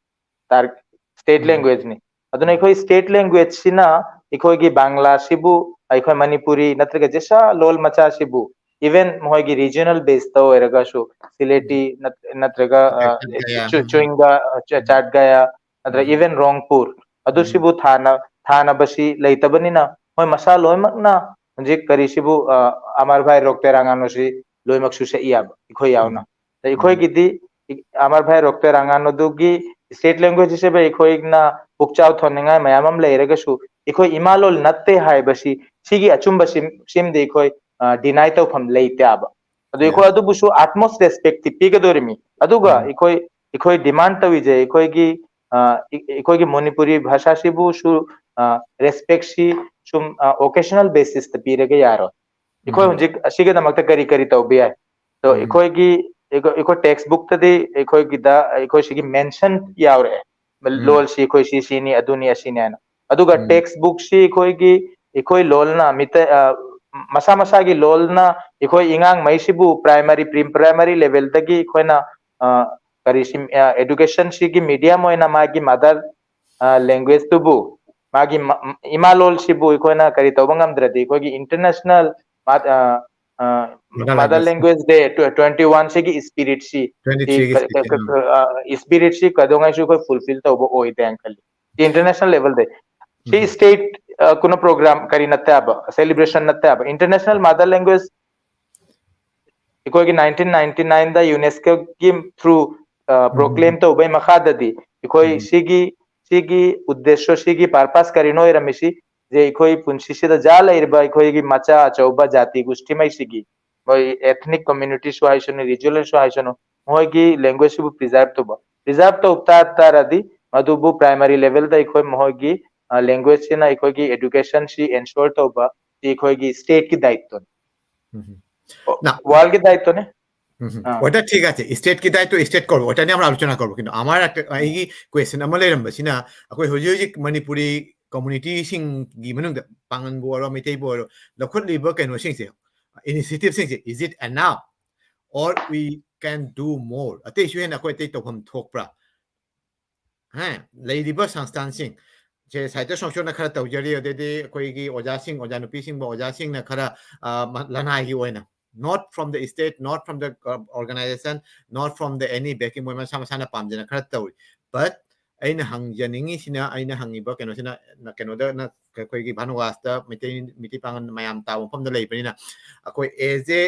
ꯁ꯭ꯇꯦꯠ ꯂꯦꯡꯒ꯭ꯋꯦꯖꯅꯤ꯫ ꯑꯗꯨꯅ ꯑꯩꯈꯣꯏ ꯁ꯭ꯇꯦꯠ ꯂꯦꯡꯒ꯭ꯋꯦꯖꯁꯤꯅ ꯑꯩꯈꯣꯏꯒꯤ ꯕꯪꯂꯥꯁꯤꯕꯨ, ꯑꯩꯈꯣꯏ ꯃꯅꯤꯄꯨꯔꯤ ꯅꯠꯇ꯭ꯔꯒ ꯖꯤꯁꯥ ꯂꯣꯜ ꯃꯆꯥꯁꯤꯕꯨ, ꯏꯚꯟ ꯃꯈꯣꯏꯒꯤ ꯔꯤꯖꯅꯦꯜ ꯕꯦꯁꯇ ꯑꯣꯏꯔꯒꯁꯨ, ꯁꯤꯂꯦꯇꯤ ꯅꯠ-, ꯅꯠꯇ꯭ꯔꯒ, ꯑ, ꯆꯨ-, ꯆꯨꯏꯡꯒ, ꯑ, ꯆ-, ꯆꯥꯠꯒꯌꯥ, ꯅꯠꯇ꯭ꯔꯒ ꯏꯚꯟ ꯔꯣꯡꯄꯨꯔ, ꯑꯗꯨꯁꯤꯕꯨ ꯊꯥꯅ-, ꯊꯥꯅꯕꯁꯤ ꯂꯩꯇꯕꯅꯤꯅ, ꯃꯣꯏ ꯃꯁꯥ ꯂꯣꯏꯅꯃꯛꯅ ꯍꯧꯖꯤꯛ ꯀꯔꯤꯁꯤꯕꯨ, ꯑ, ꯑꯃꯔ ꯚꯥꯏ ꯔꯣꯛꯇꯦ ꯔꯥꯉꯥꯅꯣꯁꯤ ꯂꯣꯏꯅꯃꯛꯁꯨ ꯁꯛꯏ ꯌꯥꯕ, ꯑꯩꯈꯣꯏ ꯌꯥꯎꯅ꯫ ꯑꯗ ꯑꯩꯈꯣꯏꯒꯤꯗꯤ, ꯑꯃꯔ ꯚꯥꯏ ꯔꯣꯛꯇꯦ ꯔꯥꯉꯥꯅꯣꯗꯨꯒꯤ ꯁ꯭ꯇꯦꯠ ꯂꯦꯡꯒ꯭ꯋꯦꯖ ꯍꯥꯏꯕ ꯑꯩꯈꯣꯏꯅ ꯄꯨꯛꯆꯥꯎ ꯊꯣꯟꯅꯤꯡꯉꯥꯏ ꯃꯌꯥꯝ ꯑꯃ ꯂꯩꯔꯒꯁꯨ, ꯑꯩꯈꯣꯏ ꯏꯃꯥ ꯂꯣꯜ ꯅꯠꯇꯦ ꯍꯥꯏꯕꯁꯤ, ꯁꯤꯒꯤ ꯑꯆꯨꯝꯕꯁꯤ, ꯁꯤꯃꯗꯤ ꯑꯩꯈꯣꯏ, ꯑ, ꯗꯤꯅꯥꯏ ꯇꯧꯐꯝ ꯂꯩꯇꯦ ꯍꯥꯏꯕ꯫ ꯑꯗꯨ ꯑꯩꯈꯣꯏ ꯑꯗꯨꯕꯨꯁꯨ ꯑꯠꯃꯣꯁ ꯔꯦꯁꯄꯦꯛꯇꯤ ꯄꯤꯒꯗꯧꯔꯤꯃꯤ꯫ ꯑꯗꯨꯒ ꯑꯩꯈꯣꯏ, ꯑꯩꯈꯣꯏ ꯗꯤꯃꯥꯟ ꯇꯧꯔꯤꯁꯦ, ꯑꯩꯈꯣꯏꯒꯤ, ꯑ, ꯑꯩ-, ꯑꯩꯈꯣꯏꯒꯤ ꯃꯅꯤꯄꯨꯔꯤ ꯚꯥꯁꯥꯁꯤꯕꯨꯁꯨ, ꯑ, ꯔꯦꯁꯄꯦꯛꯁꯤ ꯁꯨꯝ, ꯑ, ꯑꯣꯀꯦꯖꯅꯦꯜ ꯕꯦꯁꯤꯁꯇ ꯄꯤꯔꯒ ꯌꯥꯔꯣꯏ꯫ ꯑꯩꯈꯣꯏ ꯍꯧꯖꯤꯛ ꯑꯁꯤꯒꯤꯗꯃꯛꯇ ꯀꯔꯤ ꯀꯔꯤ ꯇꯧꯕ ꯌꯥꯏ? ꯑꯗꯣ ꯑꯩꯈꯣꯏꯒꯤ, ꯑꯩꯈꯣꯏ, ꯑꯩꯈꯣꯏ ꯇꯦꯛꯁ ꯕꯨꯛꯇꯗꯤ ꯑꯩꯈꯣꯏꯒꯤꯗ, ꯑꯩꯈꯣꯏ ꯁꯤꯒꯤ ꯃꯦꯟꯁꯟ ꯌꯥꯎꯔꯛꯑꯦ, ꯂꯣꯜꯁꯤ ꯑꯩꯈꯣꯏ ꯁꯤ ꯁꯤꯅꯤ, ꯑꯗꯨꯅꯤ, ꯑꯁꯤꯅꯤ ꯍꯥꯏꯅ꯫ ꯑꯗꯨꯒ ꯇꯦꯛꯁ ꯕꯨꯛꯁꯤ ꯑꯩꯈꯣꯏꯒꯤ, ꯑꯩꯈꯣꯏ ꯂꯣꯜꯅ ꯃꯤꯇꯩ, ꯑ, ꯃꯁꯥ ꯃꯁꯥꯒꯤ ꯂꯣꯜꯅ ꯑꯩꯈꯣꯏ ꯑꯉꯥꯡꯉꯩꯁꯤꯕꯨ ꯄ꯭ꯔꯥꯏꯃꯔꯤ, ꯄ꯭ꯔꯤ ꯄ꯭ꯔꯥꯏꯃꯔꯤ ꯂꯦꯚꯦꯜꯗꯒꯤ ꯑꯩꯈꯣꯏꯅ, ꯑ, ꯀꯔꯤꯁꯤ, ꯑ, education ꯁꯤꯒꯤ medium ꯑꯣꯏꯅ ꯃꯥꯒꯤ mother, ꯑ, language ꯇꯨꯕꯨ, ꯃꯥꯒꯤ ꯃ-, ꯏꯃꯥ ꯂꯣꯜꯁꯤꯕꯨ ꯑꯩꯈꯣꯏꯅ ꯀꯔꯤ ꯇꯧꯕ ꯉꯝꯗ꯭ꯔꯗꯤ, ꯑꯩꯈꯣꯏꯒꯤ international ꯃꯥ-, ꯑ, ꯑ, mother language day twenty one ꯁꯤꯒꯤ spirit ꯁꯤ, twenty three ꯒꯤ ꯁꯤ, ꯀ-, ꯀ-, ꯀ-, ꯎꯝ꯫ ꯑ, spirit ꯁꯤ ꯀꯩꯗꯧꯉꯩꯁꯨ ꯑꯩꯈꯣꯏ fulfill ꯇꯧꯕ ꯑꯣꯏꯗꯦ ꯍꯥꯏꯅ ꯈꯜꯂꯤ꯫ International level ꯗ꯫ ꯁꯤ ꯎꯝ꯫ State, ꯑ, ꯀꯩꯅꯣ program ꯀꯔꯤ ꯅꯠꯇꯦꯕ, celebration ꯅꯠꯇꯦꯕ꯫ International mother language ꯑꯩꯈꯣꯏꯒꯤ nineteen ninety nine ꯗ UNESCOꯒꯤ through, ꯑ, ꯎꯝ, ꯎꯝ, proclaim ꯎꯝ꯫ ꯇꯧꯕꯩ ꯃꯈꯥꯗꯗꯤ ꯑꯩꯈꯣꯏ ꯎꯝ, ꯎꯝ꯫ ꯁꯤꯒꯤ, ꯁꯤꯒꯤ ꯎꯗꯦꯁ꯭ꯌ, ꯁꯤꯒꯤ purpose ꯀꯔꯤꯅꯣ ꯑꯣꯏꯔꯝꯃꯤꯁꯤ? ꯖꯦ ꯑꯩꯈꯣꯏ ꯄꯨꯟꯁꯤꯁꯤꯗ ꯖꯥ ꯂꯩꯔꯤꯕ ꯑꯩꯈꯣꯏꯒꯤ ꯃꯆꯥ ꯑꯆꯧꯕ ꯖꯥꯇꯤ ꯒꯨꯁꯇꯤꯉꯩꯁꯤꯒꯤ, ꯃꯣꯏ ethnic communityꯁꯨ ꯍꯥꯏꯁꯅꯨ, regionalꯁꯨ ꯍꯥꯏꯁꯅꯨ, ꯃꯣꯏꯒꯤ languageꯁꯤꯕꯨ preserve ꯇꯧꯕ꯫ Preserve ꯇꯧ ꯇꯥ-, ꯇꯥꯔꯗꯤ ꯃꯗꯨꯕꯨ primary levelꯗ ꯑꯩꯈꯣꯏ ꯃꯈꯣꯏꯒꯤ, ꯑ, languageꯁꯤꯅ ꯑꯩꯈꯣꯏꯒꯤ educationꯁꯤ ensure ꯇꯧꯕ, ꯁꯤ ꯑꯩꯈꯣꯏꯒꯤ stateꯀꯤ ꯗꯥꯌꯤꯠꯇꯅꯤ꯫ ꯎꯝ, ꯎꯝ꯫ ꯑꯣ, ꯅ-, worldꯒꯤ ꯗꯥꯌꯤꯠꯇꯅꯤ꯫ ꯎꯝ, ꯎꯝ꯫ ꯑꯥ꯫ ওটা ঠিক আছে, stateꯀꯤ ꯗꯥয়িত্ব state ꯀꯧꯔꯣ, ওটা নিয়ে আমরা আলোচনা করবো। কিন্তু আমার একটা, ꯎꯝ꯫ ꯑꯩꯒꯤ question ꯑꯃ ꯂꯩꯔꯝꯕꯁꯤꯅ, ꯑꯩꯈꯣꯏ ꯍꯧꯖꯤꯛ ꯍꯧꯖꯤꯛ ꯃꯅꯤꯄꯨꯔꯤ communityꯁꯤꯡꯒꯤ ꯃꯅꯨꯡꯗ, ꯄꯥꯉꯟꯕꯨ ꯑꯣꯏꯔꯣ, ꯃꯩꯇꯩꯕꯨ ꯑꯣꯏꯔꯣ, ꯂꯧꯈꯠꯂꯤꯕ ꯀꯩꯅꯣꯁꯤꯡꯁꯦ, initiativeꯁꯤꯡꯁꯦ, is it enough or we can do more? ꯑꯇꯩꯁꯨ ꯍꯦꯟꯅ ꯑꯩꯈꯣꯏ ꯑꯇꯩ ꯇꯧꯐꯝ ꯊꯣꯛꯄ꯭ꯔꯥ? ꯍꯥ, ꯂꯩꯔꯤꯕ ꯁꯪꯁꯊꯥꯟꯁꯤꯡ, ꯁꯦ ꯁꯥꯍꯤꯇ꯭ꯌ ꯁꯪꯁꯊꯥꯟꯅ ꯈꯔ ꯇꯧꯖꯔꯤ, ꯑꯗꯩꯗꯤ ꯑꯩꯈꯣꯏꯒꯤ ꯑꯣꯖꯥꯁꯤꯡ, ꯑꯣꯖꯥ ꯅꯨꯄꯤꯁꯤꯡꯕꯨ, ꯑꯣꯖꯥꯁꯤꯡꯅ ꯈꯔ, ꯑ, ꯃ-, ꯂꯅꯥꯏꯒꯤ ꯑꯣꯏꯅ, not from the state, not from the, uh, organization, not from the any backing, ꯃꯣꯏ ꯃꯁꯥ ꯃꯁꯥꯅ ꯄꯥꯝꯖꯅ ꯈꯔ ꯇꯧꯔꯤ꯫ But ꯑꯩꯅ ꯍꯪꯖꯅꯤꯡꯉꯤꯁꯤꯅ, ꯑꯩꯅ ꯍꯪꯉꯤꯕ ꯀꯩꯅꯣꯁꯤꯅ, ꯅ-, ꯀꯩꯅꯣꯗ ꯅ-, ꯑꯩꯈꯣꯏꯒꯤ ꯚꯥꯅꯨꯋꯥꯁꯇ ꯃꯩꯇꯩ, ꯃꯩꯇꯩ ꯄꯥꯉꯜ ꯃꯌꯥꯝ ꯇꯥꯕ ꯃꯐꯝꯗ ꯂꯩꯕꯅꯤꯅ, ꯑꯩꯈꯣꯏ as a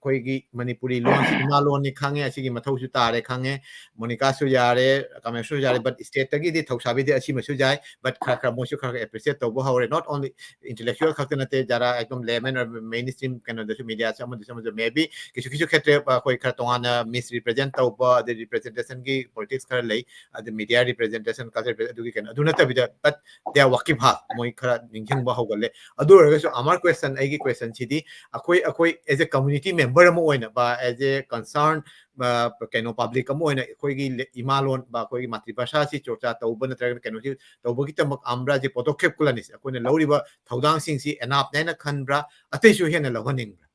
ꯑꯩꯈꯣꯏꯒꯤ ꯃꯅꯤꯄꯨꯔꯤ ꯂꯣꯟꯁꯤ ꯏꯃꯥ ꯂꯣꯟꯅꯤ ꯈꯪꯉꯦ, ꯑꯁꯤꯒꯤ ꯃꯊꯧꯁꯨ ꯇꯥꯔꯦ ꯈꯪꯉꯦ, ꯃꯣꯅꯤꯀꯥꯁꯨ ꯌꯥꯔꯦ, ꯀꯥꯃꯦꯁꯣꯔꯁꯨ ꯌꯥꯔꯦ, but stateꯇꯒꯤꯗꯤ ꯊꯧꯁꯥꯕꯤꯗꯦ, ꯑꯁꯤꯃꯁꯨ ꯌꯥꯏ, but ꯈꯔ ꯈꯔ ꯃꯣꯏꯁꯨ ꯈꯔ ꯈꯔ appreciate ꯇꯧꯕ ꯍꯧꯔꯦ, not only intellectual ꯈꯛꯇ ꯅꯠꯇꯦ, ꯖꯥꯔꯥ ꯑꯦꯛꯗꯝ layman or mainstream ꯀꯩꯅꯣꯗꯁꯨ, mediaꯁꯨ ꯑꯃꯗꯁꯨ ꯑꯃꯗꯁꯨ, maybe ꯀꯩꯁꯨ ꯀꯩꯁꯨ ꯈꯦꯠꯇ꯭ꯔꯦ, ꯑꯩꯈꯣꯏ ꯈꯔ ꯇꯣꯉꯥꯟꯅ misrepresent ꯇꯧꯕ, ꯑꯗꯩ representationꯒꯤ politics ꯈꯔ ꯂꯩ, ꯑꯗꯩ media representation, culture repre-, ꯑꯗꯨꯒꯤ ꯀꯩꯅꯣ, ꯑꯗꯨ ꯅꯠꯇꯕꯤꯗ, but they are ꯋꯥꯀꯤꯐꯥ, ꯃꯣꯏ ꯈꯔ ꯅꯤꯡꯁꯤꯡꯕ ꯍꯧꯒꯠꯂꯦ꯫ ꯑꯗꯨ ꯑꯣꯏꯔꯒꯁꯨ ꯑꯃꯔ question, ꯑꯩꯒꯤ questionꯁꯤꯗꯤ, ꯑꯩꯈꯣꯏ, ꯑꯩꯈꯣꯏ as a community member ꯑꯃ ꯑꯣꯏꯅ, ꯕ, as a concern, ꯕ, ꯀꯩꯅꯣ, public ꯑꯃ ꯑꯣꯏꯅ ꯑꯩꯈꯣꯏꯒꯤ ꯂꯦ-, ꯏꯃꯥꯂꯣꯟ, ꯕ, ꯑꯩꯈꯣꯏꯒꯤ ꯃꯥꯇ꯭ꯔꯤꯚꯥꯁꯥꯁꯤ ꯆꯣꯔꯆꯥ ꯇꯧꯕ ꯅꯠꯇ꯭ꯔꯒꯅ ꯀꯩꯅꯣꯁꯤ ꯇꯧꯕꯒꯤꯗꯃꯛ ꯑꯝꯕ꯭ꯔꯥꯁꯤ ꯄꯣꯗꯣꯈꯦꯞ ꯀꯨꯂꯥꯅꯤꯁ ꯑꯩꯈꯣꯏꯅ ꯂꯧꯔꯤꯕ ꯊꯧꯗꯥꯡꯁꯤꯡꯁꯤ enough ꯅꯦ ꯍꯥꯏꯅ ꯈꯟꯕ꯭ꯔꯥ, ꯑꯇꯩꯁꯨ ꯍꯦꯟꯅ ꯂꯧꯍꯟꯅꯤꯡꯕ꯭ꯔꯥ?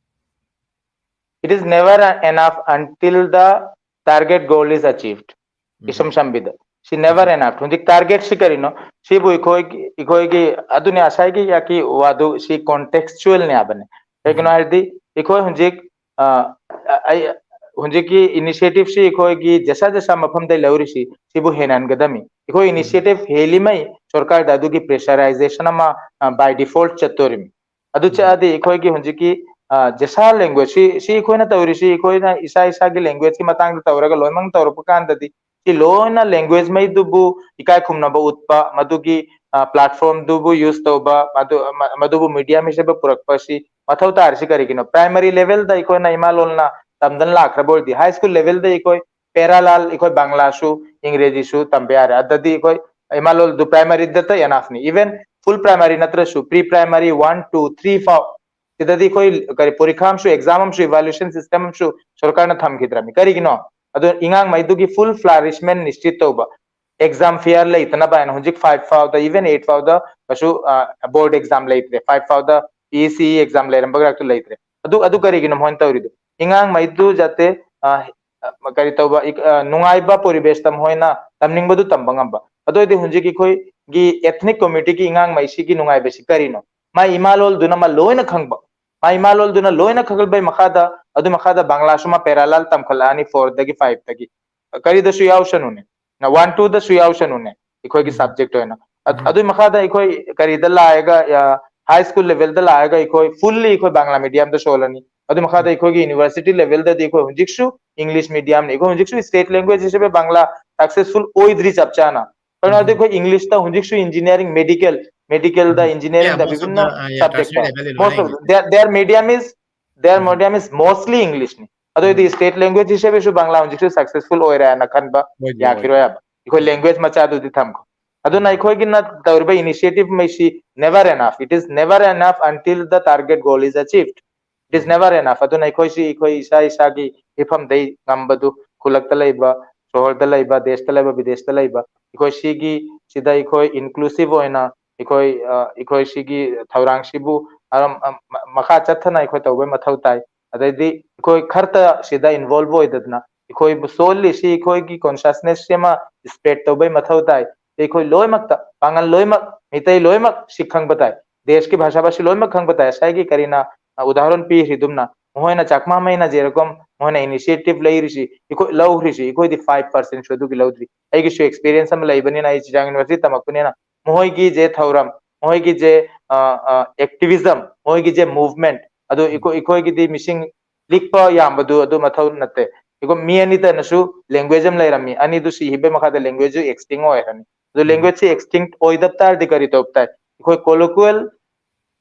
It is never enough until the target goal is achieved. ꯏꯁꯝ ꯁꯝꯕꯤꯗ, ꯁꯤ never enough. ꯍꯧꯖꯤꯛ target ꯁꯤ ꯀꯔꯤꯅꯣ? ꯁꯤꯕꯨ ꯑꯩꯈꯣꯏꯒꯤ ꯑꯩꯈꯣꯏꯒꯤ ꯑꯗꯨꯅꯦ ꯉꯁꯥꯏꯒꯤ ꯌꯥꯀꯤ ꯋꯥꯗꯨ, ꯁꯤ contextual ꯅꯦ ꯍꯥꯏꯕꯅꯦ꯫ ꯀꯩꯒꯤꯅꯣ ꯍꯥꯏꯔꯗꯤ ꯑꯩꯈꯣꯏ ꯍꯧꯖꯤꯛ ꯑ, ꯑꯩ ꯍꯧꯖꯤꯛꯀꯤ initiative ꯁꯤ ꯑꯩꯈꯣꯏꯒꯤ ꯖꯁꯥ ꯖꯁꯥ ꯃꯐꯝꯗ ꯂꯧꯔꯤꯁꯤ, ꯁꯤꯕꯨ ꯍꯦꯟꯍꯟꯒꯗꯝꯃꯤ꯫ ꯑꯩꯈꯣꯏ initiative ꯍꯦꯜꯂꯤꯃꯩ ꯁꯔꯀꯥꯔꯗ ꯑꯗꯨꯒꯤ pressurization ꯑꯃ by default ꯆꯠꯇꯣꯔꯤꯃꯤ꯫ ꯑꯗꯨ ꯆꯠꯂꯗꯤ ꯑꯩꯈꯣꯏꯒꯤ ꯍꯧꯖꯤꯛꯀꯤ ꯖꯦꯁꯥ language ꯁꯤ, ꯁꯤ ꯑꯩꯈꯣꯏꯅ ꯇꯧꯔꯤꯁꯤ, ꯑꯩꯈꯣꯏꯅ ꯏꯁꯥ ꯏꯁꯥꯒꯤ language ꯀꯤ ꯃꯇꯥꯡꯗ ꯇꯧꯔꯒ ꯂꯣꯏꯅꯃꯛ ꯇꯧꯔꯛꯄ ꯀꯥꯟꯗꯗꯤ, ꯁꯤ ꯂꯣꯏꯅ language ꯃꯩꯗꯨꯕꯨ ꯏꯀꯥꯏ ꯈꯨꯝꯅꯕ ꯎꯠꯄ, ꯃꯗꯨꯒꯤ platform ꯗꯨꯕꯨ use ꯇꯧꯕ, ꯃꯗꯨ, ꯃꯗꯨꯕꯨ medium ꯍꯥꯏꯕ ꯄꯨꯔꯛꯄ ꯑꯁꯤ ꯃꯊꯧ ꯇꯥꯔꯤꯁꯤ ꯀꯔꯤꯒꯤꯅꯣ? Primary level ꯗ ꯑꯩꯈꯣꯏꯅ ꯏꯃꯥ ꯂꯣꯟꯅ ꯇꯝꯗꯅ ꯂꯥꯛꯈ꯭ꯔꯕ ꯑꯣꯏꯔꯗꯤ, high school level ꯗ ꯑꯩꯈꯣꯏ parallel ꯑꯩꯈꯣꯏ ꯕꯪꯂꯥꯁꯨ ꯏꯪꯒ꯭ꯔꯦꯖꯤꯁꯨ ꯇꯝꯕ ꯌꯥꯔꯦ꯫ ꯑꯗꯨꯗꯤ ꯑꯩꯈꯣꯏ ꯏꯃꯥ ꯂꯣꯟꯗꯨ primary ꯗꯇ enough ꯅꯤ꯫ Even full primary ꯅꯠꯇ꯭ꯔꯁꯨ pre primary one, two, three ꯐꯥꯎ ꯁꯤꯗꯗꯤ ꯑꯩꯈꯣꯏ ꯀꯔꯤ ꯄꯔꯤꯈꯥ ꯑꯃꯁꯨ, exam ꯑꯃꯁꯨ, evaluation system ꯑꯃꯁꯨ ꯁꯔꯀꯥꯔꯅ ꯊꯝꯈꯤꯗ꯭ꯔꯕꯅꯤ꯫ ꯀꯔꯤꯒꯤꯅꯣ? ꯑꯗꯨ ꯑꯉꯥꯡꯉꯩꯗꯨꯒꯤ full flourishment ꯅꯤꯁꯆꯤꯠ ꯇꯧꯕ, exam fear ꯂꯩꯇꯅꯕ ꯍꯥꯏꯅ ꯍꯧꯖꯤꯛ five ꯐꯥꯎꯗ, even eight ꯐꯥꯎꯗ ꯀꯩꯁꯨ board exam ꯂꯩꯇ꯭ꯔꯦ꯫ Five ꯐꯥꯎꯗ P E C E exam ꯂꯩꯔꯝꯕꯒ ꯂꯩꯇ꯭ꯔꯦ꯫ ꯑꯗꯨ, ꯑꯗꯨ ꯀꯔꯤꯒꯤꯅꯣ ꯃꯣꯏꯅ ꯇꯧꯔꯤꯗꯣ? ꯑꯉꯥꯡꯉꯩꯗꯨ ꯖꯥꯇꯦ ꯀꯔꯤ ꯇꯧꯕ, ꯅꯨꯡꯉꯥꯏꯕ ꯄꯣꯔꯤꯕꯦꯁꯇ ꯃꯈꯣꯏꯅ ꯇꯝꯅꯤꯡꯕꯗꯨ ꯇꯝꯕ ꯉꯝꯕ꯫ ꯑꯗꯨ ꯑꯣꯏꯔꯗꯤ ꯍꯧꯖꯤꯛ ꯑꯩꯈꯣꯏꯒꯤ ethnic community ꯒꯤ ꯑꯉꯥꯡꯉꯩꯁꯤꯒꯤ ꯅꯨꯡꯉꯥꯏꯕꯁꯤ ꯀꯔꯤꯅꯣ? ꯃꯥ ꯏꯃꯥ ꯂꯣꯜꯗꯨꯅ ꯃꯥ ꯂꯣꯏꯅ ꯈꯪꯕ, ꯃꯥ ꯏꯃꯥ ꯂꯣꯜꯗꯨꯅ ꯂꯣꯏꯅ ꯈꯪꯒꯠꯄꯩ ꯃꯈꯥꯗ, ꯑꯗꯨ ꯃꯈꯥꯗ ꯕꯪꯂꯥꯁꯨ ꯃꯥ parallel ꯇꯝꯈꯠꯂꯛꯑꯅꯤ four ꯗꯒꯤ five ꯇꯒꯤ꯫ ꯀꯔꯤꯗꯁꯨ ꯌꯥꯎꯁꯅꯨꯅꯦ, one two ꯗꯁꯨ ꯌꯥꯎꯁꯅꯨꯅꯦ, ꯑꯩꯈꯣꯏꯒꯤ subject ꯑꯣꯏꯅ꯫ ꯑꯗꯨꯒꯤ ꯃꯈꯥꯗ ꯑꯩꯈꯣꯏ ꯀꯔꯤꯗ ꯂꯥꯛꯑꯒ, high school level ꯗ ꯂꯥꯛꯑꯒ ꯑꯩꯈꯣꯏ fully ꯑꯩꯈꯣꯏ ꯕꯪꯂꯥ medium ꯗ ꯁꯣꯜꯂꯅꯤ꯫ ꯑꯗꯨ ꯃꯈꯥꯗ ꯑꯩꯈꯣꯏꯒꯤ university level ꯗꯗꯤ ꯑꯩꯈꯣꯏ ꯍꯧꯖꯤꯛꯁꯨ English medium ꯅꯤ, ꯑꯩꯈꯣꯏ ꯍꯧꯖꯤꯛꯁꯨ state language ꯍꯥꯏꯕ ꯕꯪꯂꯥ successful ꯑꯣꯏꯗ꯭ꯔꯤ ꯆꯞ ꯆꯥꯅ꯫ ꯀꯩꯅꯣ ꯍꯥꯏꯔꯗꯤ ꯑꯩꯈꯣꯏ English ꯇ ꯍꯧꯖꯤꯛꯁꯨ engineering, medical, medical ꯗ, engineering ꯗ, ꯕꯤꯚꯤꯟꯅ subject ꯇ, most of their, their medium is, their medium is mostly English ꯅꯤ꯫ ꯑꯗꯨ ꯑꯣꯏꯔꯗꯤ state language ꯍꯥꯏꯕꯁꯨ ꯕꯪꯂꯥ ꯍꯧꯖꯤꯛꯁꯨ successful ꯑꯣꯏꯔꯦꯅ ꯈꯟꯕ ꯌꯥꯈꯤꯔꯣꯏ ꯍꯥꯏꯕ꯫ ꯑꯩꯈꯣꯏ language ꯃꯆꯥꯗꯨꯗꯤ ꯊꯝꯈꯣ꯫ ꯑꯗꯨꯅ ꯑꯩꯈꯣꯏꯒꯤꯅ ꯇꯧꯔꯤꯕ initiative ꯃꯩꯁꯤ never enough. It is never enough until the target goal is achieved. It is never enough. ꯑꯗꯨꯅ ꯑꯩꯈꯣꯏꯁꯤ ꯑꯩꯈꯣꯏ ꯏꯁꯥ ꯏꯁꯥꯒꯤ ꯏꯐꯝꯗꯩ ꯉꯝꯕꯗꯨ, ꯈꯨꯜꯂꯛꯇ ꯂꯩꯕ, ꯁꯣꯍꯣꯔꯗ ꯂꯩꯕ, ꯗꯦꯁꯇ ꯂꯩꯕ, ꯕꯤꯗꯦꯁꯇ ꯂꯩꯕ, ꯑꯩꯈꯣꯏ ꯁꯤꯒꯤ ꯁꯤꯗ ꯑꯩꯈꯣꯏ inclusive ꯑꯣꯏꯅ ꯑꯩꯈꯣꯏ, ꯑ, ꯑꯩꯈꯣꯏ ꯁꯤꯒꯤ ꯊꯧꯔꯥꯡꯁꯤꯕꯨ ꯑꯗꯨꯝ, ꯑ, ꯃ-, ꯃꯈꯥ ꯆꯠꯊꯅ ꯑꯩꯈꯣꯏ ꯇꯧꯕꯩ ꯃꯊꯧ ꯇꯥꯏ꯫ ꯑꯗꯩꯗꯤ ꯑꯩꯈꯣꯏ ꯈꯔꯇ ꯁꯤꯗ involve ꯑꯣꯏꯗꯗꯅ ꯑꯩꯈꯣꯏꯕꯨ ꯁꯣꯜꯂꯤꯁꯤ ꯑꯩꯈꯣꯏꯒꯤ ꯀꯣꯟꯁꯤꯌꯁꯅꯦꯁꯁꯤ ꯑꯃ ꯁ꯭ꯄ꯭ꯔꯦꯗ ꯇꯧꯕꯩ ꯃꯊꯧ ꯇꯥꯏ꯫ ꯑꯩꯈꯣꯏ ꯂꯣꯏꯅꯃꯛꯇ, ꯄꯥꯉꯜ ꯂꯣꯏꯅꯃꯛ, ꯃꯤꯇꯩ ꯂꯣꯏꯅꯃꯛ ꯁꯤ ꯈꯪꯕ ꯇꯥꯏ꯫ ꯗꯦꯁꯀꯤ ꯚꯥꯁꯥ ꯚꯥꯁꯤ ꯂꯣꯏꯅꯃꯛ ꯈꯪꯕ ꯇꯥꯏ꯫ ꯉꯁꯥꯏꯒꯤ ꯀꯔꯤꯅ, ꯑ, ꯎꯗꯥꯍꯔꯟ ꯄꯤꯈ꯭ꯔꯤꯗꯨꯝꯅ, ꯃꯈꯣꯏꯅ ꯆꯥꯛꯃꯥ ꯃꯩꯅ ꯖꯦꯔꯣꯀꯝ ꯃꯈꯣꯏꯅ ꯏꯅꯤꯁꯤꯌꯦꯇꯤꯚ ꯂꯩꯔꯤꯁꯤ, ꯑꯩꯈꯣꯏ ꯂꯧꯈ꯭ꯔꯤꯁꯤ, ꯑꯩꯈꯣꯏꯗꯤ ꯐꯥꯏꯚ ꯄꯥꯔꯁꯦꯟꯁꯨ ꯑꯗꯨꯒꯤ ꯂꯧꯗ꯭ꯔꯤ꯫ ꯑꯩꯒꯤꯁꯨ ꯑꯦꯛꯁꯄꯤꯔꯤꯌꯦꯟꯁ ꯑꯃ ꯂꯩꯕꯅꯤꯅ, ꯑꯩ ꯆꯤꯖꯥꯡ ꯌꯨꯅꯤꯚꯔꯁꯤꯇꯤ ꯇꯝꯃꯛꯄꯅꯤꯅ, ꯃꯈꯣꯏꯒꯤ ꯖꯦ ꯊꯧꯔꯝ, ꯃꯈꯣꯏꯒꯤ ꯖꯦ, ꯑ, ꯑ, ꯑꯦꯛꯇꯤꯚꯤꯖꯝ, ꯃꯈꯣꯏꯒꯤ ꯖꯦ ꯃꯨꯚꯃꯦꯟꯠ, ꯑꯗꯨ ꯑꯩꯈꯣꯏ, ꯑꯩꯈꯣꯏꯒꯤꯗꯤ ꯃꯤꯁꯤꯡ ꯂꯤꯛꯄ ꯌꯥꯝꯕꯗꯨ ꯑꯗꯨ ꯃꯊꯧ ꯅꯠꯇꯦ꯫ ꯑꯩꯈꯣꯏ ꯃꯤ ꯑꯅꯤꯇꯅꯁꯨ ꯂꯦꯡꯒ꯭ꯋꯦꯖ ꯑꯃ ꯂꯩꯔꯝꯃꯤ, ꯑꯅꯤꯗꯨ ꯁꯤ ꯍꯤꯕꯩ ꯃꯈꯥꯗ ꯂꯦꯡꯒ꯭ꯋꯦꯖꯁꯨ ꯑꯦꯛꯁꯇꯤꯡ ꯑꯣꯏꯔꯅꯤ꯫ ꯑꯗꯨ ꯎꯝ꯫ ꯂꯦꯡꯒ꯭ꯋꯦꯖꯁꯤ ꯑꯦꯛꯁꯇꯤꯡ ꯑꯣꯏꯗꯕ ꯇꯥꯔꯗꯤ ꯀꯔꯤ ꯇꯧꯕ ꯇꯥꯏ? ꯑꯩꯈꯣꯏ ꯀꯣꯂꯣꯀ꯭ꯋꯦꯜ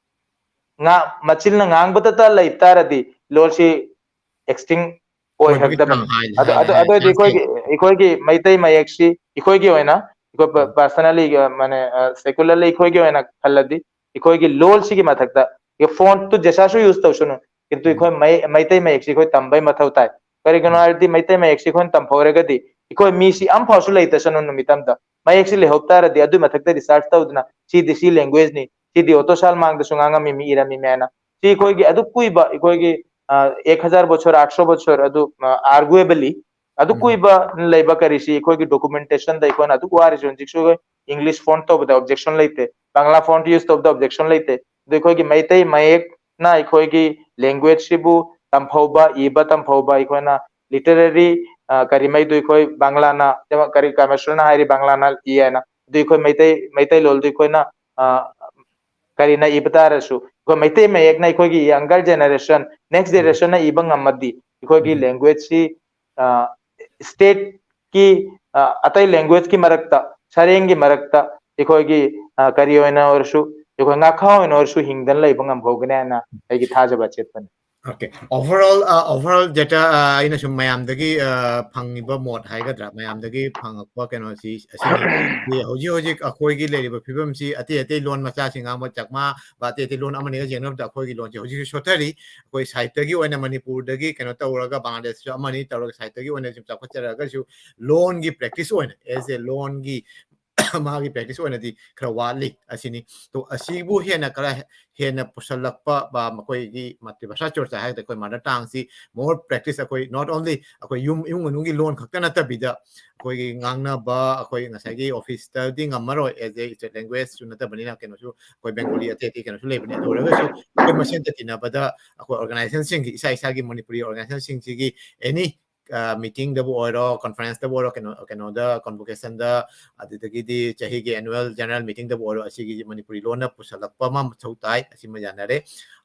ꯉꯥ-, ꯃꯆꯤꯟꯅ ꯉꯥꯡꯕꯗꯇ ꯂꯩ ꯇꯥꯔꯗꯤ ꯂꯣꯜꯁꯤ ꯑꯦꯛꯁꯇꯤꯡ ꯑꯣꯏꯕꯒꯤ ꯑꯣꯏꯍꯛꯇꯕꯅꯤ꯫ ꯆꯥꯡ ꯍꯥꯏ-, ꯑꯗꯨ, ꯍꯥꯏ-, ꯑꯗꯨ, ꯍꯥꯏ-, ꯑꯗꯨ ꯑꯣꯏꯔꯗꯤ ꯍꯥꯏ-, ꯑꯩꯈꯣꯏꯒꯤ, ꯑꯩꯈꯣꯏꯒꯤ ꯃꯩꯇꯩ ꯃꯌꯦꯛꯁꯤ ꯑꯩꯈꯣꯏꯒꯤ ꯑꯣꯏꯅ, ꯑꯩꯈꯣꯏ ꯄ-, ꯎꯝ꯫ ꯄꯔꯁꯅꯦꯜꯂꯤ, ꯑ, ꯃꯥꯅꯦ, ꯑ, ꯁꯦꯀꯨꯂꯔꯂꯤ ꯑꯩꯈꯣꯏꯒꯤ ꯑꯣꯏꯅ ꯈꯜꯂꯗꯤ ꯑꯩꯈꯣꯏꯒꯤ ꯂꯣꯜꯁꯤꯒꯤ ꯃꯊꯛꯇ, ꯑꯦ, ꯐꯣꯟꯠꯇꯨ ꯖꯦꯁꯥꯁꯨ ꯌꯨꯁ ꯇꯧꯁꯅꯨ, ꯀꯤꯟꯇꯨ ꯎꯝ꯫ ꯑꯩꯈꯣꯏ ꯃꯩ-, ꯃꯩꯇꯩ ꯃꯌꯦꯛꯁꯤ ꯑꯩꯈꯣꯏ ꯇꯝꯕꯩ ꯃꯊꯧ ꯇꯥꯏ꯫ ꯀꯔꯤꯒꯤꯅꯣ ꯎꯝ꯫ ꯍꯥꯏꯔꯗꯤ ꯃꯩꯇꯩ ꯃꯌꯦꯛꯁꯤ ꯑꯩꯈꯣꯏꯅ ꯇꯝꯍꯧꯔꯒꯗꯤ ꯑꯩꯈꯣꯏ ꯃꯤꯁꯤ ꯑꯝꯐꯥꯎꯁꯨ ꯂꯩꯇꯁꯅꯨ ꯅꯨꯃꯤꯠ ꯑꯝꯗ꯫ ꯃꯌꯦꯛꯁꯤ ꯂꯩꯍꯧ ꯇꯥꯔꯗꯤ ꯑꯗꯨꯏ ꯃꯊꯛꯇ ꯔꯤꯁꯥꯔꯆ ꯇꯧꯗꯅ ꯁꯤꯗꯤ ꯁꯤ ꯂꯦꯡꯒ꯭ꯋꯦꯖꯅꯤ, ꯁꯤꯗꯤ ꯑꯣꯇꯣ ꯁꯥꯜ ꯃꯥꯡꯗꯁꯨ ꯉꯥꯡꯉꯝꯃꯤ ꯃꯤ ꯏꯔꯝꯃꯤ ꯃꯌꯥꯝꯅ꯫ ꯁꯤ ꯑꯩꯈꯣꯏꯒꯤ ꯑꯗꯨ ꯀꯨꯏꯕ ꯑꯩꯈꯣꯏꯒꯤ, ꯑ, ꯑꯦꯛ ꯍꯖꯥꯔ ꯕꯣꯆꯣꯔ, ꯑꯥꯠ ꯁꯣ ꯕꯣꯆꯣꯔ ꯑꯗꯨ, ꯑ, ꯑꯥꯔꯒꯨꯑꯦꯕꯂꯤ ꯑꯗꯨ ꯎꯝ꯫ ꯀꯨꯏꯕ ꯂꯩꯕ ꯀꯔꯤꯁꯤ ꯑꯩꯈꯣꯏꯒꯤ ꯗꯣꯀꯨꯃꯦꯟꯇꯦꯁꯟꯗ ꯑꯩꯈꯣꯏꯅ ꯑꯗꯨꯛ ꯋꯥꯔꯤꯁꯤ ꯍꯧꯖꯤꯛꯁꯨ ꯑꯩꯈꯣꯏ ꯏꯪꯂꯤꯁ ꯐꯣꯟꯠ ꯇꯧꯕꯗ ꯑꯣꯕꯖꯦꯛꯁꯟ ꯂꯩꯇꯦ, ꯕꯪꯒ꯭ꯂꯥ ꯐꯣꯟꯠ ꯌꯨꯁ ꯇꯧꯕꯗ ꯑꯣꯕꯖꯦꯛꯁꯟ ꯂꯩꯇꯦ꯫ ꯑꯗꯨ ꯑꯩꯈꯣꯏꯒꯤ ꯃꯩꯇꯩ ꯃꯌꯦꯛꯅ ꯑꯩꯈꯣꯏꯒꯤ ꯂꯦꯡꯒ꯭ꯋꯦꯖꯁꯤꯕꯨ ꯇꯝꯍꯧꯕ, ꯏꯕ ꯇꯝꯍꯧꯕ, ꯑꯩꯈꯣꯏꯅ ꯂꯤꯇꯔꯦꯔꯤ, ꯑ, ꯀꯔꯤꯃꯩꯗꯨ ꯑꯩꯈꯣꯏ ꯕꯪꯒ꯭ꯂꯥꯅ, ꯀꯔꯤ ꯀꯥꯃꯦꯁꯣꯔꯅ ꯍꯥꯏꯔꯤ ꯕꯪꯒ꯭ꯂꯥꯅ ꯏ ꯍꯥꯏꯅ, ꯑꯗꯨ ꯑꯩꯈꯣꯏ ꯃꯩꯇꯩ, ꯃꯩꯇꯩꯂꯣꯟꯗꯨ ꯑꯩꯈꯣꯏꯅ, ꯑ, ꯀꯔꯤꯅ ꯏꯕ ꯇꯥꯔꯁꯨ, ꯑꯩꯈꯣꯏ ꯃꯩꯇꯩ ꯃꯌꯦꯛꯅ ꯑꯩꯈꯣꯏꯒꯤ ꯌꯪꯒꯔ ꯖꯦꯅꯦꯔꯦꯁꯟ, ꯅꯦꯛꯁ ꯎꯝ꯫ ꯖꯦꯅꯦꯔꯦꯁꯟꯅ ꯏꯕ ꯉꯝꯃꯗꯤ, ꯑꯩꯈꯣꯏꯒꯤ ꯎꯝ꯫ ꯂꯦꯡꯒ꯭ꯋꯦꯖꯁꯤ, ꯑ, ꯁ꯭ꯇꯦꯠꯀꯤ, ꯑ, ꯑꯇꯩ ꯂꯦꯡꯒ꯭ꯋꯦꯖꯀꯤ ꯃꯔꯛꯇ, ꯁꯔꯦꯡꯒꯤ ꯃꯔꯛꯇ ꯑꯩꯈꯣꯏꯒꯤ, ꯑ, ꯀꯔꯤ ꯑꯣꯏꯅ ꯑꯣꯏꯔꯁꯨ, ꯑꯩꯈꯣꯏ ꯉꯥꯈꯥ ꯑꯣꯏꯅ ꯑꯣꯏꯔꯁꯨ ꯍꯤꯡꯗꯅ ꯂꯩꯕ ꯉꯝꯍꯧꯒꯅꯤ ꯍꯥꯏꯅ ꯑꯩꯒꯤ ꯊꯥꯖꯕ ꯑꯆꯦꯠꯄꯅꯤ꯫ Okay. Overall, ꯑ, overall data, ꯑ, ꯑꯩꯅ ꯁꯨꯝ ꯃꯌꯥꯝꯗꯒꯤ, ꯑ, ꯐꯪꯉꯤꯕ ꯃꯣꯠ ꯍꯥꯏꯒꯗ꯭ꯔꯥ, ꯃꯌꯥꯝꯗꯒꯤ ꯐꯪꯉꯛꯄ ꯀꯩꯅꯣꯁꯤ ꯑꯁꯤꯅꯤ꯫ ꯍꯧꯖꯤꯛ ꯍꯧꯖꯤꯛ ꯑꯩꯈꯣꯏꯒꯤ ꯂꯩꯔꯤꯕ ꯐꯤꯕꯝꯁꯤ ꯑꯇꯩ ꯑꯇꯩ ꯂꯣꯟ ꯃꯆꯥꯁꯤꯡ ꯉꯥꯡꯕ ꯆꯥꯛꯃꯥ, ꯑꯇꯩ ꯑꯇꯩ ꯂꯣꯟ ꯑꯃꯅꯤꯒ ꯌꯦꯡꯅꯕꯗ ꯑꯩꯈꯣꯏꯒꯤ ꯂꯣꯟꯁꯦ ꯍꯧꯖꯤꯛ ꯍꯧꯖꯤꯛ ꯁꯣꯠꯊꯔꯤ꯫ ꯑꯩꯈꯣꯏ ꯁꯥꯍꯤꯇ꯭ꯌꯒꯤ ꯑꯣꯏꯅ ꯃꯅꯤꯄꯨꯔꯗꯒꯤ ꯀꯩꯅꯣ ꯇꯧꯔꯒ ꯕꯪꯒ꯭ꯂꯥꯗꯦꯁꯁꯨ ꯑꯃꯅꯤ ꯇꯧꯔꯒ ꯁꯥꯍꯤꯇ꯭ꯌꯒꯤ ꯑꯣꯏꯅ ꯁꯨꯝ ꯆꯥꯎꯈꯠꯆꯔꯛꯑꯒꯁꯨ ꯂꯣꯟꯒꯤ practice ꯑꯣꯏꯅ as a ꯂꯣꯟꯒꯤ ꯃꯥꯒꯤ practice ꯑꯣꯏꯅꯗꯤ ꯈꯔ ꯋꯥꯠꯂꯤ ꯑꯁꯤꯅꯤ꯫ ꯇꯣ ꯑꯁꯤꯕꯨ ꯍꯦꯟꯅ ꯈꯔ ꯍꯦꯟꯅ ꯄꯨꯁꯜꯂꯛꯄ ꯃꯈꯣꯏꯒꯤ ꯃꯥꯇ꯭ꯔꯤꯚꯥꯁꯥ ꯆꯣꯔꯆꯥ ꯍꯥꯏꯔꯒꯗꯤ ꯑꯩꯈꯣꯏ mother tongueꯁꯤ more practice ꯑꯩꯈꯣꯏ not only ꯑꯩꯈꯣꯏ ꯌꯨꯝ ꯏꯃꯨꯡ ꯃꯅꯨꯡꯒꯤ ꯂꯣꯟ ꯈꯛꯇ ꯅꯠꯇꯕꯤꯗ ꯑꯩꯈꯣꯏꯒꯤ ꯉꯥꯡꯅꯕ ꯑꯩꯈꯣꯏ ꯉꯁꯥꯏꯒꯤ officeꯇꯗꯤ ꯉꯝꯃꯔꯣꯏ as a state language« ꯁꯨ ꯅꯠꯇꯕꯅꯤꯅ ꯀꯩꯅꯣꯁꯨ ꯑꯩꯈꯣꯏ Bengali ꯑꯇꯩ ꯑꯇꯩ ꯀꯩꯅꯣꯁꯨ ꯂꯩꯕꯅꯤ꯫ ꯑꯗꯨ ꯑꯣꯏꯔꯒꯁꯨ ꯑꯩꯈꯣꯏ ꯃꯁꯦꯟꯗ ꯇꯤꯟꯅꯕꯗ ꯑꯩꯈꯣꯏ organizationꯁꯤꯡꯒꯤ ꯏꯁꯥ ꯏꯁꯥꯒꯤ ꯃꯅꯤꯄꯨꯔꯤ organizationꯁꯤꯡꯁꯤꯒꯤ any meetingꯗꯕꯨ ꯑꯣꯏꯔꯣ conferenceꯇꯕꯨ ꯑꯣꯏꯔꯣ ꯀꯩꯅꯣ ꯀꯩꯅꯣꯗ convocationꯗ ꯑꯗꯨꯗꯒꯤꯗꯤ ꯆꯍꯤꯒꯤ annual general meetingꯗꯕꯨ ꯑꯣꯏꯔꯣ ꯑꯁꯤꯒꯤ ꯃꯅꯤꯄꯨꯔꯤ ꯂꯣꯟꯅ ꯄꯨꯁꯜꯂꯛꯄ ꯑꯃ ꯃꯊꯧ ꯇꯥꯏ꯫ ꯑꯁꯤꯃ ꯌꯥꯅꯔꯦ꯫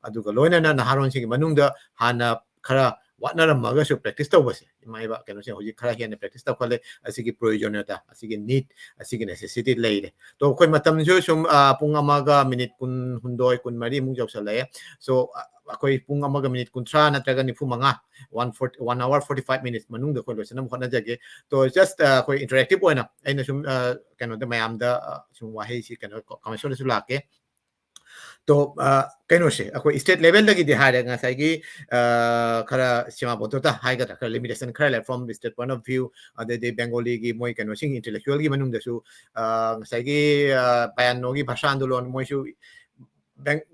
ꯑꯗꯨꯒ ꯂꯣꯏꯅꯅ ꯅꯍꯥꯔꯣꯟꯁꯤꯡꯒꯤ ꯃꯅꯨꯡꯗ ꯍꯥꯟꯅ ꯈꯔ ꯋꯥꯠꯅꯔꯝꯃꯒꯁꯨ practice ꯇꯧꯕꯁꯦ ꯏꯃꯥ ꯏꯕ ꯀꯩꯅꯣꯁꯦ ꯍꯧꯖꯤꯛ ꯈꯔ ꯍꯦꯟꯅ practice ꯇꯧꯈꯠꯂꯦ꯫ ꯑꯁꯤꯒꯤ ꯄ꯭ꯔꯣꯌꯣꯖꯅꯤꯌꯇ ꯑꯁꯤꯒꯤ need ꯑꯁꯤꯒꯤ necessity ꯂꯩꯔꯦ꯫ ꯇꯣ ꯑꯩꯈꯣꯏ ꯃꯇꯝꯁꯨ ꯁꯨꯝ ꯄꯨꯡ ꯑꯃꯒ minute ꯀꯨꯟꯍꯨꯝꯗꯣꯏ ꯀꯨꯟꯃꯔꯤꯃꯨꯛ ꯌꯧꯁꯜꯂꯛꯑꯦ꯫ So ꯑꯩꯈꯣꯏ ꯄꯨꯡ ꯑꯃꯒ minute ꯀꯨꯟꯊ꯭ꯔꯥ ꯅꯠꯇ꯭ꯔꯒ ꯅꯤꯐꯨ ꯃꯉꯥ one forty one hour forty five minutes ꯃꯅꯨꯡꯗ ꯑꯩꯈꯣꯏ ꯂꯣꯏꯁꯤꯟꯅꯕ ꯍꯣꯠꯅꯖꯒꯦ꯫ ꯇꯣ just ꯑꯩꯈꯣꯏ interactive ꯑꯣꯏꯅ ꯑꯩꯅ ꯁꯨꯝ ꯀꯩꯅꯣꯗ ꯃꯌꯥꯝꯗ ꯁꯨꯝ ꯋꯥꯍꯩꯁꯤ ꯀꯩꯅꯣ ꯀꯃꯦꯟꯁꯣꯟꯗꯁꯨ ꯂꯥꯛꯀꯦ꯫ ꯇꯣ ꯀꯩꯅꯣꯁꯦ ꯑꯩꯈꯣꯏ state levelꯗꯒꯤꯗꯤ ꯍꯥꯏꯔꯦ ꯉꯁꯥꯏꯒꯤ ꯈꯔ ꯁꯤꯃꯥ ꯕꯣꯇꯣꯇ ꯍꯥꯏꯒꯗ꯭ꯔꯥ ꯈꯔ limitation ꯈꯔ ꯂꯩ from state point of view꯫ ꯑꯗꯩꯗꯤ Bengaliꯒꯤ ꯃꯣꯏ ꯀꯩꯅꯣꯁꯤꯡ intellectualꯒꯤ ꯃꯅꯨꯡꯗꯁꯨ ꯉꯁꯥꯏꯒꯤ ꯕꯌꯥꯟꯅꯣꯒꯤ ꯚꯥꯁꯥ ꯑꯟꯗꯣꯂꯣꯟ ꯃꯣꯏꯁꯨ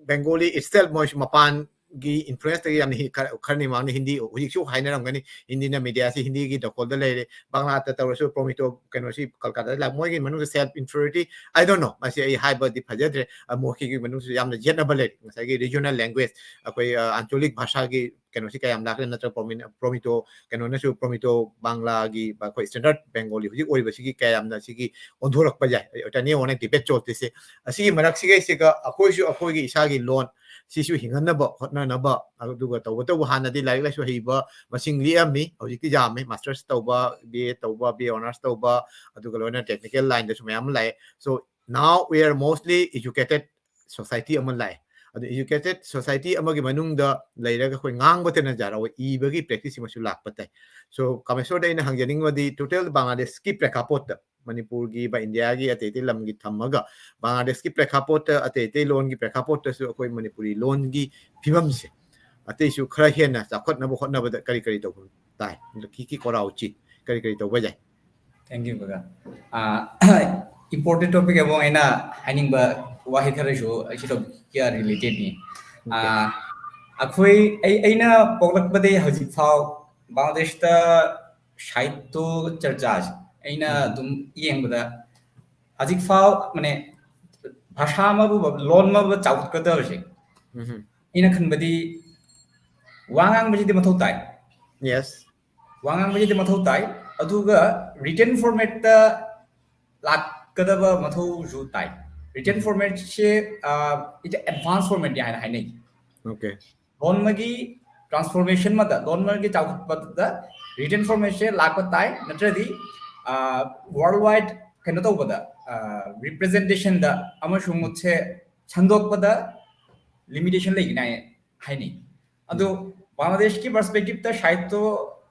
Bengali itself ꯃꯣꯏꯁꯨ ꯃꯄꯥꯟꯒꯤ influenceꯇꯒꯤ ꯌꯥꯝꯅ ꯈꯔꯅꯤ ꯃꯃꯥꯡꯗ ꯍꯤꯟꯗꯤ ꯍꯧꯖꯤꯛꯁꯨ ꯍꯥꯏꯅꯔꯝꯒꯅꯤ ꯍꯤꯟꯗꯤꯅ mediaꯁꯤ ꯍꯤꯟꯗꯤꯒꯤ ꯗꯈꯣꯜꯗ ꯂꯩꯔꯦ꯫ ꯕꯪꯂꯥꯗ ꯇꯧꯔꯁꯨ ꯄ꯭ꯔꯣꯃꯤꯇꯣ ꯀꯩꯅꯣꯁꯤ ꯀꯜꯀꯇꯥꯗ ꯂꯥꯛ ꯃꯣꯏꯒꯤ ꯃꯅꯨꯡꯗ self inferiority I don't know ꯃꯁꯤ ꯑꯩ ꯍꯥꯏꯕꯗꯤ ꯐꯖꯗ꯭ꯔꯦ꯫ ꯃꯣꯈꯤꯒꯤ ꯃꯅꯨꯡꯗꯁꯨ ꯌꯥꯝꯅ ꯌꯦꯠꯅꯕ ꯂꯩꯔꯦ꯫ ꯉꯁꯥꯏꯒꯤ regional language ꯑꯩꯈꯣꯏ ꯑꯟꯆꯣꯂꯤꯛ ꯚꯥꯁꯥꯒꯤ ꯀꯩꯅꯣꯁꯤ ꯀꯌꯥꯝ ꯂꯥꯛꯈ꯭ꯔꯦ ꯅꯠꯇ꯭ꯔꯒ ꯄ꯭ꯔꯣꯃꯤꯇꯣ ꯀꯩꯅꯣꯅꯁꯨ ꯄ꯭ꯔꯣꯃꯤꯇꯣ ꯕꯪꯂꯥꯒꯤ ꯑꯩꯈꯣꯏ standard Bengali ꯍꯧꯖꯤꯛ ꯑꯣꯏꯔꯤꯕꯁꯤꯒꯤ ꯀꯌꯥꯝꯅ ꯁꯤꯒꯤ ꯑꯣꯟꯊꯣꯔꯛꯄ ꯌꯥꯏ꯫ ꯑꯇꯅꯤ ꯑꯣꯅ debate ꯆꯣꯠꯇ꯭ꯔꯤꯁꯦ ꯑꯁꯤꯒꯤ ꯃꯔꯛꯁꯤꯒꯩꯁꯤꯒ ꯑꯩꯈꯣꯏꯁꯨ ꯑꯩꯈꯣꯏꯒꯤ ꯏꯁꯥꯒꯤ ꯂꯣꯟ ꯁꯤꯁꯨ ꯍꯤꯡꯍꯟꯅꯕ ꯍꯣꯠꯅꯅꯕ ꯑꯗꯨꯒ ꯇꯧꯕꯇꯕꯨ ꯍꯥꯟꯅꯗꯤ ꯂꯥꯏꯔꯤꯛ ꯂꯥꯏꯁꯨ ꯍꯩꯕ ꯃꯁꯤꯡ ꯂꯤꯛꯑꯝꯃꯤ꯫ ꯍꯧꯖꯤꯛꯇꯤ ꯌꯥꯝꯃꯤ꯫ Masters ꯇꯧꯕ, B A ꯇꯧꯕ, B A honours ꯇꯧꯕ ꯑꯗꯨꯒ ꯂꯣꯏꯅ technical lineꯗꯁꯨ ꯃꯌꯥꯝ ꯑꯃ ꯂꯥꯛꯑꯦ꯫ So now we are mostly educated society ꯑꯃ ꯂꯥꯛꯑꯦ꯫ ꯑꯗꯨ educated society ꯑꯃꯒꯤ ꯃꯅꯨꯡꯗ ꯂꯩꯔꯒ ꯑꯩꯈꯣꯏ ꯉꯥꯡꯕꯇ ꯅꯠꯇꯅ ꯑꯩꯈꯣꯏ ꯏꯕꯒꯤ practice ꯑꯃꯁꯨ ꯂꯥꯛꯄ ꯇꯥꯏ꯫ So ꯀꯃꯦꯁꯣꯔꯗ ꯑꯩꯅ ꯍꯪꯖꯅꯤꯡꯕꯗꯤ total ꯕꯪꯒ꯭ꯂꯥꯗꯦꯁꯀꯤ ꯄ꯭ꯔꯦꯈꯥꯄꯣꯠꯇ ꯃꯅꯤꯄꯨꯔꯒꯤ ꯕ ꯏꯟꯗꯤꯌꯥꯒꯤ ꯑꯇꯩ ꯑꯇꯩ ꯂꯝꯒꯤ ꯊꯝꯃꯒ ꯕꯪꯒ꯭ꯂꯥꯗꯦꯁꯀꯤ ꯄ꯭ꯔꯦꯈꯥꯄꯣꯠꯇ ꯑꯇꯩ ꯑꯇꯩ ꯂꯣꯟꯒꯤ ꯄ꯭ꯔꯦꯈꯥꯄꯣꯠꯇꯁꯨ ꯑꯩꯈꯣꯏ ꯃꯅꯤꯄꯨꯔꯤ ꯂꯣꯟꯒꯤ ꯐꯤꯕꯝꯁꯦ ꯑꯇꯩꯁꯨ ꯈꯔ ꯍꯦꯟꯅ ꯆꯥꯎꯈꯠꯅꯕ ꯍꯣꯠꯅꯕꯗ ꯀꯔꯤ ꯀꯔꯤ ꯇꯧꯕ ꯇꯥꯏ? ꯀꯤ ꯀꯤ ꯀꯣꯔꯥꯎ ꯆꯤ ꯀꯔꯤ ꯀꯔꯤ ꯇꯧꯕ ꯌꯥꯏ? Thank you ꯀꯀꯥ꯫ Important topic ꯑꯃ ꯑꯩꯅ ꯍꯥꯏꯅꯤꯡꯕ ꯋꯥꯍꯩ ꯈꯔꯁꯨ ꯑꯩꯁꯤ ꯇꯣꯄꯤꯛꯀ ꯔꯤꯂꯦꯇꯦꯗꯅꯤ꯫ ꯑꯩꯈꯣꯏ ꯑꯩ ꯑꯩꯅ ꯄꯣꯛꯂꯛꯄꯗꯒꯤ ꯍꯧꯖꯤꯛ ꯐꯥꯎ ꯕꯪꯒ꯭ꯂꯥꯗꯦꯁꯇ ꯁꯥꯍꯤꯇ꯭ꯌ ꯆꯔꯆꯥꯁꯦ ꯑꯩꯅ ꯑꯗꯨꯝ ꯌꯦꯡꯕꯗ ꯍꯧꯖꯤꯛ ꯐꯥꯎ ꯃꯥꯅꯦ ꯚꯥꯁꯥ ꯑꯃꯕꯨ ꯂꯣꯟ ꯑꯃꯕꯨ ꯆꯥꯎꯈꯠꯀꯗꯕꯁꯦ ꯑꯩꯅ ꯈꯟꯕꯗꯤ ꯋꯥ ꯉꯥꯡꯕꯁꯤꯗꯤ ꯃꯊꯧ ꯇꯥꯏ꯫ Yes. ꯋꯥ ꯉꯥꯡꯕꯁꯤꯗꯤ ꯃꯊꯧ ꯇꯥꯏ꯫ ꯑꯗꯨꯒ written formatꯇ ꯂꯥꯛꯀꯗꯕ ꯃꯊꯧꯁꯨ ꯇꯥꯏ꯫ Written formatꯁꯦ advance formatꯅꯤ ꯍꯥꯏꯅ ꯍꯥꯏꯅꯩ꯫ Okay. ꯂꯣꯟ ꯑꯃꯒꯤ transformation ꯑꯃꯗ, ꯂꯣꯟ ꯑꯃꯒꯤ ꯆꯥꯎꯈꯠꯄꯗ written formatꯁꯦ ꯂꯥꯛꯄ ꯇꯥꯏ, ꯅꯠꯇ꯭ꯔꯗꯤ worldwide ꯀꯩꯅꯣ ꯇꯧꯕꯗ, representationꯗ ꯑꯃꯁꯨꯡ ꯃꯨꯠꯁꯦ ꯁꯟꯗꯣꯛꯄꯗ limitation ꯂꯩꯒꯅꯤ ꯍꯥꯏꯅ ꯍꯥꯏꯅꯩ꯫ ꯑꯗꯣ ꯕꯪꯒ꯭ꯂꯥꯗꯦꯁꯀꯤ perspectiveꯇ ꯁꯥꯍꯤꯇ꯭ꯌ,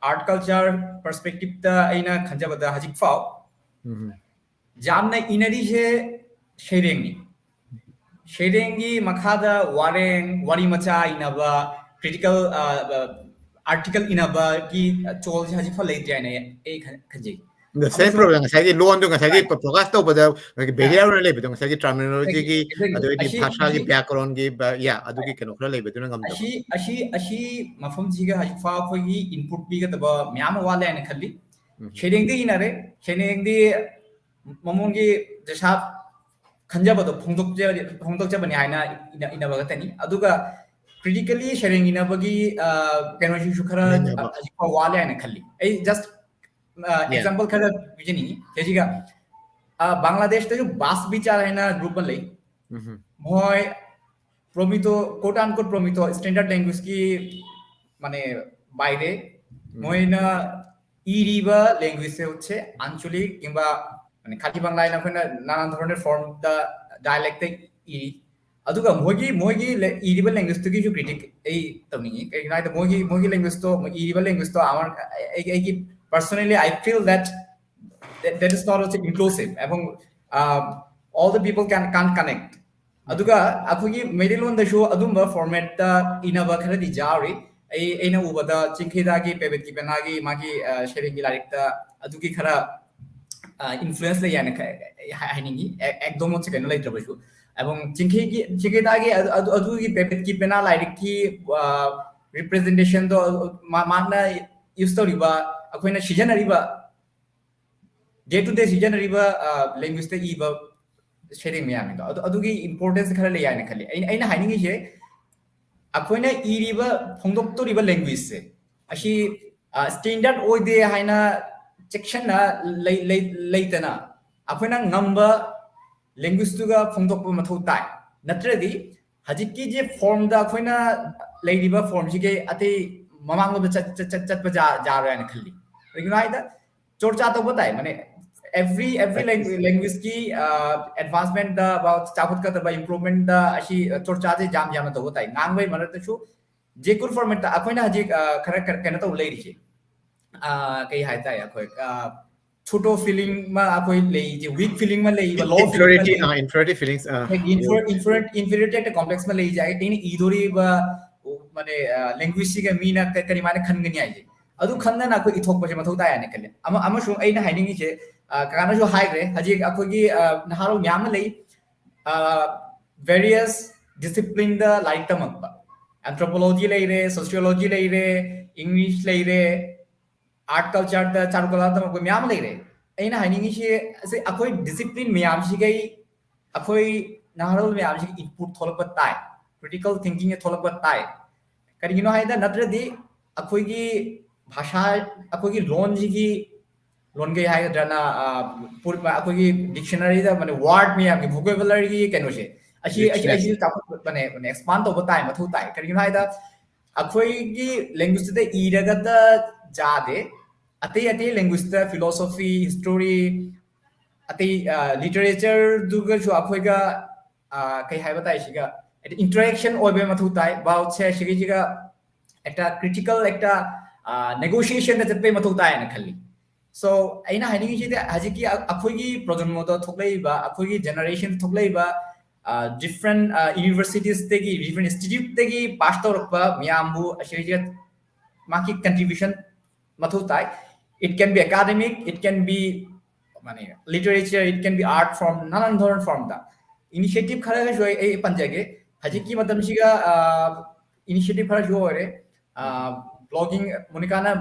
art culture perspectiveꯇ ꯑꯩꯅ ꯈꯟꯖꯕꯗ ꯍꯧꯖꯤꯛ ꯐꯥꯎ ꯌꯥꯝꯅ ꯏꯅꯔꯤꯁꯦ ꯁꯩꯔꯦꯡꯅꯤ꯫ ꯁꯩꯔꯦꯡꯒꯤ ꯃꯈꯥꯗ ꯋꯥꯔꯦꯡ, ꯋꯥꯔꯤ ꯃꯆꯥ ꯏꯅꯕ, critical article ꯏꯅꯕꯒꯤ ꯆꯣꯜꯁꯦ ꯍꯧꯖꯤꯛ ꯐꯥꯎ ꯂꯩꯇ꯭ꯔꯦ ꯍꯥꯏꯅ ꯑꯩ ꯈꯟꯖꯩ꯫ The same problem, ꯉꯁꯥꯏꯒꯤ ꯂꯣꯟꯗꯣ ꯉꯁꯥꯏꯒꯤ ꯄ꯭ꯔꯣꯒ꯭ꯔꯦꯁ ꯇꯧꯕꯗ barrier ꯑꯣꯏꯅ ꯂꯩꯕꯗꯣ, ꯉꯁꯥꯏꯒꯤ terminologyꯒꯤ, ꯑꯗꯨꯗꯩꯗꯤ ꯚꯥꯁꯥꯒꯤ ꯕ꯭ꯌꯥꯀꯔꯣꯟꯒꯤ, yeah, ꯑꯗꯨꯒꯤ ꯀꯩꯅꯣ ꯈꯔ ꯂꯩꯕꯗꯨꯅ ꯉꯝꯗꯕ꯫ ꯑꯁꯤ ꯑꯁꯤ ꯑꯁꯤ ꯃꯐꯝꯁꯤꯒ ꯍꯧꯖꯤꯛ ꯐꯥꯎ ꯑꯩꯈꯣꯏꯒꯤ input ꯄꯤꯒꯗꯕ ꯃꯌꯥꯝ ꯑꯃ ꯋꯥꯠꯂꯦ ꯍꯥꯏꯅ ꯈꯜꯂꯤ꯫ ꯁꯩꯔꯦꯡꯗꯤ ꯏꯅꯔꯦ, ꯁꯩꯔꯦꯡꯗꯤ ꯃꯃꯣꯟꯒꯤ ꯖꯁꯥꯞ ꯈꯟꯖꯕꯗꯣ ꯐꯣꯡꯗꯣꯛꯆꯕꯅꯤ ꯍꯥꯏꯅ ꯏꯅꯕ ꯈꯛꯇꯅꯤ꯫ ꯑꯗꯨꯒ critically ꯁꯩꯔꯦꯡ ꯏꯅꯕꯒꯤ ꯀꯩꯅꯣꯁꯤꯁꯨ ꯈꯔ ꯍꯧꯖꯤꯛ ꯐꯥꯎ ꯋꯥꯠꯂꯦ ꯍꯥꯏꯅ ꯈꯜꯂꯤ꯫ ꯑꯩ just example ꯈꯔ ꯄꯤꯖꯅꯤꯡꯉꯤ꯫ ꯁꯤꯒ ꯕꯪꯒ꯭ꯂꯥꯗꯦꯁꯇꯁꯨ ꯕꯥꯁ ꯕꯤꯆꯥꯔ ꯍꯥꯏꯅ group ꯑꯃ ꯂꯩ꯫ ꯃꯣꯏ ꯄ꯭ꯔꯣꯃꯤꯇꯣ, quote unquote ꯄ꯭ꯔꯣꯃꯤꯇꯣ standard languageꯀꯤ ꯃꯥꯅꯦ ꯕꯥꯏꯔꯦ꯫ ꯃꯣꯏꯅ ꯏꯔꯤꯕ languageꯁꯦ ꯍꯧꯖꯤꯛꯁꯦ আঞ্চলিক ꯀꯤংꯕ ꯃꯥꯅꯦ ꯈꯥꯒꯤ ꯕꯪꯒ꯭ꯂꯥ ꯍꯥꯏꯅ ꯑꯩꯈꯣꯏꯅ ꯅꯥꯅꯥ ꯙꯣꯔꯣꯟꯒꯤ formꯗ dialectꯇ ꯏꯔꯤ꯫ ꯑꯗꯨꯒ ꯃꯣꯏꯒꯤ ꯃꯣꯏꯒꯤ ꯏꯔꯤꯕ languageꯇꯨꯒꯤꯁꯨ critic ꯑꯩ ꯇꯧꯅꯤꯡꯉꯤ꯫ ꯀꯩꯒꯤꯅꯣ ꯍꯥꯏꯗ ꯃꯣꯏꯒꯤ ꯃꯣꯏꯒꯤ languageetꯣ, ꯏꯔꯤꯕ languageetꯣ ꯑꯩꯒꯤ personally I feel that that is not also inclusive. ꯑꯦꯕꯣꯡ all the people can can't connect. ꯑꯗꯨꯒ ꯑꯩꯈꯣꯏꯒꯤ ꯃꯩꯇꯩꯂꯣꯟꯗꯁꯨ ꯑꯗꯨꯝꯕ formatꯇ ꯏꯅꯕ ꯈꯔꯗꯤ ꯌꯥꯎꯔꯤ꯫ ꯑꯩ ꯑꯩꯅ ꯎꯕꯗ ꯆꯤꯡꯈꯩꯗꯥꯒꯤ ꯄꯦꯕꯦꯠꯀꯤ ꯄꯦꯅꯥꯒꯤ ꯃꯥꯒꯤ ꯁꯩꯔꯦꯡꯒꯤ ꯂꯥꯏꯔꯤꯛꯇ ꯑꯗꯨꯒꯤ ꯈꯔ ꯏꯟꯐ꯭ꯂꯨꯌꯦꯟꯁ ꯂꯩ ꯍꯥꯏꯅ ꯍꯥꯏꯅꯤꯡꯉꯤ꯫ ꯑꯦꯛꯗꯣꯃꯛꯁꯦ ꯀꯩꯅꯣ ꯂꯩꯇ꯭ꯔꯕꯁꯨ꯫ ꯑꯦꯕꯣꯡ ꯆꯤꯡꯈꯩꯒꯤ ꯆꯤꯡꯈꯩꯗꯥꯒꯤ ꯑꯗꯨꯒꯤ ꯄꯦꯕꯦꯠꯀꯤ ꯄꯦꯅꯥ ꯂꯥꯏꯔꯤꯛꯀꯤ ꯔꯤꯄ꯭ꯔꯖꯦꯟꯇꯦꯁꯟꯗꯣ, ꯃꯍꯥꯛꯅ ꯌꯨꯁ ꯇꯧꯔꯤꯕ, ꯑꯩꯈꯣꯏꯅ ꯁꯤꯖꯤꯟꯅꯔꯤꯕ, ꯗꯦ ꯇꯨ ꯗꯦ ꯁꯤꯖꯤꯟꯅꯔꯤꯕ ꯂꯦꯡꯒ꯭ꯋꯦꯖꯇ ꯏꯕ ꯁꯩꯔꯦꯡ ꯃꯌꯥꯝꯗꯣ, ꯑꯗꯨ ꯑꯗꯨꯒꯤ ꯏꯝꯄꯣꯔꯇꯦꯟꯁ ꯈꯔ ꯂꯩ ꯍꯥꯏꯅ ꯈꯜꯂꯤ꯫ ꯑꯩꯅ ꯑꯩꯅ ꯍꯥꯏꯅꯤꯡꯉꯤꯁꯦ, ꯑꯩꯈꯣꯏꯅ ꯏꯔꯤꯕ, ꯐꯣꯡꯗꯣꯛꯇꯣꯔꯤꯕ ꯂꯦꯡꯒ꯭ꯋꯦꯖꯁꯦ, ꯑꯁꯤ ꯁ꯭ꯇꯦꯟꯗꯔꯠ ꯑꯣꯏꯗꯦ ꯍꯥꯏꯅ ꯆꯦꯛꯁꯤꯟꯅ ꯂꯩꯇꯅ, ꯑꯩꯈꯣꯏꯅ ꯉꯝꯕ ꯂꯦꯡꯒ꯭ꯋꯦꯖꯇꯨꯒ ꯐꯣꯡꯗꯣꯛꯄ ꯃꯊꯧ ꯇꯥꯏ꯫ ꯅꯠꯇ꯭ꯔꯗꯤ ꯍꯧꯖꯤꯛꯀꯤ ꯖꯤ ꯐꯣꯔꯝꯗ ꯑꯩꯈꯣꯏꯅ ꯂꯩꯔꯤꯕ ꯐꯣꯔꯝꯁꯤꯒꯤ ꯑꯇꯩ ꯃꯃꯥꯡꯂꯣꯝꯗ ꯆꯠ- ꯆꯠ- ꯆꯠ- ꯆꯠꯄ ꯖꯥ- ꯌꯥꯔꯣꯏ ꯍꯥꯏꯅ ꯈꯜꯂꯤ꯫ ꯀꯩꯒꯤꯅꯣ ꯍꯥꯏꯗ, ꯆꯣꯔꯆꯥ ꯇꯧꯕ ꯇꯥꯏ꯫ ꯃꯥꯅꯦ, every every language ꯀꯤ ꯑꯦꯗꯚꯥꯟꯁꯃꯦꯟꯠꯇ, ꯆꯥꯎꯈꯠꯀꯗꯕ ꯏꯝꯄ꯭ꯔꯨꯚꯃꯦꯟꯠꯇ ꯑꯁꯤ ꯆꯣꯔꯆꯥꯁꯦ ꯌꯥꯝ ꯌꯥꯝꯅ ꯇꯧꯕ ꯇꯥꯏ꯫ ꯉꯥꯡꯕꯩ ꯃꯔꯛꯇꯁꯨ, ꯖꯦꯀꯨꯔ ꯐꯣꯔꯃꯦꯠꯇ ꯑꯩꯈꯣꯏꯅ ꯍꯧꯖꯤꯛ ꯈꯔ ꯈꯔ ꯀꯩꯅꯣ ꯇꯧ ꯂꯩꯔꯤꯁꯦ, ꯀꯩ ꯍꯥꯏꯇꯥꯔꯦ, ꯑꯩꯈꯣꯏ ꯁꯨꯇꯣ ꯐꯤꯂꯤꯡ ꯑꯃ ꯑꯩꯈꯣꯏ ꯂꯩꯁꯦ, ꯋꯤꯛ ꯐꯤꯂꯤꯡ ꯑꯃ ꯂꯩꯕ, ꯂꯣ ꯐꯤꯂꯤꯡ ꯑꯃ ꯂꯩ, ꯏꯟꯐꯤꯔꯤꯌꯣꯔꯤꯇꯤ ꯀꯝꯄ꯭ꯂꯦꯛꯁ ꯑꯃ ꯂꯩꯁꯦ꯫ ꯑꯩꯅ ꯏꯗꯣꯔꯤꯕ ꯃꯥꯅꯦ, ꯂꯦꯡꯒ꯭ꯋꯦꯖꯁꯤꯒ ꯃꯤꯅ ꯀ- ꯀꯔꯤꯃꯥꯏꯅ ꯈꯟꯒꯅꯤ ꯍꯥꯏꯁꯦ, ꯑꯗꯨ ꯈꯪꯗꯅ ꯑꯩꯈꯣꯏ ꯏꯊꯣꯛꯄꯁꯦ ꯃꯊꯧ ꯇꯥꯏ ꯍꯥꯏꯅ ꯈꯜꯂꯦ꯫ ꯑꯃ ꯑꯃꯁꯨ ꯑꯩꯅ ꯍꯥꯏꯅꯤꯡꯉꯤꯁꯦ, ꯀꯀꯥꯅꯁꯨ ꯍꯥꯏꯈ꯭ꯔꯦ, ꯍꯧꯖꯤꯛ ꯑꯩꯈꯣꯏꯒꯤ ꯅꯍꯥꯔꯣꯜ ꯃꯌꯥꯝ ꯑꯃ ꯂꯩ, ꯚꯦꯔꯤꯌꯁ ꯗꯤꯁꯤꯄ꯭ꯂꯤꯟꯗ ꯂꯥꯏꯔꯤꯛ ꯇꯝꯃꯛꯄ, ꯑꯦꯟꯊ꯭ꯔꯣꯄꯣꯂꯣꯖꯤ ꯂꯩꯔꯦ, ꯁꯣꯁꯤꯌꯣꯂꯣꯖꯤ ꯂꯩꯔꯦ, ꯏꯪꯂꯤꯁ ꯂꯩꯔꯦ, ꯑꯥꯔꯠ ꯀꯜꯆꯔꯗ ꯆꯥꯔꯨꯀꯂꯥ ꯇꯝꯃꯛꯄ ꯃꯌꯥꯝ ꯑꯃ ꯂꯩꯔꯦ꯫ ꯑꯩꯅ ꯍꯥꯏꯅꯤꯡꯉꯤꯁꯤ, ꯑꯁꯤ ꯑꯩꯈꯣꯏ ꯗꯤꯁꯤꯄ꯭ꯂꯤꯟ ꯃꯌꯥꯝꯁꯤꯒꯩ ꯑꯩꯈꯣꯏ ꯅꯍꯥꯔꯣꯜ ꯃꯌꯥꯝꯁꯤꯒꯤ ꯏꯟꯄꯨꯠ ꯊꯣꯛꯂꯛꯄ ꯇꯥꯏ, ꯀ꯭ꯔꯤꯇꯤꯀꯦꯜ ꯊꯤꯡꯀꯤꯡ ꯊꯣꯛꯂꯛꯄ ꯇꯥꯏ꯫ ꯀꯔꯤꯒꯤꯅꯣ ꯍꯥꯏꯗ, ꯅꯠꯇ꯭ꯔꯗꯤ ꯑꯩꯈꯣꯏꯒꯤ ꯚꯥꯁꯥ, ꯑꯩꯈꯣꯏꯒꯤ ꯂꯣꯟꯁꯤꯒꯤ ꯂꯣꯟꯒꯩ ꯍꯥꯏꯒꯗ꯭ꯔꯅ, ꯑꯩꯈꯣꯏꯒꯤ ꯗꯤꯛꯁꯅꯔꯤꯗ ꯃꯥꯅꯦ, ꯋꯥꯔꯗ ꯃꯌꯥꯝꯒꯤ ꯚꯣꯀꯦꯕꯨꯂꯔꯤꯒꯤ ꯀꯩꯅꯣꯁꯦ, ꯑꯁꯤ ꯑꯁꯤ ꯑꯁꯤ ꯆꯥꯎꯈꯠꯄꯅꯦ, ꯑꯦꯛꯁꯄꯥꯟ ꯇꯧꯕ ꯇꯥꯏ, ꯃꯊꯧ ꯇꯥꯏ꯫ ꯀꯔꯤꯒꯤꯅꯣ ꯍꯥꯏꯗ, ꯑꯩꯈꯣꯏꯒꯤ ꯂꯦꯡꯒ꯭ꯋꯦꯖꯇꯨꯗ ꯏꯔꯒꯇ ꯌꯥꯗꯦ, ꯑꯇꯩ ꯑꯇꯩ ꯂꯦꯡꯒ꯭ꯋꯦꯖꯇ ꯐꯤꯂꯣꯁꯣꯐꯤ, ꯍꯤꯁꯇꯣꯔꯤ, ꯑꯇꯩ ꯂꯤꯇꯔꯦꯆꯔꯗꯨꯒꯁꯨ ꯑꯩꯈꯣꯏꯒ ꯀꯩ ꯍꯥꯏꯕ ꯇꯥꯏ, ꯁꯤꯒ ꯍꯥꯏꯗꯤ ꯏꯟꯇꯔꯦꯛꯁꯟ ꯑꯣꯏꯕ ꯃꯊꯧ ꯇꯥꯏ꯫ ꯚꯥꯎꯠꯁꯦ ꯁꯤꯒꯤꯁꯤꯒ ꯍꯦꯛꯇ ꯀ꯭ꯔꯤꯇꯤꯀꯦꯜ, ꯍꯦꯛꯇ ꯅꯦꯒꯣꯁꯤꯌꯦꯁꯟꯗ ꯆꯠꯄꯩ ꯃꯊꯧ ꯇꯥꯏꯅ ꯈꯜꯂꯤ꯫ ꯁꯣ ꯑꯩꯅ ꯍꯥꯏꯅꯤꯡꯉꯤꯁꯤꯗꯤ, ꯍꯧꯖꯤꯛꯀꯤ ꯑꯩꯈꯣꯏꯒꯤ ꯄ꯭ꯔꯣꯖꯟꯃꯣꯗ ꯊꯣꯛꯂꯛꯏꯕ, ꯑꯩꯈꯣꯏꯒꯤ ꯖꯦꯅꯔꯦꯁꯟ ꯊꯣꯛꯂꯛꯏꯕ ꯌꯨꯅꯤꯚꯔꯁꯤꯇꯤꯁꯇꯒꯤ, ꯏꯚꯟ ꯏꯟꯁꯇꯤꯇ꯭ꯌꯨꯠꯇꯒꯤ ꯄꯥꯁ ꯇꯧꯔꯛꯄ ꯃꯌꯥꯝꯕꯨ ꯑꯁꯤꯁꯦ ꯃꯥꯒꯤ ꯀꯟꯇ꯭ꯔꯤꯕ꯭ꯌꯨꯁꯟ ꯃꯊꯧ ꯇꯥꯏ꯫ It can be academic, it can be ꯃꯥꯅꯦ, literature, it can be art form, ꯅꯥꯅꯥꯟ ꯙꯣꯔꯟ ꯐꯣꯔꯝꯗ initiative ꯈꯔꯒꯁꯨ ꯑꯩ ꯑꯩ ꯄꯟꯖꯒꯦ꯫ ꯍꯧꯖꯤꯛꯀꯤ ꯃꯇꯝꯁꯤꯒ initiative ꯈꯔꯁꯨ ꯑꯣꯏꯔꯦ꯫ Blogging, ꯃꯣꯅꯤꯀꯥꯅ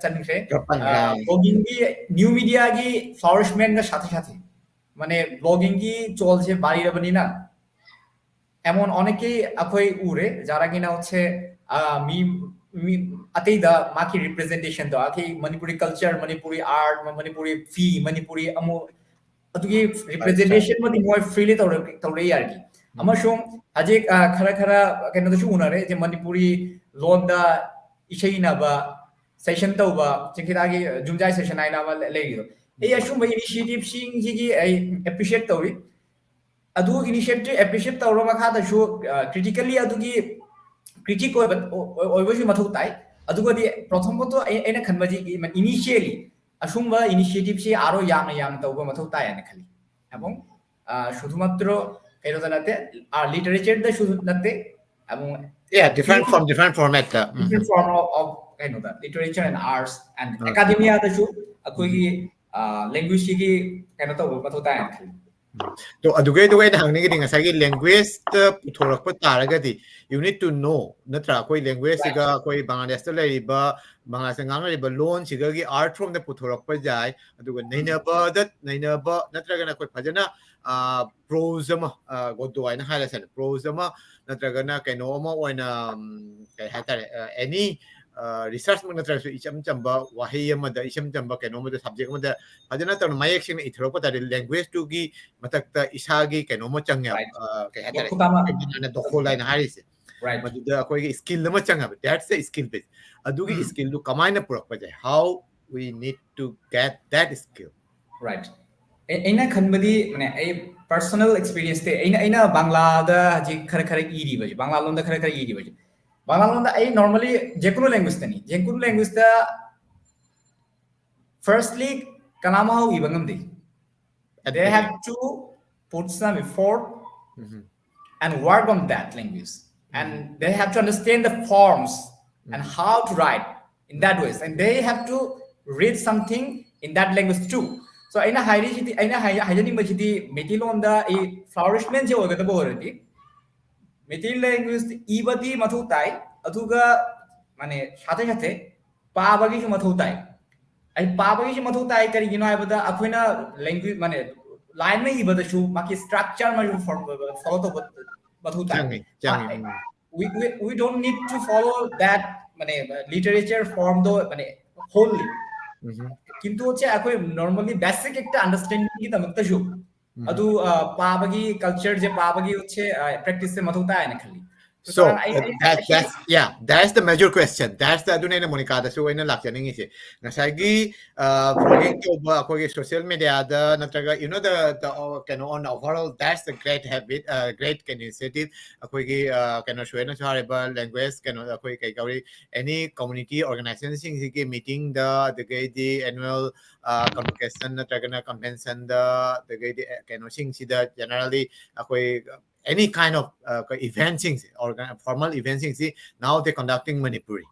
ꯆꯟꯈ꯭ꯔꯦ꯫ Bloggingꯒꯤ, new mediaꯒꯤ flourishmentꯒ ꯁꯥꯊꯤ ꯁꯥꯊꯤ, ꯃꯥꯅꯦ, bloggingꯒꯤ ꯆꯣꯜꯁꯦ ꯕꯥꯔꯤꯔꯕꯅꯤꯅ ꯑꯦꯃꯣꯟ অনেকেই ꯑꯩꯈꯣꯏ ꯎꯔꯦ, যারা কিনা হচ্ছে ꯃꯤ ꯃꯤ ꯑꯇꯩꯗ ꯃꯥꯒꯤ representationꯗꯣ, ꯑꯩꯈꯣꯏ ꯃꯅꯤꯄꯨꯔꯤ culture, ꯃꯅꯤꯄꯨꯔꯤ art, ꯃꯅꯤꯄꯨꯔꯤ ꯐꯤ, ꯃꯅꯤꯄꯨꯔꯤ ꯑꯃꯨ ꯑꯗꯨꯒꯤ representation ꯑꯃꯗꯤ ꯃꯣꯏ freely ꯇꯧꯔ ꯇꯧꯔꯛꯏ ꯌꯥꯔꯒꯤ꯫ ꯑꯃꯁꯨꯡ ꯍꯧꯖꯤꯛ ꯈꯔ ꯈꯔ ꯀꯩꯅꯣꯗꯁꯨ ꯎꯅꯔꯦ, ꯍꯧꯖꯤꯛ ꯃꯅꯤꯄꯨꯔꯤ ꯂꯣꯟꯗ ꯏꯁꯩ ꯏꯅꯕ session ꯇꯧꯕ, ꯆꯤꯡꯈꯤꯗꯥꯒꯤ ꯖꯨꯝꯖꯥꯏ session ꯍꯥꯏꯅ ꯑꯃ ꯂꯩꯔꯤꯗꯣ꯫ ꯑꯩ ꯑꯁꯨꯝꯕ initiativeꯁꯤꯡꯁꯤꯒꯤ ꯑꯩ appreciate ꯇꯧꯏ꯫ ꯑꯗꯨ initiative appreciate ꯇꯧꯔ ꯃꯈꯥꯗꯁꯨ critically ꯑꯗꯨꯒꯤ critic ꯑꯣꯏꯕ ꯑꯣꯏꯕꯁꯨ ꯃꯊꯧ ꯇꯥꯏ꯫ ꯑꯗꯨꯒꯗꯤ ꯄ꯭ꯔꯊꯃꯇ ꯑꯩ ꯑꯩꯅ ꯈꯟꯕꯁꯤ initially ꯑꯁꯨꯝꯕ initiativeꯁꯤ ꯑꯥꯔꯣ ꯌꯥꯝꯅ ꯌꯥꯝꯅ ꯇꯧꯕ ꯃꯊꯧ ꯇꯥꯏ ꯍꯥꯏꯅ ꯈꯜꯂꯤ꯫ এবং শুধুমাত্র ꯀꯩꯅꯣꯗ ꯅꯠꯇꯦ, literature ꯗꯁꯨ ꯅꯠꯇꯦ, এবং Yeah, different from different format. Different form of, of ꯀꯩꯅꯣꯗ, literature and arts and academia ꯗꯁꯨ ꯑꯩꯈꯣꯏꯒꯤ language ꯁꯤꯒꯤ ꯀꯩꯅꯣ ꯇꯧꯕ ꯃꯊꯧ ꯇꯥꯏ ꯍꯥꯏꯅ ꯈꯜꯂꯤ꯫ ꯑꯗꯨꯒ ꯑꯗꯨꯒ ꯑꯩꯅ ꯍꯪꯅꯤꯡꯉꯤꯗꯤ, ꯉꯁꯥꯏꯒꯤ language ꯇ ꯄꯨꯊꯣꯔꯛꯄ ꯇꯥꯔꯒꯗꯤ you need to know, ꯅꯠꯇ꯭ꯔꯥ? ꯑꯩꯈꯣꯏ language ꯁꯤꯒ ꯑꯩꯈꯣꯏ ꯕꯪꯒ꯭ꯂꯥꯗꯦꯁꯇ ꯂꯩꯔꯤꯕ, ꯕꯪꯒ꯭ꯂꯥꯗꯦꯁꯇ ꯉꯥꯡꯅꯔꯤꯕ ꯂꯣꯟꯁꯤꯒꯒꯤ art form ꯗ ꯄꯨꯊꯣꯔꯛꯄ ꯌꯥꯏ꯫ ꯑꯗꯨꯒ ꯅꯩꯅꯕꯗ, ꯅꯩꯅꯕ ꯅꯠꯇ꯭ꯔꯒꯅ ꯑꯩꯈꯣꯏ ꯐꯖꯅ prose ꯑꯃ, ꯒꯣꯗꯣ ꯍꯥꯏꯅ ꯍꯥꯏꯔꯁꯦ, prose ꯑꯃ ꯅꯠꯇ꯭ꯔꯒꯅ ꯀꯩꯅꯣ ꯑꯃ ꯑꯣꯏꯅ, ꯀꯩ ꯍꯥꯏꯇꯥꯔꯦ, any research ꯃꯛ ꯅꯠꯇ꯭ꯔꯒꯁꯨ ꯏꯆꯝ ꯆꯝꯕ ꯋꯥꯍꯩ ꯑꯃꯗ, ꯏꯆꯝ ꯆꯝꯕ ꯀꯩꯅꯣ ꯑꯃꯗ, subject ꯑꯃꯗ ꯐꯖꯅ ꯇꯧꯅ ꯃꯌꯦꯛ ꯁꯦꯡꯅ ꯏꯊꯣꯔꯛꯄ ꯇꯥꯔꯗꯤ language ꯇꯨꯒꯤ ꯃꯊꯛꯇ ꯏꯁꯥꯒꯤ ꯀꯩꯅꯣ ꯑꯃ ꯆꯪꯉꯦꯕ, ꯀꯩ ꯍꯥꯏꯇꯥꯔꯦ, ꯗꯣꯈꯣꯜ ꯍꯥꯏꯅ ꯍꯥꯏꯔꯤꯁꯦ꯫ ꯃꯗꯨꯗ ꯑꯩꯈꯣꯏꯒꯤ skill ꯑꯃ ꯆꯪꯉꯦꯕ, that's the skill base. ꯑꯗꯨꯒꯤ skill ꯗꯨ ꯀꯃꯥꯏꯅ ꯄꯨꯔꯛꯄ ꯌꯥꯏ? How we need to get that skill? Right. ꯑꯩꯅ ꯈꯟꯕꯗꯤ, ꯃꯥꯅꯦ, ꯑꯩ personal experience ꯇꯤ, ꯑꯩꯅ ꯑꯩꯅ ꯕꯪꯂꯥꯗ ꯍꯧꯖꯤꯛ ꯈꯔ ꯈꯔ ꯏꯔꯤꯕꯁꯦ, ꯕꯪꯂꯥ ꯂꯣꯟꯗ ꯈꯔ ꯈꯔ ꯏꯔꯤꯕꯁꯦ, ꯕꯪꯂꯥ ꯂꯣꯟꯗ ꯑꯩ normally ꯖꯦꯀꯨꯅꯨ language ꯇꯅꯤ, ꯖꯦꯀꯨꯅꯨ language ꯇ firstly ꯀꯅꯥ ꯑꯃ ꯍꯧ ꯏꯕ ꯉꯝꯗꯦ꯫ They have to put some effort and work on that language, and they have to understand the forms and how to write in that ways, and they have to read something in that language too. So ꯑꯩꯅ ꯍꯥꯏꯔꯤꯁꯤꯗꯤ, ꯑꯩꯅ ꯍꯥꯏ- ꯍꯥꯏꯖꯅꯤꯡꯕꯁꯤꯗꯤ, ꯃꯩꯇꯩꯂꯣꯟꯗ ꯑꯩ flourishment ꯁꯦ ꯑꯣꯏꯒꯗꯕ ꯑꯣꯏꯔꯗꯤ, ꯃꯩꯇꯩ language ꯏꯕꯗꯤ ꯃꯊꯧ ꯇꯥꯏ, ꯑꯗꯨꯒ ꯃꯥꯅꯦ ꯁꯥꯊꯦ ꯁꯥꯊꯦ ꯄꯥꯕꯒꯤꯁꯨ ꯃꯊꯧ ꯇꯥꯏ꯫ ꯑꯩ ꯄꯥꯕꯒꯤꯁꯨ ꯃꯊꯧ ꯇꯥꯏ꯫ ꯀꯔꯤꯒꯤꯅꯣ ꯍꯥꯏꯕꯗ ꯑꯩꯈꯣꯏꯅ language ꯃꯥꯅꯦ line ꯑꯃ ꯏꯕꯗꯁꯨ ꯃꯥꯒꯤ structure ꯑꯃꯁꯨ follow ꯇꯧꯕ ꯃꯊꯧ ꯇꯥꯏ꯫ ꯆꯪꯉꯤ ꯆꯪꯉꯤ we, we, we don't need to follow that ꯃꯥꯅꯦ literature form ꯗꯣ ꯃꯥꯅꯦ wholly. ꯀꯤꯟꯇꯨ ꯁꯦ ꯑꯩꯈꯣꯏ normally basic ꯑꯦꯛꯇ understanding ꯒꯤꯗꯃꯛꯇꯁꯨ ꯑꯗꯨ ꯄꯥꯕꯒꯤ culture ꯁꯦ, ꯄꯥꯕꯒꯤ ꯁꯦ practice ꯁꯦ ꯃꯊꯧ ꯇꯥꯏꯅ ꯈꯜꯂꯤ꯫ So uh, that, that's yeah, that's the major question. That's the ꯑꯗꯨꯅ ꯑꯩꯅ ꯃꯣꯅꯤꯀꯥꯗꯁꯨ ꯑꯩꯅ ꯂꯥꯛꯆꯅꯤꯡꯉꯤꯁꯦ꯫ ꯉꯁꯥꯏꯒꯤ vlogging ꯇꯧꯕ ꯑꯩꯈꯣꯏꯒꯤ social media ꯗ ꯅꯠꯇ꯭ꯔꯒ you know the, the uh, ꯀꯩꯅꯣ on overall, that's the great habit, uh, great initiative. ꯑꯩꯈꯣꯏꯒꯤ uh, ꯀꯩꯅꯣ ꯁꯣꯏꯅꯁꯨ ꯍꯥꯏꯔꯤꯕ language ꯀꯩꯅꯣ ꯑꯩꯈꯣꯏ ꯀꯩ ꯀꯧꯔꯤ, any community organization ꯁꯤꯡꯁꯤꯒꯤ meeting ꯗ, ꯑꯗꯨꯗꯒꯤꯗꯤ annual convocation ꯅꯠꯇ꯭ꯔꯒꯅ convention ꯗ, ꯑꯗꯨꯗꯒꯤꯗꯤ ꯀꯩꯅꯣꯁꯤꯡꯁꯤꯗ generally ꯑꯩꯈꯣꯏ any kind of event ꯁꯤꯡꯁꯦ, formal event ꯁꯤꯡꯁꯤ now they conducting Manipuri.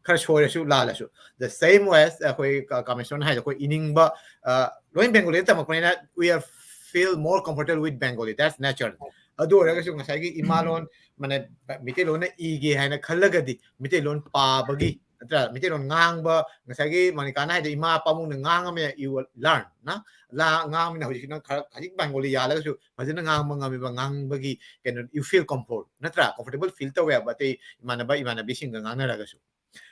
ꯈꯔ ꯁꯣꯏꯔꯁꯨ ꯂꯥꯜꯂꯁꯨ, the same way ꯑꯩꯈꯣꯏ ꯀꯥꯃꯦꯁꯣꯟ ꯍꯥꯏꯗꯣ ꯑꯩꯈꯣꯏ ꯏꯅꯤꯡꯕ ꯂꯣꯏ Bengali ꯇꯝꯃꯛꯄꯅꯤꯅ we are feel more comfortable with Bengali, that's natural. ꯑꯗꯨ ꯑꯣꯏꯔꯒꯁꯨ ꯉꯁꯥꯏꯒꯤ ꯏꯃꯥꯂꯣꯟ ꯃꯥꯅꯦ ꯃꯤꯇꯩꯂꯣꯟꯅ ꯏꯒꯦ ꯍꯥꯏꯅ ꯈꯜꯂꯒꯗꯤ ꯃꯤꯇꯩꯂꯣꯟ ꯄꯥꯕꯒꯤ ꯅꯠꯇ꯭ꯔꯥ, ꯃꯤꯇꯩꯂꯣꯟ ꯉꯥꯡꯕ, ꯉꯁꯥꯏꯒꯤ ꯃꯣꯅꯤꯀꯥꯅ ꯍꯥꯏꯗꯣ ꯏꯃꯥ ꯄꯥꯕꯨꯡꯅ ꯉꯥꯡꯉꯝꯃꯦ, you will learn ꯅ ꯉꯥꯡꯉꯝꯃꯤꯅ ꯍꯧꯖꯤꯛꯁꯤ ꯅꯪ ꯈꯔ ꯈꯖꯤꯛ Bengali ꯌꯥꯜꯂꯒꯁꯨ ꯐꯖꯅ ꯉꯥꯡꯕ ꯉꯝꯃꯤꯕ, ꯉꯥꯡꯕꯒꯤ ꯀꯩꯅꯣ you feel comfort ꯅꯠꯇ꯭ꯔꯥ, comfortable feel ꯇꯧꯋꯦꯕ ꯑꯇꯩ ꯏꯃꯥꯟꯅꯕ ꯏꯃꯥꯟꯅꯕꯤꯁꯤꯡꯒ ꯉꯥꯡꯅꯔꯒꯁꯨ꯫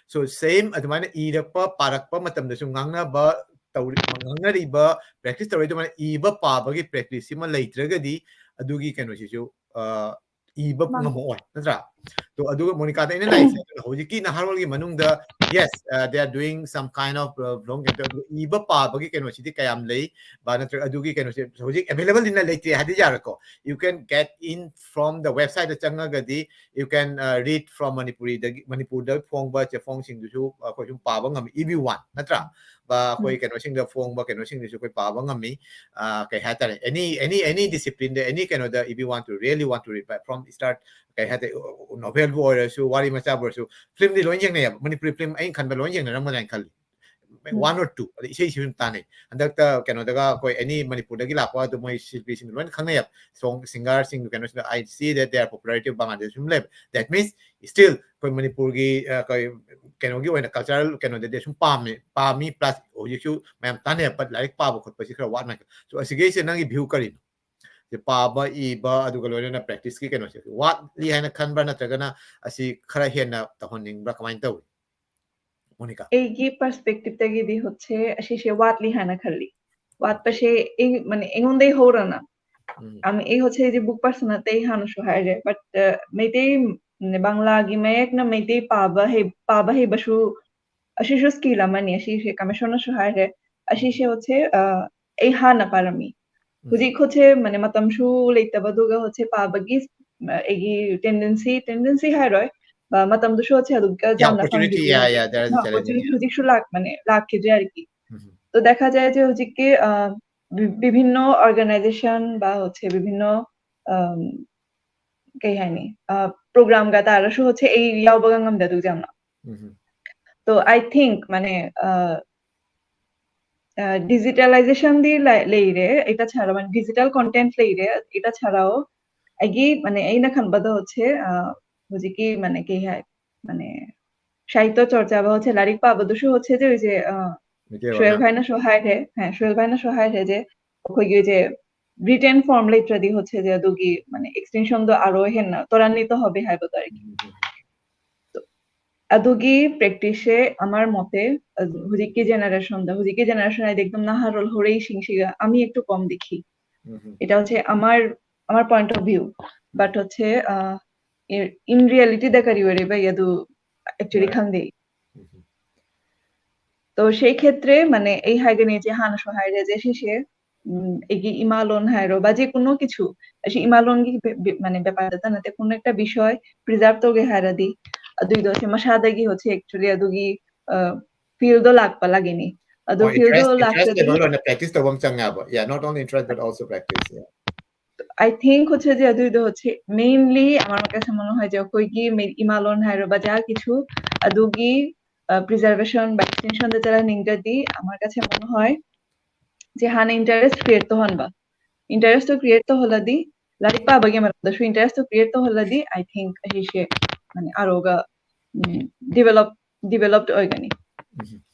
So same ꯑꯗꯨꯃꯥꯏꯅ ꯏꯔꯛꯄ ꯄꯥꯔꯛꯄ ꯃꯇꯝꯗꯁꯨ ꯉꯥꯡꯅꯕ ꯇꯧꯔꯤ, ꯉꯥꯡꯅꯔꯤꯕ practice ꯇꯧꯔꯤ ꯑꯗꯨꯃꯥꯏꯅ ꯏꯕ ꯄꯥꯕꯒꯤ practice ꯁꯤꯃ ꯂꯩꯇ꯭ꯔꯒꯗꯤ ꯑꯗꯨꯒꯤ ꯀꯩꯅꯣꯁꯤꯁꯨ ꯏꯕ ꯉꯝꯃꯛꯑꯣꯏ ꯅꯠꯇ꯭ꯔꯥ? ꯑꯗꯨꯒ ꯃꯣꯅꯤꯀꯥꯗ ꯑꯩꯅ ꯂꯥꯛꯏꯁꯦ ꯍꯧꯖꯤꯛꯀꯤ ꯅꯍꯥꯔꯣꯜꯒꯤ ꯃꯅꯨꯡꯗ yes, uh, they are doing some kind of vlogging, ꯏꯕ ꯄꯥꯕꯒꯤ ꯀꯩꯅꯣꯁꯤꯗꯤ ꯀꯌꯥꯝ ꯂꯩ ꯕ ꯅꯠꯇ꯭ꯔꯒ ꯑꯗꯨꯒꯤ ꯀꯩꯅꯣꯁꯦ ꯍꯧꯖꯤꯛ available ꯗꯤ ꯂꯩꯇ꯭ꯔꯦ ꯍꯥꯏꯗꯤ ꯌꯥꯔꯣꯏꯀꯣ꯫ You can get in from the website the ꯆꯪꯉꯒꯗꯤ you can uh, read from Manipuri ꯗꯒꯤ, ꯃꯅꯤꯄꯨꯔꯗ ꯐꯣꯡꯕ ꯆꯦꯐꯣꯡꯁꯤꯡꯗꯨꯁꯨ ꯑꯩꯈꯣꯏ ꯁꯨꯝ ꯄꯥꯕ ꯉꯝꯃꯤ, if you want ꯅꯠꯇ꯭ꯔꯥ? ꯕ ꯑꯩꯈꯣꯏ ꯀꯩꯅꯣꯁꯤꯡꯗ ꯐꯣꯡꯕ ꯀꯩꯅꯣꯁꯤꯡꯗꯨꯁꯨ ꯑꯩꯈꯣꯏ ꯄꯥꯕ ꯉꯝꯃꯤ꯫ ꯀꯩ ꯍꯥꯏꯇꯥꯔꯦ, any any any discipline ꯗ any ꯀꯩꯅꯣꯗ if you want to really want to read from start, ꯀꯩ ꯍꯥꯏꯇꯥꯔꯦ, novel ꯕꯨ ꯑꯣꯏꯔꯁꯨ ꯋꯥꯔꯤ ꯃꯆꯥꯕꯨ ꯑꯣꯏꯔꯁꯨ film ꯗꯤ ꯂꯣꯏ ꯌꯦꯡꯅꯩꯌꯦꯕ, ꯃꯅꯤꯄꯨꯔꯤ film ꯑꯩꯅ ꯈꯟꯕ ꯂꯣꯏ ꯌꯦꯡꯅꯔꯝꯒꯅꯤ ꯍꯥꯏꯅ ꯈꯜꯂꯤ꯫ ꯎꯝ꯫ One or two ꯑꯗ ꯏꯁꯩꯁꯤ ꯑꯗꯨꯝ ꯇꯥꯟꯅꯩ꯫ ꯍꯟꯗꯛꯇ ꯀꯩꯅꯣꯗꯒ ꯑꯩꯈꯣꯏ ꯑꯦꯅꯤ ꯃꯅꯤꯄꯨꯔꯗꯒꯤ ꯂꯥꯛꯄ ꯑꯗꯨ ꯃꯣꯏ ꯁꯤꯜꯄꯤꯁꯤꯡ ꯂꯣꯏꯅ ꯈꯪꯅꯩꯌꯦꯕ꯫ Song singerꯁꯤꯡ ꯀꯩꯅꯣꯁꯤꯡꯗ I see that they are popularity of Bangladesh ꯁꯨꯝ ꯂꯩꯕ꯫ That means still ꯑꯩꯈꯣꯏ ꯃꯅꯤꯄꯨꯔꯒꯤ ꯑ, ꯀꯩ ꯀꯩꯅꯣꯒꯤ ꯑꯣꯏꯅ cultural ꯀꯩꯅꯣꯗꯗꯤ ꯁꯨꯝ ꯄꯥꯝꯃꯦ ꯄꯥꯝꯃꯤ꯫ Plus ꯍꯧꯖꯤꯛꯁꯨ ꯃꯌꯥꯝ ꯇꯥꯟꯅꯩ꯫ But ꯂꯥꯏꯔꯤꯛ ꯄꯥꯕ ꯈꯣꯠꯄꯁꯤ ꯈꯔ ꯋꯥꯠꯅ꯫ So ꯑꯁꯤꯒꯤꯁꯦ ꯅꯪꯒꯤ view ꯀꯔꯤꯅꯣ? ꯁꯤ ꯄꯥꯕ ꯏꯕ ꯑꯗꯨꯒ ꯂꯣꯏꯅꯅ practiceꯀꯤ ꯀꯩꯅꯣꯁꯦ ꯋꯥꯠꯂꯤ ꯍꯥꯏꯅ ꯈꯟꯕ꯭ꯔꯥ, ꯅꯠꯇ꯭ꯔꯒꯅ ꯑꯁꯤ ꯈꯔ ꯍꯦꯟꯅ ꯇꯧꯍꯟꯅꯤꯡꯕ꯭ꯔꯥ, ꯀꯃꯥꯏꯅ ꯇꯧꯏ, ꯃꯣꯅꯤꯀꯥ? ꯑꯩꯒꯤ perspectiveꯇꯒꯤꯗꯤ ꯍꯧꯖꯤꯛꯁꯦ ꯑꯁꯤꯁꯦ ꯋꯥꯠꯂꯤ ꯍꯥꯏꯅ ꯈꯜꯂꯤ꯫ ꯋꯥꯠꯄꯁꯦ ꯑꯩ ꯃꯥꯅꯦ ꯑꯩꯉꯣꯟꯗꯩ ꯍꯧꯔꯅ ꯎꯝ, ꯑꯝ, ꯑꯩ ꯍꯧꯖꯤꯛ ꯍꯧꯖꯤꯛ book person ꯅꯠꯇꯦ, ꯑꯩ ꯍꯥꯟꯅꯁꯨ ꯍꯥꯏꯔꯦ꯫ But ꯃꯩꯇꯩ ꯎꯝ, ꯕꯪꯂꯥꯒꯤ ꯃꯌꯦꯛꯅ ꯃꯩꯇꯩ ꯄꯥꯕ ꯍꯩ ꯄꯥꯕ ꯍꯩꯕꯁꯨ ꯑꯁꯤꯁꯨ skill ꯑꯃꯅꯤ꯫ ꯑꯁꯤꯁꯦ ꯀꯃꯤꯁꯅꯔꯁꯨ ꯍꯥꯏꯔꯦ꯫ ꯑꯁꯤꯁꯦ ꯍꯧꯖꯤꯛ ꯑ, ꯑꯩ ꯍꯥꯟꯅ ꯄꯥꯔꯝꯃꯤ꯫ ꯎꯝ, ꯍꯧꯖꯤꯛ ꯍꯧꯖꯤꯛ ꯃꯥꯅꯦ ꯃꯇꯝꯁꯨ ꯂꯩꯇꯕꯗꯨꯒ ꯍꯧꯖꯤꯛ ꯄꯥꯕꯒꯤ ꯑ, ꯑꯩꯒꯤ tendency tendency ꯍꯥꯏꯔꯣꯏ꯫ ꯑ, ꯃꯇꯝꯗꯨꯁꯨ ꯍꯧꯖꯤꯛ ꯑꯗꯨꯒ Yeah, ꯌꯥꯝꯅ opportunity, ꯐꯪꯈꯤꯗ꯭ꯔꯦ꯫ yeah, yeah, there is a ꯑ, challenge. opportunity ꯍꯧꯖꯤꯛꯁꯨ ꯂꯥꯛꯄꯅꯦ, ꯂꯥꯛꯈꯤꯗ꯭ꯔꯦ ꯍꯧꯖꯤꯛꯇꯤ꯫ ꯎꯝ, তো দেখা যায় যে ꯍꯧꯖꯤꯛꯀꯤ ꯑ, ꯕꯤ- বিভিন্ন organization বা ꯍꯧꯖꯤꯛ বিভিন্ন ꯑ, ꯀꯩ ꯍꯥꯏꯅꯤ ꯑ, programꯒ ꯇꯥꯔꯁꯨ ꯍꯧꯖꯤꯛ ꯑꯩ ꯌꯥꯎꯕꯒ ꯉꯝꯗꯦ ꯑꯗꯨ ꯌꯥꯝꯅ꯫ ꯎꯝ, তো I think মানে আহ, আহ, digitalizationꯗꯤ ꯂꯩ- ꯂꯩꯔꯦ, এটা ছাড়া মানে digital content ꯂꯩꯔꯦ꯫ এটা ছাড়াও ꯑꯩꯒꯤ ꯃꯥꯅꯦ ꯑꯩꯅ ꯈꯟꯕꯗ ꯍꯧꯖꯤꯛ ꯑ, ꯍꯧꯖꯤꯛꯀꯤ ꯃꯥꯅꯦ ꯀꯩ ꯍꯥꯏ ꯃꯥꯅꯦ ꯁꯥহিত্য চর্চা বা ꯍꯧꯖꯤꯛ ꯂꯥꯏꯔꯤꯛ ꯄꯥꯕꯗꯨꯁꯨ ꯍꯧꯖꯤꯛ ꯍꯧꯖꯤꯛ ꯑ, ꯃꯩꯇꯩ ꯁꯣꯍꯦꯜ ꯂꯣꯟꯅ꯫ ꯚꯥꯏꯅꯁꯨ ꯍꯥꯏꯈ꯭ꯔꯦ꯫ ꯍꯥ, ꯁꯣꯍꯦꯜ ꯚꯥꯏꯅꯁꯨ ꯍꯥꯏꯈ꯭ꯔꯦ যে ꯑꯩꯈꯣꯏꯒꯤ ꯍꯧꯖꯤꯛ written form ꯂꯩꯇ꯭ꯔꯗꯤ ꯍꯧꯖꯤꯛ ꯍꯧꯖꯤꯛ ꯑꯗꯨꯒꯤ ꯃꯥꯅꯦ extensionꯗꯣ ꯑꯥꯔꯣ ꯍꯦꯟꯅ ꯇꯣꯔꯥꯟꯅꯤꯇ ꯍꯣꯕꯦ ꯍꯥꯏꯕꯗꯣ ꯑꯩꯒꯤ ꯎꯝ, ꯑꯗꯨꯒꯤ practiceꯁꯦ আমাৰ মতে ꯍꯧꯖꯤꯛꯀꯤ generationꯗ ꯍꯧꯖꯤꯛꯀꯤ generation ꯍꯥꯏꯗꯤ একদম নাহারল হরেই সিংসিগা আমি একটু কম দেখি। ꯎꯝ, এটা হচ্ছে আমার আমার point of view। But হচ্ছে আহ, এর- in realityꯗ ꯀꯔꯤ ꯑꯣꯏꯔꯤꯕ ꯑꯗꯨ actually Right. ꯈꯪꯗꯦ꯫ ꯎꯝ, তো সেই ক্ষেত্রে মানে এই ꯍꯥꯏꯒꯅꯤ যে ꯍꯥꯟꯅꯁꯨ ꯍꯥꯏꯔꯦ যে ꯁꯤꯁꯦ ꯎꯝ, ꯑꯩꯒꯤ ꯏꯃꯥ ꯂꯣꯟ ꯍꯥꯏꯔꯣ ꯕꯥ ꯖꯦ ꯀꯨꯅꯣ কিছু ꯑꯁꯤ ꯏꯃꯥ ꯂꯣꯟꯒꯤ ꯕꯦ- ꯕꯦ- মানে ব্যাপারꯗ ꯅꯠꯇꯦ কোনো একটা বিষয় preserve ꯇꯧꯒꯦ ꯍꯥꯏꯔꯗꯤ ꯑꯗꯨꯏꯗꯣ ꯁꯤ ꯃꯁꯥꯗꯒꯤ ꯍꯧꯖꯤꯛ actually ꯑꯗꯨꯒꯤ ꯐꯤꯜꯗꯣ ꯂꯥꯛꯄ ꯂꯥꯛꯏꯅꯤ꯫ ꯑꯗꯨ ꯍꯣꯏ, ꯐꯤꯜꯗꯣ interest, interest ꯂꯥꯛꯇ꯭ꯔꯗꯤ level ꯑꯣꯏꯅ practice ꯇꯧꯕ ꯑꯃ ꯆꯪꯉꯦꯕ꯫ Yeah, not only interest but also practice, yeah. I think ꯍꯧꯖꯤꯛ ꯍꯧꯖꯤꯛ ꯑꯗꯨꯏꯗꯣ ꯍꯧꯖꯤꯛ mainly আমাৰ ꯃꯀꯥꯏ ꯁꯃꯅ ꯍꯥꯏꯁꯦ ꯑꯩꯈꯣꯏꯒꯤ ꯃꯩ- ꯏꯃꯥ ꯂꯣꯟ ꯍꯥꯏꯔꯣ ꯕꯥ ꯖꯦ কিছু ꯑꯗꯨꯒꯤ preservation বা extinction ꯗ ꯆꯠꯍꯟꯅꯤꯡꯗ꯭ꯔꯗꯤ, ꯑꯃꯔ ꯀꯁꯦ ꯃꯅꯨ ꯍꯣꯏ, ꯁꯤ ꯍꯥꯟꯅ interest create ꯇꯧꯍꯟꯕ꯫ Interest ꯇꯣ create ꯇꯧꯍꯜꯂꯗꯤ, ꯂꯥꯏꯔꯤꯛ ꯄꯥꯕꯒꯤ ꯃꯔꯝꯗꯁꯨ interest to create ꯇꯧꯍꯜꯂꯗꯤ, I think ꯑꯁꯤꯁꯦ, ꯃꯥꯅꯦ, ꯑꯥꯔ ꯑꯣꯒ, ꯎꯝ, develop, developed ꯑꯣꯏꯒꯅꯤ꯫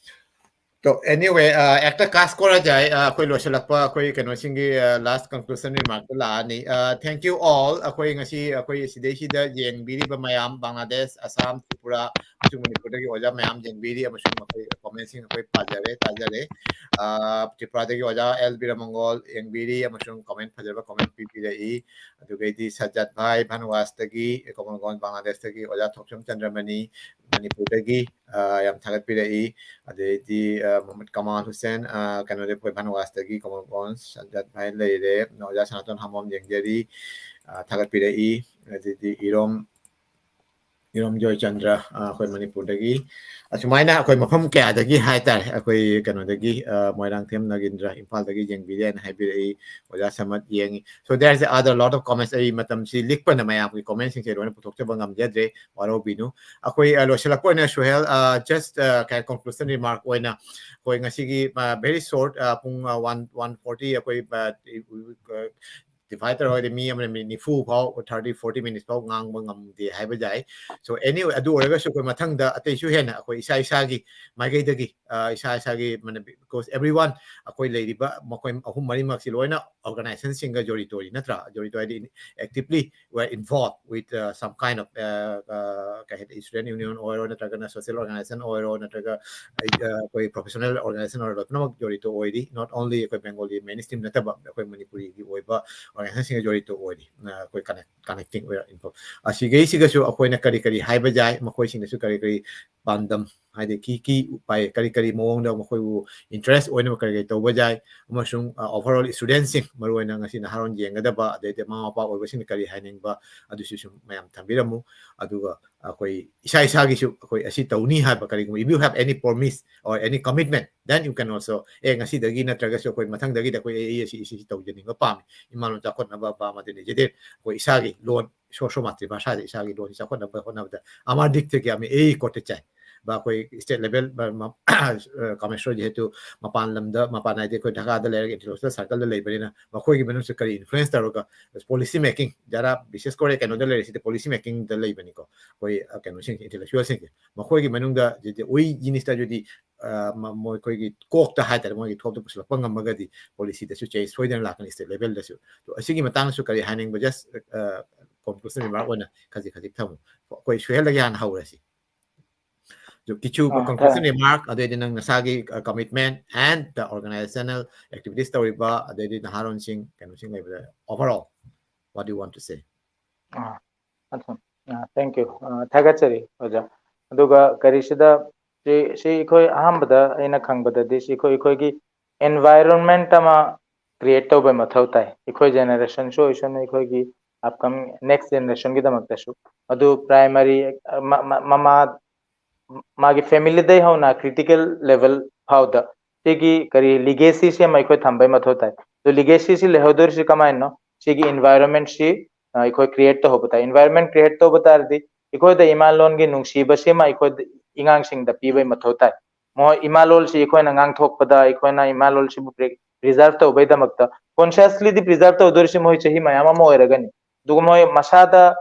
So anyway, ꯑꯦꯛꯇ ꯀꯥꯁ ꯀꯣꯔꯥ ꯖꯥꯏ, ꯑꯩꯈꯣꯏ ꯂꯣꯏꯁꯤꯜꯂꯛꯄ ꯑꯩꯈꯣꯏ ꯀꯩꯅꯣꯁꯤꯡꯒꯤ last conclusion remark ꯇ ꯂꯥꯛꯑꯅꯤ꯫ Thank you all. ꯑꯩꯈꯣꯏ ꯉꯁꯤ ꯑꯩꯈꯣꯏ ꯁꯤꯗꯩꯁꯤꯗ ꯌꯦꯡꯕꯤꯔꯤꯕ ꯃꯌꯥꯝ, ꯕꯪꯒ꯭ꯂꯥꯗꯦꯁ, ꯑꯁꯥꯝ, ꯇ꯭ꯔꯤꯄꯨꯔꯥ ꯑꯃꯁꯨꯡ ꯃꯅꯤꯄꯨꯔꯗꯒꯤ ꯑꯣꯖꯥ ꯃꯌꯥꯝ ꯌꯦꯡꯕꯤꯔꯤ ꯑꯃꯁꯨꯡ ꯃꯈꯣꯏ comment ꯁꯤꯡ ꯑꯩꯈꯣꯏ ꯄꯥꯖꯔꯦ, ꯇꯥꯖꯔꯦ꯫ ꯇ꯭ꯔꯤꯄꯨꯔꯥꯗꯒꯤ ꯑꯣꯖꯥ ꯑꯦꯜ ꯕꯤꯔꯃꯪꯒꯣꯜ ꯌꯦꯡꯕꯤꯔꯤ ꯑꯃꯁꯨꯡ comment, ꯐꯖꯕ comment ꯄꯤꯕꯤꯔꯛꯏ꯫ ꯑꯗꯨꯒꯩꯗꯤ ꯁꯖꯥꯠ ꯚꯥꯏ ꯚꯥꯅꯨꯋꯥꯁꯇꯒꯤ, ꯀꯣꯃꯜꯒꯣꯟ ꯕꯪꯒ꯭ꯂꯥꯗꯦꯁꯇꯒꯤ ꯑꯣꯖꯥ ꯊꯣꯛꯆꯣꯝ ꯆꯟꯗ꯭ꯔꯃꯅꯤ ꯃꯅꯤꯄꯨꯔꯗꯒꯤ, ꯑ, ꯌꯥꯝ ꯊꯥꯒꯠꯄꯤꯔꯛꯏ꯫ ꯑꯗꯩꯗꯤ, ꯑ, ꯃꯨꯍꯝꯃꯗ ꯀꯃꯥꯜ ꯍꯨꯁꯦꯟ, ꯑ, ꯀꯩꯅꯣꯗꯒꯤ, ꯑꯩꯈꯣꯏ ꯚꯥꯅꯨꯋꯥꯁꯇꯒꯤ ꯀꯣꯃꯜꯒꯣꯟ ꯁꯖꯥꯠ ꯚꯥꯏ ꯂꯩꯔꯦ꯫ ꯑꯣꯖꯥ ꯁꯅꯥꯇꯣꯟ ꯍꯥꯃꯣꯝ ꯌꯦꯡꯖꯔꯤ, ꯑ, ꯊꯥꯒꯠꯄꯤꯔꯛꯏ꯫ ꯑꯗꯩꯗꯤ ꯏꯔꯣꯝ, ꯏꯔꯣꯝ ꯖꯣꯏꯆꯟꯗ꯭ꯔ, ꯑ, ꯑꯩꯈꯣꯏ ꯃꯅꯤꯄꯨꯔꯗꯒꯤ꯫ ꯑꯁꯨꯃꯥꯏꯅ ꯑꯩꯈꯣꯏ ꯃꯐꯝ ꯀꯌꯥꯗꯒꯤ ꯍꯥꯏꯇꯥꯔꯦ, ꯑꯩꯈꯣꯏ ꯀꯩꯅꯣꯗꯒꯤ, ꯑ, ꯃꯣꯏꯔꯥꯡꯊꯦꯝ ꯅꯒꯦꯟꯗ꯭ꯔ ꯏꯝꯐꯥꯜꯗꯒꯤ ꯌꯦꯡꯕꯤꯔꯦꯅ ꯍꯥꯏꯕꯤꯔꯛꯏ꯫ ꯑꯣꯖꯥ ꯁꯃꯠ ꯌꯦꯡꯉꯤ꯫ So there are other lot of comments. ꯑꯩ ꯃꯇꯝꯁꯤ ꯂꯤꯛꯄꯅ ꯃꯌꯥꯝꯒꯤ comment ꯁꯤꯡꯁꯦ ꯂꯣꯏꯅ ꯄꯨꯊꯣꯛꯆꯕ ꯉꯝꯖꯗ꯭ꯔꯦ, ꯋꯥꯔꯧꯕꯤꯅꯨ꯫ ꯑꯩꯈꯣꯏ, ꯑ, ꯂꯣꯏꯁꯤꯜꯂꯛꯄ ꯑꯣꯏꯅ ꯁꯨꯍꯦꯜ, ꯑ, just, ꯑ, ꯀꯩ conclusion remark ꯑꯣꯏꯅ ꯑꯩꯈꯣꯏ ꯉꯁꯤꯒꯤ, ꯑ, very short, ꯑ, ꯄꯨꯡ, ꯑ, one, one forty ꯑꯩꯈꯣꯏ, ꯑ, divide ꯇꯧꯔꯒꯗꯤ ꯃꯤ ꯑꯃꯅ minute ꯅꯤꯐꯨ ꯐꯥꯎ, thirty, forty minutes ꯐꯥꯎ ꯉꯥꯡꯕ ꯉꯝꯗꯦ ꯍꯥꯏꯕ ꯌꯥꯏ꯫ So anyway, ꯑꯗꯨ ꯑꯣꯏꯔꯒꯁꯨ ꯑꯩꯈꯣꯏ ꯃꯊꯪꯗ ꯑꯇꯩꯁꯨ ꯍꯦꯟꯅ ꯑꯩꯈꯣꯏ ꯏꯁꯥ ꯏꯁꯥꯒꯤ ꯃꯥꯏꯀꯩꯗꯒꯤ, ꯑ, ꯏꯁꯥ ꯏꯁꯥꯒꯤ ꯃꯅ-, because everyone, ꯑꯩꯈꯣꯏ ꯂꯩꯔꯤꯕ ꯃꯈꯣꯏ ꯑꯍꯨꯝ ꯃꯔꯤꯃꯛꯁꯤ ꯂꯣꯏꯅ organization ꯁꯤꯡꯒ ꯖꯣꯔꯤꯇꯣꯔꯤ ꯅꯠꯇ꯭ꯔꯥ? ꯖꯣꯔꯤꯇꯣ ꯍꯥꯏꯗꯤ actively we are involved with, uh, some kind of, uh, uh, ꯀꯩ ꯍꯥꯏꯇꯥꯔꯦ, student union ꯑꯣꯏꯔꯣ, ꯅꯠꯇ꯭ꯔꯒꯅ social organization ꯑꯣꯏꯔꯣ, ꯅꯠꯇ꯭ꯔꯒ ꯑꯩ, ꯑ, ꯑꯩꯈꯣꯏ professional organization ꯑꯣꯏꯔꯣ, ꯄꯨꯝꯅꯃꯛ ꯖꯣꯔꯤꯇꯣ ꯑꯣꯏꯔꯤ꯫ Not only ꯑꯩꯈꯣꯏ Bengali mainstream ꯅꯠꯇꯕ, ꯑꯩꯈꯣꯏ ꯃꯅꯤꯄꯨꯔꯤꯒꯤ ꯑꯣꯏꯕ organization ꯁꯤꯡꯒ ꯖꯣꯔꯤꯇꯣ ꯑꯣꯏꯔꯤ꯫ ꯑ, ꯑꯩꯈꯣꯏ connect, connecting ꯑꯣꯏꯔ involve꯫ ꯑꯁꯤꯒꯩꯁꯤꯒꯁꯨ ꯑꯩꯈꯣꯏꯅ ꯀꯔꯤ ꯀꯔꯤ ꯍꯥꯏꯕ ꯌꯥꯏ, ꯃꯈꯣꯏꯁꯤꯡꯗꯁꯨ ꯀꯔꯤ ꯀꯔꯤ ꯄꯥꯟꯗꯝ, ꯍꯥꯏꯗꯤ ꯀꯤ, ꯀꯤ ꯎꯄꯥꯏ, ꯀꯔꯤ ꯀꯔꯤ ꯃꯑꯣꯡꯗ ꯃꯈꯣꯏꯕꯨ interest ꯑꯣꯏꯅꯕ ꯀꯔꯤ ꯀꯔꯤ ꯇꯧꯕ ꯌꯥꯏ, ꯑꯃꯁꯨꯡ, ꯑ, overall student ꯁꯤꯡ, ꯃꯔꯨꯑꯣꯏꯅ ꯉꯁꯤ ꯅꯍꯥꯔꯣꯟ ꯌꯦꯡꯒꯗꯕ, ꯑꯗꯩꯗꯤ ꯃꯃꯥ ꯃꯄꯥ ꯑꯣꯏꯕꯁꯤꯡꯅ ꯀꯔꯤ ꯍꯥꯏꯅꯤꯡꯕ, ꯑꯗꯨꯁꯨ ꯁꯨꯝ ꯃꯌꯥꯝ ꯊꯝꯕꯤꯔꯝꯃꯨ꯫ ꯑꯗꯨꯒ ꯑꯩꯈꯣꯏ ꯏꯁꯥ ꯏꯁꯥꯒꯤꯁꯨ ꯑꯩꯈꯣꯏ ꯑꯁꯤ ꯇꯧꯅꯤ ꯍꯥꯏꯕ ꯀꯔꯤꯒꯨꯝꯕ, if you have any promise or any commitment, then you can also, ꯑꯦ, ꯉꯁꯤꯗꯒꯤ ꯅꯠꯇ꯭ꯔꯒꯁꯨ ꯑꯩꯈꯣꯏ ꯃꯊꯪꯗꯒꯤꯗꯤ ꯑꯩꯈꯣꯏ, ꯑꯦ, ꯑꯩ ꯑꯁꯤ, ꯑꯁꯤ ꯇꯧꯖꯅꯤꯡꯕ ꯄꯥꯝꯃꯤ, ꯏꯃꯥ ꯂꯣꯟ ꯆꯥꯎꯈꯠꯅꯕ ꯄꯥꯝ ꯑꯗꯨꯅꯤ ꯖꯦꯗꯦ, ꯑꯩꯈꯣꯏ ꯏꯁꯥꯒꯤ ꯂꯣꯟ, ꯁꯣ-, ꯁꯣꯃꯥꯇ꯭ꯔꯤ ꯚꯥꯁꯥꯁꯦ ꯏꯁꯥꯒꯤ ꯂꯣꯟꯁꯤ ꯆꯥꯎꯈꯠꯅꯕ ꯍꯣꯠꯅꯕꯗ ꯑꯃꯥꯔ ꯗꯤꯛ ꯊꯦ ꯀꯌꯥ ꯃꯤ ꯑꯦ ꯀꯣꯠꯇ ꯆꯥꯏ꯫ ꯑꯩꯈꯣꯏ state level ꯀꯥꯃꯦꯁꯣꯔ ꯖꯦꯍꯦꯇꯨ ꯃꯄꯥꯟ ꯂꯝꯗ, ꯃꯄꯥꯟ ꯍꯥꯏꯗꯤ ꯑꯩꯈꯣꯏ ꯙꯥꯀꯥꯗ ꯂꯩꯔꯒ intellectual circle ꯗ ꯂꯩꯕꯅꯤꯅ, ꯃꯈꯣꯏꯒꯤ ꯃꯅꯨꯡꯁꯨ ꯀꯔꯤ influence ꯇꯧꯔꯒ policy making, ꯖꯔꯥ ꯕꯤꯁꯦꯁ ꯀꯣꯔꯦ ꯀꯩꯅꯣꯗ ꯂꯩꯔꯤꯁꯤꯗꯤ policy making ꯗ ꯂꯩꯕꯅꯤꯀꯣ, ꯑꯩꯈꯣꯏ ꯀꯩꯅꯣꯁꯤꯡꯁꯦ, intellectual ꯁꯤꯡꯁꯦ, ꯃꯈꯣꯏꯒꯤ ꯃꯅꯨꯡꯗ ꯖꯤꯗꯤ ꯎꯏ ꯖꯤꯅꯤꯁꯇ ꯖꯤꯗꯤ ꯃꯈꯣꯏꯒꯤ ꯀꯣꯛꯇ ꯍꯥꯏꯇꯥꯔꯦ, ꯃꯣꯏꯒꯤ ꯊꯣꯛꯇ ꯄꯨꯁꯤꯜꯂꯛꯄ ꯉꯝꯃꯒꯗꯤ policy ꯗꯁꯨ change ꯁꯣꯏꯗꯅ ꯂꯥꯛꯀꯅꯤ, state level ꯗꯁꯨ꯫ ꯑꯗꯣ ꯑꯁꯤꯒꯤ ꯃꯇꯥꯡꯗꯁꯨ ꯀꯔꯤ ꯍꯥꯏꯅꯤꯡꯕ? Just conclusion remark ꯑꯣꯏꯅ ꯈꯖꯤꯛ ꯈꯖꯤꯛ ꯊꯝꯃꯨ꯫ ꯑꯩꯈꯣꯏ ꯁꯨꯍꯦꯜꯗꯒꯤ ꯍꯥꯟꯅ ꯍꯧꯔꯁꯤ꯫ ꯑꯗꯨ ꯀꯤꯆꯨ ꯑꯥ, conclusion remark, ꯑꯗꯩꯗꯤ ꯅꯪ ꯅꯁꯥꯒꯤ commitment and the organizational activities ꯇꯧꯔꯤꯕ, ꯑꯗꯩꯗꯤ ꯅꯍꯥꯔꯣꯟꯁꯤꯡ, ꯀꯩꯅꯣꯁꯤꯡ ꯂꯩꯕꯗ, overall what do you want to say? ꯑꯥ, ꯑꯠꯆꯥ꯫ ꯑꯥ, thank you꯫ ꯑꯥ, ꯊꯥꯒꯠꯆꯔꯤ ꯑꯣꯖꯥ꯫ ꯑꯗꯨꯒ ꯀꯔꯤꯁꯤꯗ ꯁꯤ, ꯁꯤ ꯑꯩꯈꯣꯏ ꯑꯍꯥꯟꯕꯗ ꯑꯩꯅ ꯈꯪꯕꯗꯗꯤ ꯁꯤ ꯑꯩꯈꯣꯏ, ꯑꯩꯈꯣꯏꯒꯤ environment ꯑꯃ create ꯇꯧꯕꯩ ꯃꯊꯧ ꯇꯥꯏ, ꯑꯩꯈꯣꯏ generation ꯁꯨ ꯑꯣꯏꯁꯅꯨ, ꯑꯩꯈꯣꯏꯒꯤ upcoming next generation ꯒꯤꯗꯃꯛꯇꯁꯨ꯫ ꯑꯗꯨ primary, ꯃ-, ꯃ-, ꯃꯃꯥ, ꯃꯥꯒꯤ family ꯗꯩ ꯍꯧꯅ critical level ꯐꯥꯎꯗ ꯁꯤꯒꯤ ꯀꯔꯤ legacy ꯁꯤ ꯑꯃ ꯑꯩꯈꯣꯏ ꯊꯝꯕꯩ ꯃꯊꯧ ꯇꯥꯏ꯫ ꯑꯗꯨ legacy ꯁꯤ ꯂꯩꯍꯧꯗꯣꯔꯤꯁꯤ ꯀꯃꯥꯏꯅꯅꯣ? ꯁꯤꯒꯤ environment ꯁꯤ, ꯑ, ꯑꯩꯈꯣꯏ create ꯇꯧꯍꯧꯕ ꯇꯥꯏ꯫ Environment create ꯇꯧꯕ ꯇꯥꯔꯗꯤ ꯑꯩꯈꯣꯏꯗ ꯏꯃꯥ ꯂꯣꯟꯒꯤ ꯅꯨꯡꯁꯤꯕꯁꯤꯃ ꯑꯩꯈꯣꯏ ꯑꯉꯥꯡꯁꯤꯡꯗ ꯄꯤꯕꯩ ꯃꯊꯧ ꯇꯥꯏ꯫ ꯃꯈꯣꯏ ꯏꯃꯥ ꯂꯣꯜꯁꯤ ꯑꯩꯈꯣꯏꯅ ꯉꯥꯡꯊꯣꯛꯄꯗ, ꯑꯩꯈꯣꯏꯅ ꯏꯃꯥ ꯂꯣꯜꯁꯤꯕꯨ pre-, preserve ꯇꯧꯕꯩꯗꯃꯛꯇ, consciously ꯗꯤ preserve ꯇꯧꯗꯣꯔꯤꯁꯤ ꯃꯈꯣꯏ ꯆꯍꯤ ꯃꯌꯥꯝ ꯑꯃ ꯑꯣꯏꯔꯒꯅꯤ꯫ ꯑꯗꯨꯒ ꯃꯣꯏ ꯃꯁꯥꯗ,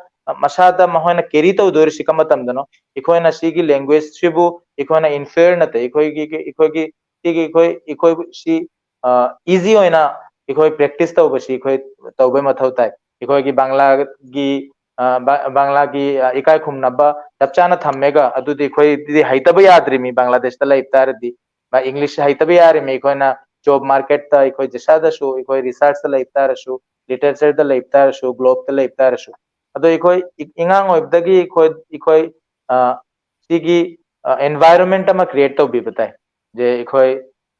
ꯃꯁꯥꯗ ꯃꯈꯣꯏꯅ carry ꯇꯧꯗꯣꯔꯤꯁꯤ ꯀꯔꯝꯕ ꯃꯇꯝꯗꯅꯣ? ꯑꯩꯈꯣꯏꯅ ꯁꯤꯒꯤ language ꯁꯤꯕꯨ ꯑꯩꯈꯣꯏꯅ unfair ꯅꯠꯇꯦ, ꯑꯩꯈꯣꯏꯒꯤ, ꯑꯩꯈꯣꯏꯒꯤ, ꯁꯤꯒꯤ ꯑꯩꯈꯣꯏ, ꯑꯩꯈꯣꯏ ꯁꯤ, ꯑ, easy ꯑꯣꯏꯅ ꯑꯩꯈꯣꯏ practice ꯇꯧꯕꯁꯤ ꯑꯩꯈꯣꯏ ꯇꯧꯕꯩ ꯃꯊꯧ ꯇꯥꯏ꯫ ꯑꯩꯈꯣꯏꯒꯤ ꯕꯪꯂꯥꯒꯤ, ꯑ, ꯕ-, ꯕꯪꯂꯥꯒꯤ, ꯑ, ꯏꯀꯥꯏ ꯈꯨꯝꯅꯕ ꯆꯞ ꯆꯥꯅ ꯊꯝꯃꯦꯒ, ꯑꯗꯨꯗꯤ ꯑꯩꯈꯣꯏꯗꯤ ꯍꯩꯇꯕ ꯌꯥꯗ꯭ꯔꯤꯃꯤ, ꯕꯪꯂꯥꯗꯦꯁꯇ ꯂꯩꯕ ꯇꯥꯔꯗꯤ꯫ ꯕ-, English ꯍꯩꯇꯕ ꯌꯥꯔꯤꯃꯤ ꯑꯩꯈꯣꯏꯅ꯫ Job market ꯇ ꯑꯩꯈꯣꯏ ꯖꯤꯁꯥꯗꯁꯨ, ꯑꯩꯈꯣꯏ research ꯇ ꯂꯩꯕ ꯇꯥꯔꯁꯨ, literature ꯗ ꯂꯩꯕ ꯇꯥꯔꯁꯨ, globe ꯇ ꯂꯩꯕ ꯇꯥꯔꯁꯨ꯫ ꯑꯗꯣ ꯑꯩꯈꯣꯏ ꯏ-, ꯑꯉꯥꯡ ꯑꯣꯏꯕꯗꯒꯤ ꯑꯩꯈꯣꯏ, ꯑꯩꯈꯣꯏ, ꯑ, ꯁꯤꯒꯤ, ꯑ, environment ꯑꯃ create ꯇꯧꯕꯤꯕ ꯇꯥꯏ꯫ ꯖꯦ ꯑꯩꯈꯣꯏ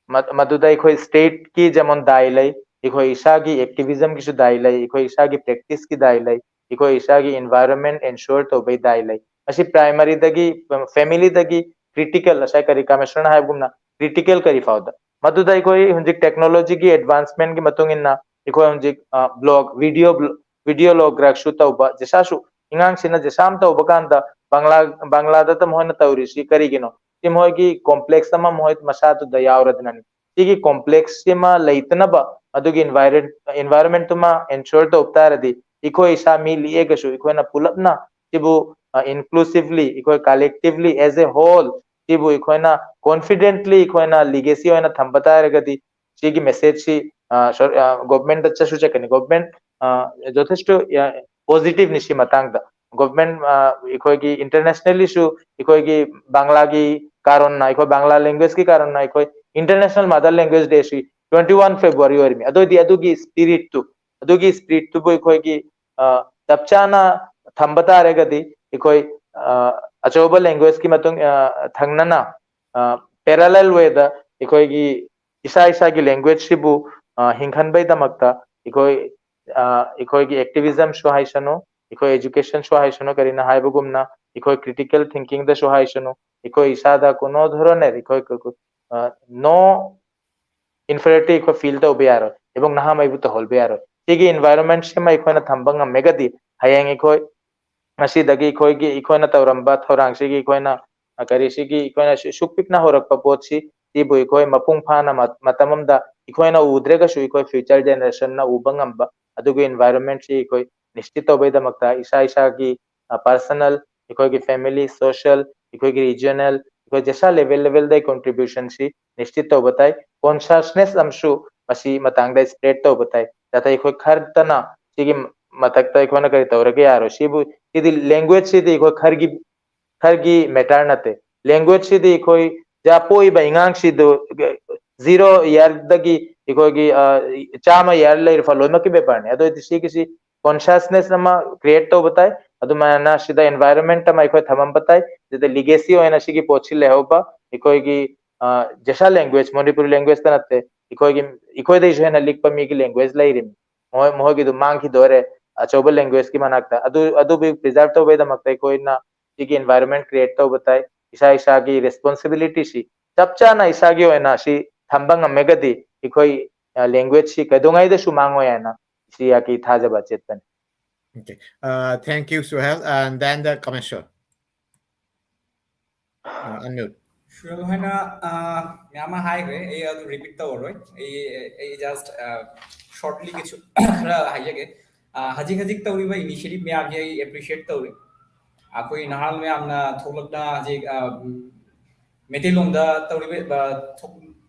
ꯃ-, ꯃꯗꯨꯗ ꯑꯩꯈꯣꯏ state ꯀꯤ ꯖꯦꯃꯣꯟ ꯗꯥꯏ ꯂꯩ, ꯑꯩꯈꯣꯏ ꯏꯁꯥꯒꯤ activism ꯒꯤꯁꯨ ꯗꯥꯏ ꯂꯩ, ꯑꯩꯈꯣꯏ ꯏꯁꯥꯒꯤ practice ꯀꯤ ꯗꯥꯏ ꯂꯩ, ꯑꯩꯈꯣꯏ ꯏꯁꯥꯒꯤ environment ensure ꯇꯧꯕꯩ ꯗꯥꯏ ꯂꯩ꯫ ꯃꯁꯤ primary ꯗꯒꯤ, family ꯗꯒꯤ critical, ꯉꯁꯥꯏ ꯀꯔꯤ ꯀꯥꯃꯦꯁꯣꯔꯅ ꯍꯥꯏꯕꯒꯨꯝꯅ critical ꯀꯔꯤ ꯐꯥꯎꯗ꯫ ꯃꯗꯨꯗ ꯑꯩꯈꯣꯏ ꯍꯧꯖꯤꯛ technology ꯒꯤ advancement ꯀꯤ ꯃꯇꯨꯡ ꯏꯟꯅ ꯑꯩꯈꯣꯏ ꯍꯧꯖꯤꯛ, ꯑ, blog, video blo-, video log ꯒ꯭ꯔꯥꯐꯁꯨ ꯇꯧꯕ, ꯖꯤꯁꯥꯁꯨ ꯑꯉꯥꯡꯁꯤꯅ ꯖꯤꯁꯥ ꯑꯃ ꯇꯧꯕ ꯀꯥꯟꯗ ꯕꯪꯂꯥ ꯕꯪꯂꯥꯗꯇ ꯃꯈꯣꯏꯅ ꯇꯧꯔꯤꯁꯤ ꯀꯔꯤꯒꯤꯅꯣ? ꯁꯤ ꯃꯈꯣꯏꯒꯤ ꯀꯣꯝꯄ꯭ꯂꯦꯛꯁ ꯑꯃ ꯃꯈꯣꯏ ꯃꯁꯥꯗꯨꯗ ꯌꯥꯎꯔꯗꯅꯅꯤ꯫ ꯁꯤꯒꯤ ꯀꯣꯝꯄ꯭ꯂꯦꯛꯁ ꯁꯤꯃ ꯂꯩꯇꯅꯕ, ꯑꯗꯨꯒꯤ ꯏꯟꯚꯥꯏꯔꯣꯟꯃꯦꯟꯇꯨꯃ ꯑꯦꯟꯁ꯭ꯌꯣꯔ ꯇꯧꯕ ꯇꯥꯔꯗꯤ, ꯑꯩꯈꯣꯏ ꯏꯁꯥ ꯃꯤ ꯂꯤꯛꯑꯒꯁꯨ ꯑꯩꯈꯣꯏꯅ ꯄꯨꯂꯞꯅ ꯁꯤꯕꯨ ꯏꯟꯀ꯭ꯂꯨꯁꯤꯚꯂꯤ, ꯑꯩꯈꯣꯏ ꯀꯂꯦꯛꯇꯤꯚꯂꯤ, ꯑꯦꯖ ꯑꯦ ꯍꯣꯜ, ꯁꯤꯕꯨ ꯑꯩꯈꯣꯏꯅ ꯀꯣꯟꯐꯤꯗꯦꯟꯠꯂꯤ ꯑꯩꯈꯣꯏꯅ ꯂꯤꯒꯦꯁꯤ ꯑꯣꯏꯅ ꯊꯝꯕ ꯇꯥꯔꯒꯗꯤ, ꯁꯤꯒꯤ ꯃꯦꯁꯦꯖꯁꯤ ꯒꯣꯚꯔꯟꯃꯦꯟꯠꯇ ꯆꯠꯁꯨ ꯆꯠꯀꯅꯤ꯫ ꯒꯣꯚꯔꯟꯃꯦꯟꯠ ꯌꯊꯦꯁꯇ ꯄꯣꯖꯤꯇꯤꯚꯅꯤ ꯁꯤ ꯃꯇꯥꯡꯗ꯫ ꯒꯣꯚꯔꯟꯃꯦꯟꯠ ꯑꯩꯈꯣꯏꯒꯤ ꯏꯟꯇꯔꯅꯦꯁꯅꯦꯜꯂꯤꯁꯨ ꯑꯩꯈꯣꯏꯒꯤ ꯕꯪꯂꯥꯒꯤ ꯀꯥꯔꯟꯅ, ꯑꯩꯈꯣꯏ ꯕꯪꯂꯥ ꯂꯦꯡꯒ꯭ꯋꯦꯖꯀꯤ ꯀꯥꯔꯟꯅ ꯑꯩꯈꯣꯏ ꯏꯟꯇꯔꯅꯦꯁꯅꯦꯜ ꯃꯥꯗꯔ ꯂꯦꯡꯒ꯭ꯋꯦꯖ ꯗꯦꯁꯤ ꯇ꯭ꯋꯦꯟꯇꯤ ꯋꯥꯟ ꯐꯦꯕ꯭ꯔꯨꯋꯥꯔꯤ ꯑꯣꯏꯔꯝꯃꯤ꯫ ꯑꯗꯨ ꯑꯣꯏꯗꯤ ꯑꯗꯨꯒꯤ ꯁ꯭ꯄꯤꯔꯤꯠꯇꯨ, ꯑꯗꯨꯒꯤ ꯁ꯭ꯄꯤꯔꯤꯠꯇꯨꯕꯨ ꯑꯩꯈꯣꯏꯒꯤ ꯆꯞ ꯆꯥꯅ ꯊꯝꯕ ꯇꯥꯔꯒꯗꯤ, ꯑꯩꯈꯣꯏ ꯑꯆꯧꯕ ꯂꯦꯡꯒ꯭ꯋꯦꯖꯀꯤ ꯃꯇꯨꯡ ꯊꯪꯅꯅ ꯄꯦꯔꯥꯂꯦꯜ ꯋꯦꯗ ꯑꯩꯈꯣꯏꯒꯤ ꯏꯁꯥ ꯏꯁꯥꯒꯤ ꯂꯦꯡꯒ꯭ꯋꯦꯖꯁꯤꯕꯨ ꯍꯤꯡꯍꯟꯕꯩꯗꯃꯛꯇ ꯑꯩꯈꯣꯏ ꯑꯩꯈꯣꯏꯒꯤ ꯑꯦꯛꯇꯤꯚꯤꯖꯝꯁꯨ ꯍꯥꯏꯁꯅꯨ, ꯑꯩꯈꯣꯏ ꯑꯦꯖꯨꯀꯦꯁꯟꯁꯨ ꯍꯥꯏꯁꯅꯨ, ꯀꯔꯤꯅ ꯍꯥꯏꯕꯒꯨꯝꯅ ꯑꯩꯈꯣꯏ ꯀ꯭ꯔꯤꯇꯤꯀꯦꯜ ꯊꯤꯡꯀꯤꯡꯗꯁꯨ ꯍꯥꯏꯁꯅꯨ, ꯑꯩꯈꯣꯏ ꯏꯁꯥꯗ ꯀꯣꯅꯣ ꯙꯣꯔꯣꯅꯦ ꯑꯩꯈꯣꯏ ꯅꯣ ꯏꯟꯐꯤꯔꯤꯌꯔꯤꯇꯤ ꯑꯩꯈꯣꯏ ꯐꯤꯜ ꯇꯧꯕ ꯌꯥꯔꯣꯏ, ꯑꯦꯕꯪ ꯅꯍꯥꯃꯩꯕꯨ ꯇꯧꯍꯟꯕ ꯌꯥꯔꯣꯏ꯫ ꯁꯤꯒꯤ ꯏꯟꯚꯥꯏꯔꯣꯟꯃꯦꯟꯁꯤꯃ ꯑꯩꯈꯣꯏꯅ ꯊꯝꯕ ꯉꯝꯃꯒꯗꯤ, ꯍꯌꯦꯡ ꯑꯩꯈꯣꯏ ꯉꯁꯤꯗꯒꯤ ꯑꯩꯈꯣꯏꯒꯤ, ꯑꯩꯈꯣꯏꯅ ꯇꯧꯔꯝꯕ ꯊꯧꯔꯥꯡꯁꯤꯒꯤ ꯑꯩꯈꯣꯏꯅ ꯀꯔꯤꯁꯤꯒꯤ ꯑꯩꯈꯣꯏꯅ ꯁꯨ- ꯁꯨꯛ ꯄꯤꯛꯅ ꯍꯧꯔꯛꯄ ꯄꯣꯠꯁꯤ, ꯁꯤꯕꯨ ꯑꯩꯈꯣꯏ ꯃꯄꯨꯡ ꯐꯥꯅ ꯃ- ꯃꯇꯝ ꯑꯃꯗ ꯑꯩꯈꯣꯏꯅ ꯎꯗ꯭ꯔꯒꯁꯨ ꯑꯩꯈꯣꯏ ꯐ꯭ꯌꯨꯆꯔ ꯖꯦꯅꯦꯔꯦꯁꯟꯅ ꯎꯕ ꯉꯝꯕ ꯑꯗꯨꯒꯤ ꯏꯟꯚꯥꯏꯔꯣꯟꯃꯦꯟꯁꯤ ꯑꯩꯈꯣꯏ ꯅꯤꯁꯆꯤꯠ ꯇꯧꯕꯒꯤꯗꯃꯛꯇ ꯏꯁꯥ ꯏꯁꯥꯒꯤ ꯄꯔꯁꯅꯦꯜ, ꯑꯩꯈꯣꯏꯒꯤ ꯐꯦꯃꯤꯂꯤ, ꯁꯣꯁꯤꯌꯦꯜ, ꯑꯩꯈꯣꯏꯒꯤ ꯔꯤꯖꯅꯦꯜ, ꯑꯩꯈꯣꯏ ꯖꯦꯁꯥ ꯂꯦꯚꯦꯜ ꯂꯦꯚꯦꯜꯗ ꯀꯣꯟꯇ꯭ꯔꯤꯕ꯭ꯌꯨꯁꯟꯁꯤ ꯅꯤꯁꯆꯤꯠ ꯇꯧꯕ ꯇꯥꯏ꯫ ꯀꯣꯟꯁꯤꯌꯁꯅꯦꯁ ꯑꯃꯁꯨ ꯃꯁꯤ ꯃꯇꯥꯡꯗ ꯁ꯭ꯄ꯭ꯔꯦꯗ ꯇꯧꯕ ꯇꯥꯏ꯫ ꯅꯠꯇ꯭ꯔ ꯑꯩꯈꯣꯏ ꯈꯔꯇꯅ ꯁꯤꯒꯤ ꯃꯊꯛꯇ ꯑꯩꯈꯣꯏꯅ ꯀꯔꯤ ꯇꯧꯔꯒ ꯌꯥꯔꯣꯏ? ꯁꯤꯕꯨ, ꯁꯤꯗꯤ ꯂꯦꯡꯒ꯭ꯋꯦꯖꯁꯤꯗꯤ ꯑꯩꯈꯣꯏ ꯈꯔꯒꯤ ꯈꯔꯒꯤ ꯃꯦꯇꯔ ꯅꯠꯇꯦ꯫ ꯂꯦꯡꯒ꯭ꯋꯦꯖꯁꯤꯗꯤ ꯑꯩꯈꯣꯏ ꯖ- ꯄꯣꯛꯏꯕ ꯑꯉꯥꯡꯁꯤꯗꯨ ꯖꯤꯔꯣ ꯏꯌꯥꯔꯗꯒꯤ ꯑꯩꯈꯣꯏꯒꯤ ꯆꯥꯝꯃ ꯏꯌꯥꯔ ꯂꯩꯔ ꯐꯥꯎ ꯂꯣꯏꯅꯃꯛꯀꯤ ꯕꯦꯄꯥꯔꯅꯤ꯫ ꯑꯗꯨ ꯑꯣꯏꯗꯤ ꯁꯤꯒꯤꯁꯤ ꯀꯣꯟꯁꯤꯌꯁꯅꯦꯁ ꯑꯃ ꯀ꯭ꯔꯤꯌꯦꯠ ꯇꯧꯕ ꯇꯥꯏ꯫ ꯑꯗꯨꯃꯥꯏꯅ ꯁꯤꯗ ꯏꯟꯚꯥꯏꯔꯣꯟꯃꯦꯟꯠ ꯑꯃ ꯑꯩꯈꯣꯏ ꯊꯝꯃꯝꯕ ꯇꯥꯏ꯫ ꯁꯤꯗ ꯂꯤꯒꯦꯁꯤ ꯑꯣꯏꯅ ꯁꯤꯒꯤ ꯄꯣꯠꯁꯤ ꯂꯩꯍꯧꯕ, ꯑꯩꯈꯣꯏꯒꯤ ꯖꯦꯁꯥ ꯂꯦꯡꯒ꯭ꯋꯦꯖ, ꯃꯅꯤꯄꯨꯔꯤ ꯂꯦꯡꯒ꯭ꯋꯦꯖꯇ ꯅꯠꯇꯦ, ꯑꯩꯈꯣꯏꯒꯤ, ꯑꯩꯈꯣꯏꯗꯩꯁꯨ ꯍꯦꯟꯅ ꯂꯤꯛꯄ ꯃꯤꯒꯤ ꯂꯦꯡꯒ꯭ꯋꯦꯖ ꯂꯩꯔꯤꯃꯤ꯫ ꯃꯈꯣꯏ ꯃꯈꯣꯏꯒꯤꯗꯨ ꯃꯥꯡꯈꯤꯗꯣꯔꯦ ꯑꯆꯧꯕ ꯂꯦꯡꯒ꯭ꯋꯦꯖꯀꯤ ꯃꯅꯥꯛꯇ꯫ ꯑꯗꯨ ꯑꯗꯨꯕꯨ ꯄ꯭ꯔꯤꯖꯥꯔꯚ ꯇꯧꯕꯒꯤꯗꯃꯛꯇ ꯑꯩꯈꯣꯏꯅ ꯁꯤꯒꯤ ꯏꯟꯚꯥꯏꯔꯣꯟꯃꯦꯟꯠ ꯀ꯭ꯔꯤꯌꯦꯠ ꯇꯧꯕ ꯇꯥꯏ꯫ ꯏꯁꯥ ꯏꯁꯥꯒꯤ ꯔꯦꯁꯄꯣꯟꯁꯤꯕꯤꯂꯤꯇꯤꯁꯤ ꯆꯞ ꯆꯥꯅ ꯏꯁꯥꯒꯤ ꯑꯣꯏꯅ ꯁꯤ ꯊꯝꯕ ꯉꯝꯃꯒꯗꯤ ꯑꯩꯈꯣꯏ ꯂꯦꯡꯒ꯭ꯋꯦꯖꯁꯤ ꯀꯩꯗꯧꯉꯩꯗꯁꯨ ꯃꯥꯡꯉꯣꯏ ꯍꯥꯏꯅ ꯏꯁꯤ ꯌꯥꯀꯤ ꯊꯥꯖꯕ ꯑꯆꯦꯠꯄꯅꯤ꯫ Okay. Uh, thank you, Suhail. And then the commissioner. ꯑꯟ ꯃ꯭ꯌꯨꯠ꯫ ꯁꯨꯔꯦꯜ ꯍꯣꯏꯅ ꯑ, ꯃꯌꯥꯝ ꯑꯃ ꯍꯥꯏꯈ꯭ꯔꯦ꯫ ꯑꯩ ꯑꯗꯨ ꯔꯤꯄꯤꯠ ꯇꯧꯔꯔꯣꯏ꯫ ꯑꯩ ꯑꯩ ꯖꯁ ꯁꯣꯔꯠꯂꯤ ꯀꯩꯁꯨ ꯈꯔ ꯍꯥꯏꯖꯒꯦ꯫ ꯑ, ꯍꯧꯖꯤꯛ ꯍꯧꯖꯤꯛ ꯇꯧꯔꯤꯕ ꯏꯅꯤꯁꯤꯌꯦꯇꯤꯚ ꯃꯌꯥꯝꯁꯦ ꯑꯩ ꯑꯦꯄ꯭ꯔꯤꯁꯤꯌꯦꯠ ꯇꯧꯔꯤ꯫ ꯑꯩꯈꯣꯏ ꯅꯍꯥꯔꯣꯜ ꯃꯌꯥꯝꯅ ꯊꯣꯛꯂꯛꯅ ꯍꯧꯖꯤꯛ ꯑ, ꯎꯝ, ꯃꯩꯇꯩꯂꯣꯟꯗ ꯇꯧꯔꯤꯕ ꯑ, ꯊꯣꯛ-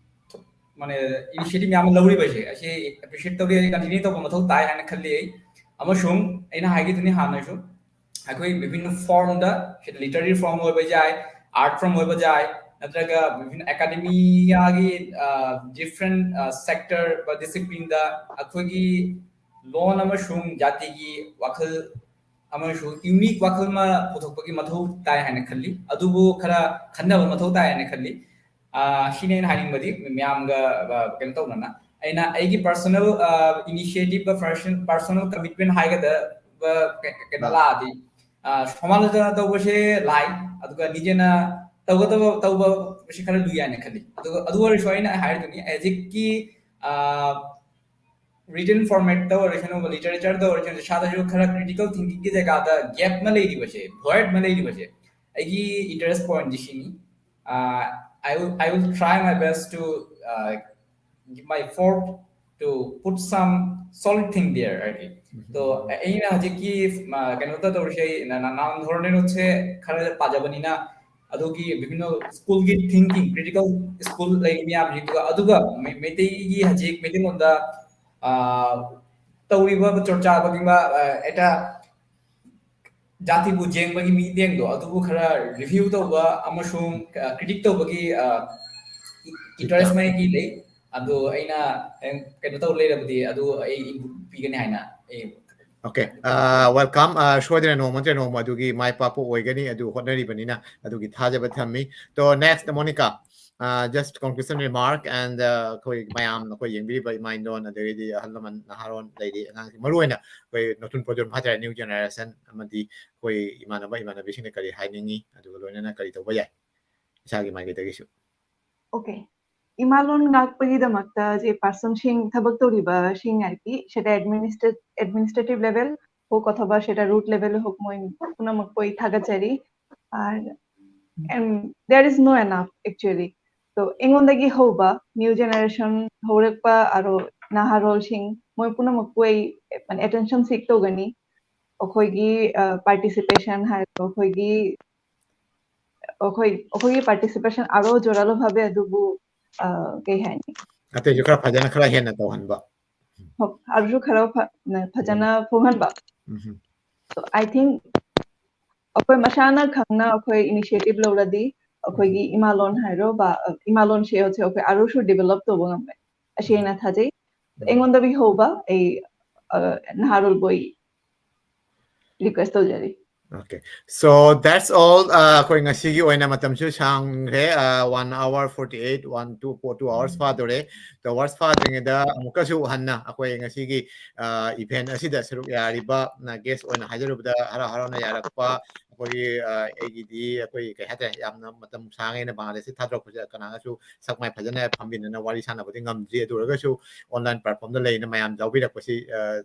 ꯊꯣꯛ- ꯃꯥꯅꯦ, ꯏꯅꯤꯁꯤꯌꯦꯇꯤꯚ ꯃꯌꯥꯝ ꯑꯃ ꯂꯧꯔꯤꯕꯁꯦ ꯑꯁꯤ ꯑꯦꯄ꯭ꯔꯤꯁꯤꯌꯦꯠ ꯇꯧꯔꯤ, ꯑꯩ ꯀꯟꯇꯤꯅ꯭ꯌꯨ ꯇꯧꯕ ꯃꯊꯧ ꯇꯥꯏ ꯍꯥꯏꯅ ꯈꯜꯂꯤ꯫ ꯑꯩ ꯑꯃꯁꯨꯡ ꯑꯩꯅ ꯍꯥꯏꯈꯤꯗꯨꯅꯤ ꯍꯥꯟꯅꯁꯨ, ꯑꯩꯈꯣꯏ ꯕꯤꯕꯤꯟꯅ ꯐꯣꯔꯝꯗ, ꯂꯤꯇꯔꯦꯔꯤ ꯐꯣꯔꯝ ꯑꯣꯏꯕ ꯌꯥꯏ, ꯑꯥꯔꯠ ꯐꯣꯔꯝ ꯑꯣꯏꯕ ꯌꯥꯏ, ꯅꯠꯇ꯭ꯔꯒ ꯕꯤꯕꯤꯟꯅ ꯑꯦꯀꯥꯗꯦꯃꯤꯌꯥꯒꯤ ꯗꯤꯐ꯭ꯔꯦꯟ ꯁꯦꯛꯇꯔ ꯗꯤꯁꯤꯄ꯭ꯂꯤꯟꯗ ꯑꯩꯈꯣꯏꯒꯤ ꯂꯣꯟ ꯑꯃꯁꯨꯡ ꯖꯥꯇꯤꯒꯤ ꯋꯥꯈꯜ ꯑꯃꯁꯨꯡ ꯌꯨꯅꯤꯛ ꯋꯥꯈꯜ ꯑꯃ ꯄꯨꯊꯣꯛꯄꯒꯤ ꯃꯊꯧ ꯇꯥꯏ ꯍꯥꯏꯅ ꯈꯜꯂꯤ꯫ ꯑꯗꯨꯕꯨ ꯈꯔ ꯈꯟꯅꯕ ꯃꯊꯧ ꯇꯥꯏ ꯍꯥꯏꯅ ꯈꯜꯂꯤ꯫ ꯑ, ꯁꯤꯅꯤ ꯑꯩꯅ ꯍꯥꯏꯅꯤꯡꯕꯗꯤ ꯃꯌꯥꯝꯒ ꯑ, ꯀꯩꯅꯣ ꯇꯧꯅꯅ ꯑꯩꯅ ꯑꯩꯒꯤ ꯄꯔꯁꯣꯅꯦꯜ ꯏꯅꯤꯁꯤꯌꯦꯇꯤꯚ ꯄꯔꯁꯣꯅꯦꯜ ꯀꯃꯤꯠꯃꯦꯟ ꯍꯥꯏꯒꯗꯕ ꯀꯩ- ꯀꯩꯅꯣ ꯑꯥ꯫ ꯂꯥꯛꯑꯗꯤ ꯑ, ꯁꯃꯥꯂꯣꯆꯅꯥ ꯇꯧꯕꯁꯦ ꯂꯥꯏ, ꯑꯗꯨꯒ ꯅꯤꯖꯦꯅ ꯇꯧꯒꯗꯕ ꯇꯧꯕꯁꯤ ꯈꯔ ꯂꯨꯏ ꯍꯥꯏꯅ ꯈꯜꯂꯤ꯫ ꯑꯗꯨꯒ ꯑꯗꯨ ꯑꯣꯏꯔꯁꯨ ꯑꯩꯅ ꯍꯥꯏꯔꯤꯗꯨꯅꯤ ꯍꯧꯖꯤꯛꯀꯤ ꯔꯤꯇꯟ ꯐꯣꯔꯃꯦꯠꯇ ꯑꯣꯏꯔꯁꯅꯨ, ꯂꯤꯇꯔꯦꯆꯔꯗ ꯑꯣꯏꯔꯁꯅꯨ, ꯏꯁꯥꯗꯁꯨ ꯈꯔ ꯀ꯭ꯔꯤꯇꯤꯀꯦꯜ ꯊꯤꯡꯀꯤꯡꯒꯤ ꯖꯒꯥꯗ ꯒꯦꯞ ꯑꯃ ꯂꯩꯔꯤꯕꯁꯦ, ꯚꯣꯏꯗ ꯑꯃ ꯂꯩꯔꯤꯕꯁꯦ, ꯑꯩꯒꯤ ꯏꯟꯇꯔꯦꯁ ꯄꯣꯏꯟꯠꯁꯤ ꯁꯤꯅꯤ꯫ I will I will try my best to give my effort to put some solid thing there ꯍꯥꯏꯗꯤ꯫ ꯑꯗꯣ ꯑꯩꯅ ꯍꯧꯖꯤꯛꯀꯤ ꯑ, ꯀꯩꯅꯣꯗ ꯇꯧꯔꯤꯁꯦ ꯑꯩ ꯅ- ꯅ- ꯅꯍꯥꯟ ꯍꯣꯔꯅꯦꯅꯣꯠꯁꯦ ꯈꯔ ꯄꯥꯖꯕꯅꯤꯅ ꯑꯗꯨꯒꯤ ꯕꯤꯕꯤꯟꯅ ꯁ꯭ꯀꯨꯜꯒꯤ ꯊꯤꯡꯀꯤꯡ, ꯀ꯭ꯔꯤꯇꯤꯀꯦꯜ ꯁ꯭ꯀꯨꯜ ꯂꯩꯔꯤ ꯃꯌꯥꯝꯁꯤꯡꯗꯨꯒ, ꯑꯗꯨꯒ ꯃꯩ- ꯃꯩꯇꯩꯒꯤ ꯍꯧꯖꯤꯛ ꯃꯩꯇꯩꯂꯣꯟꯗ ꯑ, ꯇꯧꯔꯤꯕ ꯆꯣꯔꯆꯥ ꯕꯒꯤꯡꯕ ꯑꯦꯇꯥ ꯖꯥꯇꯤꯕꯨ ꯌꯦꯡꯕꯒꯤ ꯃꯤꯠꯌꯦꯡꯗꯣ ꯑꯗꯨꯕꯨ ꯈꯔ ꯔꯤꯚ꯭ꯌꯨ ꯇꯧꯕ ꯑꯃꯁꯨꯡ ꯀ꯭ꯔꯤꯇꯤꯛ ꯇꯧꯕꯒꯤ ꯏꯟꯇꯔꯦꯁ ꯃꯩꯒꯤ ꯂꯩ꯫ ꯑꯗꯣ ꯑꯩꯅ ꯀꯩꯅꯣ ꯇꯧ ꯂꯩꯔꯕꯗꯤ ꯑꯗꯨ ꯑꯩ ꯏꯟꯄꯨꯠ ꯄꯤꯒꯅꯤ ꯍꯥꯏꯅ ꯑꯩ ꯑꯣꯀꯦ꯫ ꯋꯦꯜꯀꯝ꯫ ꯁꯣꯏꯗꯅ ꯅꯣꯡꯃ ꯅꯠꯇ꯭ꯔ ꯅꯣꯡꯃ ꯑꯗꯨꯒꯤ ꯃꯥꯏ ꯄꯥꯛꯄ ꯑꯣꯏꯒꯅꯤ, ꯑꯗꯨ ꯍꯣꯠꯅꯔꯤꯕꯅꯤꯅ ꯑꯗꯨꯒꯤ ꯊꯥꯖꯕ ꯊꯝꯃꯤ꯫ To next Monica, just conclusion remark and ꯑꯩꯈꯣꯏ ꯃꯌꯥꯝ, ꯑꯩꯈꯣꯏ ꯌꯦꯡꯕꯤꯔꯤꯕ ꯏꯃꯥ ꯏꯟꯗꯣꯟ, ꯑꯗꯒꯤꯗꯤ ꯑꯍꯜ ꯂꯃꯟ, ꯅꯍꯥꯔꯣꯟ ꯂꯩꯔꯤ, ꯑꯉꯥꯡꯁꯤꯡ, ꯃꯔꯨ ꯑꯣꯏꯅ ꯑꯩꯈꯣꯏ ꯅꯣꯇꯨꯟ ꯄ꯭ꯔꯣꯖꯟ ꯍꯥꯏꯇꯥꯔꯦ, ꯅ꯭ꯌꯨ ꯖꯦꯅꯦꯔꯦꯁꯟ ꯑꯃꯗꯤ ꯑꯩꯈꯣꯏ ꯏꯃꯥꯟꯅꯕ ꯏꯃꯥꯟꯅꯕꯤꯁꯤꯡꯅ ꯀꯔꯤ ꯍꯥꯏꯅꯤꯡꯉꯤ, ꯑꯗꯨꯒ ꯂꯣꯏꯅꯅ ꯀꯔꯤ ꯇꯧꯕ ꯌꯥꯏ ꯏꯁꯥꯒꯤ ꯃꯥꯏꯀꯩꯗꯒꯤꯁꯨ꯫ ꯑꯣꯀꯦ, ꯏꯃꯥ ꯂꯣꯟ ꯉꯥꯛꯄꯒꯤꯗꯃꯛꯇ যে পার্সনꯁꯤꯡ ꯊꯕꯛ ꯇꯧꯔꯤꯕꯁꯤꯡ ꯍꯥꯏꯗꯤ সেটা অ্যাডমিনিস্ট্রেট অ্যাডমিনিস্ট্রেটিভ লেভেল হোক অথবা সেটা রুট লেভেল হোক, মই ꯄꯨꯝꯅꯃꯛꯄꯨ ꯑꯩ ꯊꯥꯒꯠꯆꯔꯤ꯫ আর And there is no enough actually. So ꯑꯩꯉꯣꯟꯗꯒꯤ ꯍꯧꯕ new generation ꯍꯧꯔꯛꯄ ꯑꯔꯣ ꯅꯍꯥꯔꯣꯜꯁꯤꯡ ꯃꯣꯏ ꯄꯨꯝꯅꯃꯛꯄꯨ ꯑꯩ ꯑꯦꯇꯦꯟꯁꯟ ꯁꯤꯛ ꯇꯧꯒꯅꯤ꯫ ꯑꯩꯈꯣꯏꯒꯤ ꯄꯥꯔꯇꯤꯁꯤꯄꯦꯁꯟ ꯍꯥꯏꯔꯣ, ꯑꯩꯈꯣꯏꯒꯤ ꯑꯩꯈꯣꯏ ꯑꯩꯈꯣꯏꯒꯤ ꯄꯥꯔꯇꯤꯁꯤꯄꯦꯁꯟ ꯑꯔꯣ ꯖꯣꯔꯥꯂꯣ ꯚꯥꯕꯦ ꯑꯗꯨꯕꯨ ꯑ, ꯀꯩ ꯍꯥꯏꯅꯤ? ꯑꯇꯩꯁꯨ ꯈꯔ ꯐꯖꯅ ꯈꯔ ꯍꯦꯟꯅ ꯇꯧꯍꯟꯕ꯫ ꯑꯗꯨꯁꯨ ꯈꯔ ꯐ- ꯐꯖꯅ ꯐꯣꯡꯍꯟꯕ꯫ ꯎꯝ. So I think ꯑꯩꯈꯣꯏ ꯃꯁꯥꯅ ꯈꯪꯅ ꯑꯩꯈꯣꯏ ꯏꯅꯤꯁꯤꯌꯦꯇꯤꯚ ꯂꯧꯔꯗꯤ ꯑꯩꯈꯣꯏꯒꯤ ꯏꯃꯥꯂꯣꯟ ꯍꯥꯏꯔꯣ ꯕ ꯏꯃꯥꯂꯣꯟꯁꯦ ꯍꯧꯖꯤꯛ ꯑꯩꯈꯣꯏ ꯑꯔꯨꯁꯨ ꯗꯤꯚꯦꯂꯞ ꯇꯧꯕ ꯉꯝꯃꯦ ꯑꯁꯤ ꯑꯩꯅ ꯊꯥꯖꯩ꯫ ꯑꯩꯉꯣꯟꯗꯒꯤ ꯍꯧꯕ ꯑꯩ ꯅꯍꯥꯔꯣꯜꯕꯨ ꯑꯩ ꯔꯤꯀ꯭ꯋꯦꯁ ꯇꯧꯖꯔꯤ꯫ Okay, so that's all. ꯑꯩꯈꯣꯏ ꯉꯁꯤꯒꯤ ꯑꯣꯏꯅ ꯃꯇꯝꯁꯨ ꯁꯥꯡꯈ꯭ꯔꯦ, one hour forty eight, one two four two hours ꯐꯥꯗꯣꯔꯦ꯫ Two hours ꯐꯥꯗ꯭ꯔꯤꯉꯩꯗ ꯑꯃꯨꯛꯀꯁꯨ ꯍꯟꯅ ꯑꯩꯈꯣꯏ ꯉꯁꯤꯒꯤ ꯏꯚꯦꯟ ꯑꯁꯤꯗ ꯁꯔꯨꯛ ꯌꯥꯔꯤꯕ ꯒꯦꯁ ꯑꯣꯏꯅ ꯍꯥꯏꯖꯔꯨꯕꯗ ꯍꯔꯥꯎ ꯍꯔꯥꯎꯅ ꯌꯥꯔꯛꯄ ꯑꯩꯈꯣꯏꯒꯤ ꯑꯩꯒꯤꯗꯤ ꯑꯩꯈꯣꯏ ꯀꯩ ꯍꯥꯏꯇꯥꯔꯦ, ꯌꯥꯝꯅ ꯃꯇꯝ ꯁꯥꯡꯉꯦꯅ ꯕꯪꯒ꯭ꯂꯥꯗꯦꯁꯁꯤ ꯊꯥꯗꯣꯔꯛꯄꯁꯦ ꯀꯅꯥꯒꯁꯨ ꯁꯛ ꯃꯥꯏ ꯐꯖꯅ ꯐꯝꯃꯤꯟꯅꯅ ꯋꯥꯔꯤ ꯁꯥꯟꯅꯕꯗꯤ ꯉꯝꯗ꯭ꯔꯤ꯫ ꯑꯗꯨ ꯑꯣꯏꯔꯒꯁꯨ online platformꯗ ꯂꯩꯅ ꯃꯌꯥꯝ ꯌꯥꯎꯕꯤꯔꯛꯄꯁꯤ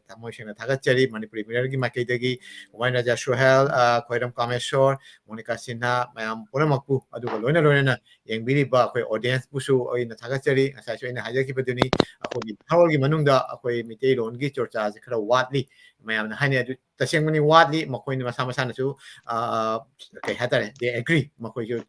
ꯊꯃꯣꯏ ꯁꯦꯡꯅ ꯊꯥꯒꯠꯆꯔꯤ꯫ ꯃꯅꯤꯄꯨꯔꯤ ꯃꯤꯔꯔꯒꯤ ꯃꯥꯏꯀꯩꯗꯒꯤ ꯋꯥꯏꯅꯖ ꯁꯨꯍꯦꯜ, ꯈ꯭ꯋꯥꯏꯔꯝ ꯀꯥꯃꯦꯁꯣꯔ, ꯃꯣꯅꯤꯀꯥ ꯁꯤꯟꯍꯥ, ꯃꯌꯥꯝ ꯄꯨꯝꯅꯃꯛꯄꯨ, ꯑꯗꯨꯒ ꯂꯣꯏꯅ ꯂꯣꯏꯅꯅ ꯌꯦꯡꯕꯤꯔꯤꯕ ꯑꯩꯈꯣꯏ ꯑꯣꯗꯤꯌꯦꯟꯁꯄꯨꯁꯨ ꯑꯩꯅ ꯊꯥꯒꯠꯆꯔꯤ꯫ ꯉꯁꯥꯏꯁꯨ ꯑꯩꯅ ꯍꯥꯏꯖꯈꯤꯕꯗꯨꯅꯤ, ꯑꯩꯈꯣꯏꯒꯤ ꯅꯍꯥꯔꯣꯜꯒꯤ ꯃꯅꯨꯡꯗ ꯑꯩꯈꯣꯏ ꯃꯤꯇꯩꯂꯣꯟꯒꯤ ꯆꯣꯔꯆꯥꯁꯦ ꯈꯔ ꯋꯥꯠꯂꯤ꯫ ꯃꯌꯥꯝꯅ ꯍꯥꯏꯅꯩ, ꯑꯗꯨ ꯇꯁꯦꯡꯕꯅꯤ, ꯋꯥꯠꯂꯤ꯫ ꯃꯈꯣꯏꯅ ꯃꯁꯥ ꯃꯁꯥꯅꯁꯨ ꯀꯩ ꯍꯥꯏꯇꯥꯔꯦ, they agree꯫ ꯃꯈꯣꯏꯁꯨ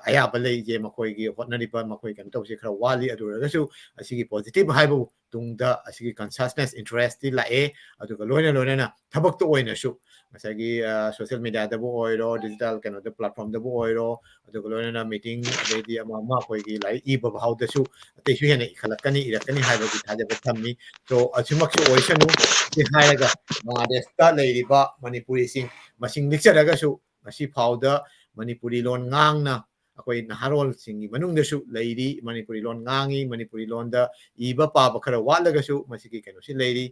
ꯑꯌꯥꯕ ꯂꯩ ꯖꯦ ꯃꯈꯣꯏꯒꯤ ꯍꯣꯠꯅꯔꯤꯕ, ꯃꯈꯣꯏ ꯀꯩꯅꯣ ꯇꯧꯕꯁꯦ ꯈꯔ ꯋꯥꯠꯂꯤ꯫ ꯑꯗꯨ ꯑꯣꯏꯔꯒꯁꯨ ꯑꯁꯤꯒꯤ ꯄꯣꯖꯤꯇꯤꯚ ꯍꯥꯏꯕꯕꯨ ꯇꯨꯡꯗ ꯑꯁꯤꯒꯤ ꯀꯟꯁꯁꯅꯦꯁ ꯏꯟꯇꯔꯦꯁꯇꯤ ꯂꯥꯛꯑꯦ꯫ ꯑꯗꯨꯒ ꯂꯣꯏꯅ ꯂꯣꯏꯅꯅ ꯊꯕꯛꯇ ꯑꯣꯏꯅꯁꯨ ꯉꯁꯥꯏꯒꯤ ꯁꯣꯁꯤꯌꯦꯜ ꯃꯦꯗꯤꯌꯥꯗꯕꯨ ꯑꯣꯏꯔꯣ, ꯗꯤꯖꯤꯇꯦꯜ ꯀꯩꯅꯣꯗ ꯄ꯭ꯂꯦꯠꯐꯣꯔꯝꯗꯕꯨ ꯑꯣꯏꯔꯣ, ꯑꯗꯨꯒ ꯂꯣꯏꯅꯅ ꯃꯤꯇꯤꯡ, ꯑꯗꯩꯗꯤ ꯑꯃ ꯑꯃ ꯑꯩꯈꯣꯏꯒꯤ ꯂꯥꯏꯔꯤꯛ ꯏꯕ ꯐꯥꯎꯗꯁꯨ ꯑꯇꯩꯁꯨ ꯍꯦꯟꯅ ꯏꯈꯠꯂꯛꯀꯅꯤ, ꯏꯔꯛꯀꯅꯤ ꯍꯥꯏꯕꯒꯤ ꯊꯥꯖꯕ ꯊꯝꯃꯤ꯫ So ꯑꯁꯤꯃꯛꯁꯨ ꯑꯣꯏꯁꯅꯨ꯫ ꯑꯁꯤ ꯍꯥꯏꯔꯒ ꯕꯪꯒ꯭ꯂꯥꯗꯦꯁꯇ ꯂꯩꯔꯤꯕ ꯃꯅꯤꯄꯨꯔꯤꯁꯤꯡ ꯃꯁꯤꯡ ꯂꯤꯛꯆꯔꯒꯁꯨ ꯉꯁꯤ ꯐꯥꯎꯗ ꯃꯅꯤꯄꯨꯔꯤ ꯂꯣꯟ ꯉꯥꯡꯅ ꯑꯩꯈꯣꯏ ꯅꯍꯥꯔꯣꯜꯁꯤꯡꯒꯤ ꯃꯅꯨꯡꯗꯁꯨ ꯂꯩꯔꯤ꯫ ꯃꯅꯤꯄꯨꯔꯤ ꯂꯣꯟ ꯉꯥꯡꯉꯤ, ꯃꯅꯤꯄꯨꯔꯤ ꯂꯣꯟꯗ ꯏꯕ ꯄꯥꯕ ꯈꯔ ꯋꯥꯠꯂꯒꯁꯨ ꯃꯁꯤꯒꯤ ꯀꯩꯅꯣꯁꯤ ꯂꯩꯔꯤ꯫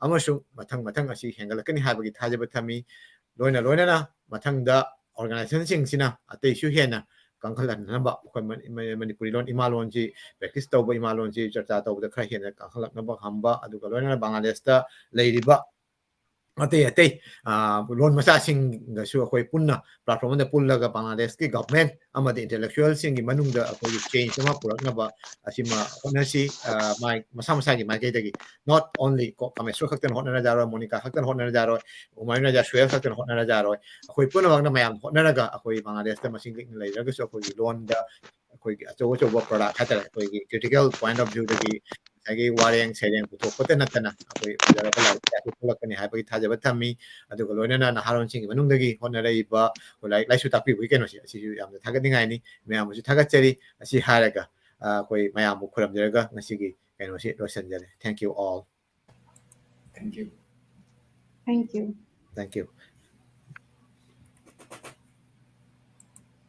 ꯑꯃꯁꯨꯡ ꯃꯊꯪ ꯃꯊꯪ ꯑꯁꯤ ꯍꯦꯟꯒꯠꯂꯛꯀꯅꯤ ꯍꯥꯏꯕꯒꯤ ꯊꯥꯖꯕ ꯊꯝꯃꯤ꯫ ꯂꯣꯏꯅ ꯂꯣꯏꯅꯅ ꯃꯊꯪꯗ ꯑꯣꯔꯒꯅꯥꯏꯖꯦꯁꯟꯁꯤꯡꯁꯤꯅ ꯑꯇꯩꯁꯨ ꯍꯦꯟꯅ ꯀꯟꯈꯠꯍꯟꯅꯕ, ꯑꯩꯈꯣꯏ ꯃꯅꯤ- ꯃꯅꯤ- ꯃꯅꯤꯄꯨꯔꯤ ꯂꯣꯟ ꯏꯃꯥ ꯂꯣꯟꯁꯤ ꯄ꯭ꯔꯦꯛꯇꯤꯁ ꯇꯧꯕ, ꯏꯃꯥ ꯂꯣꯟꯁꯤ ꯆꯔꯆꯥ ꯇꯧꯕꯗ ꯈꯔ ꯍꯦꯟꯅ ꯀꯟꯈꯠꯂꯛꯅꯕ ꯍꯝꯕ, ꯑꯗꯨꯒ ꯂꯣꯏꯅꯅ ꯕꯪꯒ꯭ꯂꯥꯗꯦꯁꯇ ꯂꯩꯔꯤꯕ ꯑꯇꯩ ꯑꯇꯩ ꯂꯣꯟ ꯃꯆꯥꯁꯤꯡꯒꯁꯨ ꯑꯩꯈꯣꯏ ꯄꯨꯟꯅ platform ꯑꯃꯗ ꯄꯨꯜꯂꯒ ꯕꯪꯒ꯭ꯂꯥꯗꯦꯁꯀꯤ government ꯑꯃꯗꯤ intellectualꯁꯤꯡꯒꯤ ꯃꯅꯨꯡꯗ ꯑꯩꯈꯣꯏꯒꯤ change ꯑꯃ ꯄꯨꯔꯛꯅꯕ ꯑꯁꯤꯃ ꯍꯣꯠꯅꯁꯤ꯫ ꯃꯥꯏ ꯃꯁꯥ ꯃꯁꯥꯒꯤ ꯃꯥꯏꯀꯩꯗꯒꯤ, not only ꯀꯣ ꯀꯥꯃꯦꯁꯣꯔ ꯈꯛꯇꯅ ꯍꯣꯠꯅꯔꯖꯥꯔꯣꯏ, ꯃꯣꯅꯤꯀꯥ ꯈꯛꯇꯅ ꯍꯣꯠꯅꯔꯖꯥꯔꯣꯏ, ꯍꯨꯃꯥꯌꯨꯟ ꯔꯖꯥ ꯁꯨꯍꯦꯜ ꯈꯛꯇꯅ ꯍꯣꯠꯅꯔꯖꯥꯔꯣꯏ꯫ ꯑꯩꯈꯣꯏ ꯄꯨꯝꯅꯃꯛꯅ ꯃꯌꯥꯝ ꯍꯣꯠꯅꯔꯒ ꯑꯩꯈꯣꯏ ꯕꯪꯒ꯭ꯂꯥꯗꯦꯁꯇ ꯃꯁꯤꯡ ꯂꯤꯛꯅ ꯂꯩꯔꯒꯁꯨ ꯑꯩꯈꯣꯏꯒꯤ ꯂꯣꯟꯗ ꯑꯩꯈꯣꯏꯒꯤ ꯑꯆꯧ ꯑꯆꯧꯕ product ꯍꯥꯏꯇꯥꯔꯦ, ꯑꯩꯈꯣꯏꯒꯤ critical point of viewꯗꯒꯤ ꯉꯁꯥꯏꯒꯤ ꯋꯥꯔꯦꯡ ꯁꯩꯔꯦꯡ ꯄꯨꯊꯣꯛꯄꯇ ꯅꯠꯇꯅ ꯑꯩꯈꯣꯏ ꯐꯖꯔꯕ ꯂꯥꯏꯔꯤꯛ ꯀꯌꯥꯁꯨ ꯊꯣꯛꯂꯛꯀꯅꯤ ꯍꯥꯏꯕꯒꯤ ꯊꯥꯖꯕ ꯊꯝꯃꯤ꯫ ꯑꯗꯨꯒ ꯂꯣꯏꯅꯅ ꯅꯍꯥꯔꯣꯟꯁꯤꯡꯒꯤ ꯃꯅꯨꯡꯗꯒꯤ ꯍꯣꯠꯅꯔꯛꯏꯕ ꯑꯩꯈꯣꯏ ꯂꯥꯏꯔꯤꯛ ꯂꯥꯏꯁꯨ ꯇꯥꯛꯄꯤꯕꯒꯤ ꯀꯩꯅꯣꯁꯦ, ꯑꯁꯤꯁꯨ ꯌꯥꯝꯅ ꯊꯥꯒꯠꯅꯤꯡꯉꯥꯏꯅꯤ꯫ ꯃꯌꯥꯝꯕꯨꯁꯨ ꯊꯥꯒꯠꯆꯔꯤ꯫ ꯑꯁꯤ ꯍꯥꯏꯔꯒ ꯑꯩꯈꯣꯏ ꯃꯌꯥꯝꯕꯨ ꯈꯨꯔꯨꯝꯖꯔꯒ ꯉꯁꯤꯒꯤ ꯀꯩꯅꯣꯁꯤ ꯂꯣꯏꯁꯤꯟꯖꯔꯦ꯫ Thank you all. Thank you. Thank you. Thank you.